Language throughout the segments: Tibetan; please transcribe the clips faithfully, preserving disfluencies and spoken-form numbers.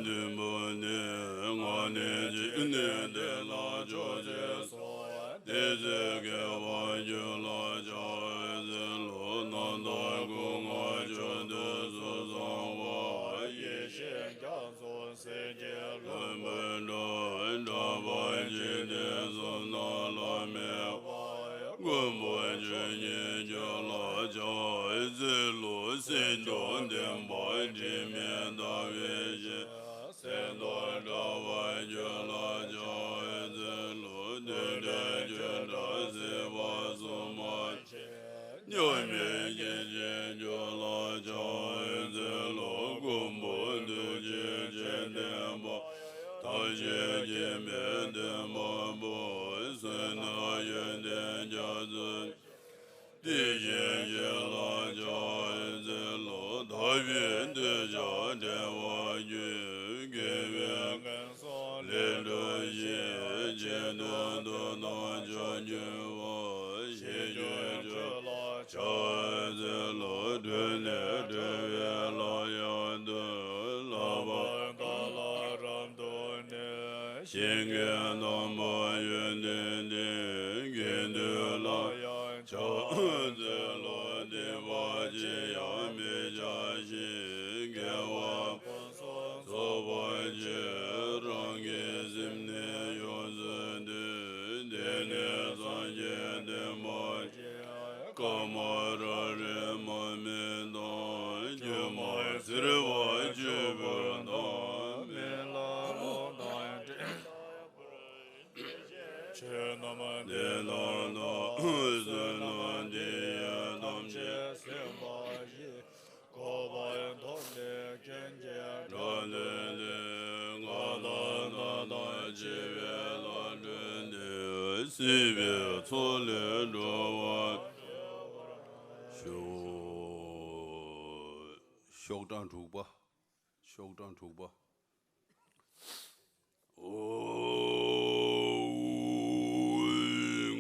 བདུན་པོ་ནི། ང་ནི་ཇི་སྙེད་དེ་ལ་ཕྱག་བྱས་སོ། དེ་ཚེ་དགེ་བ་རྒྱུད་ལ་ཕྱག་འཚལ་ལོ། རྣམ་དག་སྐུ་མངའ་མཆོག་ཏུ་གསོལ་གསང་བ། ཡེ་ཤེས་རྒྱ་མཚོ་སེང་གེ་ལྷུན་པོའི་སྒྲ། གྲགས་པ་འཇིག་རྟེན་གསུམ་མཐའ་ལ་མེད་པ། མགོན་པོ་ཆོས་ཉིད་རྒྱུད་ལ་ཕྱག་འཚལ་ལོ། སེམས་མཆོག་ལྡན་པ་དྲི་མེད་ཟླ་བའི་ཞལ། གསེར་མདོག་འདྲ་བ་རྒྱུད་ལ་ཕྱག་འཚལ་ལོ། བདུད་བྲལ་ཁྱོད་འདྲ་སྲིད་པ་གསུམ་མ་མཆིས། མཉམ་མེད་སྐྱེ་མཆེད་རྒྱུད་ལ་ཕྱག་འཚལ་ལོ། མགོན་པོ་ཐུགས་རྗེ་ཆེ་ལྡན་པ། ཐམས་ཅད་མཁྱེན་པའི་སྟོན་པ་པོ། བསོད་ནམས་ཡོན་ཏན་རྒྱ་མཚོ། དེ་བཞིན་གཤེགས་ལ་ཕྱག་འཚལ་ལོ། དག་པའི་གདུལ་བྱ་བསྒྲལ་བར་འགྱུར། དགེ་བའི་ངན་སོང་ལས་སྒྲོལ་ཞིང་། ཆེད་དུ་ཐུབ་དང་ཕྱག་འགྱུར་བ། ཞི་ཁྱོད་ཆོས་ལ་ཕྱག་འཚལ་ལོ། གྲོལ་ནས་གྲོལ་བའི་ལམ་ཡང་དུ། བསླབ་པ་མཐའ་ལ་རབ་ཏུ་གནས། གཞན་དོན་དམ་པ་ཡོན་ཏན་ལྡན། དགེ་འདུན་ལ་ཡང་ཕྱག་འཚལ་ལོ། སྡིག་པ་ཅི་ཡང་མི་བྱ་ཞིང་། དགེ་བ་ཕུན་སུམ་ཚོགས་པར་བྱེད། རང་གི་སེམས་ནི་ཡོངས་སུ་འདུལ། དེ་ནི་སངས་རྒྱས་བསྟན་པ་ཆེ། བཀའ་མ་ར་རེ་མ་སྨྲས་དང་། སྒྱུ་མ་ཟེར་བ་བཅུ་པོ་དང་། མི་ལ་ལོག་དང་འདྲེན་ཆོས་རྣམས་བདེན་དང་ལྡན། བསོད་ནམས་འདི་ཡིས་ཐམས་ཅད་གཟིགས་པ་ཡིས། འགོག་པ་མཐོང་ནས་སྐྱོན་གྱི་དགྲ་ལས་འདས། ང་དང་ལྷ་དང་བཅས་པའི་ལྷ་འདྲེ་འདི། སྲིད་པའི་མཚོ་ལས་སྒྲོལ་བར་ཤོག། ཤོག་གྲངས་དྲུག་པ། ཤོག་གྲངས་དྲུག་པ། ཨོ།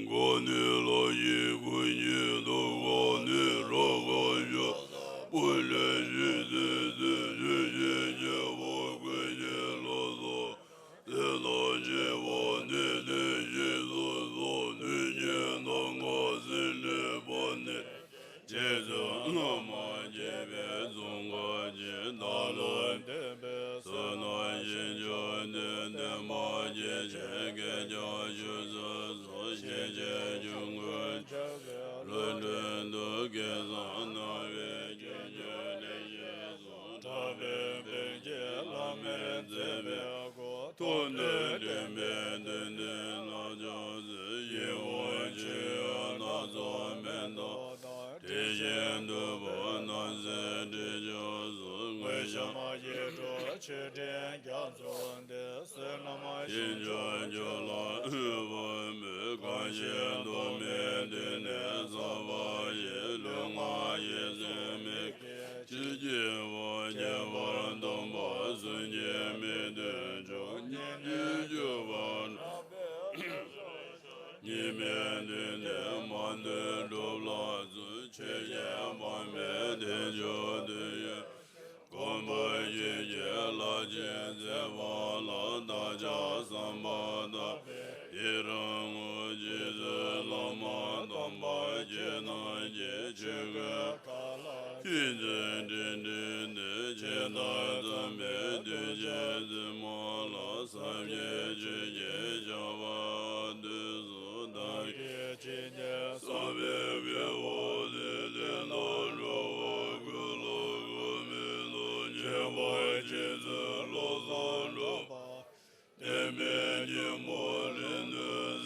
གང་ནི་ལྷ་ཡི་སྐུ་ཉིད་དོ། གང་ནི་རབ་དཀར་ཕྱག་ན་སྤུ་ལས་བཞད་པའི་ཚེ། ཆོས་ཀྱི་རྒྱལ་པོ་ཀུན་གྱི་ལྷ་དང་། ཚེ་དང་བཅས་པ་ནི་དེ་བཞིན་དུ་གསུངས། དུས་གཅིག་ན་མཁའ་སྤྱན་འདྲེན་པ་ནི། རྗེ་བཙུན་བླ་མ་དགྱེས་པའི་གཟུངས་སྐར་ཅན། བདག་ལ་འདུན་པའི་བསོད་ནམས་ཞིང་མཆོག་ཏུ། འདུན་མ་བགྱིས་ཕྱིར་སྐད་ཀྱང་ཞུ་ཚུལ་སོགས། ཞིང་གཤེགས་ཆོས་སྐུ་འཆར་བའི་ལྷུན་གྲུབ་ཏུ། སྐལ་བཟང་རྣམ་པའི་རྒྱུད་ཀྱི་ལེགས་བཤད་སོགས། གྲགས་པའི་བོད་ཀྱི་བླ་མའི་མཛད་པའི་སྐུ། ཐུགས་དང་མཐུན་པའི་དོན་འདི་ལ་ཕྱག་འཚལ། ཡིད་འོང་མཆོད་ཡོན་སྣ་ཚོགས་མེ་ཏོག་དང་། དྲི་ཞིམ་བདུག་སྤོས་སྣང་གསལ་དྲི་ཆབ་སོགས། དངོས་བཤམས་ཡིད་འཕྲོག་མཆོད་སྤྲིན་རྒྱ་མཚོ་འདི། བསོད་ནམས་ཞིང་མཆོག་རྒྱུད་ལ་ཕུལ་བར་མོས། གང་ཞིག་ཐོགས་མེད་དུས་ནས་བསགས་པ་ཡི། ལུས་ངག་ཡིད་གསུམ་མི་སྐྱེ་ཕྱིར། སྐྱེ་བ་བསྐྱེད་པར་འདོད་པ་གསུམ་གྱིས་མི་ཐུལ་ཕྱོགས། གཉིས་ནི་སྤྱོད་པ་ཉི་མའི་དུས་ནས་མ་ཐུལ་སྒྲུབ་ལ་བརྩོན། ཆོས་བརྒྱད་དཔག་མེད་བདེ་མཆོག་ཏུ་ཡོད། གོམ་པ་བཞི་བརྒྱའི་ལྷ་བཅས་མཛད་པ་ལ། བདག་ཅག་བསམ་པ་ལྟར་ཡི་རང་ངོ་། རྗེ་བཙུན་བླ་མ་དམ་པ་ཁྱེད་རྣམས་ཀྱི། ཆོས་སྐུ་མཁའ་ལ་ཤིན་ཏུ་དྲི་དྲི་སྟེ། ཇི་ལྟར་བརྩམས་པའི་གདུལ་བྱའི་བཙུན་མ་ལ། ཟབ་རྒྱས་ཆོས་ཀྱི་བྱ་བ་དུས་སུ་བདག་གིས་ཇི་སྙེད་བསགས་པའི་དགེ་བ་དེ། དེ་དག་འགྲོ་བ་ཀུན་ལ་གོ་མི་ལོག་ཁྱད་པར་ཅན་དུ་བློ་བཟང་གྲགས་པ། བསྟན་པའི་སྙིང་པོ་ལས་ནུབ་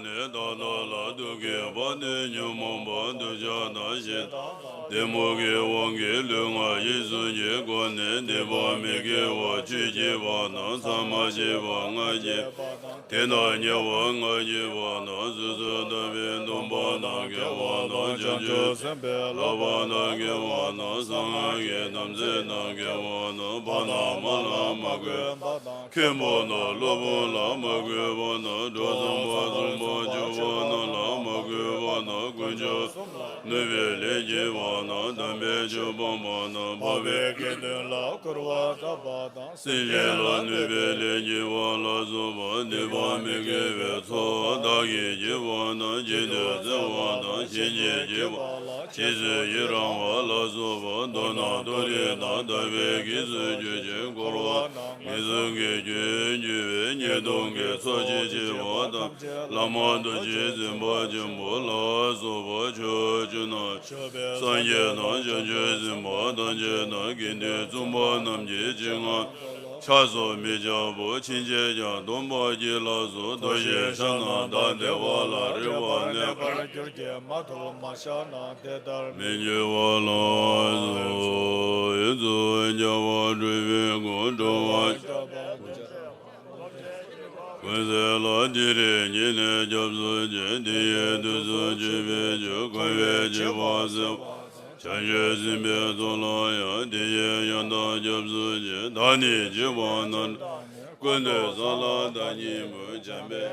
ནས་བདག་བདག་ལ་སྡུག་བསྔལ་བ་དེ་ཉོན་མོངས་པ་འདོད་ཆགས་དང་ཞེ་སྡང་གཏི་མུག་གི་དབང་གིས་ལུས་ངག་ཡིད་གསུམ་གྱི་སྒོ་ནས་སྡིག་པ་མི་དགེ་བ་བཅུ་བགྱིས་པ་དང་། མཚམས་མ་བཞི་པ་ལྔ་བགྱིས་པ་དང་། དེ་དང་ཉེ་བ་ལྔ་བགྱིས་པ་དང་། སོ་སོར་ཐར་པའི་སྡོམ་པ་དང་འགལ་བ་དང་། བྱང་ཆུབ་སེམས་དཔའི་བསླབ་པ་དང་འགལ་བ་དང་། གསང་སྔགས་ཀྱི་དམ་ཚིག་དང་འགལ་བ་དང་། ཕ་དང་མ་ལ་མ་གུས་པ་དང་། མཁན་པོ་དང་སློབ་དཔོན་ལ་མ་གུས་པ་དང་། འགྲོ་ཚངས་པ་ཚངས་པར་སྤྱོད་པ་རྣམས་ལ་མ་གུས་པ་དང་། དཀོན་མཆོག་གསུམ་ལ་གནོད་པའི་ལས་བགྱིས་པ་དང་། དམ་པའི་ཆོས་སྤངས་པ་དང་། འཕགས་པའི་དགེ་འདུན་ལ་སྐུར་བ་བཏབ་པ་དང་། སེམས་ཅན་ལ་གནོད་པའི་ལས་བགྱིས་པ་ལ་སོགས་པ་སྡིག་པ་མི་དགེ་བའི་ཚོགས་བདག་གིས་བགྱིས་པ་དང་། གཅིག་ཏུ་བརྩེ་བ་དང་། གཞན་གྱིས་བགྱིས་པ་ལ་རྗེས་སུ་ཡི་རང་བ་ལ་སོགས་པ། མདོར་ན་མཐོ་རིས་དང་དམ་པའི་གེགས་སུ་གྱུར་ཅིང་། འཁོར་བ་ངན་སོང་གི་རྒྱུར་གྱུར་པའི་ཉེས་ལྟུང་གི་ཚོགས་ཀྱིས་བྱས་པ་ཐམས་ཅད་བླ་མ་རྡོ་རྗེ་འཛིན་པ་ཆེན་པོ་ལ་སོགས་པ་ཕྱོགས་བཅུ་ན་སངས་རྒྱས་དང་བྱང་ཆུབ་སེམས་དཔའ་ཐམས་ཅད་དང་། དགེ་འདུན་གཙུག་པ་རྣམས་ཀྱི་སྤྱན་སྔར་ཕྱག་སོགས་མི་འཆབ་བོ། ཕྱིན་ཆད་ཀྱང་སྡོམ་པ་བགྱིས་ལགས་སོ། ལྟོས་ཤིག་ཕྱག་ན་བདག་བདེ་བ་ལ་རེ་བ་གནས་པར་གྱུར་ཅིག་མ་ཐོབ་མ་བཞག་ན། དེ་ལྟར་མི་འགྱུར་བ་ལགས་སོ། ཡུལ་དུ་རྒྱལ་བ་སྤྲུལ་པའི་སྐུ། འགྲོ་བ་ཀུན་གསལ་ལ་དེ་རིང་ཉིད་ནས་སྐྱབས་སུ་མཆི། དེ་ཡི་དུས་སུ་མཆོད་པའི་ཆུ། འཁོར་བའི་འཇིགས་པ་སེལ་བ། བྱང་ཆུབ་སེམས་དཔའི་ཚོགས་ལ་ཡང་། དེ་ཡི་ཡང་དག་སྐྱབས་སུ་མཆི། བདག་ནི་འཇིགས་པ་ན་འདྲ། ཀུན་ཏུ་བསམ་ལ་བདག་ཉིད་འབུལ། བྱམས་པའི་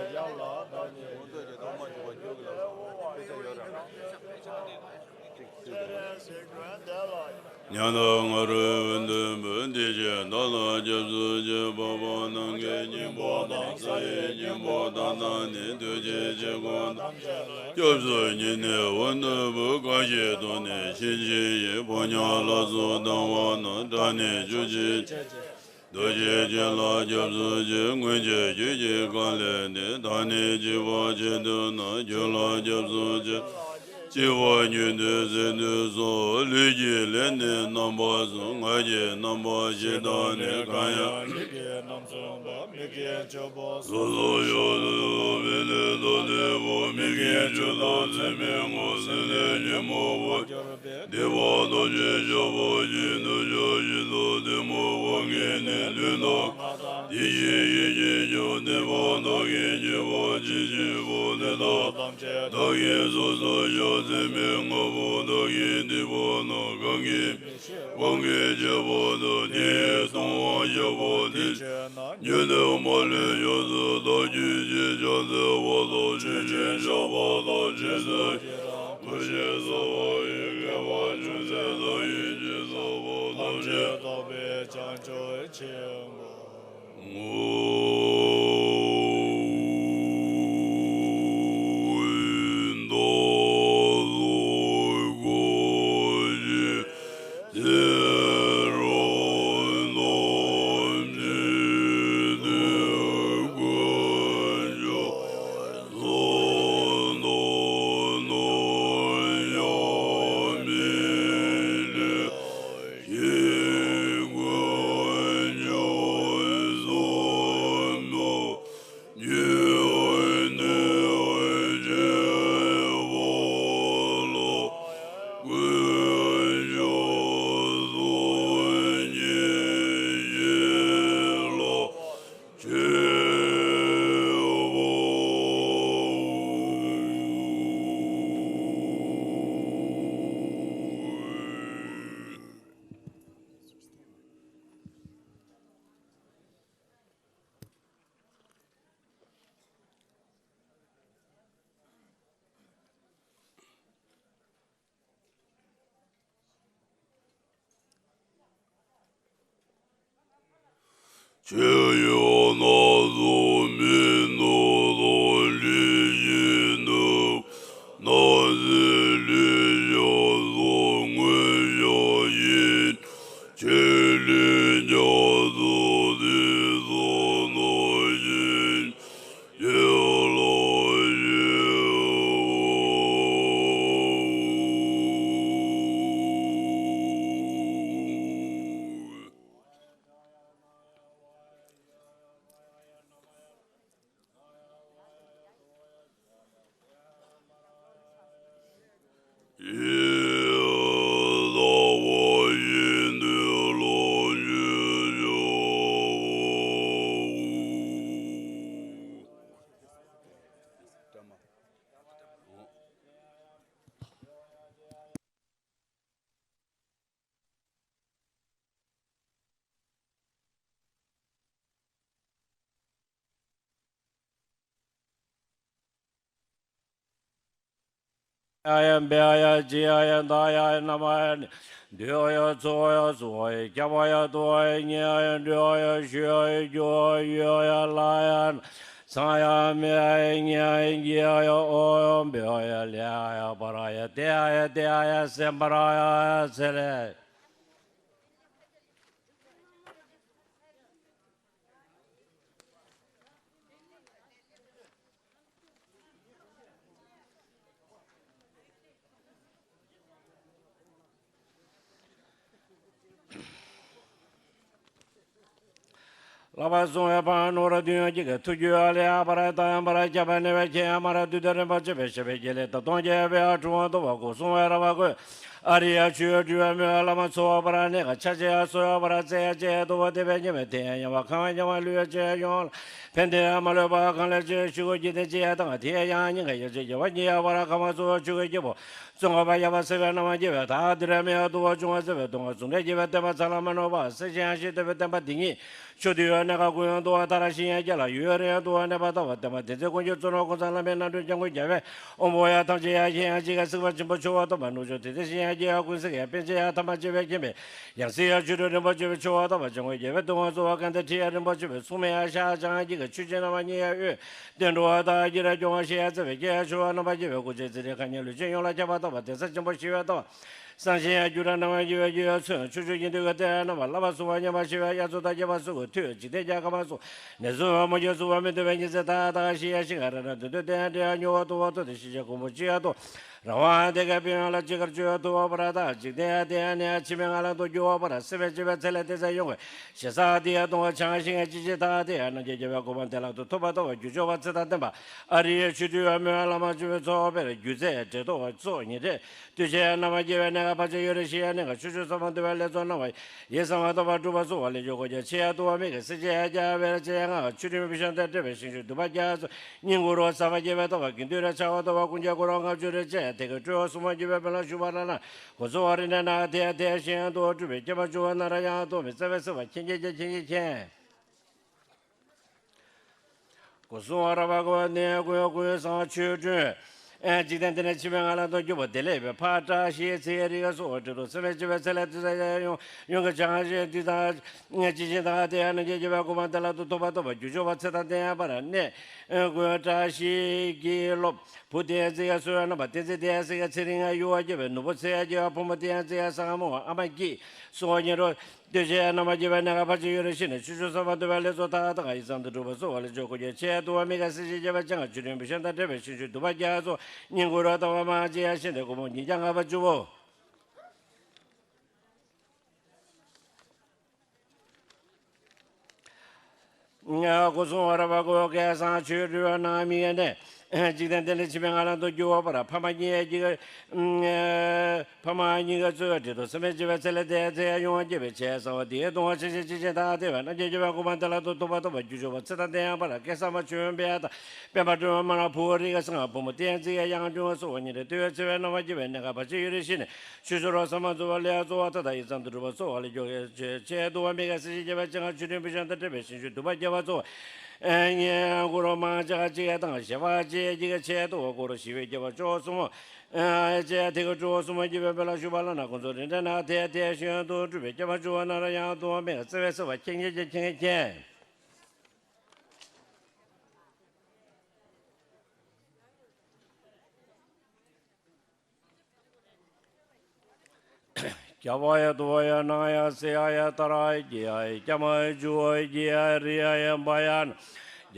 ཉམ་ཐག་ང་རོས་འོ་དོད་འབོད། དེ་ཕྱིར་བདག་ལ་སྐྱབས་སུ་མཆི། འཕགས་པ་ནམ་མཁའི་སྙིང་པོ་དང་། ས་ཡི་སྙིང་པོ་དག་རྣམས་ནི། ཐུགས་རྗེ་ཆེ་ཁོང་ཐམས་ཅད་ལ། སྐྱབས་སུ་མཆི་ནས་འོ་དོད་འབོད། གང་ཞིག་ཐོབ་ནས་ཤེས་བཞིན་ཡོད། ཕོ་ཉ་ལ་སོགས་དང་བ་རྣམས། བྲག་ནས་ཆུ་སྐྱེས་ཆེ་ཆེ། རྡོ་རྗེ་ཅན་ལ་སྐྱབས་སུ་མཆི། སྔོན་ཆད་ཆོས་ཀྱི་ཁ་ལས་ནི། བདག་ནི་འཇིགས་པ་ཆེ་འདོད་ན། ཁྱོད་ལ་སྐྱབས་སུ་མཆི། སྐྱེ་བ་མྱུར་དུ་ཟད་དུ་གསོལ། ལུས་ཀྱི་ལས་ནི་རྣམ་པ་གསུམ། ངག་གི་རྣམ་པར་ཤེས་དང་ནི། གང་ཡང་ལུས་ཀྱི་རྣམ་གསུམ་པ། མིག་གི་ཆུ་བོ་སོ་སོར་ཡོད་དོ། བེ་ལེ་ཏོ་ལེ་བོ། མིག་གི་ཆུ་དང་སེན་མོའི་སྔོ། སེམས་ལས་ཉོན་མོངས་པ་གྱུར་པའི། སྡིག་པ་ཐམས་ཅད་བཤགས་པ་ཡི། འདོད་ཆགས་ཞེ་སྡང་གཏི་མུག་པ། ངེས་ནས་ལུས་དང་ངག་དང་། དེ་བཞིན་ཡིད་ཀྱིས་ཀྱང་། སྡིག་པ་བདག་གིས་བགྱིས་པ་ཇི་སྙེད་པ། དེ་དག་ཐམས་ཅད་བདག་གིས་སོ་སོར་བཤགས། སེན་མོའི་སྔ་བོ་བདག་གིས་བསྡུས་པ་ན། གང་གིས་དབང་གིས་བྱས་པ་དང་། དེ་ཡི་སྡོམ་པ་བཤགས་པ་དེ་ཕྱིར་ན། ཉོན་མོངས་པ་ལས་ཡོངས་སུ་དག་གྱུར་ཅིག་ཕྱག་འཚལ་བ་དང་། ཞལ་བཞེས་བཤགས་པ་དང་། རྗེས་སུ་སྐུ་ཞེས་བྱ་བ་ཡི། དགེ་བ་ཅུང་ཟད་དག་ཡིན་གྱི། བསགས་པ་ཐམས་ཅད་རྫོགས་པའི་བྱང་ཆུབ་ཕྱིར། ཆོས་ཡོད་ན་གཟུགས་མེད་ནོ། ལུས་ཡིན་ནུ། སྣང་སྲིད་ལུས་བཞག་གཟུགས། དངོས་བཞག་ཡིད། ཆོས་ལུས་རྒྱ་མཚོ་དེ་སོགས་སྣང་ཞིང་། ཡ་ཡ་འབད་ཡ་ཅི་ཡ་ཡ་ད་ཡ་ཡ་ན་མ་ཡ་ནི། འདུལ་ཡ་ཚོགས་ཡ་སྲུང་བ་ཡ་སྐྱབས་པ་ཡ་བསྟོད་པ་ཡ་ཉེ་ཡ་འདྲི་ཡ་ཞུ་ཡ་རྒྱུ་ཡ་ཡ་ལ་ཡ་ན་ཚང་ཡ་མེ་ཡ་ཉེ་ཡ་འགྱེད་ཡ་ཨོ་ཡ་འབད་ཡ་ལེ་ཡ་པ་ར་ཡ་ཏེ་ཡ་ཡ་ཏེ་ཡ་ཡ་སེམས་པ་ར་ཡ་ཚེ་ལེ། ལྷག་པར་སྲུང་བའི་དཔའ་ནོར་དུས་ཡང་གཅིག་གི་ཐུགས་རྒྱུད་ལས་ཡ་པ་ར་ད་ཡང་པ་ར་སྐྱབས་པ་ནི་བའི་ཁྱེད་ཡང་མ་ར་དུས་དེ་རིན་པོ་ཆེ་བའི་ཞབས་པད་ཀྱི་ལས་ད་སྟོང་རྒྱས་པའི་ཨ་དྲུང་བ་ཐོབ་པ་སྒོ་སྲུང་བའི་ར་བ་ཀུན། ཨ་རི་ཡ་ཆོས་སྒྲུབ་པའི་མི་བླ་མ་ཚོགས་པ་ར་གནས་ཀ་ཆ་ཆེ་ཡ་སོ་ཡ་བ་ར་རྩེ་ཡ་ཅེ་ཡ་དུ་བ་དེ་བས་ཉེ་བའི་དེ་ཡ་ཉེ་བ་ཁང་བ་ཉེ་བ་ལུས་ཡ་ཅེ་ཡ་ཡོང་ལ་ཕན་བདེ་ཡ་མ་ལུས་པ་གང་ལས་ཅེ་ཤུ་གུ་ཀྱི་དེ་ཅེ་ཡ་དང་དེ་ཡ་ཡང་ཉིན་ག་ཡ་ཅེ་ཡ་བ་ཉེ་ཡ་བ་ར་ཁ་མ་སོ་ཆུ་གུ་སྐྱེ་བོ་བཙོན་ཁ་བ་ཡ་བ་སེ་བའི་ནམ་ཡ་ཅེ་བའི་ད་དེ་ར་མེ་ཡ་དུ་བ་ཅུང་བ་སེ་བའི་དུང་བ་ཟུང་འབྲེལ་སྐྱེ་བའི་བསྟན་པ་ཚ་ལ་མ་ནོར་བ་སེ་ཤེ་ཡང་ཤེ་སྟོན་པའི་བསྟན་པ་འདི་ཉིད་ཆོས་འདུལ་བའི་གནས་ཁ་ཀུན་ཡང་དུ་བ་ད་ར་ཤི་ཡ་རྒྱ་ལ་ཡུལ་ཡ་རེ་ཡང་དུ་བ་གནས་པ་ལྟ་བ་བསྟན་པ་དེ་ཚེ་ཀུན་གྱི་གཙོ་ནོར་ཀུན་བཟང་བླ་མའི་རྣམ་འཕྲུལ་སྐྱབས་མགོན་རྒྱལ་བའི། ཨོ་མོ་ཡ་ཐམས་ཅད་ཡ་ཁྱེད་ཡང་གཅིག་ག་སྲིད་པ་ཆེན་པོ་ཆོ་བ་སྟོན་པ་ནུ་ཆོ་དེ་དེ་བཞིན་ཡ་རྒྱལ་ཡ་ཀུན་གཟིགས་ཡ་པཎ་ཆེན་ཡ་ཐ་མ་ཆེ་བའི་མཁྱེན་པའི་ཡང་སྲིད་ཡ་ཆོས་སྒྲོན་རིན་པོ་ཆེ་བའི་ཆོ་བ་སྟོན་པ་ཆེན་པོ་རྒྱལ་བའི་ཏུ་དབང་གཙོ་བ་སྐལ་ལྡན་ཁྲི་ཡ་རིན་པོ་ཆེ་བའི་སྲུང་མའི་ཡ་ཤ་ཅང་གཅིག་ག་ཆོས་ཅན་རྣམ་པ་གཉིས་ཡ་དབུས་བསྟན་འགྲོ་བ་དང་རྒྱུད་ལ་སྐྱོང་བ་ཤེས་ཡ་བརྩེ་བའི་སྐྱེ་ཡ་ཆོ་བ་རྣམ་པ་སྐྱེ་བའི་སྐུ་ཆེ་ཚེ་རིང་ཁ་ཉེ་ལུས་ཅན་ཡོངས་ལ་ཁྱབ་པ་སྟོན་པ་གདན་ས་ཆེན་པོ་ཞི་བའི་སྟོན་པ། སངས་རྒྱས་ཡང་རྒྱུ་ར་སྣང་བ་རྒྱུ་བའི་རྒྱུ་ཡང་མཚོན་ཆུ་ཆུ་ཡིན་དུས་ཀ་ཏེ་རྣམ་པ་བསླབ་པ་སྲུང་བ་ཉམས་པ་ཞི་བའི་དབྱར་མཚོ་དང་རྒྱལ་བ་སྲུང་གི་མཐུས་འཇིག་རྟེན་རྒྱལ་ཁམས་སྲུང་ནས་སྲུང་བ་མུ་གེ་སྲུང་བ་མི་འདུ་བའི་ཉི་ཚེ་ད་ད་ཤི་ཡ་ཤི་ཁ་ར་ར་དུ་དུ་ཏེ་ཡང་ཏེ་ཡང་མྱུར་བ་དུ་བ་དུ་ཏེ་ཤི་ཆ་ཀུན་པོ་ཅི་ཡ་དུ་རང་དབང་དེ་ག་པི་ཡང་ལ་ཅི་ཁར་བཅུ་ཡ་དུ་བ་པ་ར་ད་འཇིག་རྟེན་ཡ་ཏེ་ཡང་ནས་ཡ་ཕྱི་མའི་ང་ལ་དུ་རྒྱུ་བ་པ་ར་སྲིད་པའི་ཅི་བའི་ཚེ་ལ་ཏེ་ཚེ་ཡོང་གི་ཞེ་ས་ཏེ་ཡ་དུ་བ་ཆང་ཤི་ཡ་ཅི་ཅི་ད་ཏེ་ཡང་ན་རྒྱལ་རྒྱལ་བའི་གོ་འཕང་དེ་ལ་དུ་ཐུབ་པ་དུ་བ་རྒྱུ་ཆོ་བ་ཚེ་ད་བསྟན་པ་ཨ་རི་ཡ་ཆུ་དུ་བ་མི་བ་བླ་མ་ཆུ་བའི་ཚོགས་པའི་རྒྱུ་ཚེ་འབྲེལ་དུ་བ་ཚོགས་ཉིན་རེ། ལྟོས་བཅས་རྣམ་པར་རྒྱལ་བའི་གནས་ཁ་ཕར་ཕྱིན་ཡུན་རིང་ཞི་ཡ་གནས་ཁ་ཆོས་སྤྱོད་ཟབ་མོ་འདུལ་བའི་ལས་ཚོགས་རྣམ་པ་ཡི་གསང་བ་ཐོབ་པ་སྒྲུབ་པ་སྲུང་བ་ལས་སྐྱོབ་གོ་རྒྱ་ཆེ་ཡ་དུ་བ་མི་དགེ་སྲིད་ཆེ་ཡ་རྒྱ་བའི་ར་ཆེ་ཡ་ང་ཆོས་སྒྲོན་བི་ཤང་དང་འབྲེལ་བའི་ཞིང་ཆུ་འདུས་པ་རྒྱ་སོ་སྙིང་གུ་རུ་ཟབ་པ་རྒྱས་པའི་ཐོབ་པ་དགེ་འདུན་ར་ཆགས་པ་ཐོབ་པ་ཀུན་ཁྱབ་གུ་རུ་ལྔ་བཅུ་རེ་བཅས་དེ་གའི་སྤྲུལ་བ་སྲུང་མ་རྒྱུད་པའི་དཔོན་སློབ་ཞུ་བ་ར་ན་གོ་སོ་བ་རི་ནས་ན་དེ་ཡ་དེ་ཡ་ཞིང་ཡང་དུ་བ་སྤྲུལ་པའི་སྐྱེས་མ་བཅུ་བ་ན་ར་ཡང་དུ་མི་རྩ་བའི་སྲིད་པ་མཁྱེན་མཁྱེན་མཁྱེན་མཁྱེན་མཁྱེན། སྒོ་སྲུང་བ་ར་བ་ཀོ་ནས་ཀོ་ཡོ་ཀོ་ཡོ་སང་ཆོས་སྒྲོན། ཨེ་འཇིག་རྟེན་འདི་ནས་ཕྱི་མའི་ང་ལ་འདོད་རྒྱུ་བོ་དེ་ལས་པའི་ཕ་བཀྲ་ཤིས་ཚེ་རིག་སོགས་འབྲེལ་དུ་སེམས་མེད་ཅི་བའི་ཚེ་ལས་དུས་ས་ཡ་ཡོང་ཡོང་གི་བྱང་ཞིང་འདི་དང་ཅི་ཞིག་དང་དེ་ཡང་ནང་རྒྱལ་རྒྱལ་བའི་གོ་འཕང་དེ་ལ་དུ་ཐོབ་པ་ཐོབ་པ་རྒྱུ་ཆོག་པ་ཚེ་དང་བརྟེན་ཡང་པར་གནས། ཨེ་ཀོ་ཡོ་བཀྲ་ཤིས་ཀྱི་སློབ་བུ་དེ་ཡང་ཚེ་ཡ་སོ་ཡ་རྣམ་པ་དེ་ཚེ་དེ་ཡང་ཚེ་ཡ་ཚེ་རིང་ཡ་ཡུ་བ་རྒྱལ་བའི་ནུ་བོ་ཚེ་ཡ་རྒྱལ་བ་ཕོ་མོ་དེ་ཡང་ཚེ་ཡ་སང་མོ་ཨ་མ་སྐྱིད་སོ་ཉེ་རོ། ལྟོས་བཅས་རྣམ་པར་རྒྱལ་བའི་གནས་ཁ་ཕར་ཕྱིན་ཡུན་རིང་ཞི་ནས་ཆོས་སྤྱོད་ཟབ་མོ་འདུལ་བའི་ལས་ཚོགས་མཐའ་དག་ཡི་ཙམ་དུ་འགྲུབ་པ་སོགས་པ་ལ་འཇོག་གོ་རྒྱུ་ཆེ་དུ་བ་མི་དགེ་སྲིད་ཞི་རྒྱལ་བའི་སྤྱན་སྔ་ཆོས་སྒྲོན་བི་ཤང་དང་འབྲེལ་བའི་ཞིང་ཆུ་འདུས་པ་རྒྱ་མཚོ་སྙིང་གུ་རུ་ལྟ་བ་མ་ཅི་ཡ་ཤེས་ཏེ་སྒོ་མོ་ཉིས་བརྒྱ་ལྔ་པ་བཅུ་བོ། སྒོ་སྲུང་བ་ར་བ་ཀོ་སྐལ་བཟང་ཆོས་སྒྲོན་ནང་མི་ཡ་ནས། འཇིག་རྟེན་འདི་ལས་ཕྱི་མའི་ང་ལ་འདོད་རྒྱུ་བ་པ་ར་ཕ་མ་གཉིས་ཀྱི། ཕ་མ་གཉིས་ཀ་གཙོས་འབྲེལ་དུ་སེམས་མེད་ཅི་བའི་ཚེ་ལས་དེ་ཚེ་ཡ་ཡོང་བ་སྐྱེ་བའི་ཆེ་གསང་བ་དེའི་གདུང་བ་ཆེ་ཆེ་ཆེ་ཆེ་དང་དེ་བས་རྣམ་རྒྱལ་རྒྱལ་བའི་གོ་འཕང་དེ་ལ་དུ་ཐུབ་པ་ཐོབ་པ་རྒྱུ་ཆོག་པ་ཚེ་དང་ལྡན་ཡང་པ་ར་སྐལ་བཟང་མ་བྱོན་པའི་ཡ་དང་དཔལ་འབར་སྒྲོལ་མ་ལ་ཕུ་བོ་རི་ག་སང་བུ་མོ་བསྟན་ཚིག་ཡ་ཡང་སྒྲོན་སོགས་ཉིན་རེ་ལྟོས་ཚེ་བའི་རྣམ་པ་རྒྱལ་བའི་གནས་ཁ་ཕར་ཕྱིན་ཡུན་རིང་ཞི་ནས་ཆོས་ཆོས་རོགས་ས་མ་འཛོལ་བ་ལས་གཙོ་བ་མཐའ་དག་ཡི་ཙམ་དུ་གྲུབ་པ་གཙོ་བ་ལ་འཇོག་ཡ་ཆེ་ཆེ་དུ་བ་མི་དགེ་སྲིད་ཞི་རྒྱལ་བའི་སྤྱན་སྔ་ཆོས་སྒྲོན་བི་ཤང་དང་འབྲེལ་བའི་ཞིང་ཆུ་འདུས་པ་རྒྱ་མཚོ། ཉེ་གུ་རུ་མང་ཇག་ཅི་ཡ་དང་ཞེ་བ་ཅི་ཡ་ཅི་ག་ཆེ་དུ་བ་གུ་རུ་ཞི་བའི་རྒྱལ་བ་ཅོག་གསུམ། ཅེས་དེ་ག་གྲུ་བ་གསུམ་རྒྱལ་བའི་དཔལ་ལ་ཞུ་བ་ལ་ན་ཁོང་ཚོ་རིན་བྲལ་ན་དེ་དེ་ཤོན་དུ་གྲུབ་པའི་སྐྱེས་མ་བཅུ་བ་ན་ར་ཡང་དུ་བ་མེད་བརྩེ་བའི་སྲིད་པ་མཁྱེན་མཁྱེན་མཁྱེན་མཁྱེན་མཁྱེན། རྒྱ་བ་ཡ་དུ་བ་ཡ་ན་ཡ་སེ་ཡ་ཡ་ཏ་ར་ཡ་ཀྱི་ཡ་ཡ་ཀྱ་མ་ཡ་ཇུ་བ་ཡ་ཀྱི་ཡ་ཡ་རི་ཡ་ཡ་བ་ཡ་ན་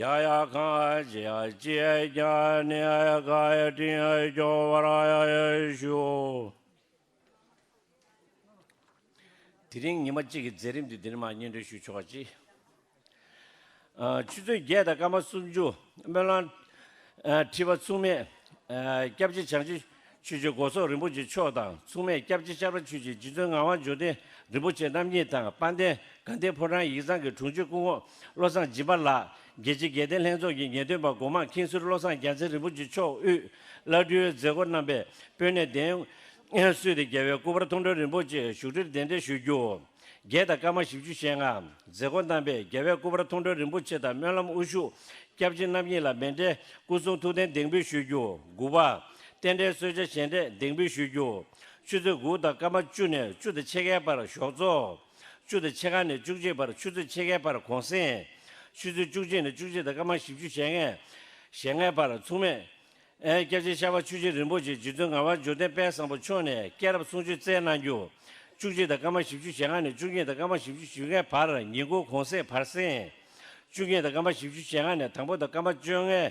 རྒྱ་ཡ་གང་ཡ་ཅི་ཡ་ཅི་ཡ་ཀྱ་ནི་ཡ་ཡ་ག་ཡ་ཏི་ཡ་ཡ་ཀྱོ་བ་ར་ཡ་ཡ་ཞུ། དེ་རིང་ཉི་མ་གཅིག་གི་མཛད་རིམ་འདི་འདིར་མར་སྙན་སྒྲོན་ཞུ་ཆོག་པ་ཅིག་ཨ། ཆུ་ཚོད་བརྒྱད་དང་སྐར་མ་སུམ་ཅུ། སྨོན་ལམ། ཨ། ཁྲི་པ་མཚུངས་མེད། ཨ། སྐྱབས་རྗེ་བྱང་ཆུབ་ཆོས་རྗེ་སྒོ་སོག་རིན་པོ་ཆེ་མཆོག་དང་། མཚུངས་མེད་སྐྱབས་རྗེ་ཤར་པ་ཆོས་རྗེ་རྗེ་བཙུན་ངག་དབང་འབྱོར་ལྡན་རིན་པོ་ཆེ་རྣམ་གཉིས་དང་། དཔལ་ལྡན་དགའ་ལྡན་ཕོ་བྲང་ཡིག་ཚང་གི་དྲུང་ཆེ་སྐུ་ངོ་བློ་བཟང་སྦྱིན་པ་ལགས། རྒྱལ་སྤྱི་དགེ་ལྡན་ལྷན་ཚོགས་ཀྱི་ངེས་སྟོན་པ་སྒོ་མང་མཁན་ཟུར་བློ་བཟང་རྒྱལ་མཚན་རིན་པོ་ཆེ་མཆོག་དབུས་བླ་སྤྲུལ་མཛད་སྒོ་རྣམ་པའི་སྤོས་སྣེ་གདན་གསོལ་ཏེ་རྒྱལ་བའི་སྐུ་པར་མཐོང་གྲོལ་རིན་པོ་ཆེ་བཞུགས་ཁྲིར་གདན་འདྲེན་ཞུ་རྒྱུ། བརྒྱད་དང་སྐར་མ་བཞི་བཅུ་ཞེ་ལྔ། མཛད་སྒོ་རྣམ་པས་རྒྱལ་བའི་སྐུ་པར་མཐོང་གྲོལ་རིན་པོ་ཆེ་དང་སྨོན་ལམ་དབུ་བཞུགས་སྐྱབས་རྗེ་རྣམ་གཉིས་ལ་མཎྜལ་སྐུ་གསུང་ཐུགས་རྟེན་གདེང་འབུལ་ཞུ་རྒྱུ། དགུ་པ། རྟེན་འབྲེལ་གསོལ་ཇ་བཞེས་འབྲས་གདེང་འབུལ་ཞུ་རྒྱུ། ཆུ་ཚོད་དགུ་དང་སྐར་མ་བཅུ་ནས་བཅུ་དང་ཕྱེད་ཀའི་བར་ཞོགས་ཚོགས། བཅུ་དང་ཕྱེད་ཀ་ནས་བཅུ་གཅིག་བར་ཆུ་ཚོད་ཕྱེད་ཀའི་བར་གུང་གསེང་། ཆུ་ཚོད་བཅུ་གཅིག་ནས་བཅུ་གཅིག་དང་སྐར་མ་བཞི་བཅུ་ཞེ་ལྔ། ཞེ་ལྔའི་བར་མཚུངས་མེད། ཨེ། སྐྱབས་རྗེ་ཤར་པ་ཆོས་རྗེ་རིན་པོ་ཆེ་རྗེ་བཙུན་ངག་དབང་འབྱོར་ལྡན་དཔལ་བཟང་པོ་མཆོག་ནས་སྐྱེས་རབས་གསུང་ཆོས་སྩལ་གནང་རྒྱུ། བཅུ་གཅིག་དང་སྐར་མ་བཞི་བཅུ་ཞེ་ལྔ་ནས་བཅུ་གཉིས་དང་སྐར་མ་བཞི་བཅུ་ཞེ་ལྔའི་བར་ཉིན་གུང་གུང་གསེང་བར་གསེང་། བཅུ་གཉིས་དང་སྐར་མ་བཞི་བཅུ་ཞེ་ལྔ་ནས་དང་པོ་དང་སྐར་མ་བཅོ་ལྔའི་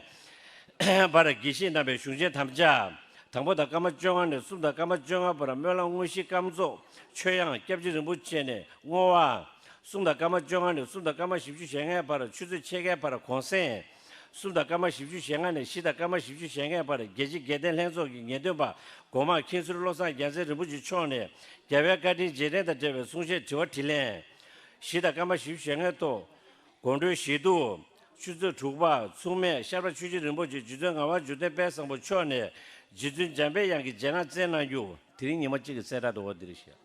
བར་དགེ་བཤེས་རྣམ་པའི་གཞུང་ཆེན་དམ་བཅའ། དང་པོ་དང་སྐར་མ་བཅོ་ལྔ་ནས་གསུམ་དང་སྐར་མ་བཅོ་ལྔ་བར་སྨོན་ལམ་དངོས་གཞི་སྐར་ཚོགས་ཆོས་དབྱངས་སྐྱབས་རྗེ་རིན་པོ་ཆེ་ནས་བསྔོ་བ། གསུམ་དང་སྐར་མ་བཅོ་ལྔ་ནས་གསུམ་དང་སྐར་མ་བཞི་བཅུ་ཞེ་ལྔའི་བར་ཆུ་ཚོད་ཕྱེད་ཀའི་བར་གུང་གསེང་། གསུམ་དང་སྐར་མ་བཞི་བཅུ་ཞེ་ལྔ་ནས་བཞི་དང་སྐར་མ་བཞི་བཅུ་ཞེ་ལྔའི་བར་རྒྱལ་སྤྱིའི་དགེ་ལྡན་ལྷན་ཚོགས་ཀྱི་ངེས་སྟོན་པ་སྒོ་མང་མཁན་ཟུར་བློ་བཟང་རྒྱལ་མཚན་རིན་པོ་ཆེ་མཆོག་ནས་རྒྱལ་བའི་བཀའ་དྲིན་རྗེས་དྲན་དང་འབྲེལ་བའི་གསུང་བཤད་དྲི་བ་དྲིས་ལན། བཞི་དང་སྐར་མ་བཞི་བཅུ་ཞེ་ལྔའི་ཐོག་དགོང་དྲོའི་བཞེས་སྒྲུབ། ཆུ་ཚོད་དྲུག་པ་མཚུངས་མེད་ཤར་པ་ཆོས་རྗེ་རིན་པོ་ཆེ་རྗེ་བཙུན་ངག་དབང་འབྱོར་ལྡན་དཔལ་བཟང་པོ་མཆོག་ནས་རྗེ་བཙུན་འཇམ་པའི་དབྱངས་ཀྱི་རྗེས་གནང་སྩལ་གནང་རྒྱུ། དེ་རིང་ཉི་མ་གཅིག་གི་གསལ་བསྒྲགས་འདུག་པ། འདིར་བཞག་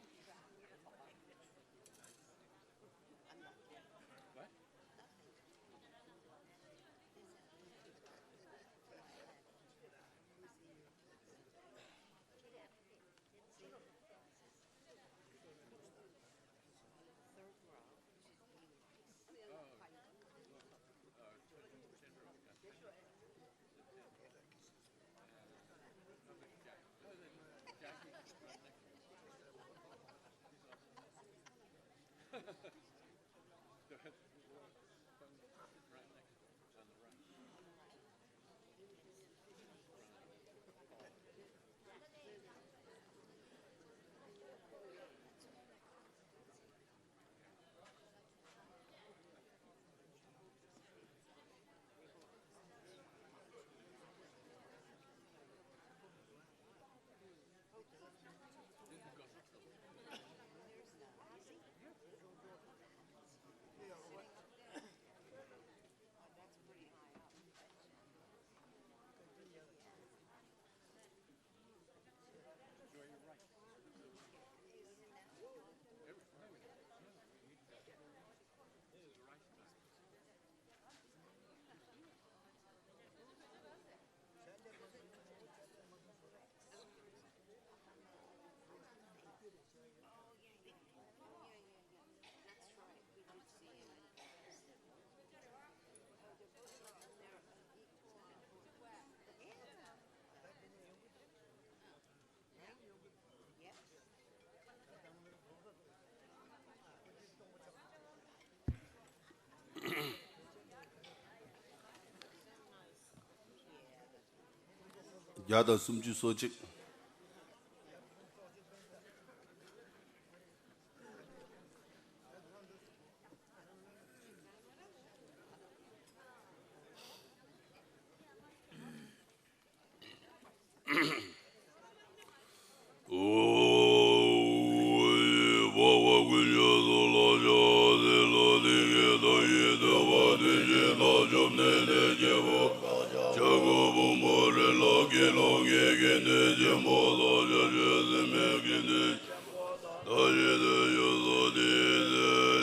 བརྒྱ་དང་སུམ་ཅུ་སོ་གཅིག་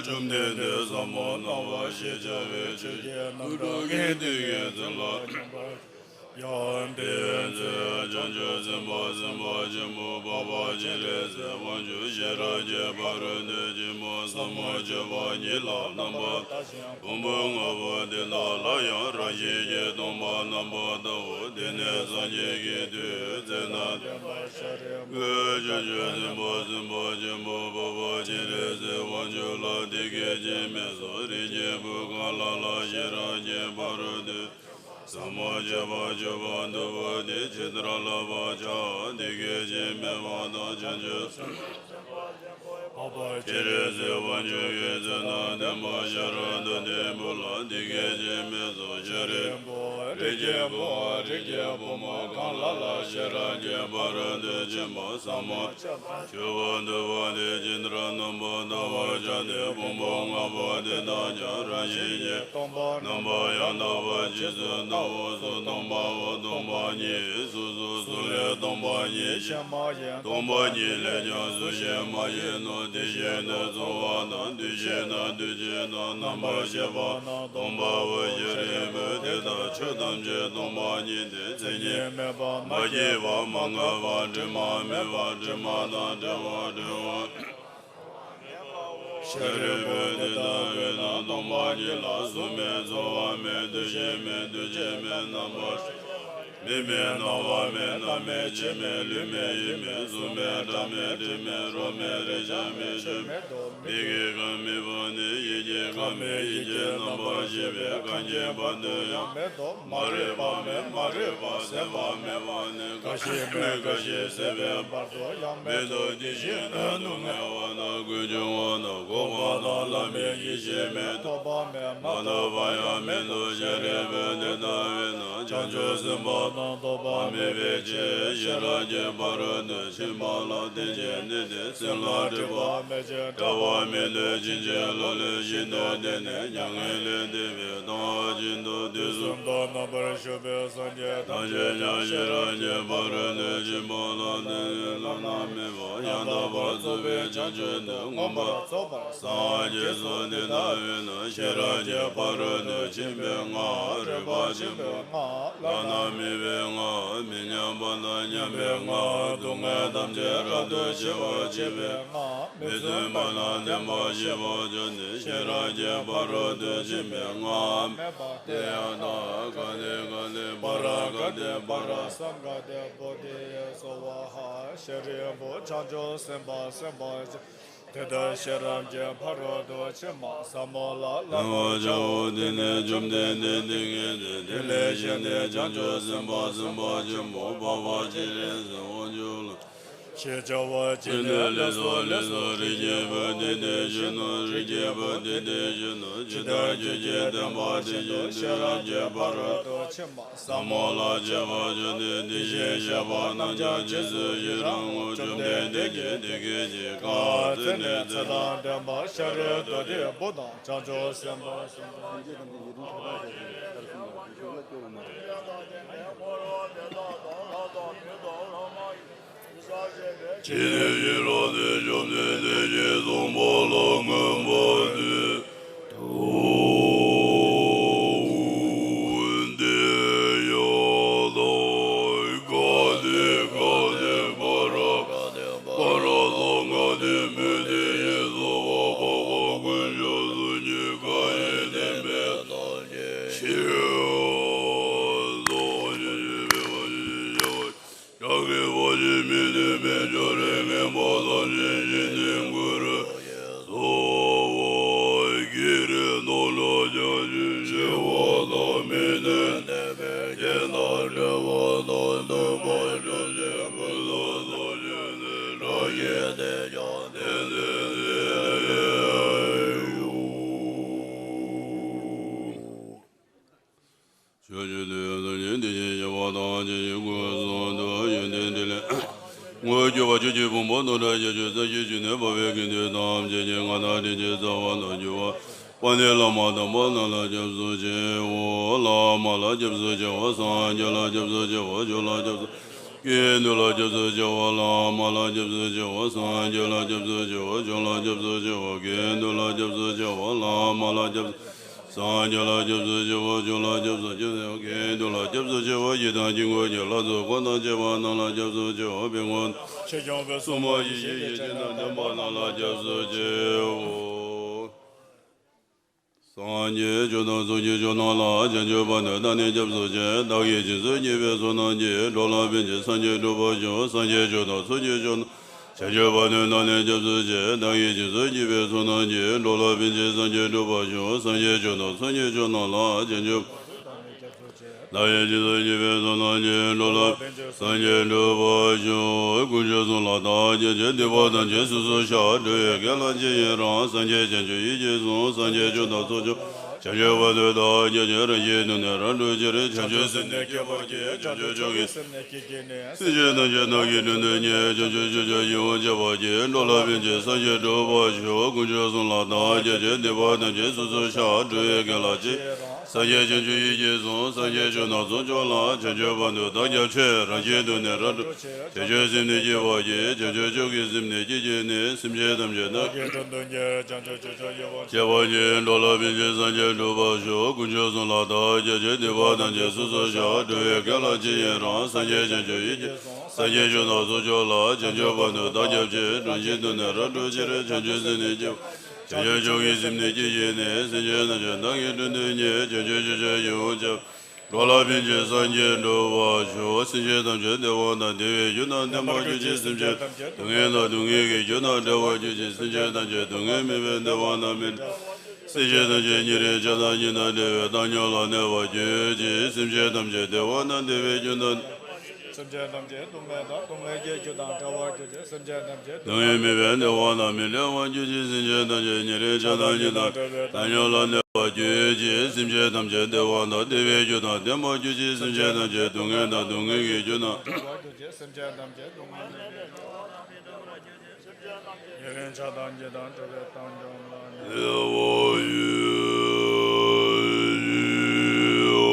བཅོམ་ལྡན་འདས་ཟབ་མོ་སྣང་བ་ཞེས་བྱ་བའི་ཆོས་ཀྱི་རྣམ་གྲངས་ཀྱི་དེ་ཀའི་ཚུལ་ལ་ཡང་དེའི་ཚེ་བྱང་ཆུབ་སེམས་དཔའ་སེམས་དཔའ་ཆེན་པོ་འཕགས་པ་སྤྱན་རས་གཟིགས་དབང་ཕྱུག་ཤེས་རབ་ཀྱི་ཕ་རོལ་ཏུ་ཕྱིན་པ་ཟབ་མོ་སྤྱོད་པ་ཉིད་ལ་རྣམ་པར་ཕུང་པོ་ལྔ་པོ་དེ་དག་ལ་ཡང་རང་བཞིན་གྱིས་སྟོང་པར་རྣམ་པར་བལྟའོ། དེ་ནས་སངས་རྒྱས་ཀྱི་མཐུས་ཚེ་ན་བསྟན་པར་བྱ་རིགས་པོ་བྱང་ཆུབ་སེམས་དཔའ་སེམས་དཔའ་ཆེན་པོ་འཕགས་པ་སྤྱན་རས་གཟིགས་དབང་ཕྱུག་ལ་འདི་སྐད་ཅེས་སྨྲས་སོ། རིགས་ཀྱི་བུ་གང་ལ་ལ་ཤེས་རབ་ཀྱི་ཕ་རོལ་ཏུ་ཟབ་མོ་སྤྱོད་པ་སྤྱོད་པར་འདོད་པ་དེས་ཇི་ལྟར་བསླབ་པར་བྱ། འདི་སྐད་ཅེས་སྨྲས་པ་དང་། བྱང་ཆུབ་སེམས་དཔའ་འཕགས་པ་སྤྱན་རས་གཟིགས་དབང་ཕྱུག་གིས་ཚེ་ན་བསྟན་པ་ཤེས་རབ་ཏུ་ལྡན་པོ་ལ་འདི་སྐད་ཅེས་སྨྲས་སོ། ཤཱ་རིའི་བུ། རིགས་ཀྱི་བུའམ་རིགས་ཀྱི་བུ་མོ་གང་ལ་ལ་ཤེས་རབ་ཀྱི་ཕ་རོལ་ཏུ་ཕྱིན་པ་ཟབ་མོ་སྤྱོད་པར་འདོད་པ་དེས་ཇི་ལྟར་རྣམ་པར་བལྟ་བར་བྱ་སྟེ། ཕུང་པོ་ལྔ་པོ་དེ་དག་ཀྱང་རང་བཞིན་གྱིས་རྣམ་པར་ཡང་དག་པར་རྗེས་སུ་བལྟའོ། གཟུགས་སྟོང་པའམ་སྟོང་པ་ཉིད་གཟུགས་སོ། གཟུགས་ལས་སྟོང་ སྟོང་པ་ཉིད་ཤེས་མ་ཡིན། སྟོང་པ་ཉིད་ལས་ཀྱང་གཟུགས་ཤེས་མ་ཡིན་ནོ། དེ་བཞིན་དུ་གཟུང་བ་དང་འདུ་ཤེས་དང་འདུ་བྱེད་དང་རྣམ་པར་ཤེས་པ་རྣམས་སྟོང་པའོ། ཤཱ་རིའི་བུ་དེ་ལྟར་ཆོས་ཐམས་ཅད་སྟོང་པ་ཉིད་དེ། མཚན་ཉིད་མེད་པ། མ་སྐྱེས་པ། མ་འགགས་པ། དྲི་མ་མེད་པ། དྲི་མ་དང་བྲལ་བ། བྲལ་བ། ཤཱ་རིའི་བུ་དེ་ལྟ་བས་ན་སྟོང་པ་ཉིད་ལ་གཟུགས་མེད། ཚོར་བ་མེད། འདུ་ཤེས་མེད། འདུ་བྱེད་མེད། རྣམ་པར་ཤེས་པ་མེད། མི་མེད། སྣང་བ་མེད། རྣམ་མེད། ཆོས་མེད། ལུས་མེད། ཡིད་མེད། གཟུགས་མེད། སྒྲ་མེད། དྲི་མེད། རོ་མེད། རེག་བྱ་མེད། ཆོས་མེད་དོ། མིག་གིས་ཀྱང་མི་མཐོང་ནས། ཡིད་ཀྱིས་ཀྱང་མི་ཤེས། རྣམ་པར་ཤེས་པས་གང་བྱེད་པ་དེ་ཡང་མེད་དོ། མ་རིག་པ་མེད། མ་རིག་པ་ཟད་པ་མེད་པ་ནས། འགའ་ཞིག་མེད། འགའ་ཞིག་ཟད་པའི་བར་དུ་ཡང་མེད་དོ། དེ་བཞིན་དུ་སྡུག་བསྔལ་བ་དང་ཀུན་འབྱུང་བ་དང་འགོག་པ་དང་བླ་མེད། ཡེ་ཤེས་མེད། རྟོག་པ་མེད། མ་རྟོགས་པ་ཡང་མེད་དོ། ཤཱ་རིའི་བུ་དེ་ལྟ་བས་ན་བྱང་ཆུབ་སེམས་དཔའ་རྣམས་རྟོག་པ་མེད་པའི་ཕྱིར་ཤེས་རབ་ཀྱི་ཕ་རོལ་ཏུ་ཕྱིན་པ་ལ་བརྟེན་ཅིང་གནས་ཏེ། སེམས་ལ་སྒྲིབ་པ་མེད་ཅིང་བྲལ་བ་མེད་དེ། ཕྱིན་ཅི་ལོག་ལས་ཤིན་ཏུ་འདས་ནས་མྱ་ངན་ལས་འདས་པའི་དང་ཞིང་དུ་དུས་གསུམ་དུ་རྣམ་པར་བཞུགས་པའི་སངས་རྒྱས་ཐམས་ཅད་ཀྱང་ཤེས་རབ་ཀྱི་ཕ་རོལ་ཏུ་ཕྱིན་པ་ལ་བརྟེན་ནས་བླ་ན་མེད་པ་ཡང་དག་པར་རྫོགས་པའི་བྱང་ཆུབ་ཏུ་མངོན་པར་རྫོགས་པར་སངས་རྒྱས་སོ། དེ་ལྟ་བས་ན་ཤེས་རབ་ཀྱི་ཕ་རོལ་ཏུ་ཕྱིན་པའི་སྔགས། རིག་པ་ཆེན་པོའི་སྔགས། བླ་ན་མེད་པའི་སྔགས། མི་མཉམ་པ་དང་མཉམ་པའི་སྔགས། སྡུག་བསྔལ་ཐམས་ཅད་རབ་ཏུ་ཞི་བར་བྱེད་པའི་སྔགས། མི་མཐུན་པ་དང་མཐུན་པར་ཤེས་པར་བྱ་སྟེ། ཤེས་རབ་ཀྱི་ཕ་རོལ་ཏུ་ཕྱིན་པའི་སྔགས། མེད་པ་དེ་ཡང་དག། ག་ཏེ་ག་ཏེ་པཱ་ར་ག་ཏེ་པཱ་ར་སཾ་ག་ཏེ་བོ་དྷི་སྭཱ་ཧཱ། ཤཱ་རིའི་བུ་བྱང་ཆུབ་སེམས་དཔའ་སེམས་དཔའ་ཆེ། དེ་ལྟར་ཤེས་རབ་ཀྱི་ཕ་རོལ་ཏུ་ཕྱིན་པ་ཟབ་མོ་ལ་བསླབ་པར་བྱའོ། དེ་ནས་བཅོམ་ལྡན་འདས་དེ་སྐད་དུ། དེ་ལས་གཞན་ནི་བྱང་ཆུབ་སེམས་དཔའ་སེམས་དཔའ་ཆེན་པོ་འཕགས་པ་སྤྱན་རས་གཟིགས་དབང་ཕྱུག་ལ། ཞེས་བྱ་བ་ཇི་སྙེད་ལེགས་སོ་ལེགས་སོ། རིགས་ཀྱི་བུ་དེ་དེ་བཞིན་ནོ། རིགས་ཀྱི་བུ་དེ་དེ་བཞིན་ནོ། ཇི་ལྟར་ཁྱོད་ཀྱིས་བསྟན་པ་དེ་བཞིན་ཤེས་རབ་ཀྱི་ཕ་རོལ་ཏུ་ཕྱིན་པ་ཟབ་མོ་ལ་སྤྱད་པར་བྱ་སྟེ། དེ་བཞིན་གཤེགས་པ་རྣམས་ཀྱང་རྗེས་སུ་ཡི་རང་ངོ་། བཅོམ་ལྡན་འདས་ཀྱིས་དེ་སྐད་ཅེས་བཀའ་སྩལ་ནས། ཚེ་དང་ལྡན་པ་ཤཱ་ར་དྭ་ཏིའི་བུ་དང་བྱང་ཆུབ་སེམས་དཔའ་སེམས་དཔའ་ཇི་སྙེད་ཞིང་རལ་ཏེ་བཅོམ་ལྡན་འདས་ཀྱིས་གསུངས་པ་ལ་མངོན་པར་བསྟོད་དོ། དེ་ཡང་དག་ག་ཏེ་ག་ཏེ་པཱ་ར་ག་ཏེ་པཱ་ར་སཾ་ག་ཏེ་བོ་དྷི་ཡེ་སྭཱ་ཧཱ། འཕགས་པ་ཀུན་ཁྱབ་གཟུགས་བརྙན་མཁའ་ཡི་བསྟན་པའི་ཐམས་ཅད་ཀྱི་ཕྱིར། བདག་གི་བར་ཆད་མི་མཐུན་པའི་ཕྱོགས་རིས་ངན་པ་ཐམས་ཅད་ཞི་སྟེ་མགོན་རིགས་སུ་བོར་བའི་ཀྱི་རིགས་རྣམས་ལ་བྱང་ཆུབ་སྤྱད་པ་དང་། མི་མཐུན་ལྡན་པའི་རྐྱེན་དང་བྲལ་བ་དང་། མཐུན་པར་བྱ་ཕྱིར་ཀུན་ཏུ་བཟང་ཞིང་ནུས་པ་ཡོད་དེ། བཀྲ་ཤིས་དེས་ཀྱང་དེང་འདིར་ཐོབ་ཡོད། ཕྱོགས་བཅུ་དུས་གསུམ་གྱི་དེ་བཞིན་གཤེགས་པ་དང་བཅས་ཀྱི་སྐུ་གསུང་ཐུགས་ཡོན་ཏན་ཕྲིན་ལས་དངོས་གྱུར་པ་ཆོས་ཀྱི་ཕུང་པོ་རྣམ་པར་ཁྱབ་བྱུང་། ས་གཞི་བཅུ་ནས་འཕགས་པའི་དགེ་འདུན་ཐམས་ཅད་ཀྱི་མངའ་བདག་དྲིན་ཅན་རྩ་བ་ནས་གྱུར་པ་པཎ་ཌི་བླ་མ་དམ་པ་རྣམས་ལ་སྐྱབས་སུ་མཆིའོ། བླ་མ་ལ་སྐྱབས་སུ་མཆིའོ། སངས་རྒྱས་ལ་སྐྱབས་སུ་མཆིའོ། ཆོས་ལ་སྐྱབས་སུ། དགེ་འདུན་ལ་སྐྱབས་སུ་མཆིའོ། བླ་མ་ལ་སྐྱབས་སུ་མཆིའོ། སངས་རྒྱས་ལ་སྐྱབས་སུ་མཆིའོ། ཆོས་ལ་སྐྱབས་སུ་མཆིའོ། དགེ་འདུན་ལ་སྐྱབས་སུ་མཆིའོ། བླ་མ་ལ་སྐྱབས་སུ། སངས་རྒྱས་ལ་སྐྱབས་སུ་མཆིའོ། ཆོས་ལ་སྐྱབས་སུ་མཆིའོ། དགེ་འདུན་ལ་སྐྱབས་སུ་མཆིའོ། ཞིང་དང་དཀྱིལ་འཁོར་གྱི་ལྷ་ཚོགས་འཁོར་དང་བཅས་པ་རྣམས་ལ་སྐྱབས་སུ་མཆིའོ། ཕུང་པོ་ཆེ་ཆུང་གི་སྲུང་མ་ཡེ་ཤེས་ཡིད་བཞིན་དང་ལྡན་པ་རྣམས་ལ་སྐྱབས་སུ་མཆིའོ། སངས་རྒྱས་ཆོས་དང་ཚོགས་ཀྱི་མཆོག་རྣམས་ལ། བྱང་ཆུབ་བར་དུ་བདག་ནི་སྐྱབས་སུ་མཆི། བདག་གིས་སྦྱིན་སོགས་བགྱིས་པའི་ཚོགས་རྣམས་ཀྱིས། འགྲོ་ལ་ཕན་ཕྱིར་སངས་རྒྱས་འགྲུབ་པར་ཤོག། སངས་རྒྱས་ཆོས་དང་ཚོགས་ཀྱི་མཆོག་རྣམས། བྱང་ཆུབ་བར་དུ་བདག་ནི་སྐྱབས་སུ་མཆི། བདག་གིས་སྦྱིན་སོགས་བགྱིས་པའི་ཚོགས་རྣམས་ཀྱིས། འགྲོ་ལ་ཕན་ཕྱིར་སངས་རྒྱས་འགྲུབ་པར་ཤོག། སངས་རྒྱས་ཆོས་དང་ཚོགས་ཀྱི་མཆོག་རྣམས་ལ། བྱང་ཆུབ་བདག་གིས་སྦྱིན་སོགས་བགྱིས་པའི་ཚོགས་རྣམས་ཀྱིས། འགྲོ་ལ་སངས་རྒྱས་འགྲུབ་པར་ཤོག། དཀོན་མཆོག་གསུམ་ལ་བདག་སྐྱབས་མཆི། སྡིག་པ་ཐམས་ཅད་སོ་སོར་བཤགས། འགྲོ་བའི་དགེ་ལ་རྗེས་ཡི་རང་། སངས་རྒྱས་བྱང་ཆུབ་ཡིད་ཀྱིས་བཟུང་། སངས་རྒྱས་ཆོས་དང་ཚོགས་མཆོག། བྱང་ཆུབ་བར་དུ་བདག་སྐྱབས་མཆི། རང་གཞན་དོན་ནི་རབ་བསྒྲུབ་ཕྱིར། བྱང་ཆུབ་སེམས་ནི་བསྐྱེད་པར་བགྱི། བྱང་ཆུབ་མཆོག་གི་སེམས་ནི་བསྐྱེད་བགྱིས་ནས། སེམས་ཅན་ཐམས་ཅད་བདག་གིས་དོན་དུ་གཉེར། བྱང་ཆུབ་སྤྱོད་པ་ཡིད་འོང་སྤྱད་པར་བགྱི། འགྲོ་ལ་ཕན་ཕྱིར་སངས་རྒྱས་འགྲུབ་པར་ཤོག། དཀོན་མཆོག་གསུམ་ལ་བདག་སྐྱབས་མཆི། སྡིག་པ་ཐམས་ཅད་སོ་སོར་བཤགས། འགྲོ་བའི་དགེ་ལ་རྗེས། སངས་རྒྱས་བྱང་ཆུབ་ཡིད་ཀྱིས་བཟུང་། སངས་རྒྱས་ཆོས་རྣམས་ཚོགས་བཅུ་ལ། བྱང་ཆུབ་བར་དུ་བདག་སྐྱབས་མཆི། རང་གཞན་དུ་ནི་རབ་བསྒྲུབ་ཕྱིར། བྱང་ཆུབ་སེམས་ནི་བསྐྱེད་པར་བགྱི། བྱང་ཆུབ་མཆོག་གི་སེམས་ནི་བསྐྱེད་བགྱིས་ནས། སེམས་ཅན་ཐམས་ཅད་བདག་གིས་དགྲ་བཅོམ་ཕྱིར། བྱང་ཆུབ་སྤྱོད་མཆོག་ཡིད་བཞིན་ནོར། བསྐྱེད་པར་བགྱི། འགྲོ་ལ་ཕན་ཕྱིར་སངས་རྒྱས་འགྲུབ་པར་ཤོག། དཀོན་མཆོག་གསུམ་ལ་བདག་སྐྱབས་མཆི། སྡིག་པ་ཐམས་ཅད་སོ་སོར་བཤགས། འགྲོ་བའི་དགེ་ལ་ཇི་ཡིན་རང་། སངས་རྒྱས་བྱང་ཆུབ་ཡིད་ཀྱིས་བཟུང་། སངས་རྒྱས་ཆོས་རྣམས་ཚོགས་བཅུ་ལ། བྱང་ཆུབ་བར་དུ་བདག་སྐྱབས་མཆི། རང་གཞན་དུ་ནི་རབ་བསྒྲུབ་ཕྱིར། བྱང་ཆུབ་སེམས་ནི་བསྐྱེད། བྱང་ཆུབ་མཆོག་གི་སེམས་ནི་བསྐྱེད་བགྱིས་ནས། སེམས་ཅན་ཐམས་ཅད་བདག་གིས་དགྲ་བཅོམ་ཕྱིར། བྱང་ཆུབ་སྤྱོད་མཆོག་ཡིད་བཞིན་ནོར། འགྲོ་ལ་ཕན་ཕྱིར་སངས་རྒྱས་འགྲུབ་པར་ཤོག། སེམས་ཅན་ཐམས་ཅད་བདེ་བ་དང་བདེ་བའི་རྒྱུ་དང་ལྡན་པར་གྱུར་ཅིག། སེམས་ཅན་སྡུག་བསྔལ་དང་སྡུག་བསྔལ་གྱི་རྒྱུ་དང་བྲལ་བར་གྱུར་ཅིག། སེམས་ཅན་ཐམས་ཅད་སྡུག་བསྔལ་མེད་པའི་བདེ་བ་དང་མི་འབྲལ་བར་གྱུར་ཅིག། སེམས་ཅན་ཐམས་ཅད་ཉེ་རིང་ཆགས་སྡང་གཉིས་དང་བྲལ་བའི་བདག་ཉིད་ལ་གནས་པར་གྱུར་ཅིག། སེམས་ཅན་ཐམས་ཅད་བདེ་བ་དང་བདེ་བའི་རྒྱུ་དང་སེམས་ཅན་ཐམས་ཅད་སྡུག་བསྔལ་དང་སྡུག་བསྔལ་གྱི་རྒྱུ་དང་བྲལ་བར་གྱུར་ཅིག། སེམས་ཅན་ཐམས་ཅད་སྡུག་བསྔལ་མེད་པའི་བདེ་བ་དང་མི་འབྲལ་བར་གྱུར་ཅིག། སེམས་ཅན་ཐམས་ཅད་ཉེ་རིང་ཆགས་སྡང་གཉིས་དང་བྲལ་བའི་བདག་ཉིད་ལ་གནས་པར་གྱུར་ཅིག། སེམས་ཅན་ཐམས་ཅད་བདེ་བ་དང་བདེ་བའི་རྒྱུ་དང་ལྡན་པར་གྱུར་ཅིག། སེམས་ཅན་ཐམས་ཅད་སྡུག་བསྔལ་དང་སྡུག་བསྔལ་གྱི་རྒྱུ་དང་བྲལ་བར་གྱུར་ཅིག། སེམས་ཅན་ཐམས་ཅད་སྡུག་བསྔལ་མེད་པའི་བདེ་བ་དང་མི་འབྲལ་བར་གྱུར་ཅིག། སེམས་ཅན་ཉེ་རིང་ཆགས་སྡང་གཉིས་དང་བྲལ་བའི་བདག་ཉིད་ལ་གནས་པར་གྱུར་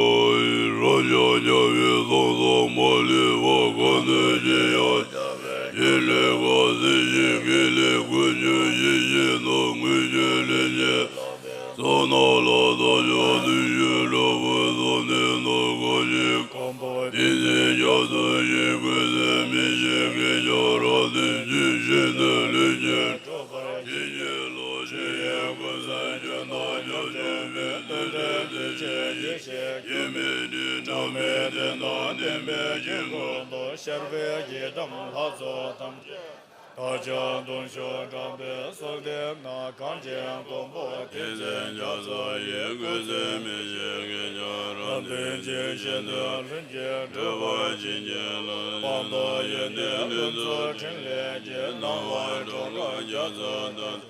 ཅིག། རབ་འབྱམས་རྒྱལ་བའི་གསང་གསུམ་མ་ལུས་པ། གང་ཐོས་ཀྱང་ཡང་དག་པའི་ཕྱིར་ལེགས་པར་གཟིགས་ཤིང་། དགེ་ལེགས་ཀུན་གྱི་ཡིད་བཞིན་ནོར། མངོན་སྤྱོད་ལྷུན་གྱིས་གསལ་བའི་ཚོགས་རྣམས་ལ། བདག་ཅག་བདུད་ཀྱི་དགྲ་བོ་གསུམ་སྟེ་བདག་གང་ཞིག་གོམ་པ་བདུན་བརྒྱ་སྐྱབས་སུ་མཆི། བཀོད་ཚེ་མི་ཤིགས་བསྐལ་བརྒྱར་རབ་བརྟན་ཅིང་། གཞན་དོན་ལྷུན་གྱིས་གྲུབ་པར་བྱིན་གྱིས་རློབས། ཆོས་དབྱིངས་ཀུན་གསལ་ཁྱོད་རྣམས་ཀྱང་། འཇུག་པའི་རྟེན་འབྲེལ་མཐུ་ཆེན་ཡེ་ཤེས་ཀྱིས། སྐྱེ་མེད་དྲི་མ་མེད་བདེ་དང་ལྡན་པའི་དཀྱིལ་འཁོར་དུ། ཤར་བའི་ཡི་དམ་ལྷ་ཚོགས་ཐམས་ཅད་བདག་ཅག་གདུང་ཤུགས་དྲག་པོས་གསོལ་ཏེ་ན། གང་ཕྱིར་མགོན་པོ་བསྟན་འཛིན་རྒྱ་མཚོ་ཡི། བཀོད་ཚེ་མི་ཤིགས་བསྐལ་བརྒྱར་རབ་བརྟན་ཅིང་། གཞན་དོན་ལྷུན་གྱིས་གྲུབ་པར་བྱིན་གྱིས་རློབས། སྤངས་རྟོགས་ཡོན་ཏན་ལྷུན་གྱིས་ཕྲིན་ལས་ཀྱིས། སྣང་བ་འཕྲོ་འགག་རྒྱ་མཚོ་ལྟར།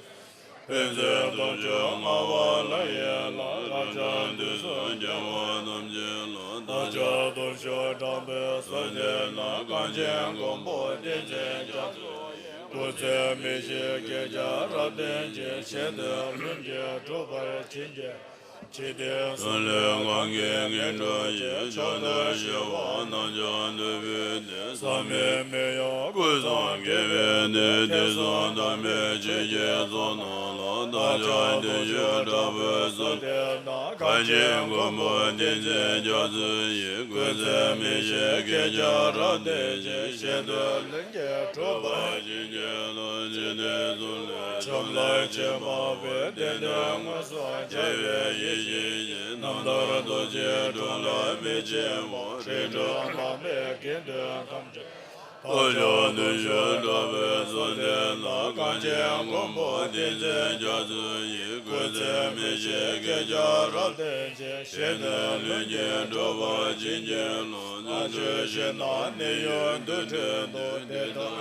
ཕན་མཛད་སྟོབས་བཅུ་མངའ་བ་ལྷ་ཡི་ལྷ། རབ་འབྱམས་དུས་གསུམ་རྒྱལ་བ་ཐམས་ཅད་ལ། བདག་ཅག་གདུང་ཤུགས་དྲག་པོས་གསོལ་ཏེ་ན། གང་ཕྱིར་མགོན་པོ་བསྟན་འཛིན་རྒྱ་མཚོ་ཡི། བཀོད་ཚེ་མི་ཤིགས་བསྐལ་བརྒྱར་རབ་བརྟན་ཅིང་། གཞན་དོན་ལྷུན་གྱིས་གྲུབ་པར་བྱིན་གྱིས། ཇི་སྲིད་གསུམ་ལུས་གང་གི་ངན་འགྲོ་ཡི། མཆོག་ཏུ་གཞོལ་བ་རྣམས་ཀྱང་འདུད་པའི་གནས། བསམ་པའི་མི་གཡོ་ཀུན་བཟང་དགེ་བའི་གནས། དུས་གསུམ་དམ་པའི་ཆོས་ཀྱི་ཚོགས་རྣམས་ལ། བདག་ཅག་གདུང་ཤུགས་དྲག་པོས་གསོལ་ཏེ་ན། གང་ཕྱིར་མགོན་པོ་བསྟན་འཛིན་རྒྱ་མཚོ་ཡི། བཀོད་ཚེ་མི་ཤིགས་བསྐལ་བརྒྱར་རབ་བརྟན་ཅིང་། གཞན་དོན་ལྷུན་གྱིས་གྲུབ་པར་བྱིན་གྱིས་རློབས། ཇི་སྲིད་གསུམ་ལུས་བྱམས་ལ་སྤྱད་པ་པོའི། བདེན་དོན་མངོན་སུམ་རྒྱལ་བའི་ཡེ་ཤེས་ཀྱིས། རྣམ་ཐར་རྡོ་རྗེའི་སྒྲོམ་ལ་མི་མཆིས་པ། རིགས་དྲུག་དམག་མིའི་དགེ་འདུན་ཐམས་ཅད། བདག་ཅག་གདུང་ཤུགས་དྲག་པོས་གསོལ་ཏེ་ན། གང་ཕྱིར་མགོན་པོ་བསྟན་འཛིན་རྒྱ་མཚོ་ཡི། བཀོད་ཚེ་མི་ཤིགས་བསྐལ་བརྒྱར་རབ་བརྟན་ཅིང་། གཞན་དོན་ལྷུན་གྱིས་གྲུབ་པར་བྱིན་གྱིས་རློབས། ནམ་ཞིག་ཞིང་ན་གནས་ཡུལ་དུར་ཁྲོད་དུ། དེ་དག་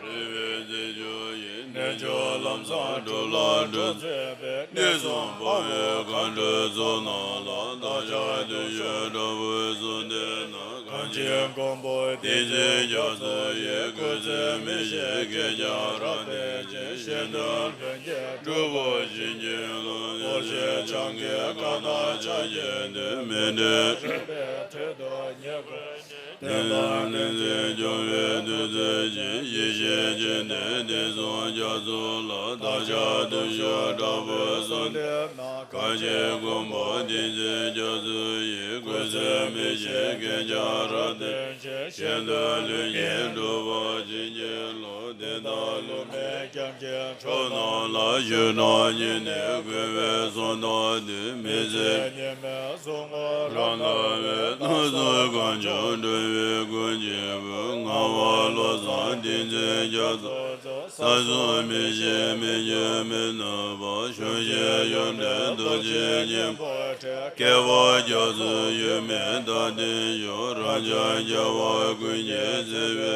རིག་པའི་རྫས་འགྱུར་ཡིས། གནས་མཆོག་ལམ་བཟང་སྒྲུབ་ལ་གྲོགས་བྱེད་པའི། གནས་གསུམ་དཔའ་བོའི་མཁའ་འགྲོའི་ཚོགས་རྣམས་ལ། བདག་ཅག་གདུང་ཤུགས་དྲག་པོས་གསོལ་ཏེ་ན། གང་ཕྱིར་མགོན་པོ་བསྟན་འཛིན་རྒྱ་མཚོ་ཡི། བཀོད་ཚེ་མི་ཤིགས་བསྐལ་བརྒྱར་རབ་བརྟན་ཅིང་། གཞན་དོན་ལྷུན་གྱིས་གྲུབ་པར་བྱིན་གྱིས་རློབས། འཁོར་བཅས་འཆང་གི་བཀའ་དང་ཕྱག་རྒྱའི་མཐུས། མི་འབྲལ་ཆོས་པའི་དོན་དུ་ཉེ་བར་བསྟེན། དེ་ལྟར་བསྟན་འཛིན་སྐྱོང་བའི་མཐུ་རྩལ་ཅན། ཡེ་ཤེས་སྤྱན་ལྡན་བསྟན་སྲུང་རྒྱ་མཚོ་ལ། བདག་ཅག་གདུང་ཤུགས་དྲག་པོས་གསོལ་ཏེ་ན། གང་ཕྱིར་མགོན་པོ་བསྟན་འཛིན་རྒྱ་མཚོ་ཡི། བཀོད་ཚེ་མི་ཤིགས་བསྐལ་བརྒྱར་རབ་བརྟན་ཅིང་། གཞན་དོན་ལྷུན་གྱིས་གྲུབ་པར་བྱིན་གྱིས་རློབས། དེ་དག་ལུས་མེད་སྐྱབས་ཀྱི་མཆོག་རྣམས་ལ། ཞུ་དྲང་སྙིང་ནས་གུས་པས་གསོལ་བ་འདེབས། མི་ཚེ་སྙིགས་མའི་གཟུགས་བརྙན་རབ་བསྔོ་བའི། རྣམ་གསུམ་གང་བྱུང་འགྲོ་བའི་ཀུན་གྱི་བུ། ངག་དབང་བློ་བཟང་བསྟན་འཛིན་རྒྱ་མཚོ་མཛོད། ས་གསུམ་མི་ཤིགས་མི་འགྱུར་མི་ནུབ་པ། གཞུང་བཞིའི་ཡོན་ཏན་རྡོ་རྗེ་སྙིང་པོར་འཁྲིལ། བསྐལ་པ་རྒྱ་མཚོའི་ཡུལ་མི་དག་ལྡན་ཤོག། རབ་འབྱམས་རྒྱལ་བ་ཀུན་གྱི་བརྩེ་བའི་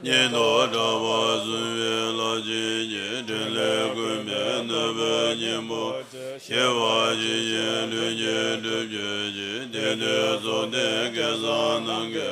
ཉེན་རྟོག་དྲག་པོ་གཟུ་ བའི་ལྷ་ཆེན་གྱི་ཕྲིན་ལས་ཀུན་པས་ནོར་བུའི་སྙིང་པོ་ཆེ་བ་ཇི་བཞིན་ལྷུན་གྱིས་གྲུབ་གྱུར་ཅིག་དེ་དུས་ཚོགས་ལྡན་སྐལ་བཟང་རྣམས་ཀྱི་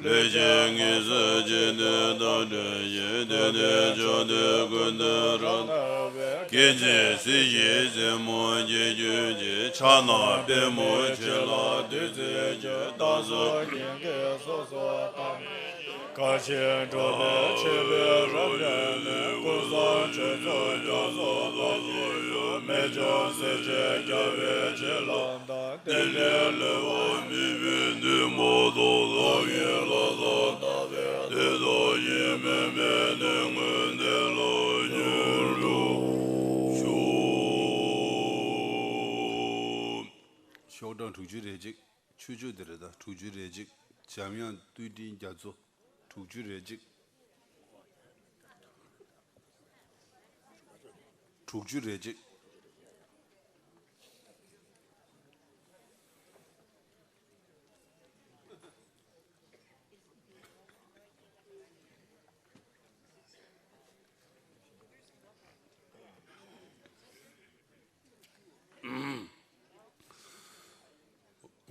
ལུས་ཅན་དངོས་སུ་ཇི་ལྟར་བདག་སྒྲོལ་ཞིང་། དེ་དུས་ཕྱོགས་དུས་ཀུན་ཏུ་རབ་སྟེར་བའི། མཁྱེན་བརྩེ་སྲིད་ཞིའི་རྩེ་མོར་འགྱེད་གྱུར་ཅིག་ཕྱག་ན་པདྨོ་ཆེ་ལ་བདུད་རྩིའི་ཆུ། རྟག་ཏུ་སྙན་བརྒྱུད་སོ་སོར་བཏབ་མི་བཞིན། གར་ཆེན་འགྲོ་བའི་མཆོད་པའི་རབ་འབྲིང་ནས། ཀུན་བཟང་མཆོད་ཚོགས་རྒྱ་མཚོ་ལ་བཞུགས་ཡོད། རྨད་བྱུང་སྲས་ཆེན་རྒྱལ་བའི་བྱིན་རླབས་དང་། རྟེན་འབྲེལ་ལེགས་པར་མོས་པའི་བདུད་མོ་དང་། ལྷ་ཡི་ལྷ་ས་བཏབ་པའི་བདུད་བདག་ཡིད་མི་མེད་ནི། སྔོན་བདེ་ལ་མྱུར་འགྲུབ་ཤོག་ཤོག་གྲངས་དྲུག་ཅུ་རེ་གཅིག་ཆོས་ཕྱོགས་འདིར་དང་དྲུག་ཅུ་རེ་གཅིག་འཇམ་དབྱངས་བསྟོད་སྤྲིན་རྒྱ་མཚོ། དྲུག་ཅུ་རེ་གཅིག་དྲུག་ཅུ་རེ་གཅིག་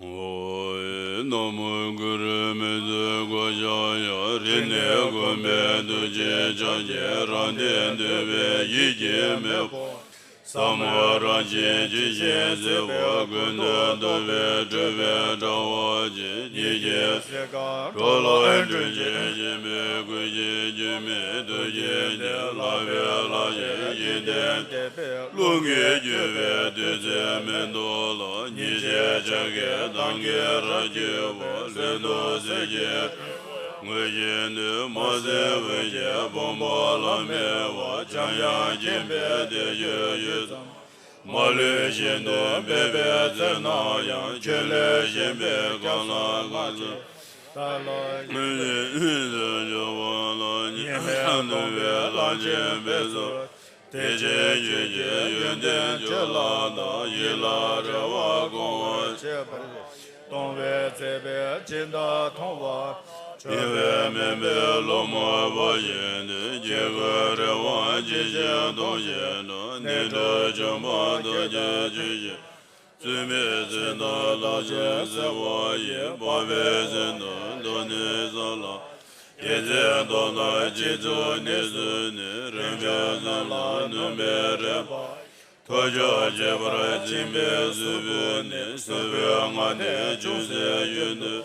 ཨོ། ན་མོ་གུ་རུ་མི་བསྐྱོད་གོ་ཤཱཀྱ། རིག་གནས་ཀུན་པའི་ཐུགས་རྗེའི་ཕྱག་རྒྱས། རབ་བརྟན་འདུས་པའི་ཡིད་ཀྱི་མེ་ལྷ། ཟབ་མོ་རང་བཞིན་ཇི་བཞིན་གཟིགས་པ། ཀུན་ཏུ་བཟང་པོའི་སྤྲུལ་པའི་དྲ་བ་ཅན། ཉིད་ཀྱི་གཟི་བརྗིད་འགྲོ་ལ་སྤྲུལ་ཅིང་གཤེགས་པའི་སྐུ་བཞིའི་སྒྱུ་མའི་ཐུགས་རྗེ་ཅན། ལྷག་པའི་ལྷ་ཆེན་ཡོན་ཏན་ལྡན་པའི་ཀླུ་གིས་བསྐྱོད་པའི་བདུད་རྩིའི་མེ་ཏོག་ལ། ཉིན་བྱེད་འཆར་ཀའི་མདངས་ཀྱིས་རབ་བསྒྱུར་བ། ལྷུན་སྟུག་གསེར་གྱི་དངོས་བཞིན་དུ། མ་བསྲེགས་འོད་ཀྱི་ཕུང་པོ་ལ་མོས་པ། འཇམ་དབྱངས་མཁྱེན་པའི་བདེ་སྤྱོད་ཡུད་ཙམ། མ་ལུས་ཤིན་ཏུ་སྦས་པའི་ཚེ་ན་ཡང་། ཁྱོད་ལས་གཞན་པའི་གང་ལ་མ་ཆགས། ད་ལྟ་ཡི་དངོས་གཞི་ཡུལ་དུ་འཇོག་པ་ལ། ཉི་མས་སྟོང་པའི་ལྷ་ཆེན་དཔེ་གསུམ། དེ་ཕྱིར་ཁྱོད་ཀྱི་ཡོན་ཏན་ཆོས་ལ་བདག་ཡིད་ལ་རེ་བ་སྐོང་བར་བྱེད་པ། སྟོང་པའི་ཚེ་བས་ཇི་ལྟར་མཐོང་བ། འཆི་བས་མུན་པའི་ལོ་མ་བ་བཞིན་དུ། སྐྱེ་དགུའི་རེ་བ་ཇི་བཞིན་མཐོང་བཞིན་དུ། ནད་དྲག་འབྱུང་པོ་དུག་གི་ཇི་བཞིན། བཙུན་མའི་ཚེ་དང་བདག་གཞན་བསྲེ་བ་ཡི། འཕགས་པའི་ཚེ་དང་སྡུག་བསྔལ་ས་ལ། སྐྱེ་ཚེ་ཐོག་མཐའ་སྤྱི་གཙུག་གནས་སུ་ནི། རིམ་པས་སེམས་ལ་ནོན་པའི་རེ་བ། ཐོབ་གྱུར་ཁྱད་པར་འཛིན་པའི་གཟུགས་པོ་ནི། གཟུགས་པོའི་ངང་ནས་ཅུང་ཟད་ཡུན་དུ།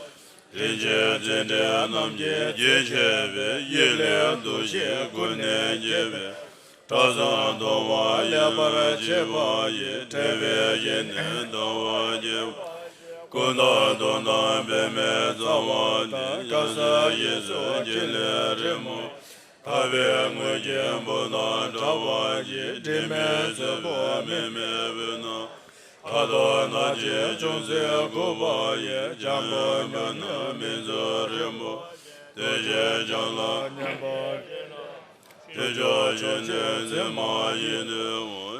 རིན་ཆེན་ཚེ་འབྲས་རྣམས་ཀྱིས་རྒྱན་ཆེ་བའི། ཡིད་ལས་འདུ་ཤེས་ཀུན་ནས་བསྐྱེད་པའི། སྐྲ་བཟང་མཐོང་བ་ལེགས་པར་བྱེད་པ་ཡི། བསྒྲལ་བའི་གཞི་ནས་ཟླ་བ་རྒྱས་པ། ཀུན་ཏུ་སྟོང་དང་པདྨའི་རྩ་བ་སྟེ། སྐྲ་སེར་གཡས་སུ་འཁྱིལ་ལེའུ་རིང་མོ། ཐར་པའི་དངོས་ཀྱི་བུམ་དང་འདྲ་བ་ཡི། དྲི་མེད་ཚོམ་བུ་མིག་མེད་འོད་སྣང་། ཁ་དོག་སྣ་གཅིག་ཅུང་ཟད་འཁུ་བ་ཡི། ལྗང་གུ་སྨྱུག་ནག་མིག་ཆུ་རིང་པོ། དུས་ཀྱི་འཆར་སྣང་མཉམ་པར་དེ་ཕྱོགས་ཆོས་ཀྱི་མཚན་མ་ཡིན་ཏེ།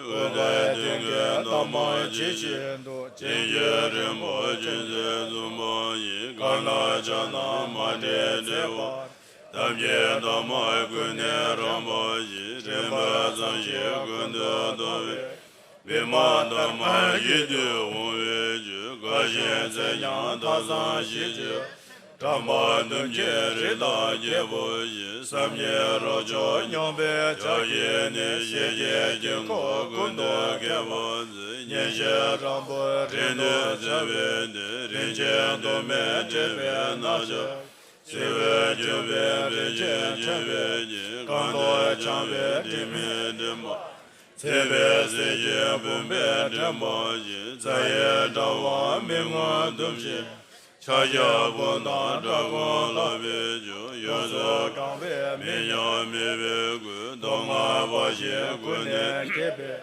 འོད་ཟེར་སྟོང་གི་འདབ་མ་ཇི་བཞིན་དུ། བྱིན་གྱིས་རིམ་པ་ཅུང་ཟད་བཟུང་བ་ཡི། གང་ལ་ཕྱག་ན་མཎྜལ་བྲེས་པ། ཐབས་མཁས་འདབ་མ་ཀུན་ནས་རིམ་པ་བཞིན། རིམ་པ་ཙམ་ཞིག་ཀུན་ཏུ་བསྡུ་བའི། པདྨ་འདབ་མ་ཡིད་དུ་འོང་བའི་ཆུ། དགའ་ཞིང་འཚེར་ཞིང་ཐགས་བཟང་ཞིང་རྒྱས། བཀྲམ་པ་ཟླུམ་གྱི་རི་དྭགས་རྒྱལ་པོ་བཞིན། བསམ་གྱིས་རབ་ཆོག་སྙོམས་པའི་ཕྱག་གིས་ནི། ཞལ་གྱི་དཀྱིལ་འཁོར་ཀུན་ཏུ་ཁྱབ་པར་མཛད། ཉིན་བྱེད་རང་བབས་རིང་དུ་གསལ་བའི་མཐིལ། རིན་ཆེན་གདོང་མའི་འབྲེལ་བའི་རྣམ་གཞག་བརྩེ་བས་བསྐྱོད་པའི་བེར་ཆེན་འཁྱིལ་བའི་ཉིན། གང་དུ་འཆང་བའི་དྲི་མེད་འདབ་མ། མཚན་དཔལ་གསེར་གྱི་བུམ་པའི་འགྲེང་བུ་བཞིན། རྩ་བའི་དྲ་བ་མི་མངོན་ཟླུམ་ཞིག་ཕྱག་རྒྱ་སྤུ་ན་བྲག་ཀུན་བརླབས་པའི་མཇུག་ཡོངས་སུ་གང་བས་མིག་ཀྱང་མི་ཕྱེད་སྐུ། མདོ་སྔགས་འབའ་ཞིག་ཀུན་ནས་བསྐྱེད་པའི།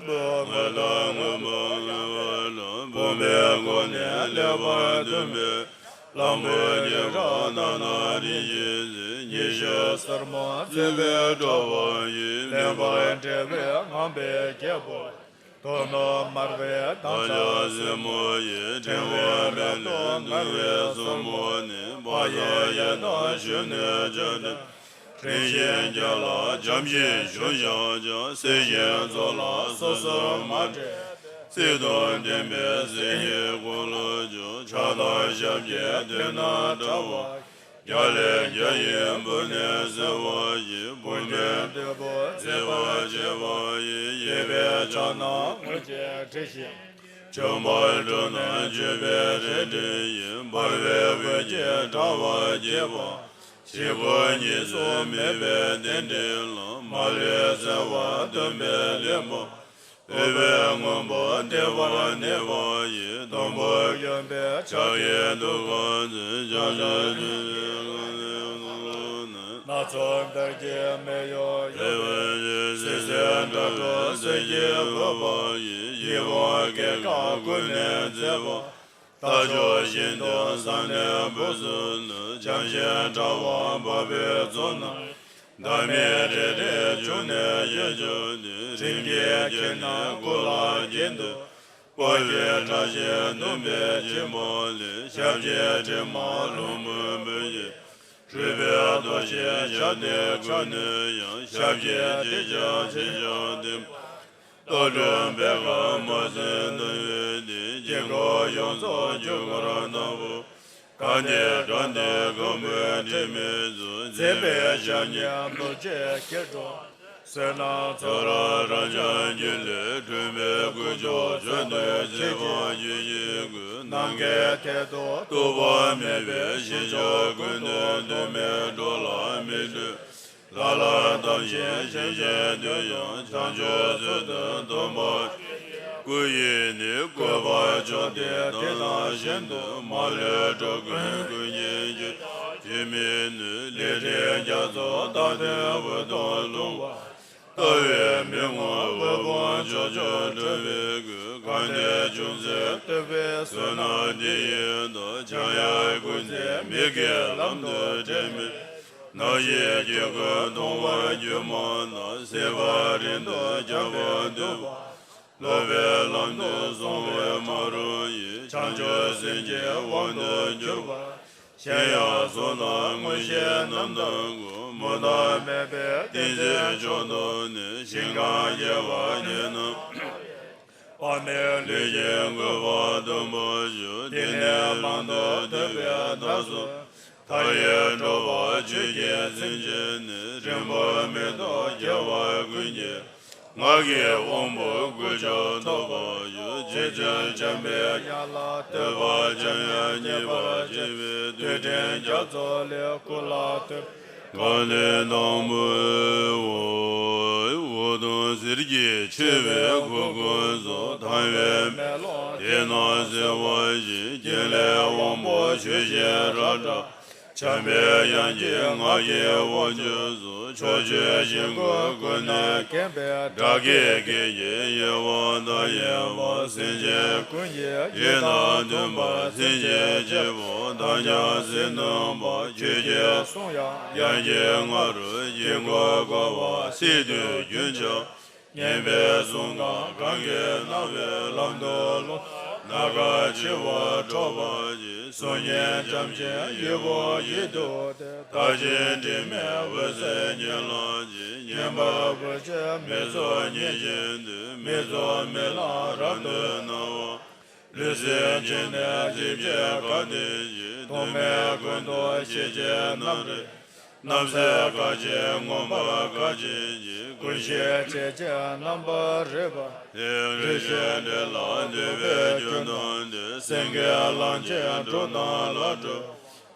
དངོས་དང་དངོས་པོ་མངོན་པ་ལ། བུམ་པའི་སྒོ་ནས་ལེགས་པར་འདོན་པའི། ལྷ་མོའི་སྐྱེ་བ་རྣམ་སྣང་རིན་ཆེན་གཟི། ཉི་ཤུ་སོར་མོ་བརྩེགས་པའི་དྲ་བ་ཡིས། མེ་འབར་འདྲ་བའི་ངང་པའི་རྒྱལ་པོ། དོ་ནུབ་དམར་པོའི་དམ་ལྕགས་སེར་མོ་ཡིས། ཕྲེང་བའི་རབ་ཏུ་དངར་བའི་སོར་མོ་ནི། དཔག་བྱའི་ཡི་དྭགས་གཞོན་ནུའི་ལྕགས་སྒྲོག་རིན་ཆེན་རྒྱ་ལ་བྱམས་ཤིང་ཞུ་བཞག་ཀྱང་། གསེར་ཞུན་ཚོགས་ལ་སོ་སོར་མ་འདྲེས། གསེར་དང་ལྡན་པའི་གསེར་གྱི་འཁོར་ལོ་བཅུ། ཕྱག་དང་ཞབས་ཀྱི་མཐིལ་ནི་བྲག་པ། རྒྱ་ལས་རྒྱ་ཡི་འབུ་ནི་སེར་བ་ཡིས། བུམ་པའི་འདུས་པ་མཛེས་པར་བྱེད་པ་ཡི། གཡས་པའི་ཕྱག་ན་དངུལ་གྱི་གྲི་ཞིག། བྱོན་པར་སྤྲུལ་ན་བརྗོད་པའི་རལ་གྲི་ཡིས། འབར་བའི་འོད་ཀྱིས་དྲ་བ་བརྒྱན་པ། ཞིག་པོ་གཉིས་སུ་མེད་པའི་རྟེན་འབྲེལ་ལ། མ་ལུས་གསལ་བར་སྟོན་པའི་གླེགས་བམ། འོད་པའི་སྔོན་པོ་བདེ་བར་གནས་པ་ཡི། སྡོང་པོ་གཡོན་པའི་ཕྱག་གི་ཐུགས་ཀར་མཛོད། བྱང་ཆུབ་ཀྱི་སྣ་ཚོགས་འདིར་གྱི་མེ་ཡོ་ཡོ། བསིལ་ཟེར་སྒྲ་སྒྲོགས་གསེར་གྱི་ཕུར་པ་ཡིས། ཡིད་འོང་སྐྱེ་རྒ་ཀུན་ནས་བརྫེས་པ། རྟ་མཆོག་བཞིན་དུ་བསམ་ནས་འབུ་སུ་ནི། བྱམས་ཤིང་དྲ་བ་འབབ་པའི་ཚོགས་རྣམས། ཟླ་མེད་རེ་རེ་བྱུང་ནས་ཡིད་འཇོག་ནས། རིམ་གྱིས་ཁྱེར་ནས་སྐུ་ལ་གྱེར་འདོན། སྤོས་ཀྱི་ཁྲག་བཞིན་བཏུམས་པའི་སྦྱིན་པ་ལས། ཞབས་ཀྱི་གྲིབ་མ་རླུང་བུས་འབུད་ཅིང་། རུས་པའི་རྡོ་རྗེའི་ཞབས་ནི་ཁུར་ནུས་ཡང་། ཞབས་ཀྱི་གཅིག་ཀྱང་གཅིག་ཀྱང་བསྟུན་པ། རྟ་དྲེལ་བེར་ཀ་མ་ཟིན་གདུང་བས་བསྡུས། དཀྱིལ་འཁོར་ཡོངས་རྫོགས་རྒྱུ་སྐར་ལྟ་བུ། གང་དེའི་འགྲམ་དུ་སྒམ་པོའི་དྲི་མེད་གཙུག། མཛེས་པའི་ཞབས་གཉིས་རྡོ་རྗེའི་སྐྱིལ་ཀྲུང་། བསོད་ནམས་ཚོགས་རབ་རབ་འབྱམས་རྒྱུད་ལས། འཁྲུངས་པའི་སྐུ་མཆོག་བརྗོད་འདོད་ཆེ་བརྗོད་བརྗོད་བཞིན་ཀུན། ནམ་མཁའི་མཐས་གཏུགས་རྟོག་པ་མེད་པའི་ཞིང་མཆོག་ཀུན་ཏུ་འདུ་མི་འགྲོ་ལ་མི་སྤྲོ། ལ་ལ་བལྟམས་ཤིང་བཞེངས་བཞེངས་དུ་ཡང་། བྱང་ཆུབ་ཚུལ་དུ་འདོམས་པར། སྐུ་ཡི་ནི་བཀོད་པ་མཆོག་སྟེ། དེ་དང་གཞན་དུ་མ་ལུས་འགྲོ་ཀུན་ཀུན་གྱི་རྒྱུ། ཇི་མི་ནུས་ལས་འབྲས་རྒྱ་མཚོ་རྟག་བདུན་འུར་དུ་ལྷུང་བ། ལྟ་བས་མི་ངོམས་འོད་དཔག་མཆོག་མཆོག་འགྲོ་བའི་སྐུ། གང་དེ་བྱུང་ཚེ་བསྟོད་པའི་བསོད་ནམས་འདི་ཡིས་བདག །འཆང་ཡང་ཀུན་མཛེས་མིག་གི་ལམ་དུ་དྲན་མེད། ནག་ཞིག་དཀྱིལ་འཁོར་སྟོང་པར་འགྱུར་མ་གནང་། སྲིད་པ་རིང་དུ་འགྱངས་པར་འདོད་པ། སློབ་པའི་ལམ་དུ་སོང་བས་མ་རུངས་ཡིན། བྱང་ཆུབ་སེམས་ཀྱི་དབང་དུ་གྱུར་པ། གཞན་ཡང་བསོད་ནམས་མངོན་ཤེས་རྣམ་དག་གོ། མུ་མཐའ་མེད་པའི་ཏིང་འཛིན་མཆོག་ཏུ་གནས། ཞིང་ཁམས་རྒྱལ་བ་ཉེ་རྣམས། དཔག་མེད་ལུས་ཀྱི་བཀོད་པ་སྟོན་པར་ཤོག །འདི་ནས་བླང་དོར་ཐེག་པའི་བདག་སོགས། མཐའ་ཡས་འགྲོ་བ་ཆོས་ཀྱི་མཚན་ཉིད་ནི། རིང་པོར་མི་ཐོགས་རྒྱལ་བ་ཀུན་གྱི། ངག་གི་དབང་པོ་ཀུན་ཀྱང་ཐོབ་པར་ཤོག །རྗེ་བཙུན་འཇམ་པའི་དབྱངས་ལ་བསྟོད་པ། འཇམ་དབྱངས་མཉེས་པར་བྱེད་པའི་རྡུལ་ཕྲན་རྒྱ་མཚོ་ལས་སྐུ་ལ་བསྟོད། གང་ལས་དང་པོའི་འོད། འོད་དང་ཟེར་གྱིས་ཕྱེ་བའི་གུར་ཀུན་སོགས། དང་བའི་མེ་ལོང་དེ་རྣམས་གསལ་བ་བཞིན། རྒྱན་ལས་དབང་པོ་ཆོས་བཞིན་རབ་བཀྲ། འཇམ་པའི་དབྱངས་ཀྱི་ངག་གི་དབང་ཕྱུག་སོགས། ཕྱོགས་བཅུའི་ཞིང་ཀུན་ཀུན་ནས་མཁྱེན་པའི། སྒྲ་སྐད་ཀྱི་ཡིད་ཡེ་བ་དང་ཡེ་བ། སེམས་ཅན་ཀུན་གྱི་ཡིད་དང་མཐུན་པར་སེམས་ཅན་གཅིག་པུ། དམ་ཅན་སེམས་སྟོན་པ་ཆོས་ཀྱི་གསུང་དབྱངས། དབྱངས་ཀྱི་ང་རོས་དཀྱིལ་འཁོར་བསྐོར་བ། སྲིད་དུ་རྒྱུན་ཆགས། སྙན་པའི་གསུང་གང་གང་གིས་སྣང་བའི་ལམ་དུ་ལྷུང་། ནམ་མཁའ་འཆི་བ་འཕྲོག་པར་བྱེད། གསུང་སྙན་འཇམ་ཞིང་ཡིད་འོང་ཡིད་དུ་འོང་སྟེ། དག་ཅིང་དྲི་མེད་འོད་ཟེར་སྙན་ལམ་གྱེས། སྙན་པ་འོད་ཀྱིས་མི་ཚོགས་མཉེས་བཞིན་དུ། མི་ཚོགས་རྨི་ལམ་རབ་ཏུ་སྣང་བ། ལུས་སེམས་གཅིག་ནས་རིམ་གྱིས་དགའ་བདེ་ཞིང་། མཐོང་མེད་ཀུན་ཏུ་ཤེས་བྱའི་རྣམ་རིག་རྣམ་གསལ་དགའ་ཞིང་མངོན་པར་དགའ་བྱེད་ཅིང་། ཀུན་ཤེས་ཆེ་ཆེར་རྣམ་པར་རིག་པ། རིག་བྱེད་འདྲེ་ལ་འདུད་པའི་རྒྱུ་དང་ལྡན། སེང་གེ་ལངས་ཀྱང་འབྲུག་དང་ལ་འགྲོ།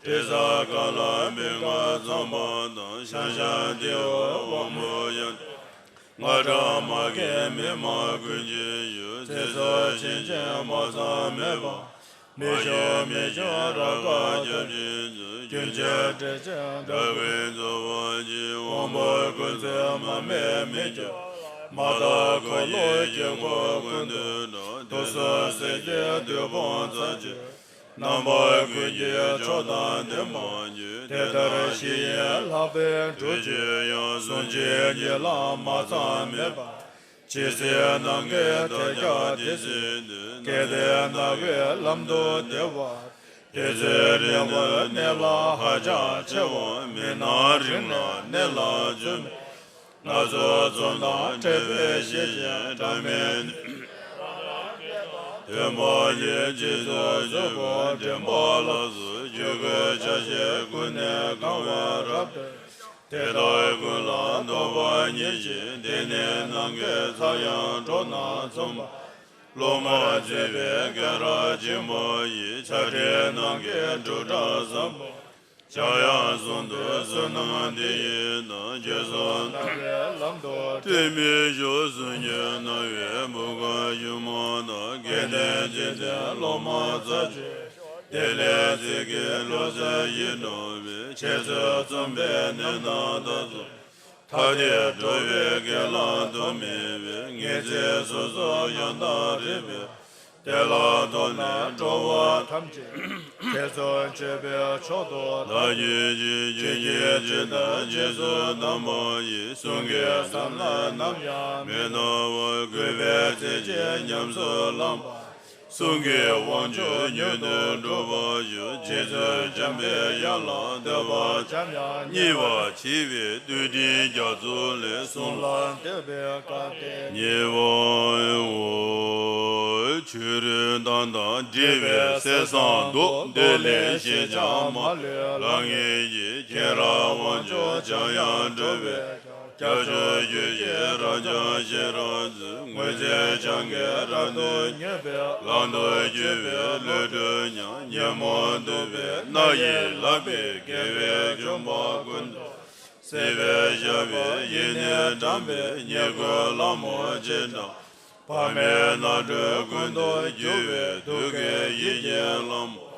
དྲི་ཟ་ག་ལ་སྨན་ཁང་ཚངས་པ་དང་། ཤང་ཤང་ཏེའུ་དབང་པོ་ཡང་། རྔ་སྒྲ་མ་གིས་མི་དམངས་ཀུན་གྱི་ཡུལ། ཚེ་སྲོག་ཕྱིན་ཅི་མ་ཚང་མེད་པ། མི་ཤོང་མི་ཤོང་རབ་དགའ་སྐྱབས་མཆི་མཛོད། རྒྱུན་ཆད་འབྲལ་ཅིང་དགྲ་ཀུན་རྫོགས་པར་བྱེད། དབང་པོ་ཀུན་ཚོགས་མ་རྨོས་མི་སྐྱོ། མ་དག་འཁོར་ལོའི་དཀྱིལ་འཁོར་ཀུན་ཏུ་གྲགས། དུག་གསུམ་སེལ་གྱི་བདུད་དཔུང་ཚར་གཅོད། རྣམ་པ་ཀུན་གྱི་མཆོག་དང་ལྡན་པར་གྱུར། དེ་ལྟར་ཞི་ཡི་ལྷག་པའི་འགྲོས་ཀྱིས་ཡང་། གཟུང་འཛིན་གཉིད་ལམ་མ་ཚང་མེད་པ། ཇི་སྲིད་ནམ་མཁའི་དལ་འབྱོར་དེ་སྲིད་དུ། གལ་ཏེ་ན་བའི་ལམ་དུ་བདེ་བར། དེ་ཚེ་རིང་ནི་གནས་ལ་ཧ་ཅང་ཆེའོ། མི་སྣང་རིང་ལ་གནས་ལ་འཛུལ་མེད། སྣ་ཚོགས་ཚོམ་དང་བྲལ་བའི་ཤེས་བྱའི་སྒྲ་མེད་ནི། དོན་སྤངས་ནས་རྗེས་སུ་གཟུགས་པོ་འདྲེན་པ་ལགས་སོ། རྒྱུད་བསྐུལ་ཕྱག་བཞེས་ཀུན་ནས་གང་བས་རབ་ཏུ། དེ་དག་ཀུན་ལ་བཟློག་པ་ཉིད་ཀྱིས། འདི་ནི་ནམ་མཁའི་མཐའ་ཡང་འགྲོ་རྣམས་འཇོམས་པ། སློབ་མ་བརྩེ་བའི་སྐད་གྲགས་ཆེན་པོ་ཡིས། ཆགས་བྲལ་ནམ་མཁའི་འབྲུག་སྒྲ་བཟང་པོ། འཇམ་དབྱངས་ཟུང་དུ་བསོད་ནམས་འདི་ཡིས་བདག་རྒྱ་མཚོ་རྣམ་པའི་ལམ་དུ་སྤྲིན་མེད་ཞོ་སུམ་གྱི་སྣང་བའི་བུ་ག་ཞུ་མ་དང་། དགེ་ལྡན་འཇིག་རྟེན་སློབ་མ་རྩ་ཆེ། དེ་ལས་ཚིག་གི་བློ་གསལ་ཡིད་འགྲོ་བའི། འཆད་རྩོད་རྩོམ་པའི་གནས་རྣམས་དག་ཚོ། ཐ་དད་འགྲོ་བའི་སྐས་ལ་ཐོགས་མེད་པའི། ངེས་ཚིག་སོ་སོ་ཡང་དག་རིག་པའི། དེ་ལ་ཐོགས་ནས་འགྲོ་བ་ཐམས་ཅད། ཐེ་ཚོམ་གཅོད་པའི་མཆོག་ཏུ་བདག་གིས་བགྱི། ཆོས་ཀྱི་སྤྱི་དང་རྗེས་སུ་གནང་བ་ཡི། གསུང་གི་ཟབ་ལ་ནམ་ཡང་མི་སྣང་བར། གུས་པས་ཚིག་གཅིག་ཉམས་སུ་བླངས་པ། གསུང་གི་དབང་ཕྱུག་མྱུར་དུ་འགྲུབ་པར་ཤོག། རྗེ་བཙུན་འཇམ་པའི་དབྱངས་ལ་འདུད་པ་འཇམ་དབྱངས་བརྙེས་པ། ཆེ་བའི་བསྟོད་སྤྲིན་རྒྱ་མཚོ་ལས། གསུང་ལ་འདུད་པའི་སྐལ་ལྡན་བརྙེས་པའོ། ཆོས་རིག་གདངས་དང་འདྲེས་པའི་གསེར་ཟངས་མདོག། འདི་ལས་ཞེས་བྱ་མ་ལུས་ལག་ལེན་གྱི། མཁྱེན་རབ་དབང་ཕྱུག་འཇམ་དབྱངས་གྲུབ་པའི། རྒྱ་མཚོ་ཆོས་ཀྱི་རབ་འབྱམས་ཤེས་རབ་མཚོ། ངོས་འཛིན་འཇམ་དཀྱིལ་རབ་ཏུ་མྱོས་པའི། ལམ་དུ་སྐྱོད་པའི་བློ་གྲོས་ཉམས། ཉོན་མོངས་འདུལ་བའི་སྣ་ཡི་ལག་པས། དགེ་བའི་འཇུག་པ་ཀུན་ཏུ་སྲིད་པའི་ཞགས་པས་ཡིད་ནི་བཀྲམ་པའི། ཉེར་མཁོའི་ལྷ་མོ་ཆེ་དང་། དཔག་མེད་རྣམ་འཕྲུལ་ཀུན་ཏུ་སྒྱུར་བའི། གདུལ་དཀའི་ཡིད་ཀྱི་ལྷ་མོ།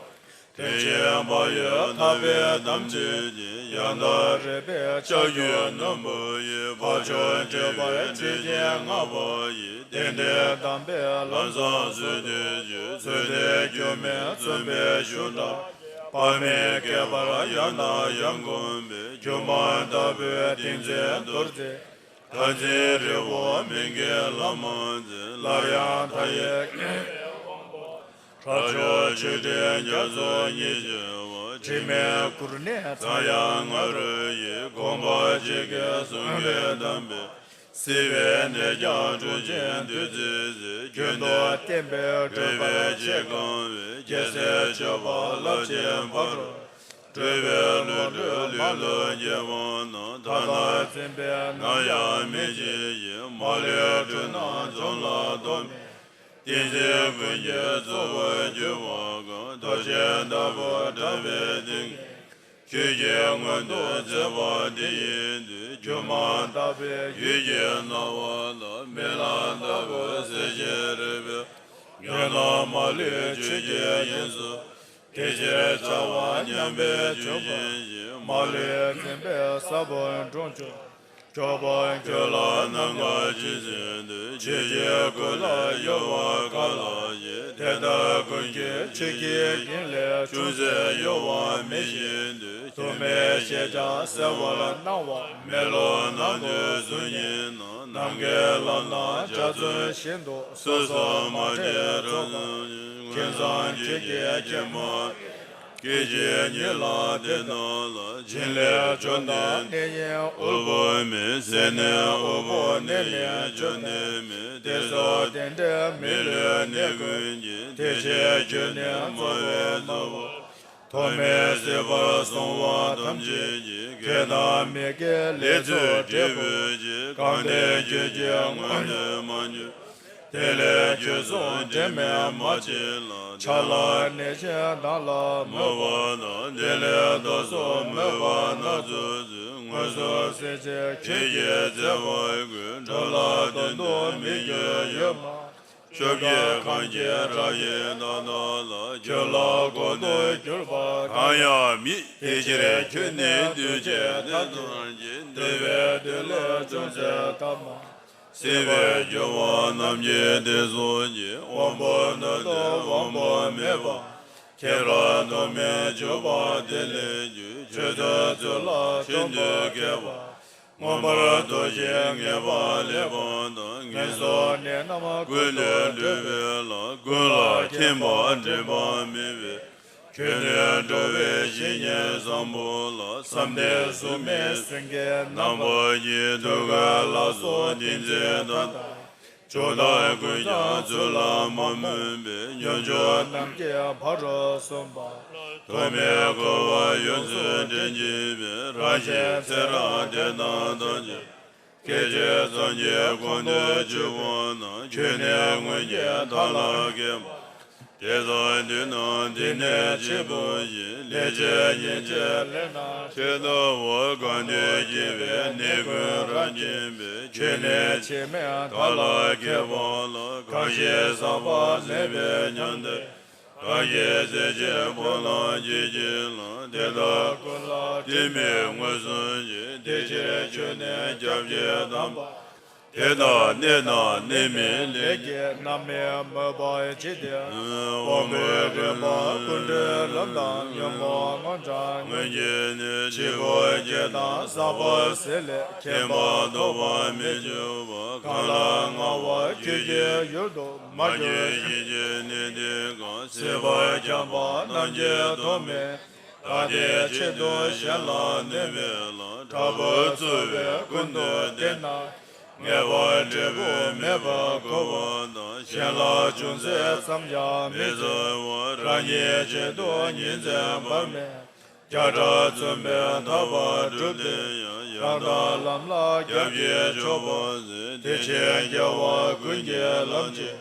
དེ་བཞིན་བག་ཡོད་ཐར་པའི་དམ་ཚིག་གིས། ཡང་དག་རིག་པའི་ལྕགས་ཀྱུ་རྣོན་པོ་ཡིས། འཕགས་མཆོག་ཁྲོས་པ་འདྲེ་ཅན་ལྔ་པོ་ཡི། གདན་འདྲེན་དམ་པའི་ལམ་བཟང་བཟོད་པའི་ཕྱིར། ཚུལ་འདི་སྒྱུ་མའི་བརྩོན་པའི་ཤུགས་དྲག། དཔག་མེད་བསྐལ་པར་ཡང་དང་ཡང་བསྒོམས་པས། སྒྱུ་མ་ལྟ་བུའི་ཏིང་འཛིན་རྡོ་རྗེ། མཐར་འཛིན་རི་བོ་མན་ངེའི་ལྷ་མོ་མཛད། སླར་ཡང་མཐའ་ཡས་ཁྱོན་ནས་དབང་པོ། ཁྲག་མཆོག་མཆོད་སྤྲིན་རྒྱ་མཚོ་ཉིད་བཞད་པ། དྲི་མེད་གུར་ནས་ཚངས་དབྱངས་ང་རོ་ཡི། དགོངས་པ་གཅིག་གིས་གསུང་གི་དམ་པས། སྲིད་པའི་གནས་ཀྱང་སྒྲོལ་ཅིང་བདུད་རྩི་ཟེར། རྒྱུན་དུ་བསྟེན་པས་སྒྲོལ་བའི་ཆེད་གང་བའི། རྒྱལ་སྲས་སྤྱོད་པ་རླབས་ཆེན་ཕ་རོལ། སྤྲུལ་པའི་བློ་གྲོས་ལུས་ལ་སྐྱེ་བ་ན། ཐ་ན་འཛིན་པས་ནམ་ཡང་མི་འཇིགས་ཤིང་། མ་ལུས་འཁྲུལ་སྣང་འཇོམས་ལ་ཐོགས་མེད། ཏིང་འཛིན་ཀུན་གྱི་གཙོ་བོར་གྱུར་པ་གང་། རྡོ་རྗེ་ལྟ་བུར་གྲགས་པའི་ཏིང་ངེ་འཛིན། ཆོས་ཀྱི་མངོན་མཐོ་མཛད་པ་འདི་ཡི་མཐུས། སྒྱུ་མ་ལྟ་བུའི་ཡུལ་གྱི་སྣང་བ་ལ། རྨི་ལམ་ལྟ་བུར་གསལ་ཞིང་རིག་པའི། ཉོན་མོངས་མ་ལུས་ཆོས་ཀྱི་དབྱིངས་སུ། དེ་ཕྱིར་རྩ་བ་མཉམ་པའི་ཆོས་སྦྱིན་ཞིང་། མ་ལུས་འཛིན་པའི་ས་བོན་འཁྲུངས་ཕྱོགས། སྐྱོབ་པ་ཁྱོད་ལ་ནམ་མཁའ་ཇི་སྲིད་དུ། ཆོས་ཀྱི་སྐུ་ལ་གཡོ་བ་ག་ལ་ཞིག། དེ་ལྟར་ཀུན་གྱི་ཆོས་ཀྱི་དབྱིངས་ལས། ཅུང་ཟད་གཡོ་བ་མི་བཞིན་དུ། དུ་མའི་ཞེན་ཆགས་སེལ་བར་སྣང་བ། མེ་ལོང་ནང་དུ་གཟུགས་བརྙན་ནི། ནམ་མཁའི་ལམ་སྣ་འཇའ་ཚོན་བཞིན་དུ། སོ་སོར་མ་འདྲེས་རང་བྱུང་། ཁེངས་སམ་ཁྱེད་ཀྱིས་མཁྱེན་པ། སྐད་ཅིག་ཉིད་ལ་དེ་རྣམས་ལ། བྱིན་ལས་བྱུང་ནས་གནས་ཡིན་དབུལ་པོ་མེད། ཟད་ནས་དབུལ་པོ་གནས་ལས་བྱུང་ནས་མེད། དེ་སོགས་རྟེན་འབྲེལ་མི་བསླུ་གནས་ཀུན་གྱི། དེ་ཕྱིར་ཁྱོད་ནི་མ་འོངས་ནམ་བུ། ཐོག་མེད་སྲིད་པར་སོང་བ་ཐམས་ཅད་ཀྱི། དགེ་དང་མི་དགེའི་ལས་ཚུལ་འབྲས་བུ་ཅན། གང་དེ་ཁྱོད་ཀྱིས་མངོན་དུ་མ་གྱུར། དེ་ལས་ཁྱོད་སོགས་འབྲལ་མེད་མ་མཆིས་ལ། ཕྱག་ལ་གནས་ཤིང་བདག་ལ་མོས་པ་དང་། དེ་ལས་བདག་སོགས་མོས་པ་སྣ་ཚོགས་ཚུལ། དངོས་སུ་གསལ་བྱེད་ཁྱོད་ཀྱིས་མཛད་པ་ཀུན། འགྲོ་ལ་དོན་དུ་མི་འགྱུར་ཡོད་མ། ཆོས་ཀྱི་ཁམས་ཀྱི་བཀྲ་ཤིས་རྟགས་རྣམས་ལ། ཁྱོད་ལ་གོང་དུ་གྱུར་པ་གང་ཡང་མེད། དེ་ཕྱིར་ཁྱོད་ནི་འདུས་བྱས་ཐམས་ཅད་ཀྱི། འདུས་པའི་བདུད་ལས་བྱུང་ཚུལ་ཐ་མ། སྲིད་པའི་རྒྱུ་བ་རྣམས་ཀྱི་བདེ་སོགས་ཀྱི། དབང་པོ་རྣོན་ཏེ་དབང་པོ་མེད་པ། ཁྱེད་རང་ཐོག་མེད་གྱུར་པ་དེ་ལས་བརྒྱུད། ཆོས་ཐོས་ཚུལ་ལ་ཆུང་དུ་སྐྱེས་པ། མངོན་པར་རྟོགས་ཤིང་ངེས་པ་ལེགས་པ་དང་། ངན་སོང་གནས་རྣམས་ཀུན་ཏུ་སྒྲོལ་བའི་ལམ། ཀུན་ལ་མཁྱེན་པ་འགྲིག་པ་མེད་པའི། ཁྱོད་ནི་འགྲོ་བའི་གཞིག་ཉེན་བཟང་པོ་ལ། བསམ་གཏན་གཟུགས་མེད་སེང་གེ་རྣམ་པར་བསྒྱིངས། ཐུགས་ཀའི་ལྷ་ཚོགས་ཏིང་འཛིན་དང་། ཇོ་བདག་ཀུན་ཀྱང་ཚུར་ལ་མ་མོས་པའི། སྙོམས་འཇུག་རྣམས་ཀྱི་ཕ་རོལ་གསུམ་པ། ཐོགས་མེད་འཁོར་བ་ཡོངས་སུ་འདྲེན་བགྱིད་པའི། རང་གཞན་ཚེ་རབས་བདེ་སྟོང་ཐམས་ཅད། སྐད་ཅིག་ཙམ་གྱིས་ཁོང་དུ་ཆུད་པ་ན། ཁྱོད་ནི་སྔོན་གྱི་བདག་ལ་མཁས་པ། དེ་དག་འདི་རྣམས་འདི་ནས་ཆེད་དུ་བཞེས། ལེགས་བྱས་ཉེས་བྱས་ལས་རྣམས་ཆེས་ཐོབ་པ། གང་དུ་སྐྱེས་པའི་གནས་ཀུན་རབ་མཁྱེན་པའི། ཁྱོད་ནི་ཆེས་དམན་བདག་ལ་མཁས་པ་ལ། གང་ཞིག་ཟག་པ་མེད་པའི་མྱང་འདས། གང་གིས་བརྩེ་ཆེན་ཕོ་ལྷན་སྐྱེས་ཀྱི་ལམ། དེ་དག་ཀུན་ལ་དེ་མིན་མངོན་སུམ་མཇལ། དེ་ཕྱིར་ཁྱོད་ནི་སྐྱབས་ཀྱིས་དམ་པ། དེ་དག་གནས་དང་གནས་མིན་ལས། ཀྱིས་རྣམ་སྨིན་མོས་པར་བགྱིས་ཏེ། དབང་པོའི་རིམ་པ་ཀུན་འདུས་ལམ་དང་། ཉོན་མོངས་དངངས་སྐྲག་སྔོན་གྱི་ནད། འཆི་འཕོ་སྐྱེ་དང་ཟག་པ་ཟད་ལས། ཁྱད་པར་ལྡོག་པར་མི་འགྱུར་བ། གང་ལ་མངའ་བ་ཁྱོད་ཀྱི་ཡུལ་དུ། མ་གྱུར་གཞན་གྱི་གནས་འདི་ཀ། སྲིད་པ་རྐྱང་པ་རྣམས་ཀྱི་ཐོག་མའི། བདག་དེའི་ཆེད་དུ་གཞན་ལ་གནོད་པའི་ལས། དྲག་པོས་གཙོ་བོས་ཀུན་ཏུ་བསྟེན་ན། ངེས་པར་འབྲས་བུ་མེད་པར་འགོར་བ་དང་། གཞན་ལ་ཅུང་ཟད་ཙམ་ཡང་མི་བརྩེ་བར། རང་ཉིད་ཆེད་དུ་ཉིན་མཚན་བར་མེད། བརྒྱ་ཕྲག་བརྩོན་པས་ཐར་པ་བསྒྲུབས་ཏེ་ཡང་། ཡང་དག་ལམ་ལ་སྐྱབས་ཀྱིས་ཕྱོགས་པ་མཛད། དེ་ཕྱིར་རྒྱལ་བ་ཀུན་གྱིས་ལམ་གྱི།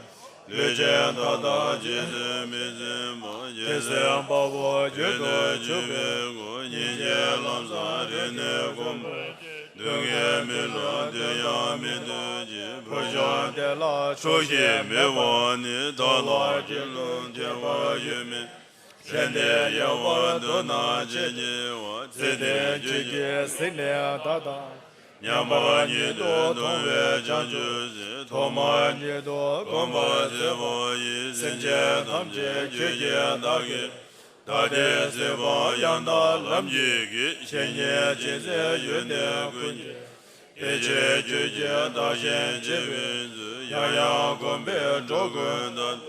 ལུས་ཅན་མཐའ་དག་རྗེས་སུ་མི་འཛིན་པ། རྒྱལ་སྲས་དཔའ་བོ་རྒྱུད་དུ་གྱུར་པའི་སྐུ། སྙིང་རྗེའི་ལམ་བཟང་རིམས་ནད་ཀུན། སྡུག་བསྔལ་མི་བསླུ་དུས་ཡང་མི་སྡོད་ཅིང་། བུ་ཆུང་དེ་ལ་ཆོག་ཤེས་མེད་པ་ནི། བདག་ལ་སྐྱེ་ལུས་ཐེག་པ་ཡོད་མིན། གཞན་དོན་ཡལ་བར་འདོད་ན་ཅི་བགྱི་བ། ཚེ་འདིའི་རྒྱུད་ཀྱིས་གཟིགས་ནས་བདག་དང་། མཉམ་པ་ཉིད་དུ་མཐོང་བའི་བྱང་ཆུབ་སེམས། ཐོག་མ་ཉིད་དུ་གོམས་པར་མཛད་པ་ཡིས། སེམས་ཅན་ཐམས་ཅད་རྒྱུད་ཀྱི་བདག་གིས། བདག་བསྟན་མཛད་པ་ཡང་དག་ལམ་གྱི་དཀྱིལ། བཤེས་གཉེན་ཅན་མཛད་ཡོན་ཏན་ཀུན་གྱི། དེ་ཕྱིར་རྒྱུད་ཀྱི་བདག་གཞན་གཅེས་པར་མཛོད། ཡང་ཡང་བསྒོམས་པས་གྲོགས་ཀུན་དང་།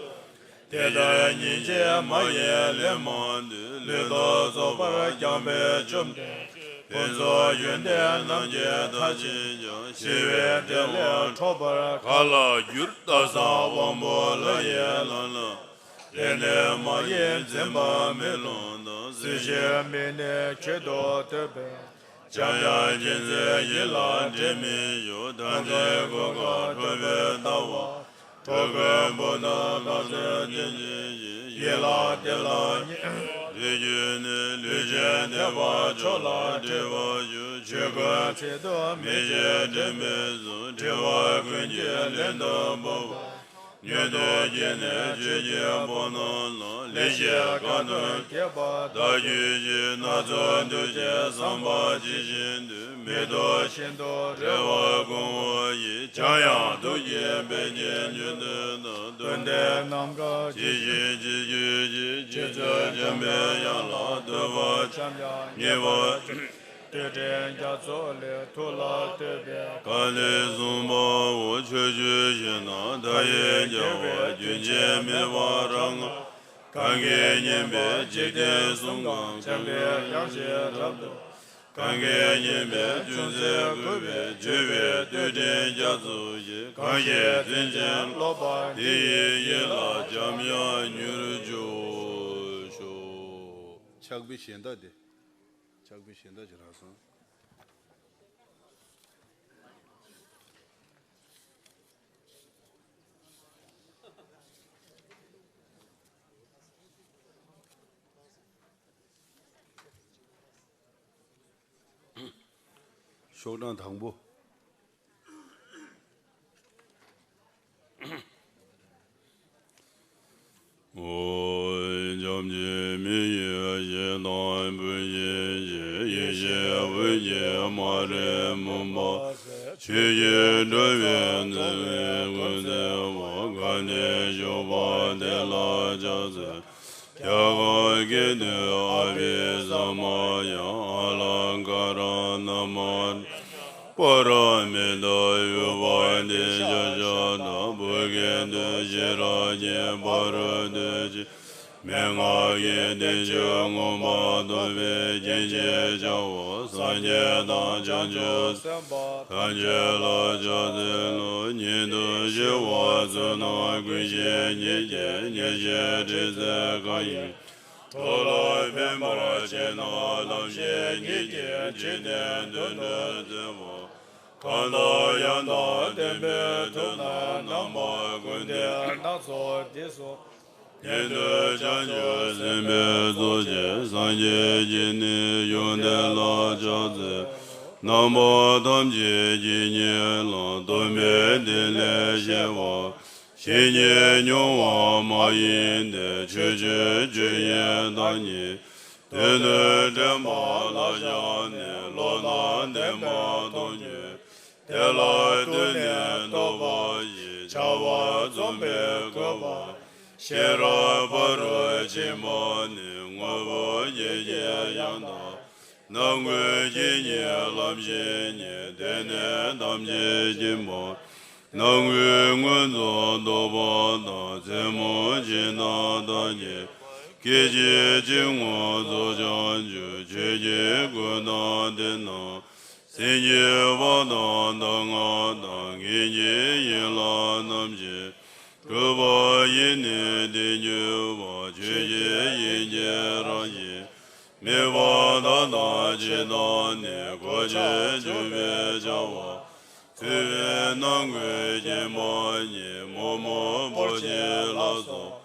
དེ་ལྟར་སྙིང་རྗེ་མ་ཡིན་ལས་མ་འདས། ལུས་དང་ཚོགས་པར་བསྐྱངས་པས་བཅོམ་ལྡན། ཕུན་ཚོགས་ཡོན་ཏན་རྣམས་ཀྱིས་མཐར་ཕྱིན་ཀྱང་། ཞི་བའི་བདེ་ལས་འཕྲོག་པར་ག་ལ་འགྱུར། བདག་བསམ་དབང་པོ་ལྷ་ཡི་ལམ་ལ། དེ་ནི་མ་ཡིན་འཛིན་པ་མེད་ལམ་དང་། སྲིད་ཞིའི་མི་ནི་ཁྱད་དུ་འདུས་པས། འཇམ་དབྱངས་མཁྱེན་བརྩེ་ཡིད་ལ་འདྲེན་མི་བྱེད། དམ་ཚིག་ཀུན་དགའ་ཁྲོ་བོའི་ལྟ་བ། འགྲོ་ཀུན་བུ་དང་ལྷ་ཚོགས་བརྟེན་ཅིང་གཞིག་ཡིད་ལ་དེ་ལ་སྙན། ལུས་རྒྱུད་ནི་ལུས་ཅན་དད་པ་མཆོག་ལ་འདྲིལ་བར་ཞུ། ཆོས་ཀུན་ཚིག་ཏུ་མི་བྱེད་དྲན་པས་བཟུང་། དྲི་བ་ཀུན་གྱི་ལན་དུ་འབུལ་བ། མྱུར་དུ་བགྱིས་ནས་ཆོས་ཀྱི་ཕོ་ཉ་ལ། ལེགས་བཤད་ཁ་ཏོན་རྒྱས་པ་དག་རྒྱུད་ཀྱི། སྣ་ཚོགས་འདུ་བྱེད་བསམ་པ་ཇི་བཞིན་དུ། མི་ལྡོག་ཤིན་ཏུ་རིང་བར་དགོངས་པ་ཡིས། འཇམ་དབྱངས་ཐུགས་ཀྱི་དཔལ་གྱི་མྱུར་དུ་བདག་དོན་དེ་རྣམས་ཀ་ཇི་བཞིན་ཇི་བརྗོད་ཅིག་རྗེ་བཙུན་འཇམ་པའི་དབྱངས་ལ། འདུད་པ་འཇམ་དབྱངས་མཉེས་པ། བདུད་འདྲེ་རྒྱ་མཚོ་ལས་ཐུགས་ལ་བཏུད་པའི། གང་ལས་གསུངས་པའོ། ཕྱོགས་བཅུའི་ཞིང་རྣམས་མཐའ་ཡས་རྒྱལ་བ། རྒྱུན་ཆད་མེད་པར་རབ་བསྔགས། གང་གིས་མཉེས་པའི་འཇིག་རྟེན་གསུམ་ཀ། འཇམ་པའི་དབྱངས་བཞིན་རབ་ཏུ། གང་གིས་མཉེས་པའི་ཅུང་ཟད་གུས་པས། བརྗོད་པའི་བདུད་འདྲེ་རྒྱ་མཚོ་ཞིག་གང་ཞིག་བརྩོན་ཅིང་སློབ་པ། དེ་ཡི་ཡིད་ལ་འཇམ་དབྱངས་མྱུར་འཇུག་ཤོག་ཕྱག་དཔེ་གཞན་དག་དེ། ཕྱག་དཔེ་གཞན་དག་ཅིག་རག་སོང་། ཤོག་གྲངས་དང་པོ། འོ། བྱམས་ཆེན་མི་ཡི་གཞན་དང་བུ་གཞན་ཞེས། ཡེ་ཤེས་དབུས་ཀྱི་མ་རིག་མུན་པ་སེལ། ཆོས་ཀྱི་སྒྲོན་མེ་འཛིན་པའི་ཀུན་གསལ་བ། ག་ནས་ཞུགས་པ་དེ་ལ་ཕྱག་འཚལ། རྒྱ་གར་སྐད་དུ། ཨ་བྷི་ས་མ་ཡ། ཨ་ལང་ཀ་ར་ན་མ་ཀྲྀ་ཏ། པཱ་ར་མི་ཏ་ཨུ་པ་དེ་ཤ་ཤ་ཏ། བུ་གྷེ་ཏུ་ཤི་ར་ཉེ། པ་རུ་ཏུ་ཅི། མན་ངག་གི་བསྟན་བཅོས་མངོན་པར་རྟོགས་པའི་རྒྱན་ཅེས་བྱའོ། སངས་རྒྱས་དང་བྱང་ཆུབ་སེམས་དཔའ་ཐམས་ཅད་ལ་ཕྱག་འཚལ་ལོ། ཉན་ཐོས་ཞི་བ་ཚོལ་རྣམས་ཀུན་ཤེས་ཉིད་ཀྱིས། ཉེར་ཞིའི་དྲི་ཟའི་གང་ཡིན་གྲོགས་ལ་ཕན་པར་བྱེད་རྣམས་ཐམས་ཅད་ཉིད་ཀྱི་འཇིག་རྟེན་དོན་དུ་མཛད་པ། གང་དག་ཡང་དག་བསྟན་པའི་མཐུ་རྣམས། རྣམ་པ་ཀུན་ལྡན་སྣ་ཚོགས་འདི་སོགས། ཉན་ཐོས་བྱང་ཆུབ་སེམས་དཔའི་ཚོགས་ཀྱིས། སངས་རྒྱས་ཀྱི་ནི་ཡོན་ཏན་ལ་ཕྱག་འཚལ། རྣམ་པ་ཐམས་ཅད་ཀྱིས་ཉན་ལ། སྟོན་པའི་ཐིག་ལེ་བཞད་པ། བཤེས་གཉེན་མྱུར་བ་མ་ཡིན་ཏེ། ཆོས་ཀྱི་རྒྱུ་ཡིན་བདག་ཉིད། དོན་དུ་དྲན་པ་ལ་བཞག་ནས། བློ་དང་ལྡན་པ་སྟོང་ཉིད་དེ་ལ་བཏུད་ནས་རྟོགས་པ་ཡི། བྱ་བ་རྩོམ་པའི་བཀོད་པ་ཤེས་རབ་ཕ་རོལ་ཕྱིན་པ་ནི། དངོས་པོ་བརྒྱད་ཀྱི་ཡང་དག་སྣང་ཁུངས་ཀྱི་ཉིད་ལམ་ཤེས་ཉིད། དེ་ནི་ཐམས་ཅད་མཁྱེན་པ་སྣང་བས་མངོན་རྫོགས་རྟོགས་པ་དང་། རྩེ་མོ་ཕྱི་ནང་དག་གི་སྐད་ཅིག་གཅིག་མངོན་རྫོགས་བྱང་ཆུབ། ཆོས་ཀྱི་སྐུ་དང་དེ་རྣམས་སེམས་བསྐྱེད་པ་དང་གདམས་ངག་དང་། ངེས་འབྱིན་ཡན་ལག་རྣམས་ཀྱིས་གྲུབ་པ་ཡི་ནི་དེར་གྱུར་པ། ཆོས་ཀྱི་དབྱིངས་ཀྱི་རང་བཞིན་དམིགས་པ་མཐའ་དག་ཇི་ལྟར་ནི། གོ་ཆ་བཅུ་པའི་བྱ་བ་ཚུལ་བའི་སྣང་ཁུངས་མཁྱེན་པ་ཉིད། རྨོ་མོ་འབོར་ཆེན་ལ་སོགས་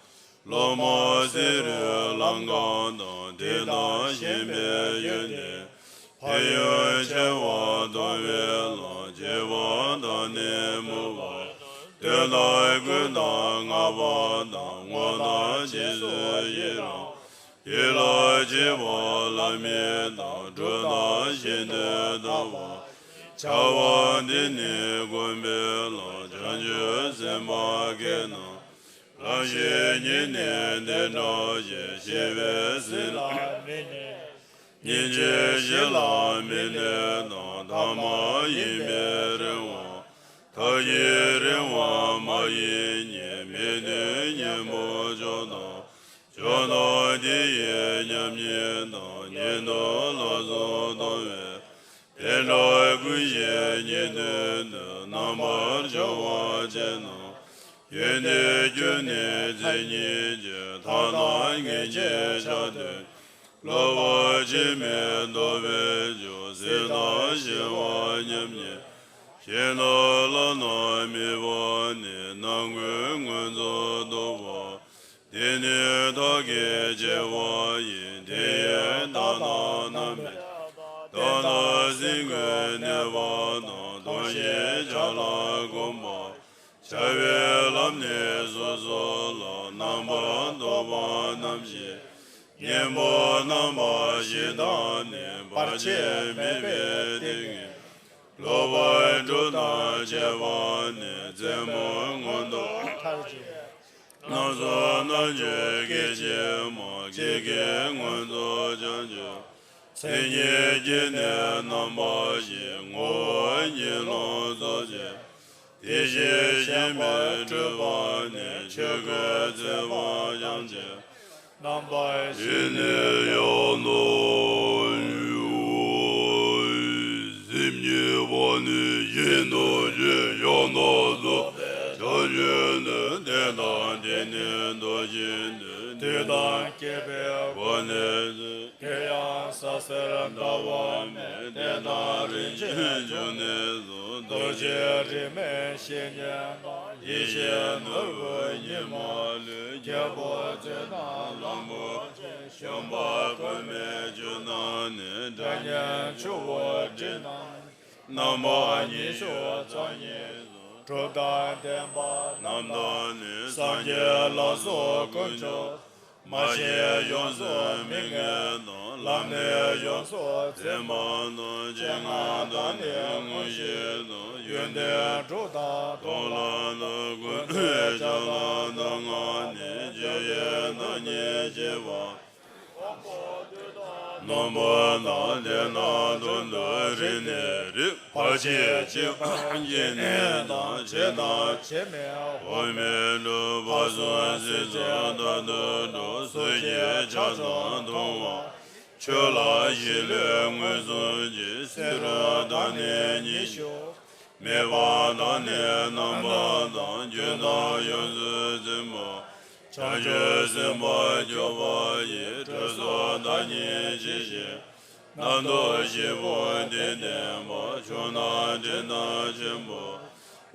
སློབ་མ་བསེ་རུའི་ལམ་ཁ་དང་། དེ་དག་ཞེན་པའི་ཡོན་ཏན་ཕན་ཡོན་ཆེ་བ་མཐོང་བའི་ལམ། བྱེད་པ་དང་ནི་མོས་པ་དོན་དམ་ཀུན་བདག་བསྔགས་པ་དང་། བསྔོ་བ་དང་རྗེས་སུ་ཡི་རང་། ཡིད་ལ་བྱེད་པ་བླ་མེད་དང་། གྲུབ་མཐའ་ཤིན་ཏུ་དག་པ་བྱ་བ་འདི་ནི། གོམས་པའི་ལམ་བྱང་ཆུབ་སེམས་དཔའ་མཁས་རྣམས། ལམ་ཤེས་ཉིད་ནི་དེ་འདྲ་ཞིག་ཤེས་པས་སྲིད་ལ་མི་གནས། སྙིང་རྗེ་ཞི་ལ་མི་གནས་དང་། ཐ་མ་ཡིན་པས་རིང་བ་མཐའ་ཡས་རིང་བ་མ་ཡིན་ཉིད། མི་མཐུན་གཉེན་པོ་ཕྱོགས་དང་ཕྱོགས་དང་དེ་ཡི་མཉམ་ཉིད་དང་། གཉེན་དུ་ལ་སོགས་མཐོང་བས། དེ་འདྲ་ཀུན་ཤེས་ཉིད་མཐུན་ཏེ། རྣམ་པར་སྦྱོར་བ་ཅན་རྣམས། ཡོན་ཏན་བཅུ་ནི་མཚན་ཉིད་ཀྱིས། མཐའ་དག་ངེས་ཤེས་ཕྱག་མཐུན། སློབ་པ་ཕྱི་མའི་ལྡོག་པའི་ཕྱོགས། སྲིད་དང་ཞི་བ་མཉམ་ཉིད་ཤེས་རྣམས་ལ་ནི་དམིགས་པ་ནི། སྣང་ཁུངས་མངོན་རྫོགས་རྟོགས་པ་དེ་ནི་ཐབས་ཀྱི་དགེ་བ་ཡིན། དེ་ཡི་མཐའ་དག་རྣམ་སྨིན་དག་དང་སེམས་ཀུན་གནས་པ་དང་། སྟོང་ཞིང་འཆར་ལ་གོམས་པ་འཆར་བའི་ལམ་ནི་སོ་སོ་ལ། རྣམ་པར་རྟོག་པ་རྣམ་ཤེས་གཉེན་པོ་རྣམ་པ་བཞི་དག་ནི། བར་ཆད་མེད་པའི་ཏིང་ངེ་འཛིན། སློབ་པ་དྲུག་དང་བཅས་པ་ནི། རྩེ་མོ་མངོན་རྟོགས་ཐར་གྱི་རྣམ་གསུམ་རྣལ་འབྱོར་སྐད་ཅིག་མ། སྐད་ཀྱིས་མངོན་རྫོགས་བྱང་ཆུབ་མཚན་ཉིད་ཀྱི་ནི་རྣམ་པ་བཞི། ངོ་བོ་ཉིད་ལ་རྫོགས་བྱེད་དེ་བཞིན་གཤེགས་པའི་སྤྲུལ་པ་ནི། ཆོས་སྐུ་རྩོད་པ་ཡང་ཅིག་རྣམ་པ་བཞི་ནི་ཡང་དག་ཡོད། སེམས་ཉིད་པ་ནི་གཞན་དང་གཞན་ཡང་དག་རྫོགས་པའི་བྱང་ཆུབ་ནི། དེ་དང་དེ་ནི་མདོར་བྱས་ཏེ། དུས་དང་བསྐལ་པའི་སྒོ་ནས་ཟིན། དེ་ཡང་ས་གསེར་ཟླ་བ་མེ། ལྟས་དང་རིན་ཆེན་འབྱུང་གནས་སོགས། རྡོ་རྗེ་རིས་མེད་བཤེས་གཉེན་དང་། ཡེ་ཤེས་ནོར་བུ་ཉི་མ་ལུས། རྒྱལ་པོ་མཛོད་དང་གླང་པོ་ཆེ། ཤོང་པ་གོས་མེད་ཆུ་དང་ནི། སྒྲ་སྙན་ཆུ་བོའི་སྤྲིན་དང་། རྣམ་པ་གཉིས་སུ་མཚན་ཉིད་སོགས། གྲུབ་དང་ལྡན་པ་རྣམས་དང་ནི། སངས་རྒྱས་ལ་སོགས་དཀོན་མཆོག་མ་ཞེན་ཡོངས་སུ་མི་ངལ་དང་། ལམ་ནི་ཡོངས་སུ་འཛིན་པ་དང་། སྤྱན་སྔར་བདག་ནི་མངོན་ཤེས་དང་། ཡོན་ཏན་དྲུག་དང་སྟོང་ལ་ནི། ཀུན་ནས་བྱ་ལ་བདག་བསྔགས་ནས། སྤྱོད་ཡུལ་བདག་ཉིད་བྱེད་པ། དང་པོ་དང་དེ་དང་དོན་དུ་རིགས་ནས་རིགས་བར་ཆད་ཅི་སྐྱེས་ནས་དང་བྱས་དང་བྱེད་མེད་འོག་མིན་འཁྲུལ་པ་གསུམ་སྲིད་གསུམ་རྟག་ཏུ་འགྲོ་ཟུག་གཅིག་ཆ་ཚང་མཐོང་བ། ཆོས་ལ་གཞི་ལས་མངོན་སུམ་གྱི་སེམས་རང་དང་ནི་ཉིད་ཞུགས། མེད་པ་དང་ནི་རྣམ་པ་དང་རྒྱུ་དང་ཡོངས་སུ་འཛིན་པ། བྱང་ཆུབ་སེམས་དཔའ་སྐྱོབ་པ་ཡི་གྲོས་སུ་བདག་ཉིད་ཇི་བཞིན། རྣམ་རྟོག་སྐྱེས་བུ་དེ་བསྟེན་པ། ཕྱོགས་རྣམས་དྲན་དང་ཆེན་པོ།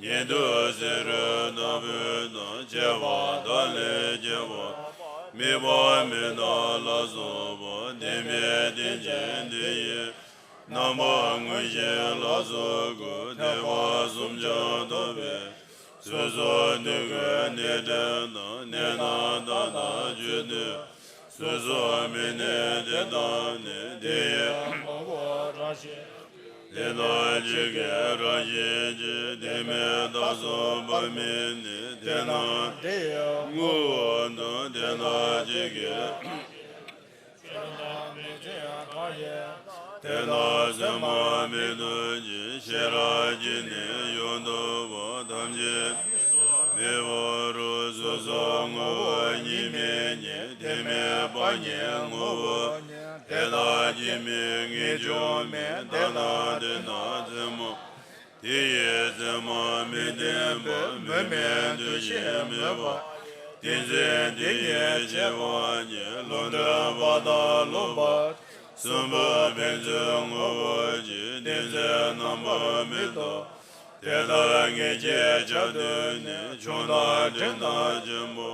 ཉན་ཐོས་སེ་ར་ལྟ་བུ་དང་བཅས་པ་དག་ལས་སྐྱེས་པ། དམིགས་པ་མེད་དང་ལ་སོགས་པ། བདེན་པའི་རྟེན་ཅན་དེ་ཡི། རྣམ་པ་མངོན་ཞེན་ལ་སོགས་ཀུན། ཐེག་པ་གསུམ་སྦྱངས་ཐོབ་པའི། སོ་སོར་གནས་ཀུན་གནས་བྲལ་དང་། གནས་རྣམས་དག་དང་བརྗོད་དུས། སོ་སོར་མི་གནས་དེ་དག་ནི། དེ་ཡི་ངོ་བོ་རང་བཞིན། དེ་དག་གཅིག་གི་རང་བཞིན་གྱིས། དེ་མིན་བདག་གསུམ་པ་མིན་ནི། དེས་ན་དེ་ཡི་ངོ་བོ་དང་། དེ་དག་གཅིག་གི་རང་བཞིན། ཆོས་རྣམས་མི་འཛིན་གང་ཡིན་དེ། དེ་དག་སེམས་མ་མི་སྡུག་ཅིང་། ཤེས་རབ་ཀྱིས་ནི་ཡོངས་རྟོགས་པ། ཐམས་ཅད་མེད་པ་རུ། སོ་སོའི་ངོ་བོ་ཉིད་མིན་ཉིད། དེ་མེད་པ་ཉིད་ངོ་བོ་ཉིད། དེ་དག་གཅིག་མིན་ངེས་འབྱུང་མིན། དེས་ན་དེ་དག་སེམས་མ། དེ་ཡི་སེམས་མ་མི་བརྟན་པ། མུ་མེད་འདུ་ཤེས་མེད་པ། ཏིང་འཛིན་དེ་ཉིད་བྱེད་པ་ཉིད། ལུང་སྟོན་པ་དང་ལུང་པ། གསུམ་པོ་ཕན་ཚུན་ངོ་བོ་གཅིག། བདེན་འཛིན་རྣམ་པར་མི་རྟོག་དེ་དག་ངེས་བྱེད་བྱ་སྡོད་ནས། ཕྱོགས་རྣམས་དྲན་དང་ཆེན་པོ།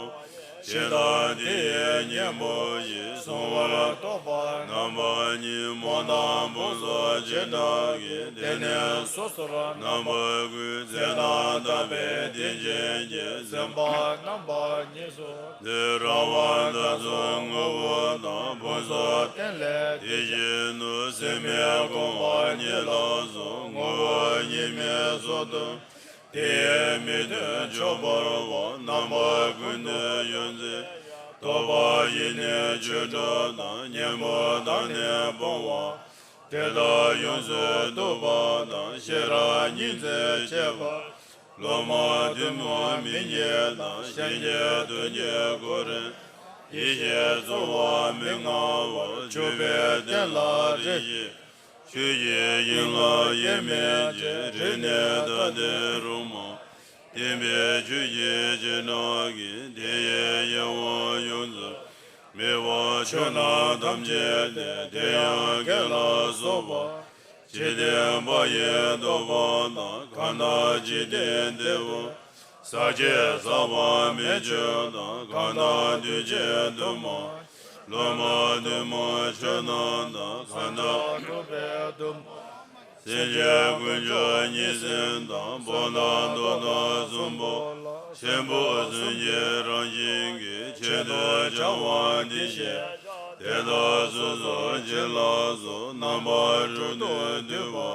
ཇི་ལྟར་དེ་ཡི་གཉེན་པོ་ཡིས། གཟུང་བར་རྟོག་པ་རྣམ་པ་གཉིས། རྨོངས་དང་ཕུང་སོགས་བྱེ་བྲག་གི། དེ་ནི་སོ་སོར་རྣམ་པ་ཀུན། རྫས་དང་རྟག་པའི་རྟེན་ཅན་གྱི། སེམས་པ་རྣམ་པ་གཉིས་སུ། འདི་རང་དབང་དག་གསུམ་ངོ་བོ་དང་། ཕུང་སོགས་རྟེན་ལས་དེ་བཞིན་ནོ། སེམས་མི་སྐོང་བ་ཉིད་ལ་སོགས། ངོ་བོ་ཉིད་མིན་བཟོ་དང་། དེ་ཡི་མི་མཐུན་ཕྱོགས་བོར་བ། རྣམ་པ་ཀུན་ཏུ་ཡོངས་འཛིན་རྟོག་པ་ཡིས་ནི་ཆོས་གྲོགས་དང་། གཉེན་པོ་དག་ནི་སྤོང་བ། དེ་དག་ཡོངས་སུ་གཏུབ་པ་དང་། ཤེས་རབ་ཉིད་འཛིན་བྱེད་པ། སློབ་མ་བདུད་མོ་མི་བརྙས་དང་། གཞན་གྱི་དོན་གྱིས་གོ་རིམ། ཡེ་ཤེས་རྩོལ་བ་མི་མངའ་བར། ཆུད་པའི་རྟེན་ལ་རེ་ཞིག་ཆོས་ཀྱི་དབྱིངས་ལ་དབྱེར་མེད་ཅིང་། རིག་གནས་ཐ་དད་རུ་མ། བསྟན་པའི་ཆོས་ཀྱི་བྱེ་བྲག་གིས། དེ་ཡི་དབྱེ་བ་ཡོངས་སུ་མེད་པ། ཆོས་རྣམས་ཐམས་ཅད་ནི། དེ་ཡང་སྐད་ལ་སོགས་པ། འཇིག་རྟེན་པ་ཡི་སྟོབས་པ་དང་། གང་དག་འཇིག་རྟེན་འདས་པ། ཟག་བཅས་ཟག་པ་མེད་ཆོས་དང་། གང་དག་འདུས་བྱས་དུ་མ། སློབ་མ་བདུད་མོ་ཆོས་རྣམས་དང་། གང་དག་གྲུབ་པའི་བདུད་མོ། སེམས་ཅན་ཀུན་ཀྱང་གཉིས་སེམས་དང་། སྤོང་དང་རྟོགས་དང་གསུམ་པོ་ལ། ཆེན་པོ་གསུམ་གྱི་རང་བཞིན་གྱིས། ཆེད་དུ་བྱ་བ་འདི་བྱེད་དེ་དག་སོ་སོར་བྱིན་རླབས་སོགས། རྣམ་པ་དྲུག་ཏུ་འདུས་པ།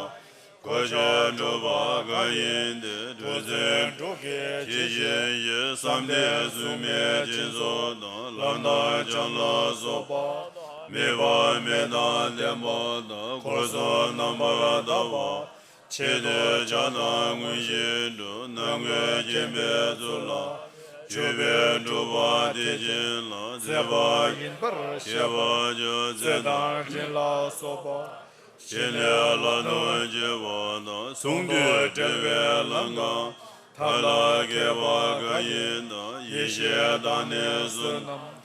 གོ་ཆོད་གྲུབ་པ་གང་ཡིན་དེ། གྲུབ་ཚུལ་དྲུག་གི་ཇི་བཞིན་ཡོད། བསམ་གཏན་གཟུགས་མེད་སྦྱིན་སོགས་དང་། ལམ་དང་བྱང་ལ་སོགས་པ་དང་། དམིགས་པ་མེད་དང་ལྡན་པ་དང་། འཁོར་གསུམ་རྣམ་པར་དག་པ། ཆེད་དུ་བྱ་དང་དངོས་གཞི་དྲུག་རྣམ་ཀུན་མཁྱེན་པའི་ཚུལ་ལ། སྤྱོད་པས་སྒྲུབ་པ་དེ་བཞིན་ལ། མཛད་པ་ཡིན་པར་ཤེས་པར་བྱ། རྩོད་དང་འགྲན་ལ་སོགས་པ། ཞི་གནས་ལ་ལྟུང་བྱེད་པ་དང་། གཟུང་དུས་བྲལ་བའི་ལམ་གང་། ཐབས་ལ་མཁས་པ་གང་ཡིན་དང་། ཡེ་ཤེས་དང་ནི་བསོད་ནམས།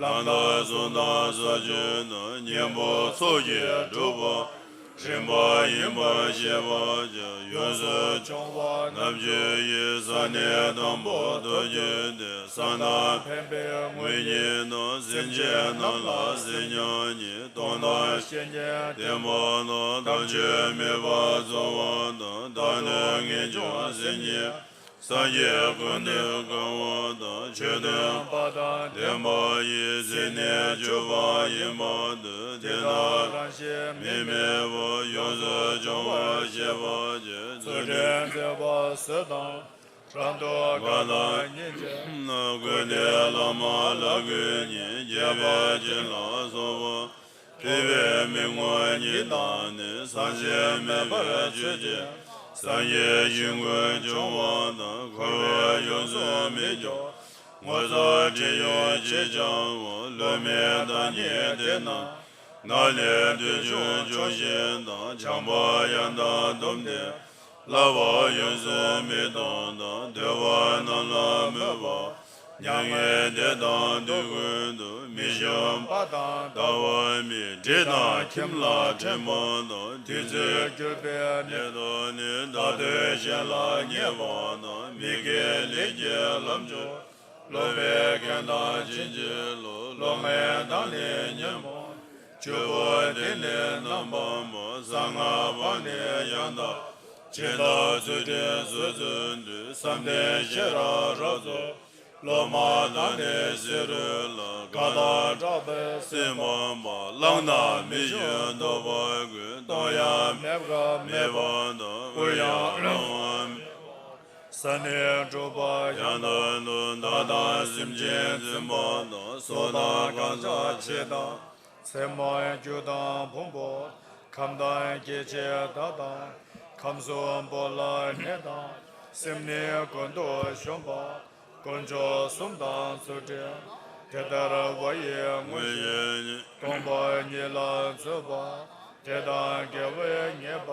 ལམ་དང་གཟུངས་དང་ས་བཅུ་དང་། གཉེན་པོ་ཚོགས་ཀྱིས་སྒྲུབ་པ་རིམ་པ་ཡིན་པར་ཤེས་པར་བྱ། ཡོངས་སུ་སྦྱོང་བ་རྣམ་བཅུ་ཡི། ས་གནས་དང་པོ་མདོ་རྒྱུད་དེ། བསམ་དང་ཕན་པའི་དངོས་གཉེན་དང་། སེམས་ཅན་རྣམས་ལ་སེམས་མཉམ་ཉིད། སྟོང་དང་བཤད་ཉན་བསྟན་པ་དང་། དམ་ཆོས་མེད་པར་རྫོགས་པ་དང་། བདག་ནི་ངེས་འབྱུང་སེམས་ཉིད། སངས་རྒྱས་ཀུན་ཏུ་གང་བ་དང་། ཆོས་སྟོན་པ་དང་ལྡན་པ་ཡི། སེམས་ནི་བཅུ་པ་ཡིན་པར་འདོད། དེ་དག་རང་བཞིན་མི་དམིགས་པ། ཡོངས་སུ་སྦྱོང་བར་བྱེད་པར་བྱ། རྫུ་འཕྲུལ་མཛད་པ་བཟོད་དང་། རབ་ཏུ་དགའ་དང་སྙིང་རྗེ། ཀུན་ནས་བླ་མ་ལ་ཀུན་ཉོན། རྒྱལ་པོ་བྱིན་ལ་སོགས་པ། སྲིད་པའི་མི་མངོན་ཉིད་དང་ནི། སངས་རྒྱས་མེད་པར་ཆོས་ཅན། སངས་རྒྱས་ཞིང་ཀུན་འབྱུང་བ་དང་། འཁོར་བ་ཡོངས་སུ་མི་སྐྱོ། ངོ་ཚ་ཁྲེལ་གཡོག་ཅེས་བྱ་བ། བསླུ་མེད་བདག་ཉིད་དེ་རྣམས། ནགས་ལས་བདུད་ཀྱང་འབྱུང་ཞིང་དང་། བྱམས་པ་ཡང་དག་བཟླུམས་ཏེ། བསླབ་པ་ཡོངས་སུ་མི་གཏོང་དང་། འདོད་པ་རྣམས་ལ་མོས་པ། མྱ་ངན་འདས་དང་དུས་ཀུན་ཏུ། མི་ཞུམ་པ་དང་ལྟ་བ་མེད། འདྲེ་དང་ཁྱིམ་ལ་འདྲེ་མོ་དང་། བདུད་རྩིར་གྱུར་པའི་ནད་དང་ནི། བདག་འདོད་གཞན་ལ་ཉེས་པ་དང་། མི་དགེ་ལས་ཀྱི་ལམ་མཆོག། སློབ་པའི་རྐྱེན་དང་ཕྱིན་ཅི་ལོག། སློབ་མའི་བདག་ནི་ཉོན་མོངས། བཅུ་པོ་དེ་ནི་རྣམ་པར་སྨིན། གསང་སྔགས་པ་ནི་ཡང་དག་ཇི་ལྟར་ཚུལ་ཁྲིམས་སོ་སོར་འདུལ། བསམ་གཏན་ཤེས་རབ་རབ་རྫོགས། སློབ་མ་དག་ནི་བསེ་རུ་ལ། དགའ་དང་སྐྲག་པའི་སེམས་སྤངས་པ། བླངས་དང་མི་འབྱུང་རྟོགས་པ་ཀུན། གཏོང་ཡང་མེད་པར་མེད་པ་དང་། བསྐུར་ཡང་རང་དབང་མེད་པ། ས་ནི་དྲུག་པ་ཡང་དག་ཏུ། བདག་དང་སེམས་ཅན་བཙུན་པ་དང་། སྲོག་དང་གང་ཟག་ཆེ་དང་། མཚན་མོ་རྒྱུ་དང་ཕུང་པོ། ཁམས་དང་སྐྱེ་མཆེད་དག་དང་། ཁམས་གསུམ་པོ་ལ་གནས་དང་། སེམས་ནི་ཀུན་ཏུ་ཞུམ་པ། དཀོན་མཆོག་གསུམ་དང་ཚུལ་ཁྲིམས། དེ་ལྟར་བ་ཡི་དངོས་གཞི་ཉིད། སྟོང་པ་ཉིད་ལ་འཛུད་པ། དེ་དང་འགལ་བའི་ཉེས་པ།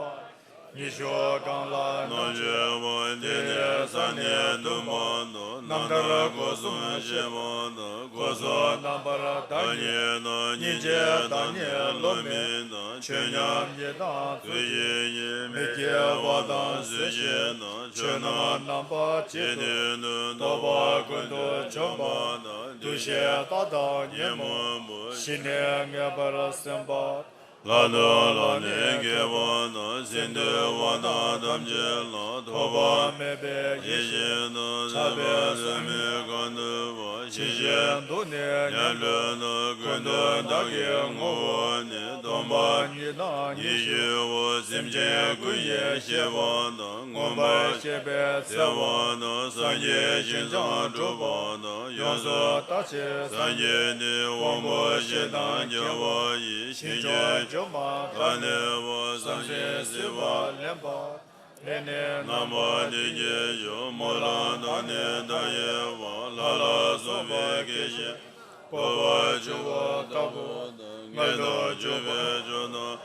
ཉི་ཤུ་གང་ལ་རྣམ་དཔྱོད་པ། དེ་ནི་ས་ནི་བདུན་པ་དང་། རྣམ་ཐར་སྒོ་གསུམ་ཤེས་པ་དང་། སྒོ་གསུམ་རྣམ་པར་བདག་ཉིད་དང་། སྙིང་རྗེ་བདག་ཉིད་བསླུ་མེད་དང་། ཆོས་ཉམས་ཡེ་དང་ཚུལ་བཞིན་ཉིད། མི་སྐྱེ་བ་དང་བཟོད་ཤེས་དང་། ཆོས་རྣམས་རྣམ་པ་གཅིག་ཏུ། རྟོག་པ་ཀུན་ཏུ་འཇོམས་པ་དང་། འདུ་ཤེས་རྟག་དང་ཉོན་མོངས་པ། ཞི་གནས་ངེས་པར་སེམས་དཔའ། ལྷ་དང་ལྷ་ནས་སྐྱེས་པ་དང་། ཟིན་ཐོའི་དབང་ཐང་ཐམས་ཅད་ལ། ཐོགས་པ་མེད་པའི་ཡེ་ཤེས་དང་། ཐར་པའི་སེམས་ནི་གང་ཐོབ་པ། ཞི་ཞིང་དུལ་ནས་ཉན་ཐོས་རྣམས། ཀུན་ཏུ་བདག་གི་ངོ་བོ་ནི། སྟོང་པ་ཉིད་དང་ཉི་ཤུའོ། སེམས་ཅན་ཀུན་གྱི་ཤེས་པ་དང་། མངོན་པར་ཤེས་པའི་ཚེ་དབང་དང་། སངས་རྒྱས་ཞིང་སྦྱངས་གྲུབ་པ་དང་། ཡོངས་སུ་དག་ཅིང་སངས་རྒྱས་ཏེ། དབང་པོ་བཞི་དང་རྒྱལ་བ་ཡི། ཞིང་སྐྱོང་སྒྱུ་མ་མཐའ་གནས་པ། བསམ་གཏན་སྲིད་པ་ལེན་པ། ལས་ནི་རྣམ་པ་བདུན་གྱིས་ཞུ། སྨོན་ལམ་དང་ནི་བདག་ཡི་བ། ལྷ་ལ་སོགས་པའི་དགེ་བཤེས། འཁོར་བར་གྱུར་པ་ལྟ་བུ་དང་། མངལ་དུ་གྱུར་པའི་ཆོས་རྣམས།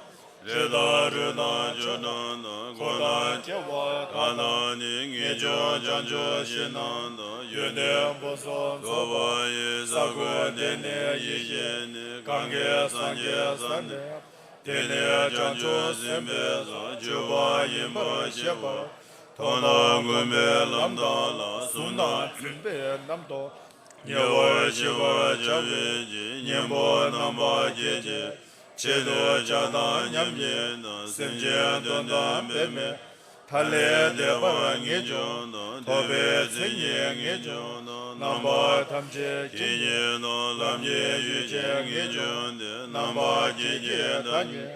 རིགས་དང་རུས་དང་ཆོས་རྣམས་དང་། འཁོར་དང་སྐྱེ་བ་དག་དང་ནི། ངེས་འབྱུང་བྱང་ཆུབ་ཤིང་རྣམས་དང་། ཡོན་ཏན་ཕུན་སུམ་ཚོགས་པ་ཡི། ས་ཀུན་དེ་ནི་ཡེ་ཤེས་ནི། གང་གིས་སངས་རྒྱས་ས་ནི། དེ་ནི་བྱང་ཆུབ་སེམས་དཔའི་ས། སྤྱོད་པ་ཡིན་པར་ཤེས་པ། མཐོང་དང་མགོན་པོའི་ལམ་དག་ལ། གཟུང་དང་འཛིན་པའི་རྣམ་རྟོག་ཉེ་བར་ཞི་བར་བྱ་བའི་ཕྱིར། གཉེན་པོ་རྣམ་པར་བརྒྱད་ཀྱི་ཆེད་དུ་བྱ་དང་མཉམ་ཉིད་དང་། སེམས་ཅན་དོན་དམ་པའི་མི་ཐ་ལེ་དད་པ་ངེས་འབྱུང་དང་། ཐོབ་པའི་མཚན་ཉིད་ངེས་འབྱུང་དང་། རྣམ་པ་ཐམས་ཅད་མཁྱེན་ཉིད་དང་། ལམ་གྱི་ཡུལ་ཅན་ངེས་འབྱུང་སྟེ། རྣམ་པ་བརྒྱད་ཀྱི་བདག་ཉིད་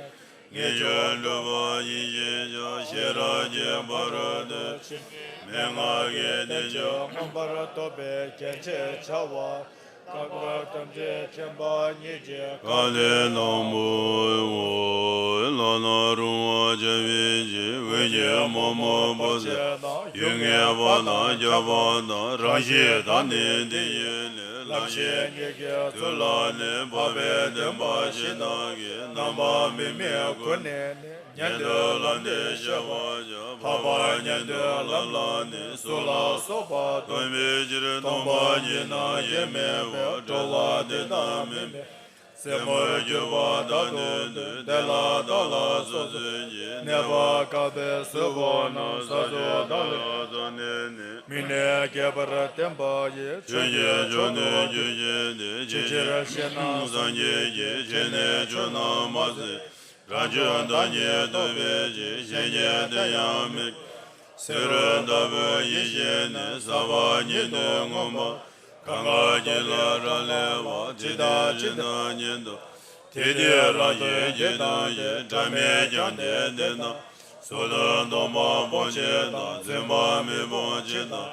ངེས་འབྱུང་གྲུབ་པ་ཡིན་ཞེས་བྱ། ཤེས་རབ་ཀྱི་ཕ་རོལ་ཏུ་ཕྱིན་པའི་མན་ངག་གི་བསྟན་བཅོས་མངོན་པར་རྟོགས་པའི་རྒྱན་ཅེས་བྱ་བ། བཀའ་བསྒོ་ཐམས་ཅད་མཁྱེན་པ་ཉིད་ཀྱི་བཀའ་ལས་དང་པོའོ། བླ་ན་རུང་བར་བྱ་བའི་ཕྱིར། འོད་ཀྱི་རྨོག་མོག་པོ་ཆེ་དང་། ཡུལ་ངེས་པ་དང་ཁྱབ་པ་དང་། རང་བཞིན་དག་ནི་འདི་ཡི་ལས། ལམ་ཤེས་ཉིད་ཀྱི་ཚུལ་ལ་ནི། འཕགས་པའི་བདེན་པ་བཞི་དག་གི། རྣམ་པ་མི་དམིགས་ཀུན་ནས་ནི། ཉན་ཐོས་ལམ་འདི་བཤད་པར་བྱ། འཕགས་པ་ཉན་ཐོས་ལམ་ལ་ནི། གཟུགས་ལ་སོགས་པ་སྟོན་པའི་ཕྱིར། སྟོང་པ་ཉིད་ནང་ཡེ་མེད་པར། འགྲོ་བ་འདི་དག་མི་དམིགས། རྩེ་མོར་གྱུར་པ་དག་ཏུ་འདུས། དེ་ལ་བདག་ལ་སོ་སོའི་ཕྱིར། གནས་པ་དཀའ་བས་གཟུགས་པོ་རྣམས། ས་ཕྱོགས་དག་ལ་སོགས་ནས་ནི། མི་གནས་རྒྱས་པར་བསྟན་པ་ཡི། ཆོས་ཀྱི་མཆོག་ཏུ་གྱུར་ཅིང་ནི། ཇི་ཕྱིར་གཤེགས་ན་སངས་རྒྱས་ཀྱི། ཆོས་ནི་ཆོས་རྣམས་མ་ཟད། རང་བྱུང་བདག་ཉིད་རྟོགས་པའི་ཕྱིར། གཞན་གྱིས་བསྟན་ཡང་མི་སྐྱོ། བསེ་རུ་ལྟ་བུའི་ཡེ་ཤེས་ནི། ས་བ་ཉིད་དུ་མངོན་པར། གང་ག་གྱིས་ལ་རག་ལས་པ། ཇི་ལྟ་ཇི་ལྟར་ཉིད་དུ། དེ་དུས་རང་བཞིན་གྱིས་སྟོང་ཞིང་། སྒྲ་མེད་ཀྱང་དེ་དེ་ལྟར། གཟུགས་དང་སྟོང་པ་སྤོང་བྱེད་དང་། འཛིན་པ་མེད་སྤོང་བྱེད་དང་།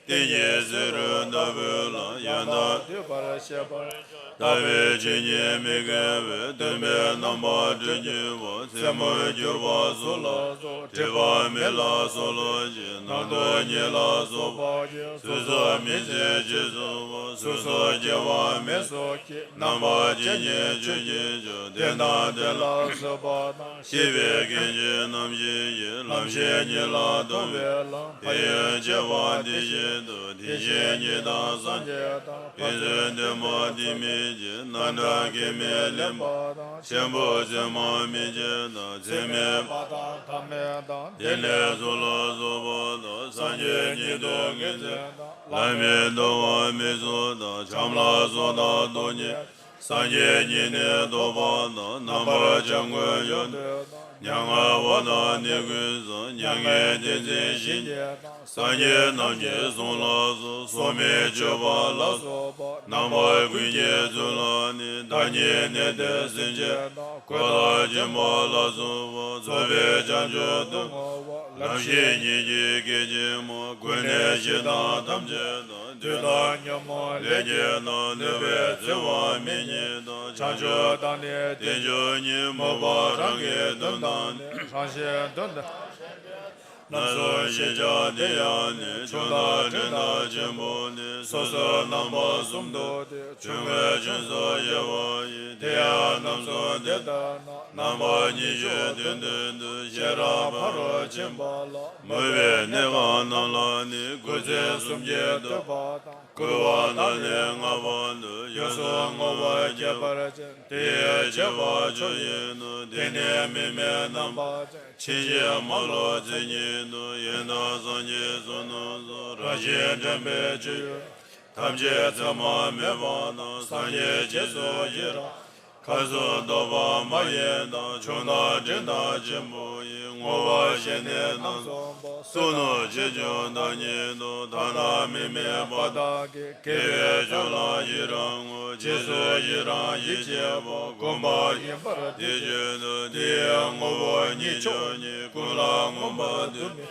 གཏན་གྱི་བསེ་རུ་ལྟ་བུ་ལ་ཡང་དག་འདུད་པར་བྱེད་པར། ལྟ་བའི་ཆོས་ཉིད་མི་དགེ་བའི་སྟོན་པའི་རྣམ་པར་གྲོལ་གྱུར་པ། རྩེ་མོར་གྱུར་པ་སོགས་ལ་སོགས། སྒྲིབ་པ་མེད་ལ་སོགས་ལོག་ཅིང་། རྣམ་རྟོག་ཉིད་ལ་སོགས་པ་ཡི། སོ་སོར་མི་འཛིན་ཅེས་སོགས་པ། སོ་སོར་སྐྱེ་བ་མེད་སོགས་ཀྱི། རྣམ་པ་ཇི་སྙེད་ཆོས་ཀྱི་ཆོས། དེ་དང་དེ་ལ་སོགས་པ་དང་། ཤེས་པའི་སྐད་ཅིག་རྣམ་ཤེས་ཀྱི། ལམ་ཤེས་ཉིད་ལ་མཐོང་བའི་ལམ། ཕན་ཡོན་བྱེ་བ་དེ་བཞིན་དུ། དེ་བཞིན་ཉིད་དང་སངས་རྒྱས་དང་། ཕན་ཚུན་ལྡན་པ་དེ་མིན་གྱི། རྣམ་གྲངས་སྐྱེ་མེད་ལེན་པ་དང་། ཆེན་པོ་ཚད་མ་མི་མཇལ་དང་། ཚད་མེད་པ་དང་ཐ་མལ་དང་། དེ་ལས་ཚོགས་ལ་སོགས་པ་དང་། སངས་རྒྱས་ཉིད་དུ་ངེས་འཛིན་དང་། ལམ་མི་འདོར་བ་མི་ཚུགས་དང་། བྱམས་ལ་སོགས་དང་སྟོང་ཉིད། སངས་རྒྱས་ཉིད་ནི་རྟོགས་པ་དང་། རྣམ་པར་བྱང་ཆུབ་ཡོན་ཏན་དང་། མྱ་ངན་འོག་ན་ནི་ཀུན་སོགས། མྱ་ངན་འདས་མཛད་ཞིང་རྒྱས་དང་། སངས་རྒྱས་རྣམས་ཀྱི་གསུང་ལ་སོགས། སོར་མོས་ཆོད་པ་ལ་སོགས་པ། རྣམ་པ་ཀུན་གྱི་ཚུལ་ལ་ནི། བདག་ཉིད་གནས་ཏེ་སེམས་ཅན་དང་། གོས་ལ་སྦྱིན་པ་ལ་སོགས་པ། རྫོགས་པའི་བྱང་ཆུབ་ཏུ་བསྔོ་བ། ལམ་ཤེས་ཉིད་ཀྱི་སྐད་ཅིག་མ། ཀུན་ནས་ཞེ་སྡང་ཐམས་ཅད་དང་། དུས་དང་ཉོན་མོངས་ལས་བརྒྱད་དང་། གནོད་པའི་འཚེ་བ་མེད་ཉིད་དང་། བྱང་ཆུབ་དང་ནི་རྟེན་འབྱུང་ཉིད། མོས་པ་རང་གི་དོན་དང་ནི། རང་གཞན་དོན་དང་། རྣམ་གསུམ་ཤེས་བྱ་དེ་ཡང་ནི། ཆུང་མཐའ་འབྲིང་མཐའ་ཆེན་པོ་ནི། སོ་སོར་རྣམ་པ་གསུམ་དུ་སྟེ། ཆུང་ངུའི་ཆུང་ས་དབྱེ་བ་ཡིས། དེ་ཡང་རྣམ་གསུམ་དེ་ལྟར་ན། རྣམ་པ་གཉིས་ཀྱི་དོན་མཐུན་དུ། ཤེས་རབ་ཕ་རོལ་ཕྱིན་པ་ལ། མོས་པའི་གནས་སྐབས་རྣམས་ལ་ནི། སྐུལ་ཚིག་གསུམ་གྱིས་བསྡུས་པ་དང་། བསྐུལ་བ་རྣམས་ནི་ལྔ་པོ་འདི། ཡོངས་སུ་བསྔོ་བ་བསྐྱེད་པར་བྱ། དེ་ཡི་བྱེད་པ་མཆོག་ཡིན་ནོ། དེ་ནི་མིག་སྨན་རྣམ་པ་ཅན། ཕྱིན་ཅི་མ་ལོག་མཚན་ཉིད་དུ། ཡི་དྭགས་སངས་རྒྱས་བསོད་ནམས་སོགས། རང་བཞིན་དྲན་པས་སྤྱོད་ཡུལ། ཐམས་ཅད་མཚན་མ་མེད་པ་དང་། སངས་རྒྱས་རྗེས་སུ་ཡི་རང་། ཁམས་གསུམ་རྟོག་པ་མ་ཡིན་དང་། ཆུང་མཐའ་འབྲིང་མཐའ་ཆེན་པོ་ཡི། བསྔོ་བ་བཞེས་ནས་རྣམ་གསུམ་པོ། གསུངས་ནོ་ཆེ་ཆུང་བདག་ཉིད་དུ། ཐ་ན་མིག་སྨན་པ་དག་གི། དགེ་བའི་ཕྱོགས་ལ་ཡི་རང་ངོ་། རྗེས་སུ་ཡི་རང་ཡིད་ཆེས་པ། སྒོམ་པ་ཡིན་པར་དེ་བཞིན་དུ། དེ་ཡི་དངོས་པོ་ཉིད་མཆོག་ཉིད། ཀུན་ལ་མངོན་པར་འདུ་མི།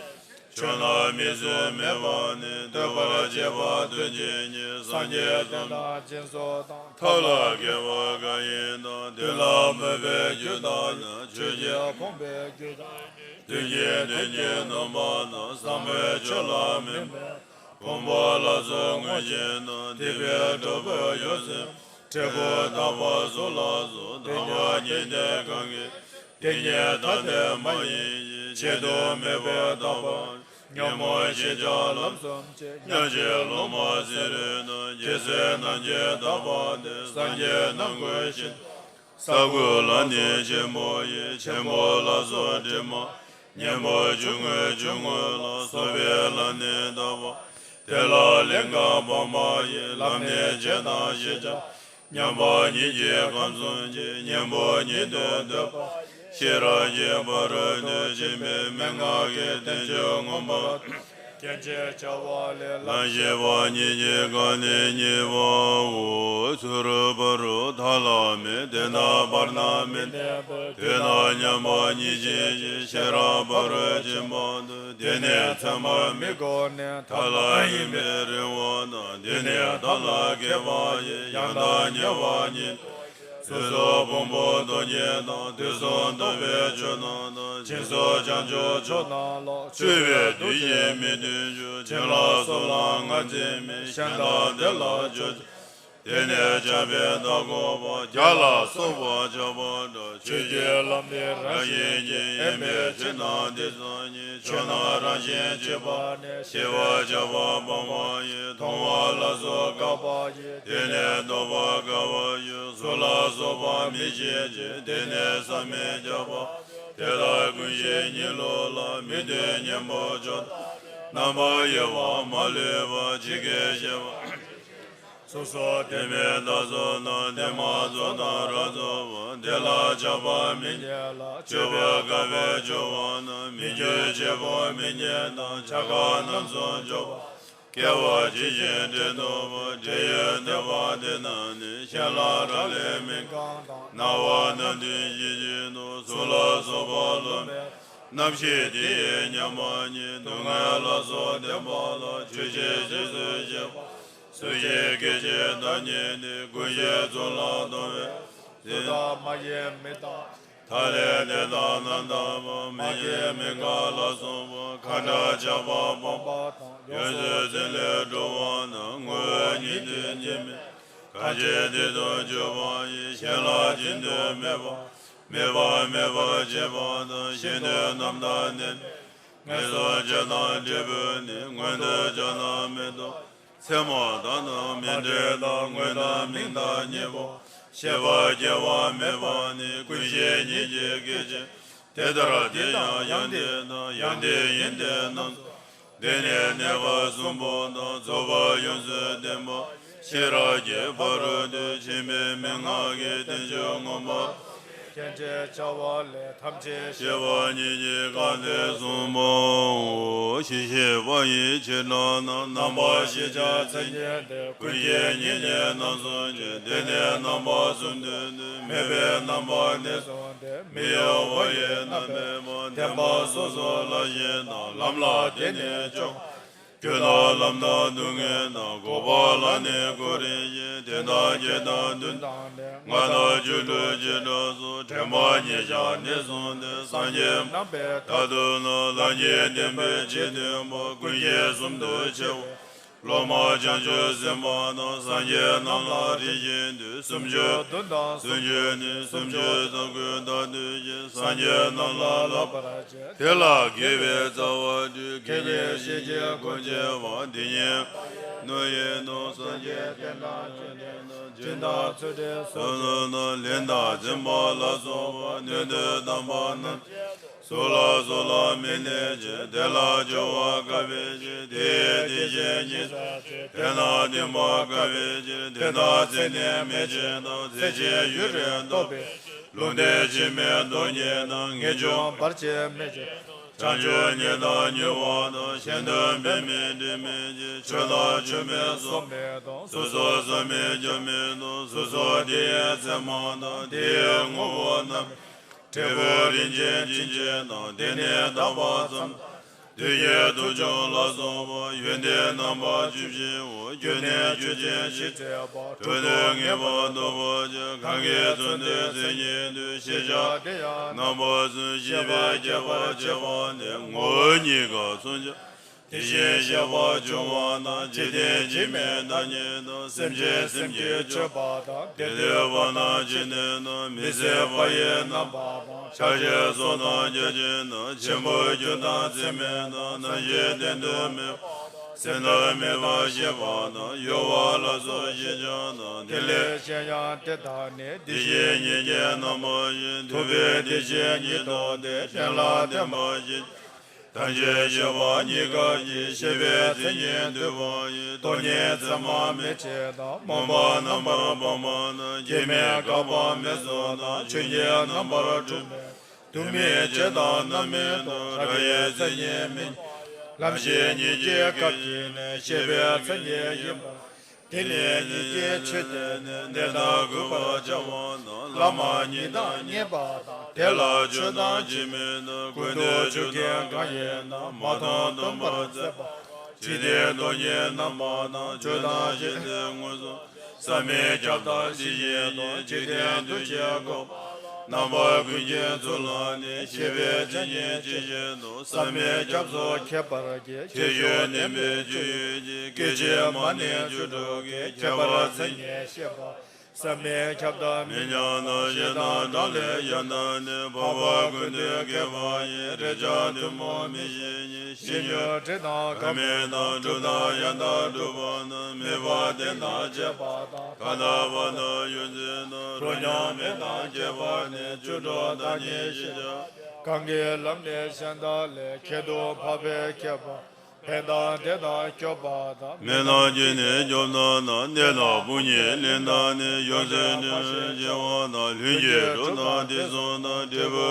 ཆོས་རྣམས་དམིགས་སུ་མེད་པ་ནི། ཐོས་པར་བྱེད་པ་དོན་གཅིག་ཉིད། སངས་རྒྱས་དོན་དམ་སྦྱིན་སོགས་དང་། ཐབས་ལ་མཁས་པ་གང་ཡིན་དང་། དོན་ལ་མོས་པའི་རྒྱུ་དག་ནི། ཆོས་ཀྱི་ཁོང་པའི་རྒྱུ་དག་ནི། དོན་གྱི་དོན་གྱི་སྣང་བ་དང་། བསམ་པའི་ཆོས་ལ་མི་སྨོད། ཕུང་པོ་ལ་སོགས་མངོན་ཞེན་དང་། སྡིག་པའི་གྲོགས་པོ་ཡོད་སེམས། འབྲས་བུ་དག་པ་སོགས་ལ་སོགས། དག་པ་ཉིད་དེ་གང་གིས། དེ་ཉིད་ཐ་དད་མ་ཡིན་ཞེས། ཆེད་དུ་མེད་པར་དག་པ། ཉོན་མོངས་ཞེས་བྱ་ལམ་གསུམ་གྱི། ཉོན་ཅིག་ལོ་མ་བསེ་རུ་དང་། རྒྱལ་སྲས་རྣམས་ཀྱི་བདག་པོ་སྟེ། སངས་རྒྱས་རྣམ་ཀུན་ཤེས། ས་དགུ་ལ་ནི་ཆེན་པོ་ཡི། ཆེན་པོ་ལ་སོགས་དྲི་མ། གཉེན་པོ་ཆུང་ངུའི་ཆུང་ངུ་ལ། སོགས་པའི་ལམ་ནི་དག་པ། དེ་ལ་ལིང་ག་སྤངས་པ་ཡི། ལམ་ནི་བྱེད་དང་ཞེས་བྱ། མཉམ་པ་ཉིད་ཀྱི་ཁམས་གསུམ་གྱི། གཉེན་པོ་ཉིད་དུ་འདོད་པ། ཤེས་རབ་ཀྱི་ཕ་རོལ་ཏུ་ཕྱིན་པའི་མན་ངག་གི་བསྟན་བཅོས་མངོན་པར། སྐྱེ་མཆེད་བྱ་བ་ལས། ལམ་ཤེས་པ་ཉིད་ཀྱིས་གང་ནི་རྙེད་པའོ། ཚུ་རོལ་ཕ་རོལ་མཐའ་ལ་མེད། དེ་ན་བར་ན་མི་གནས་པས། དུས་དང་མཉམ་པ་ཉིད་ཅན་གྱི། ཤེས་རབ་ཕ་རོལ་ཕྱིན་པ་འདི། དེ་ནི་ཚད་མར་མི་གོ་ནས། ཐ་ལ་ཡིན་པས་རིང་བ་དང་། དེ་ནི་ཐ་ལ་ཁེགས་པ་ཡི། ཡང་དག་ཉེ་བ་ཉིད་དུ། སོ་སོར་ཕུང་པོ་སྟོང་ཉིད་དང་། དུས་གསུམ་རྟོག་པའི་ཆོས་རྣམས་དང་། སྦྱིན་སོགས་བྱང་ཆུབ་ཕྱོགས་རྣམས་ལ། སྤྱོད་པའི་དུས་ཀྱི་མི་མཐུན་ཕྱོགས། བྱིན་རླབས་སོགས་ལ་ང་འཛིན་མེད། གཞན་དག་དེ་ལ་སྤྱོད། དེ་ནི་བྱམས་པས་བདག་གོ་བ། བརྒྱ་ལ་སོགས་པ་བྱ་བ་འདྲ། ཆོས་ཀྱི་ལམ་ནི་རང་བཞིན་གྱིས། ཡིན་པའི་ཕྱིར་ན་དེ་ཙམ་ཉིད། ཆོས་རྣམས་རང་བཞིན་གཅིག་པ་ནི། ཤེས་པར་བྱ་བ་སྤངས་པ་ཡིས། མཐོང་བ་ལ་སོགས་དགག་པ་ཡིས། དེ་ནི་རྟོགས་པ་དགག་པ་ཡིས། གཟུགས་ལ་སོགས་པ་མིག་ཤེས་ཀྱིས། དེ་ནི་བསམ་མིན་ཁྱབ་པ། དེ་དག་ཀུན་ཤེས་གཉིད་ལོག་ལ། མིག་ལྟོས་གཉེན་པོ་ཕྱོགས་དག་ནས། རྣམ་པར་དབྱེ་བ་མ་ལུས་པ། ཇི་སྐད་བཤད་པ། སོ་སོར་དེ་མིན་བདག་རྫོགས་དང་། དེ་མ་རྫོགས་དང་རང་རྫོགས་པ། དེ་ལ་ཆགས་པ་མི་སྐྱེ་ལ། སྤྱོད་པ་དགག་པས་སྦྱོར་བ་རྣམས། མི་འགྱུར་བྱེད་པོ་མི་རྙེད་དང་། ཆགས་སྒང་རྣམ་གསུམ་སྦྱོར་བ། སྐྱེ་བ་ཇི་བཞིན་འབྲས་རྟོགས་པ། འབྲས་ཡོད་བདེ་བ་དེ་རྣམས་ནི། གཞན་ལ་རག་ལས་མི་རྐང་དང་། རྣ་བ་རྣམས་དུ་ཞི་བྱེད་དོ། གཟུགས་ལ་སོགས་པ་རློམ་པས། རྣམ་ཤེས་དེ་ཡིས་མཉམ་པ་ཉིད། སྡུག་བསྔལ་ལ་སོགས་བདེན་པ་ལ། ཆོས་ཅན་ཞེས་སུ་བཤད་པ། སུ་ཞིག་སྐད་ཅིག་ཐ་སྙད་འདི། ཀུན་གཞི་གཙུག་ལག་སྡོམ་པའི། གཟུགས་དང་མ་སྐྱེས་མི་རྟག་ཐ་དད་དེ་དག་རྣམ་དག་པ། མ་སྐྱེས་མི་འགག་ལ་སོགས་པ། ཁ་འདྲ་ཆགས་པ་སྤངས་པ་དང་། ཡོངས་སུ་ཟིན་ལས་གྲོལ་བ་དང་། ངོ་བོ་ཉིད་དུ་གཉིས་མེད། ཁ་ཅིག་དེ་དང་བཅས་པ་ཡི། གཞན་ལ་སྦྱིན་དུ་མེད་པ། མེད་པ་མེད་པར་བྱེད་པ་དང་། གཞན་དོན་རྣམ་དག་གནས་མེད། ངན་སོང་སྤྱོད་དང་འབྲས་བུ་ནི། སྔོན་དུ་བྱུང་དང་མི་འདོར། མཚན་མ་དག་དང་མི་འབྲལ་དང་། དངོས་དང་མིང་དང་གཉིས་པོ། ཤེས་པ་སྐྱེ་བ་མེད་པ་ནི། ཀུན་གཞི་ཉིད་ཀྱི་སྐད་ཅིག་དེ་ལྟར་དེ་ཡང་ཡང་དེ་དང་། ཡང་དེ་ཡིན་ཏེ་རྣམ་གསུམ། དེ་ནས་གནས་སྐབས་གསུམ་པོ་དང་། རྫོགས་པ་ཡོངས་སུ་ལྡན་པ་ཤེས་རབ་ཀྱི་ཕ་རོལ་ཏུ་ཕྱིན་པའི་མན་ངག་གི་བསྟན་བཅོས་མངོན་པ། སྐྱེ་འཆི་བྱ་བ་ལས་ཐམས་ཅད་ཤེས་པ་ཉིད་ཀྱིས་གང་སྟེ་གསུངས་པའོ། གཞི་ཤེས་པ་ཡི་བྱེ་བྲག་ན། རྣམ་པར་ཤེས་བྱ་མཚན་ཉིད་དེ། ཀུན་གཞི་ཉིད་ཀྱིས་རྣམ་གསུམ་གྱི། དེ་ནི་རྣམ་པ་གསུམ་དོན་དུ། མེད་པའི་རྣམ་པ་ནས་བཟུང་སྟེ། མི་གཡོ་བ་ཡི་རྣམ་མེད་པ། བདེན་པ་སོ་སོ་ལ་ཞེན་དང་། ལམ་ལ་དེ་ནི་སྤྱོད། རྒྱུ་དང་ལམ་དང་སྡུག་བསྔལ་དང་། འགོག་པ་ལ་ནི་གོ་རིམ་བཞིན། དོན་དང་རྐྱེན་དང་དུས་དང་ལས། ལྔ་དང་བཅུ་དྲུག་བྱེ་བྲག་སོགས། དྲན་པ་ཉེར་བཞག་ནས་བཟུང་སྟེ། སངས་རྒྱས་རྣམ་པའི་མཐར་ཐུག་ན། ལམ་གྱི་བདེན་པའི་ཆེས་མཐོན་པོ། ཀུན་གཞི་གསུམ་དུ་ཕྱེ་བ། སློབ་མ་བྱང་ཆུབ་སེམས་དཔའ་དང་། སངས་རྒྱས་རྣམས་ལ་རིམ་བཞིན་དུ། སུམ་ཅུ་བདུན་དང་སུམ་ཅུ་གཉིས། སུམ་ཅུ་རྩ་དགུ་དང་བསྡུས་ཤིང་། སངས་རྒྱས་རྣམས་ལ་བསླབ་པར་བྱ། དེ་ལ་དགེ་བའི་རྩ་བ་སྒྲུབ། དགེ་བའི་བཤེས་ཀྱིས་སྒོ་འབྱེད་པ། འདི་ཉིད་མ་ཡིན་ནོ་ཡིན་ནོ། སངས་རྒྱས་བསྟན་དང་ཆོས་བསྟན་དང་། སྦྱིན་དང་ཚུལ་ཁྲིམས་སོགས་དང་། ལེན་དང་བྱིན་པ་ལ་སོགས་པ། སྣོད་དུ་དམ་པ་རྣམས་གཟུགས་ལ་གཟུགས་ལ་མི་གནོད་ཅིང་། དེ་ལ་སྦྱོར་བ་དཀའ་བའི་ཕྱིར། དེ་ཡི་དེ་བཞིན་ཉིད་དུ་སྤྱོད། དེ་ན་བསྟུན་པ་དཀའ་བའི་ཕྱིར། དེ་དག་ཚེ་ནི་མེད་ཅིང་དང་། ཚེ་ཕྱི་ཡུན་རིང་ཐོབ་པའི་ཕྱིར། ལུང་སྟོན་བྱེད་མིན་སྟོང་ཉིད་དང་། ངེས་འབྱུང་བར་ཆད་མེད་ཅིང་། བྱང་ཆུབ་ཉིད་དང་མྱུར་བ་དང་། གཞན་དོན་འབད་མིན་འབྲས་མེད་ཅིང་། ཆོས་དང་ཆོས་མིན་སོ་མིན་དང་། སོ་སོར་སོ་མིན་རྒྱུ་མིན་དང་། སོ་སོར་དེ་ཡི་མཚན་མ་དང་། དེ་ཡི་ངོ་བོ་རྣམ་འབྲས་བུ་རིན་ཆེན་ཅན་ཅན་དང་། དེ་ནི་དག་པ་ཙམ་དང་། དུས་ཀྱི་དུས་འབྱུང་ལ་སོགས་པ། ཡོན་ཏན་རྣམ་པ་བཅུ་བཞིའོ། རྒྱུ་ནི་རྒྱུ་ཅན་བཞི་བརྩེགས་པ། དྲུག་ཏུ་ངེས་པར་འདོད་པ་ཅན། གང་གིས་མཚོན་ཏེ་མཚན་ཉིད་དུ། ཤེས་བྱ་དེ་ཡང་རྣམ་པ་གསུམ། ཤེས་པས་ཁྱད་པར་ཕྱེ་བ་ནི། ངོ་བོ་ཉིད་ཀྱིས་མཚོན་བྱ། དེ་བཞིན་གཤེགས་པ་འབྱུང་བ་དང་། འཇིག་རྟེན་འཇིག་མིན་བདག་ཉིད་དང་། སེམས་ཅན་སེམས་ཀྱི་སྤྱོད་པ་དང་། དེ་འདུལ་བ་དང་སྤྱི་མཐུན་དང་། མི་སྲིད་པ་ཡི་རྣམ་པ་དང་། ཆགས་ཞེན་སོགས་དང་རྒྱུ་ཅན་དང་། ཆེན་པོ་རྒྱུ་དང་ཚད་མིན་དང་། རྣམ་ཤེས་གཏན་དུ་མེད་པ་དང་། སེམས་ལ་མེད་པར་ཤེས་པ་དང་། གཡོ་བ་ལ་སོགས་ཞེས་བྱ་དང་། དེ་ལས་གཞན་ཡང་དེ་དག་ནི། དེ་བཞིན་ཉིད་ཀྱི་རྣམ་པ་བཞི། ཐུབ་པའི་དེ་བཞིན་ཉིད་སྟོང་སྟེ། གཞན་ལ་བརྟེན་པ་ཞེས་བྱ། ཐམས་ཅད་ཤེས་པ་ཉིད་དགག་ཅིང་། ཤེས་པའི་མཚན་ཉིད་བསྡུས་པ་ཡིས། སྟོང་ཉིད་མཚན་མ་མེད་ཅེས་དང་། སྨོན་པ་རྣམ་པར་སྤངས་པ་དང་། སྐྱེ་མེད་འགག་པ་མེད་གསུངས་དང་། ཆོས་ཉིད་རྣམ་པར་གྲོལ་མེད་དང་། དུ་མེད་ཅེས་དང་རྣམ་སྨིན་དང་། རབ་དབྱེ་མཚན་ཉིད་མིན། ལམ་ཤེས་ཉིད་ཀྱི་སྐབས་ཀྱིས་ནི། ཤེས་པའི་མཚན་ཉིད་ཡིན་པར། དེ་ནས་ཉིད་ཀྱི་ཆོས་དེ་ནི། གནས་དང་གུས་པར་བྱ་བ་དང་། བླ་མ་ཉིད་དང་མཉེས་པ་དང་། དེ་ལ་ཆོས་དང་འཇིགས་མེད་དང་། ཀུན་ཏུ་སྤྱོད་མཁན་གང་ཡིན་ན། མ་མཐོང་སྟོན་པར་མཛད་པ། འཇིག་རྟེན་སྟོང་ཉིད་རྣམ་པ་དང་། ཆོས་དང་ཤེས་ཚད་མངོན་སུམ། བསམ་མི་ཁྱབ་དང་དེ་བཞིན་དུ། འཇིག་རྟེན་འདུ་བྱེད་འགོག་པ་ལ། རྣམ་པ་ཀུན་གྱི་ཚུལ་ལ་ནི། ཤེས་པའི་མཚན་ཉིད་ཇི་བཞིན་དུ། བསམ་མི་ཁྱབ་སོགས་ཁྱད་པར་གྱིས། ཁྱད་གཞི་བསྟན་པའི་རྒྱུ་ཡོད་ཀྱི། སྐད་ཅིག་མ་ནི་བཅུ་དྲུག་གི། ཁྱད་པར་མཚན་ཉིད་ཤེས་པ། བསམ་མི་ཁྱབ་དང་མི་མཉམ་དང་། ཞེ་སྡང་དགྲ་ལས་ཡང་དག་ནི། འཕགས་པ་ཀུན་ཏུ་དགེ་བ་ཡི། རེག་བྱ་ཐུན་མོང་མིག་ཤེས་ཉིད། ཤེས་འགྱུར་དྲི་དང་རྐང་མིག་དང་། གྲུབ་དང་ཡང་དག་གྲུབ་པ་དང་། དམིགས་པ་རྟེན་དང་བཅས་པ་དང་། གང་དག་པ་དང་ཡོད་ཚད་དང་། རོ་མཉམ་མེད་དང་བཅས་པ་ནི། བཅུ་དྲུག་བདག་ཉིད་ཤེས་བྱ། གང་གི་ལམ་ནི་གཞན་དག་ལས། ཁྱད་དུ་འཕགས་པའི་ཁྱད་པར། འཕེལ་དང་འདས་དང་སྐྱོབ་པ་དང་། མེད་དང་གཅིག་ནི་སྐྱོབ་དང་དང་། གནས་དང་དཔུང་གཉེན་ལེན་དང་ནི། ཡོངས་སུ་འདྲིས་ནས་སྐྱེ་བ་དང་། ལྷུན་གྱིས་གྲུབ་དང་དུས་གསུམ་དང་། འབྲས་བུ་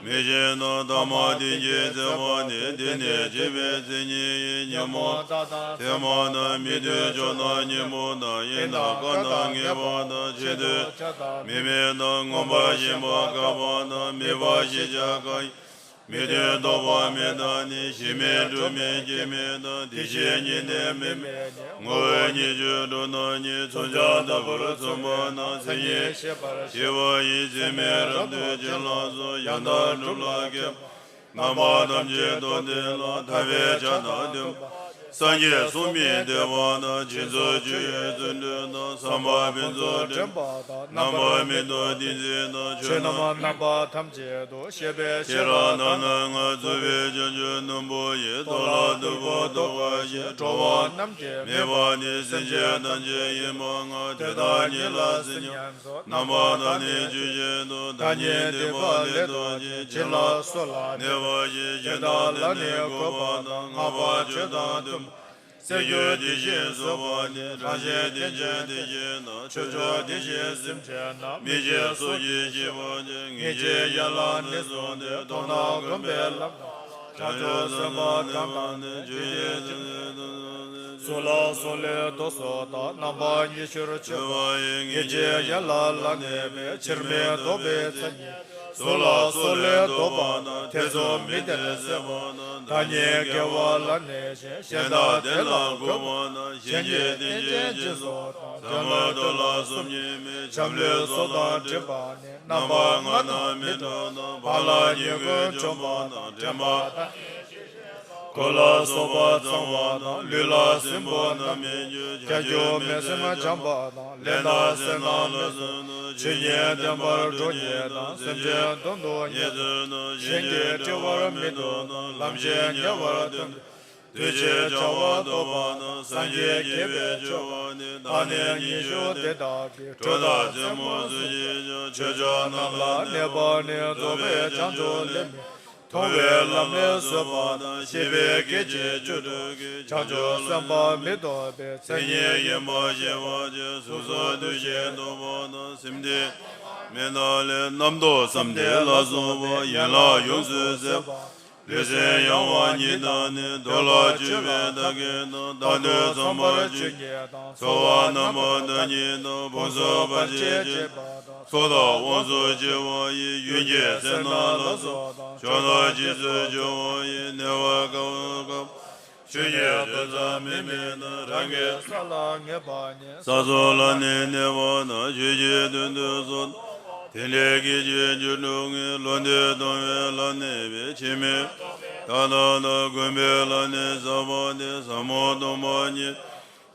མིག་ཤེས་དང་། ཐ་མ་རྟེན་ཅིང་འཚེ་བ་ནི། དེ་ནི་འཇིག་པའི་མཚན་ཉིད་ཡིན། ཉོན་མོངས་མཐའ་དང་མཚན་མ་དང་། མིག་ཏུ་ཆོས་དང་སྙིང་པོ་དང་། དབྱིངས་དང་སྐར་དང་ངེས་པ་དང་། ཆེད་དུ་བྱ་དང་མི་དམིགས་དང་། མངོན་པར་ཞེན་པ་དགག་པ་དང་། དམིགས་པ་ཞེས་བྱ་གང་ཡིན། མི་མཐུན་རྟོག་པ་མེད་དང་ནི། ཞི་མེད་འཁྲུལ་མེད་སྐྱེ་མེད་དང་། དེ་བཞིན་ཉིད་ནི་མི་མེད་ཀྱང་། ངོ་བོ་ཉིད་ཆོས་དྲུག་རྣམས་ཉིད། མཚོན་བྱ་ལྟ་བུར་མཚུངས་པ་དང་། མཚན་ཉིད་ཤེས་པར་བྱེད་པ་ཡིས། ཚད་མེད་རབ་ཏུ་བྱིན་རླབས་སོགས། ཡང་དག་སྒྲུབ་ལ་མཁས་པ། རྣམ་པ་ཐམས་ཅད་རྟོག་ལྡན་ལ། ཐར་པའི་ཆ་དང་མཐུན་པ། སངས་རྒྱས་གསུང་མི་འདོད་པ་དང་། སྦྱིན་སོགས་སྤྱོད་ཡུལ་བརྩོན་འགྲུས་དང་། བསམ་པ་ཕུན་ཚོགས་འདྲེན་པ་དང་། རྣམ་པར་མི་རྟོག་ཏིང་འཛིན་དང་། ཆོས་རྣམས་རྣམ་པ་ཐམས་ཅད་དུ། ཤེས་པས་ཤེས་རབ་རྣམ་སྣང་ལྔ། རྫོགས་པའི་བྱང་ཆུབ་སྙིང་པོ་ཡི། རྟོགས་ལ་རྟུལ་པོ་རྟོགས་པ་ཡིས། འགྲོ་བ་རྣམས་ཀྱི་དམིགས་པ་ནི། སེམས་ཅན་ཐམས་ཅད་ཡིན་པ་ལྔ། དེ་དག་ཉིད་ལ་སྲིད་ཉམས་སོགས། རྣམ་པར་དག་ནི་ཆོས་ཅན་དུ། བདག་ཉིད་སྡིག་པ་ལས་ལྡོག་ཅིང་། བྱིན་རླབས་གསོག་ལ་གནས་པ་ཡིས། གཞན་དག་ལ་ནི་གུས་པ་དང་། བསྔགས་པ་ཆོས་དང་མཐུན་པ། སྲིད་རྒྱུ་དེ་བཞིན་གཟུགས་པོ་ནི། རང་བཞིན་རྟེན་ཅན་དེ་བཞིན་དང་། ཆོས་མཆོག་དེ་བཞིན་སེམས་ཅན་རྣམས། མི་ཕྱེད་སོགས་ཀྱིས་ཤིག་པར་བྱེད། ངེས་ཤེས་ཡན་ལག་ནི་བཟུང་སྟེ། མཐོང་ལ་གོམས་པའི་ལམ་དང་། བྱང་ཆུབ་སེམས་དཔའ་གང་དག་ནི། ཆོས་ཀྱི་སྤྱོད་པ་ནི། གཟུགས་ལ་སོགས་ལས་བཟློག་སོགས་དང་། རྣམ་པ་ཉེར་ཞིར་ཆོད་པ་ཡིས། ངེས་ཤེས་ཡན་ལག་ལ་གནས་པའི། ཕྱིར་མི་ལྡོག་པའི་མཚན་ཉིད། གཟུགས་ལ་སོགས་ལས་བཟློག་པ་དང་། ཐེ་ཚོམ་མེད་དེ་སད་པ་དང་། བདག་ཉིད་དགེ་བ་ལ་གནས་ཤིང་། གཞན་དག་དེ་ལ་གུས་པ་དང་། གཞན་གྱི་རྟེན་ཅན་སྦྱིན་སོགས་དང་། ཟབ་མོ་སྟོབས་ལ་སོམ་ཉི་མེད། འཆམ་ལུས་སོགས་དང་འགྲིག་པ་ནི། རྣམ་པ་ལྔ་རྣམས་མི་འདོར་དང་། བག་ལ་ཉལ་གོས་གྱོན་པ་དང་། དྲན་པ་དང་། གོས་ལ་སོགས་པ་གཙང་བ་དང་། ལུས་ལ་སྲིན་བུ་རྣམས་མི་འཇུག། བྱ་རྒྱུ་མེད་སེམས་བྱམས་པ་དང་། ལས་དང་སེམས་རྣམས་ལ་སོགས་དང་། ཆོས་ཉིད་བདེན་པར་གྲོལ་ཉིད་དང་། སེམས་ཅན་དོན་དུ་གཉེར་ཚུལ་དང་། གཞན་གྱིས་དཀྲི་བར་མི་འདོད་དང་། ལམ་ཤེས་ཉེ་བར་སྟོན། འདུས་བྱས་བྱ་བ་རྟོགས་པ་དང་། སངས་རྒྱས་དགྱེས་པའི་སྤྱོད་པ་ནི། བདག་ནི་ཉི་ཤུ་སྡེ་དག་གི། གྲོགས་དང་རྩེ་མོ་སུ་ཞིག་ཀྱང་། ཆོས་མཆོག་རྣམས་ལ་གནས་པ་ནི། རྫོགས་པའི་བྱང་ཆུབ་ལས་མི་འདའ། མཐོང་བའི་ལམ་ལས་བཟོད་པ་དང་། ཤེས་པའི་སྐད་ཅིག་བཅུ་དྲུག་གིས། བྱང་ཆུབ་སེམས་དཔའ་མི་ལྡོག་པའི། མཚན་ཉིད་ཡིན་པ་ཤེས་པར་བྱ། གཟུགས་སོགས་འདུ་ཤེས་ལྡོག་པ་དང་། སེམས་གཏི་མུག་དང་ལས་རྣམ་རྟོག་བསམ་གཏན་ལ་སོགས་པ། ཡན་ལག་ཡོངས་སུ་ཟད་པ། ལུས་སེམས་གཡེང་བ་ཉིད་དང་ནི། འདོད་ལ་སྤྱོད་པའི་བདག་གི་དང་། བདག་ཏུ་ཚང་བར་སྤྱོད་ཉིད་དང་། ཚོར་བ་རྣམ་པར་བལྟ་ཉིད་དང་། ཕུང་གསུམ་བར་ཆད་བྱེད་པ་དང་། ཚོགས་དང་དབང་ཕྱུག་ཆེ་བ་ཡི། གཡུལ་འགྱེད་སེར་སྣ་ལ་སོགས་དང་། ཕྱོགས་རྣམས་རྗེས་སུ་སྦྱོར་བ་ཡི། གནས་པ་གང་བ་གང་བ། ཆོས་ཉིད་དོན་ཙམ་མི་དམིགས་ན། རང་གི་ས་ལ་ངེས་པ་ཉིད། ས་གསུམ་ལ་ནི་གནས་པ་དང་། ཆོས་ཀྱི་དོན་དུ་སོ། དེ་ལས་སྐད་ཅིག་བཅུ་དྲུག་གིས། བློ་འདས་སྟོང་པའི་ལམ་གནས་པའི། ཕྱིར་མི་ལྡོག་མཐའ་དག་ལ། གོམས་པའི་ལམ་ནི་ཟབ་པ་སྟེ། ཟབ་མོ་སྟོང་པ་ཉིད།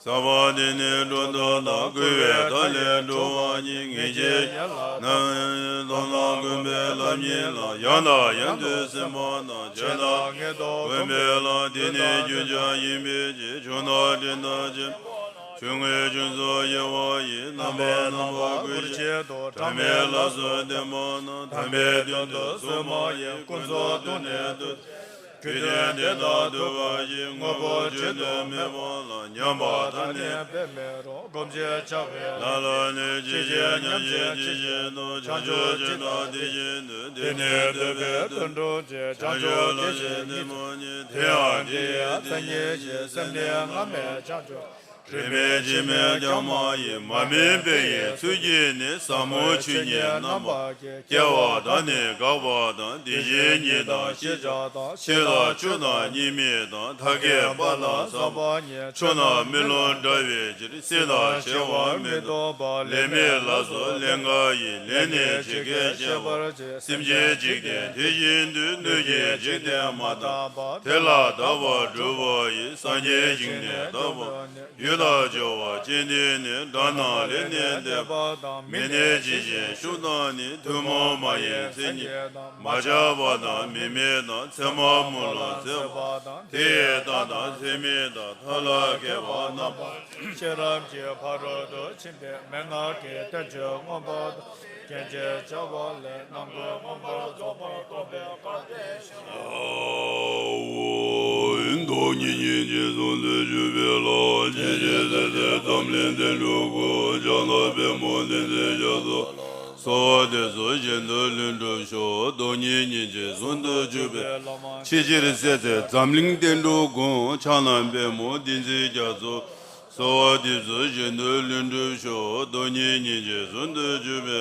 ཟབ་པ་དེ་ནི་སྒྲོ་འདོགས་དང་། བསྐུལ་བའི་ཐ་ལས་གྲོལ་བ་ཉིད། ངེས་ཤེས་ཡན་ལག་རྣམས་ཀྱིས། མཐོང་ལ་གོམས་པའི་ལམ་ཉིད་ལ། ཡང་དང་ཡང་དུ་སེམས་པ་དང་། བྱས་དང་ངེས་རྟོགས་གོམས་པའི་ལམ། དེ་ནི་རྒྱུན་ཆགས་ཡིན་པའི་ཕྱིར། བྱུང་དང་འབྲིང་དང་ཆེན་པོ་ལ། ཆུང་ངུའི་ཆུང་ཚུལ་དབྱེ་བ་ཡིས། རྣམ་པར་སྣང་བ་སྐུར་བྱེད་དོ། ཕྲ་མོའི་ལམ་སོགས་བསྟན་པ་རྣམས། དམ་པའི་དོན་དུ་གཟུགས་མ་ཡིན། ཀུན་རྫོབ་ཏུ་ནི་ཐུགས་རྗེ། རྒྱུད་དོན་དེ་དང་བསྡུ་བ་ཡིས། དངོས་པོ་བརྗོད་དུ་མེད་པ་ལ། མཉམ་པར་ཐར་ནི་དཔེ་མེད་རུང་། སྒོམ་ཞེས་བྱ་བའི་ལམ་ལ་ནི། ཇི་ཞིག་ཉམས་བཞེས་ཇི་བཞིན་དུ། བྱང་ཆུབ་ཇི་ལྟར་དེ་བཞིན་དུ། འདི་ནི་འདོད་པའི་དོན་སྒྲུབ་ཕྱིར། བྱང་ཆུབ་དེ་བཞིན་ཉིད་མ་ཉིད། དེ་ཡང་དེ་ཡི་མཚན་ཉིད་ཀྱིས། སེམས་ནི་སྔ་མའི་བྱང་ཆུབ། རིས་མེད་ཕྱིས་མེད་ཀྱང་མ་ཡིན། མ་དམིགས་པའི་ཡིད་ཚུལ་གྱིས་ནི། ཟབ་མོ་ཆོས་ཉིད་རྣམ་པར་རྒྱལ། སྐྱེ་བ་དང་ནི་འགག་པ་དང་། དེ་བཞིན་ཉིད་དང་ཤེས་བྱ་དང་། གཤིས་ལ་ཆོས་དང་གཉིས་མེད་དང་། མཐར་ཁྱབ་པ་དང་ཟབ་པ་ཉིད། ཆོས་རྣམས་རྨི་ལམ་འདྲ་བའི་ཕྱིར། སྲིད་དང་ཞི་བར་མི་ལྡོག་པ། ལེགས་སྨྲས་ལ་སོགས་ལན་འགའ་ཡིས། ལན་ནི་ཇི་སྐད་བཤད་པར་བྱེད། སེམས་ཅན་འཇིག་རྟེན་དེ་བཞིན་དུ། སྣོད་ཀྱི་འཇིག་རྟེན་མ་དག་པ། དེ་ལ་དག་པར་སྒྲུབ་པ་ཡིས། སངས་རྒྱས་ཞིང་ནི་དག་པ། རྒྱུ་དང་སྦྱོར་བ་ཅན་དེ་ནི། དགྲ་རྣམས་ལས་ནི་འདས་པ་དང་། མི་གནས་ཇི་བཞིན་བཞུགས་དང་ནི། ཐུན་མོང་མ་ཡིན་མཚན་ཉིད་དང་། མ་ཆགས་པ་དང་མི་དམིགས་དང་། མཚན་མ་མུན་ལ་ཟད་པ་དང་། དེ་ཡི་རྟགས་དང་ཚད་མེད་དང་། མཐའ་ལ་དགེ་བ་རྣམ་པར། ཤེས་རབ་ཀྱི་ཕ་རོལ་ཏུ་ཕྱིན་པའི་མན་ངག་གི་བསྟན་བཅོས་མངོན་པར་རྟོགས། རྒྱན་ཅེས་བྱ་བ་ལས། རྣམ་ཀུན་མངོན་པར་རྫོགས་པར་རྟོགས་པའི་སྐབས་དེར་བཤད། ཨོ། བདག་ཉིད་སྙིང་རྗེ་ཟུང་དུ་འཇུག་པའི་ལམ། ཇི་སྙེད་སྲིད་མཐའི་འཛམ་གླིང་བརྟན་གྲུབ་ཀུན། ཕྱག་ན་པདྨོ་བདེན་བརྩོན་རྒྱ་མཚོ་ལ། གསོལ་བ་འདེབས་སོ་བཞིན་དུ་ལྷུན་གྲུབ་ཤོག། བདག་ཉིད་སྙིང་རྗེ་ཟུང་དུ་འཇུག་པའི་ལམ། ཕྱི་ཕྱིར་སྲིད་མཐའི་འཛམ་གླིང་བརྟན་གྲུབ་ཀུན། ཕྱག་ན་པདྨོ་བདེན་བརྩོན་རྒྱ་མཚོ། གསོལ་བ་འདེབས་སོ་བཞིན་དུ་ལྷུན་གྲུབ་ཤོག། བདག་ཉིད་སྙིང་རྗེ་ཟུང་དུ་འཇུག་པའི།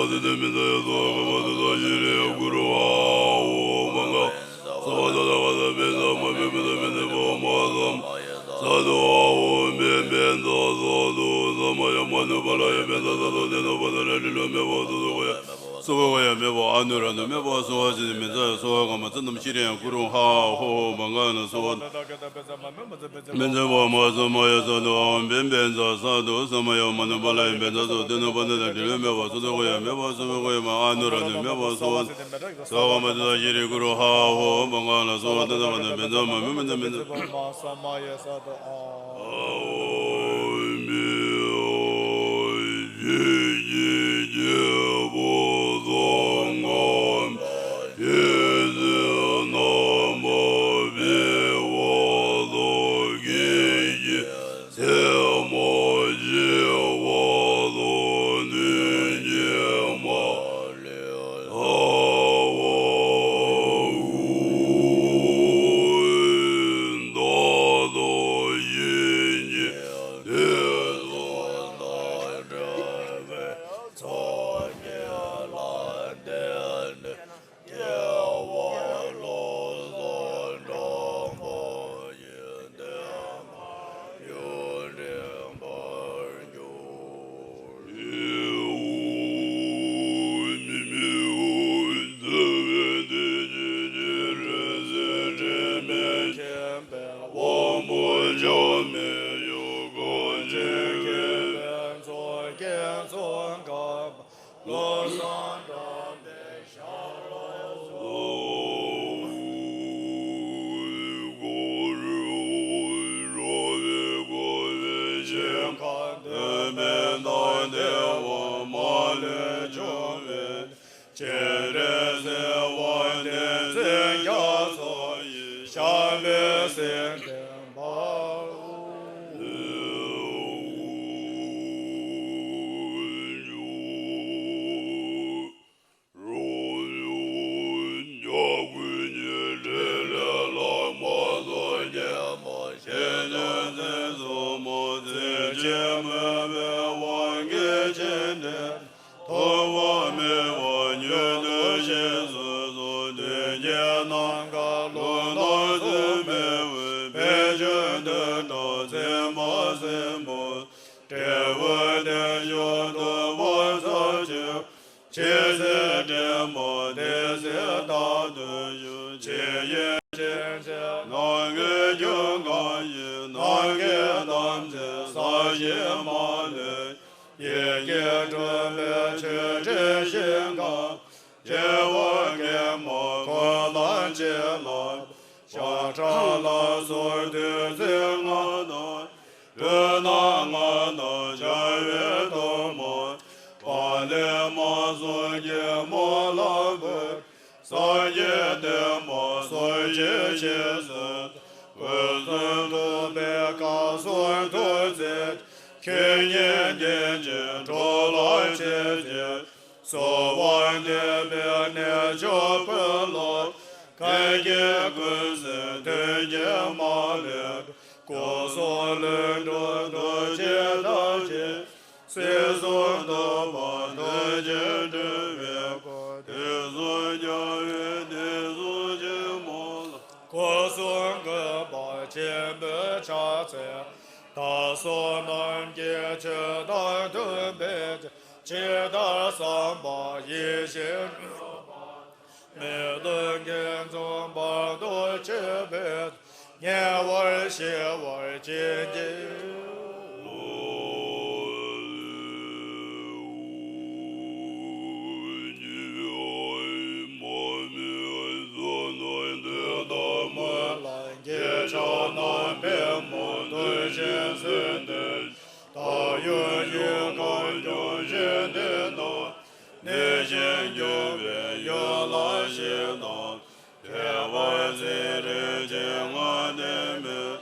བ་ཏི་ཏི་མི་ཛ་ཡ་སྭཱ་ཧཱ། ཀ་མ་ཏི་ཏ་ཤྲཱི་ཀུ་རུ་ཧ་ཧོ་བྷ་ག་ས་བ་ད་ད་ག་ད་བེ་ཛ་མ་བེ་བེ་ད་བེ་ཛ་བ་མ་ཛ་མ་ཡ་ས་དུ་ཧ་ཧོ་བེ་བེ་ཛ་ས་དུ་ས་མ་ཡ་མ་ནུ་པ་ལ་ཡ་བེ་ཛ་ས་དུ་དེ་ནུ་པ་ད་ར་ལི་ལུ་མེ་བ་སུ་སུ་གོ་ཡ། སུ་གོ་ག་ཡ་མེ་བ་ཨ་ནུ་ར་ནུ་མེ་བ་སུ་བ་ཅི་ནི་མེ་ཛ་ཡ་སྭཱ་ཧཱ། ཀ་མ་ཙ་ནམ་ཤྲཱི་ཡ་ཀུ་རུ་ཧ་ཧོ་བྷ་ག་ན་སྭཱ་ཧཱ། བེ་ཛ་བ་མ་ཛ་མ་ཡ་ས་དུ་ཧ་ཧོ་བེ་བེ་ཛ་ས་དུ་ས་མ་ཡ་མ་ནུ་པ་ལ་ཡ་བེ་ཛ་སུ་དེ་ནུ་པ་ད་ར་ལི་ལུ་མེ་བ་སུ་སུ་གོ་ཡ་མེ་བ་སུ་གོ་ག་ཡ་མ་ཨ་ནུ་ར་ནུ་མེ་བ་སུ་བ་ས་ག་མ་ཏི་ཏ་ཤྲཱི་ཀུ་རུ་ཧ་ཧོ་བྷ་ག་ན་སྭཱ་ཧོ། ཏ་ད་བ་ན་བེ་ཛ་མ་མེ་མ་ཛ་མེ་ཛ། སྤྱན་རས་གཟིགས་དབང་བསྟན་འཛིན་རྒྱ་མཚོ་ཡི་ཞབས་པད་སྲིད་མཐའི་འབངས། ཐུབ་པ་མེད་པ་ཉུང་དུ་ཞིག་སོ་སོ་དོན་གྱི་ནམ་མཁའ་ལུང་དང་གསུམ་མེད་པའི་བེ་ཅོན་དུ་གྲགས་མཚན་མ་སྲིན་པོ་འབྲས་བུ་བདེ་མཆོག་ཐོབ་པར་ཐག་ཆོད། ཇི་སྲིད་འདྲེ་མོ་དེ་སྲིད་རྟག་ཏུ་བཞུགས། ཇི་སྙེད་ཅན་ཚེ་ནམ་མཁའི་རྒྱུད་གང་ཞིག་ནམ་མཁའི་རྣམ་འཚེ་ས་གཞི་མ་ལུས། ཡིད་ཀྱིས་སྒྲུབ་པའི་ཆོས་འབྲེལ་ཞིང་ཁམས། སྐྱེ་བོ་ཀྱེ་མ་འཁོར་དང་བཅས་ལ། ཤ་ཁྲག་ལ་སོགས་བདུད་རྩི་ལྔ་དང་། སྤོས་སྣ་ལྔ་དང་སྦྱར་བའི་ཐུར་མ། པ་ལི་མ་སོགས་ཀྱིས་མོ་ལ་འབུལ། སངས་རྒྱས་བསྟན་པ་སྲུང་ཞིང་གཤེགས་སུ། སྐུ་གསུང་ཐུགས་པའི་སྐལ་གསུང་ཐུགས་བརྩེ། ཁྱེད་ཉིད་བདེ་ཆེན་འགྲོ་ལ་བྱེད་ཅིང་། གསོལ་བ་འདེབས་པའི་གནས་མཆོག་བོད་ལ། གང་གི་ཀུན་གསལ་དོན་གྱིས་མ་ལུས། སྐུ་གསུང་ལྷུན་གྲུབ་ཐུགས་རྗེའི་ཐབས་ཀྱིས། སྲིད་གསུམ་འདུལ་བ་ཐུགས་རྗེས་སྤྲུལ་པའི་སྐུ། དུས་གསུམ་རྒྱལ་བའི་གདུང་བརྒྱུད་ཆེན་མོ་ལ། སྐུ་གསུང་གུས་པ་ཆེན་པོས་ཕྱག་འཚལ། བདག་སོགས་རྣམས་ཀྱི་ཆོས་དང་མཐུན་པའི་ཕྱིར། ཇི་ལྟར་བསམ་པ་ཡིད་བཞིན་འགྲུབ་པ། མི་ལུས་ངན་འཇོམས་པར་ཐུགས་བསྐྱེད་པའི། ཉེ་བར་ཞི་བར་བྱིན་གྱིས་རློབས། བདག་ཡུལ་ཡུལ་གང་བྱུང་ཞིང་དེ་ན། གནས་ཤིང་རྒྱུ་བའི་ཡུལ་ལ་གཤེགས་དང་། བདེ་བར་ཚེ་རིང་ཞིང་ངལ་འདས་མེད།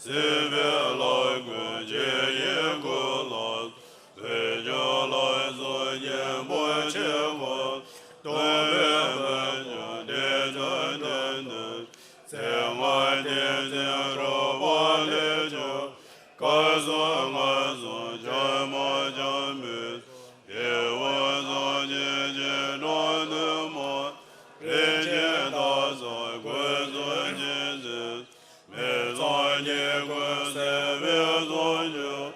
སྲིད་པའི་ལྷ་ཀུན་རྗེས་ཡི་བསྐུལ་ལ། བོད་ལྗོངས་ལ་སོགས་སྙིང་པོ་ཆེ་བ། སྟོན་པའི་བུ་ཆུང་བདེ་ཆེན་དོན་དུ། ཚེ་སྔ་བསྟན་འཛིན་རོལ་པ་ལས་བྱུང་། སྐུ་གསུམ་མངའ་གསུམ་ཆོས་མ་ཆགས་མེད། སྐྱེས་བུ་སངས་རྒྱས་ཀྱི་གྲོགས་ནུས་མ། རིན་ཆེན་དག་ས་ཀུན་གསུམ་རྗེས་ཟིན། མི་ཚངས་སྙིང་ཁུང་སྲིད་པའི་ཚོགས་ཀྱང་།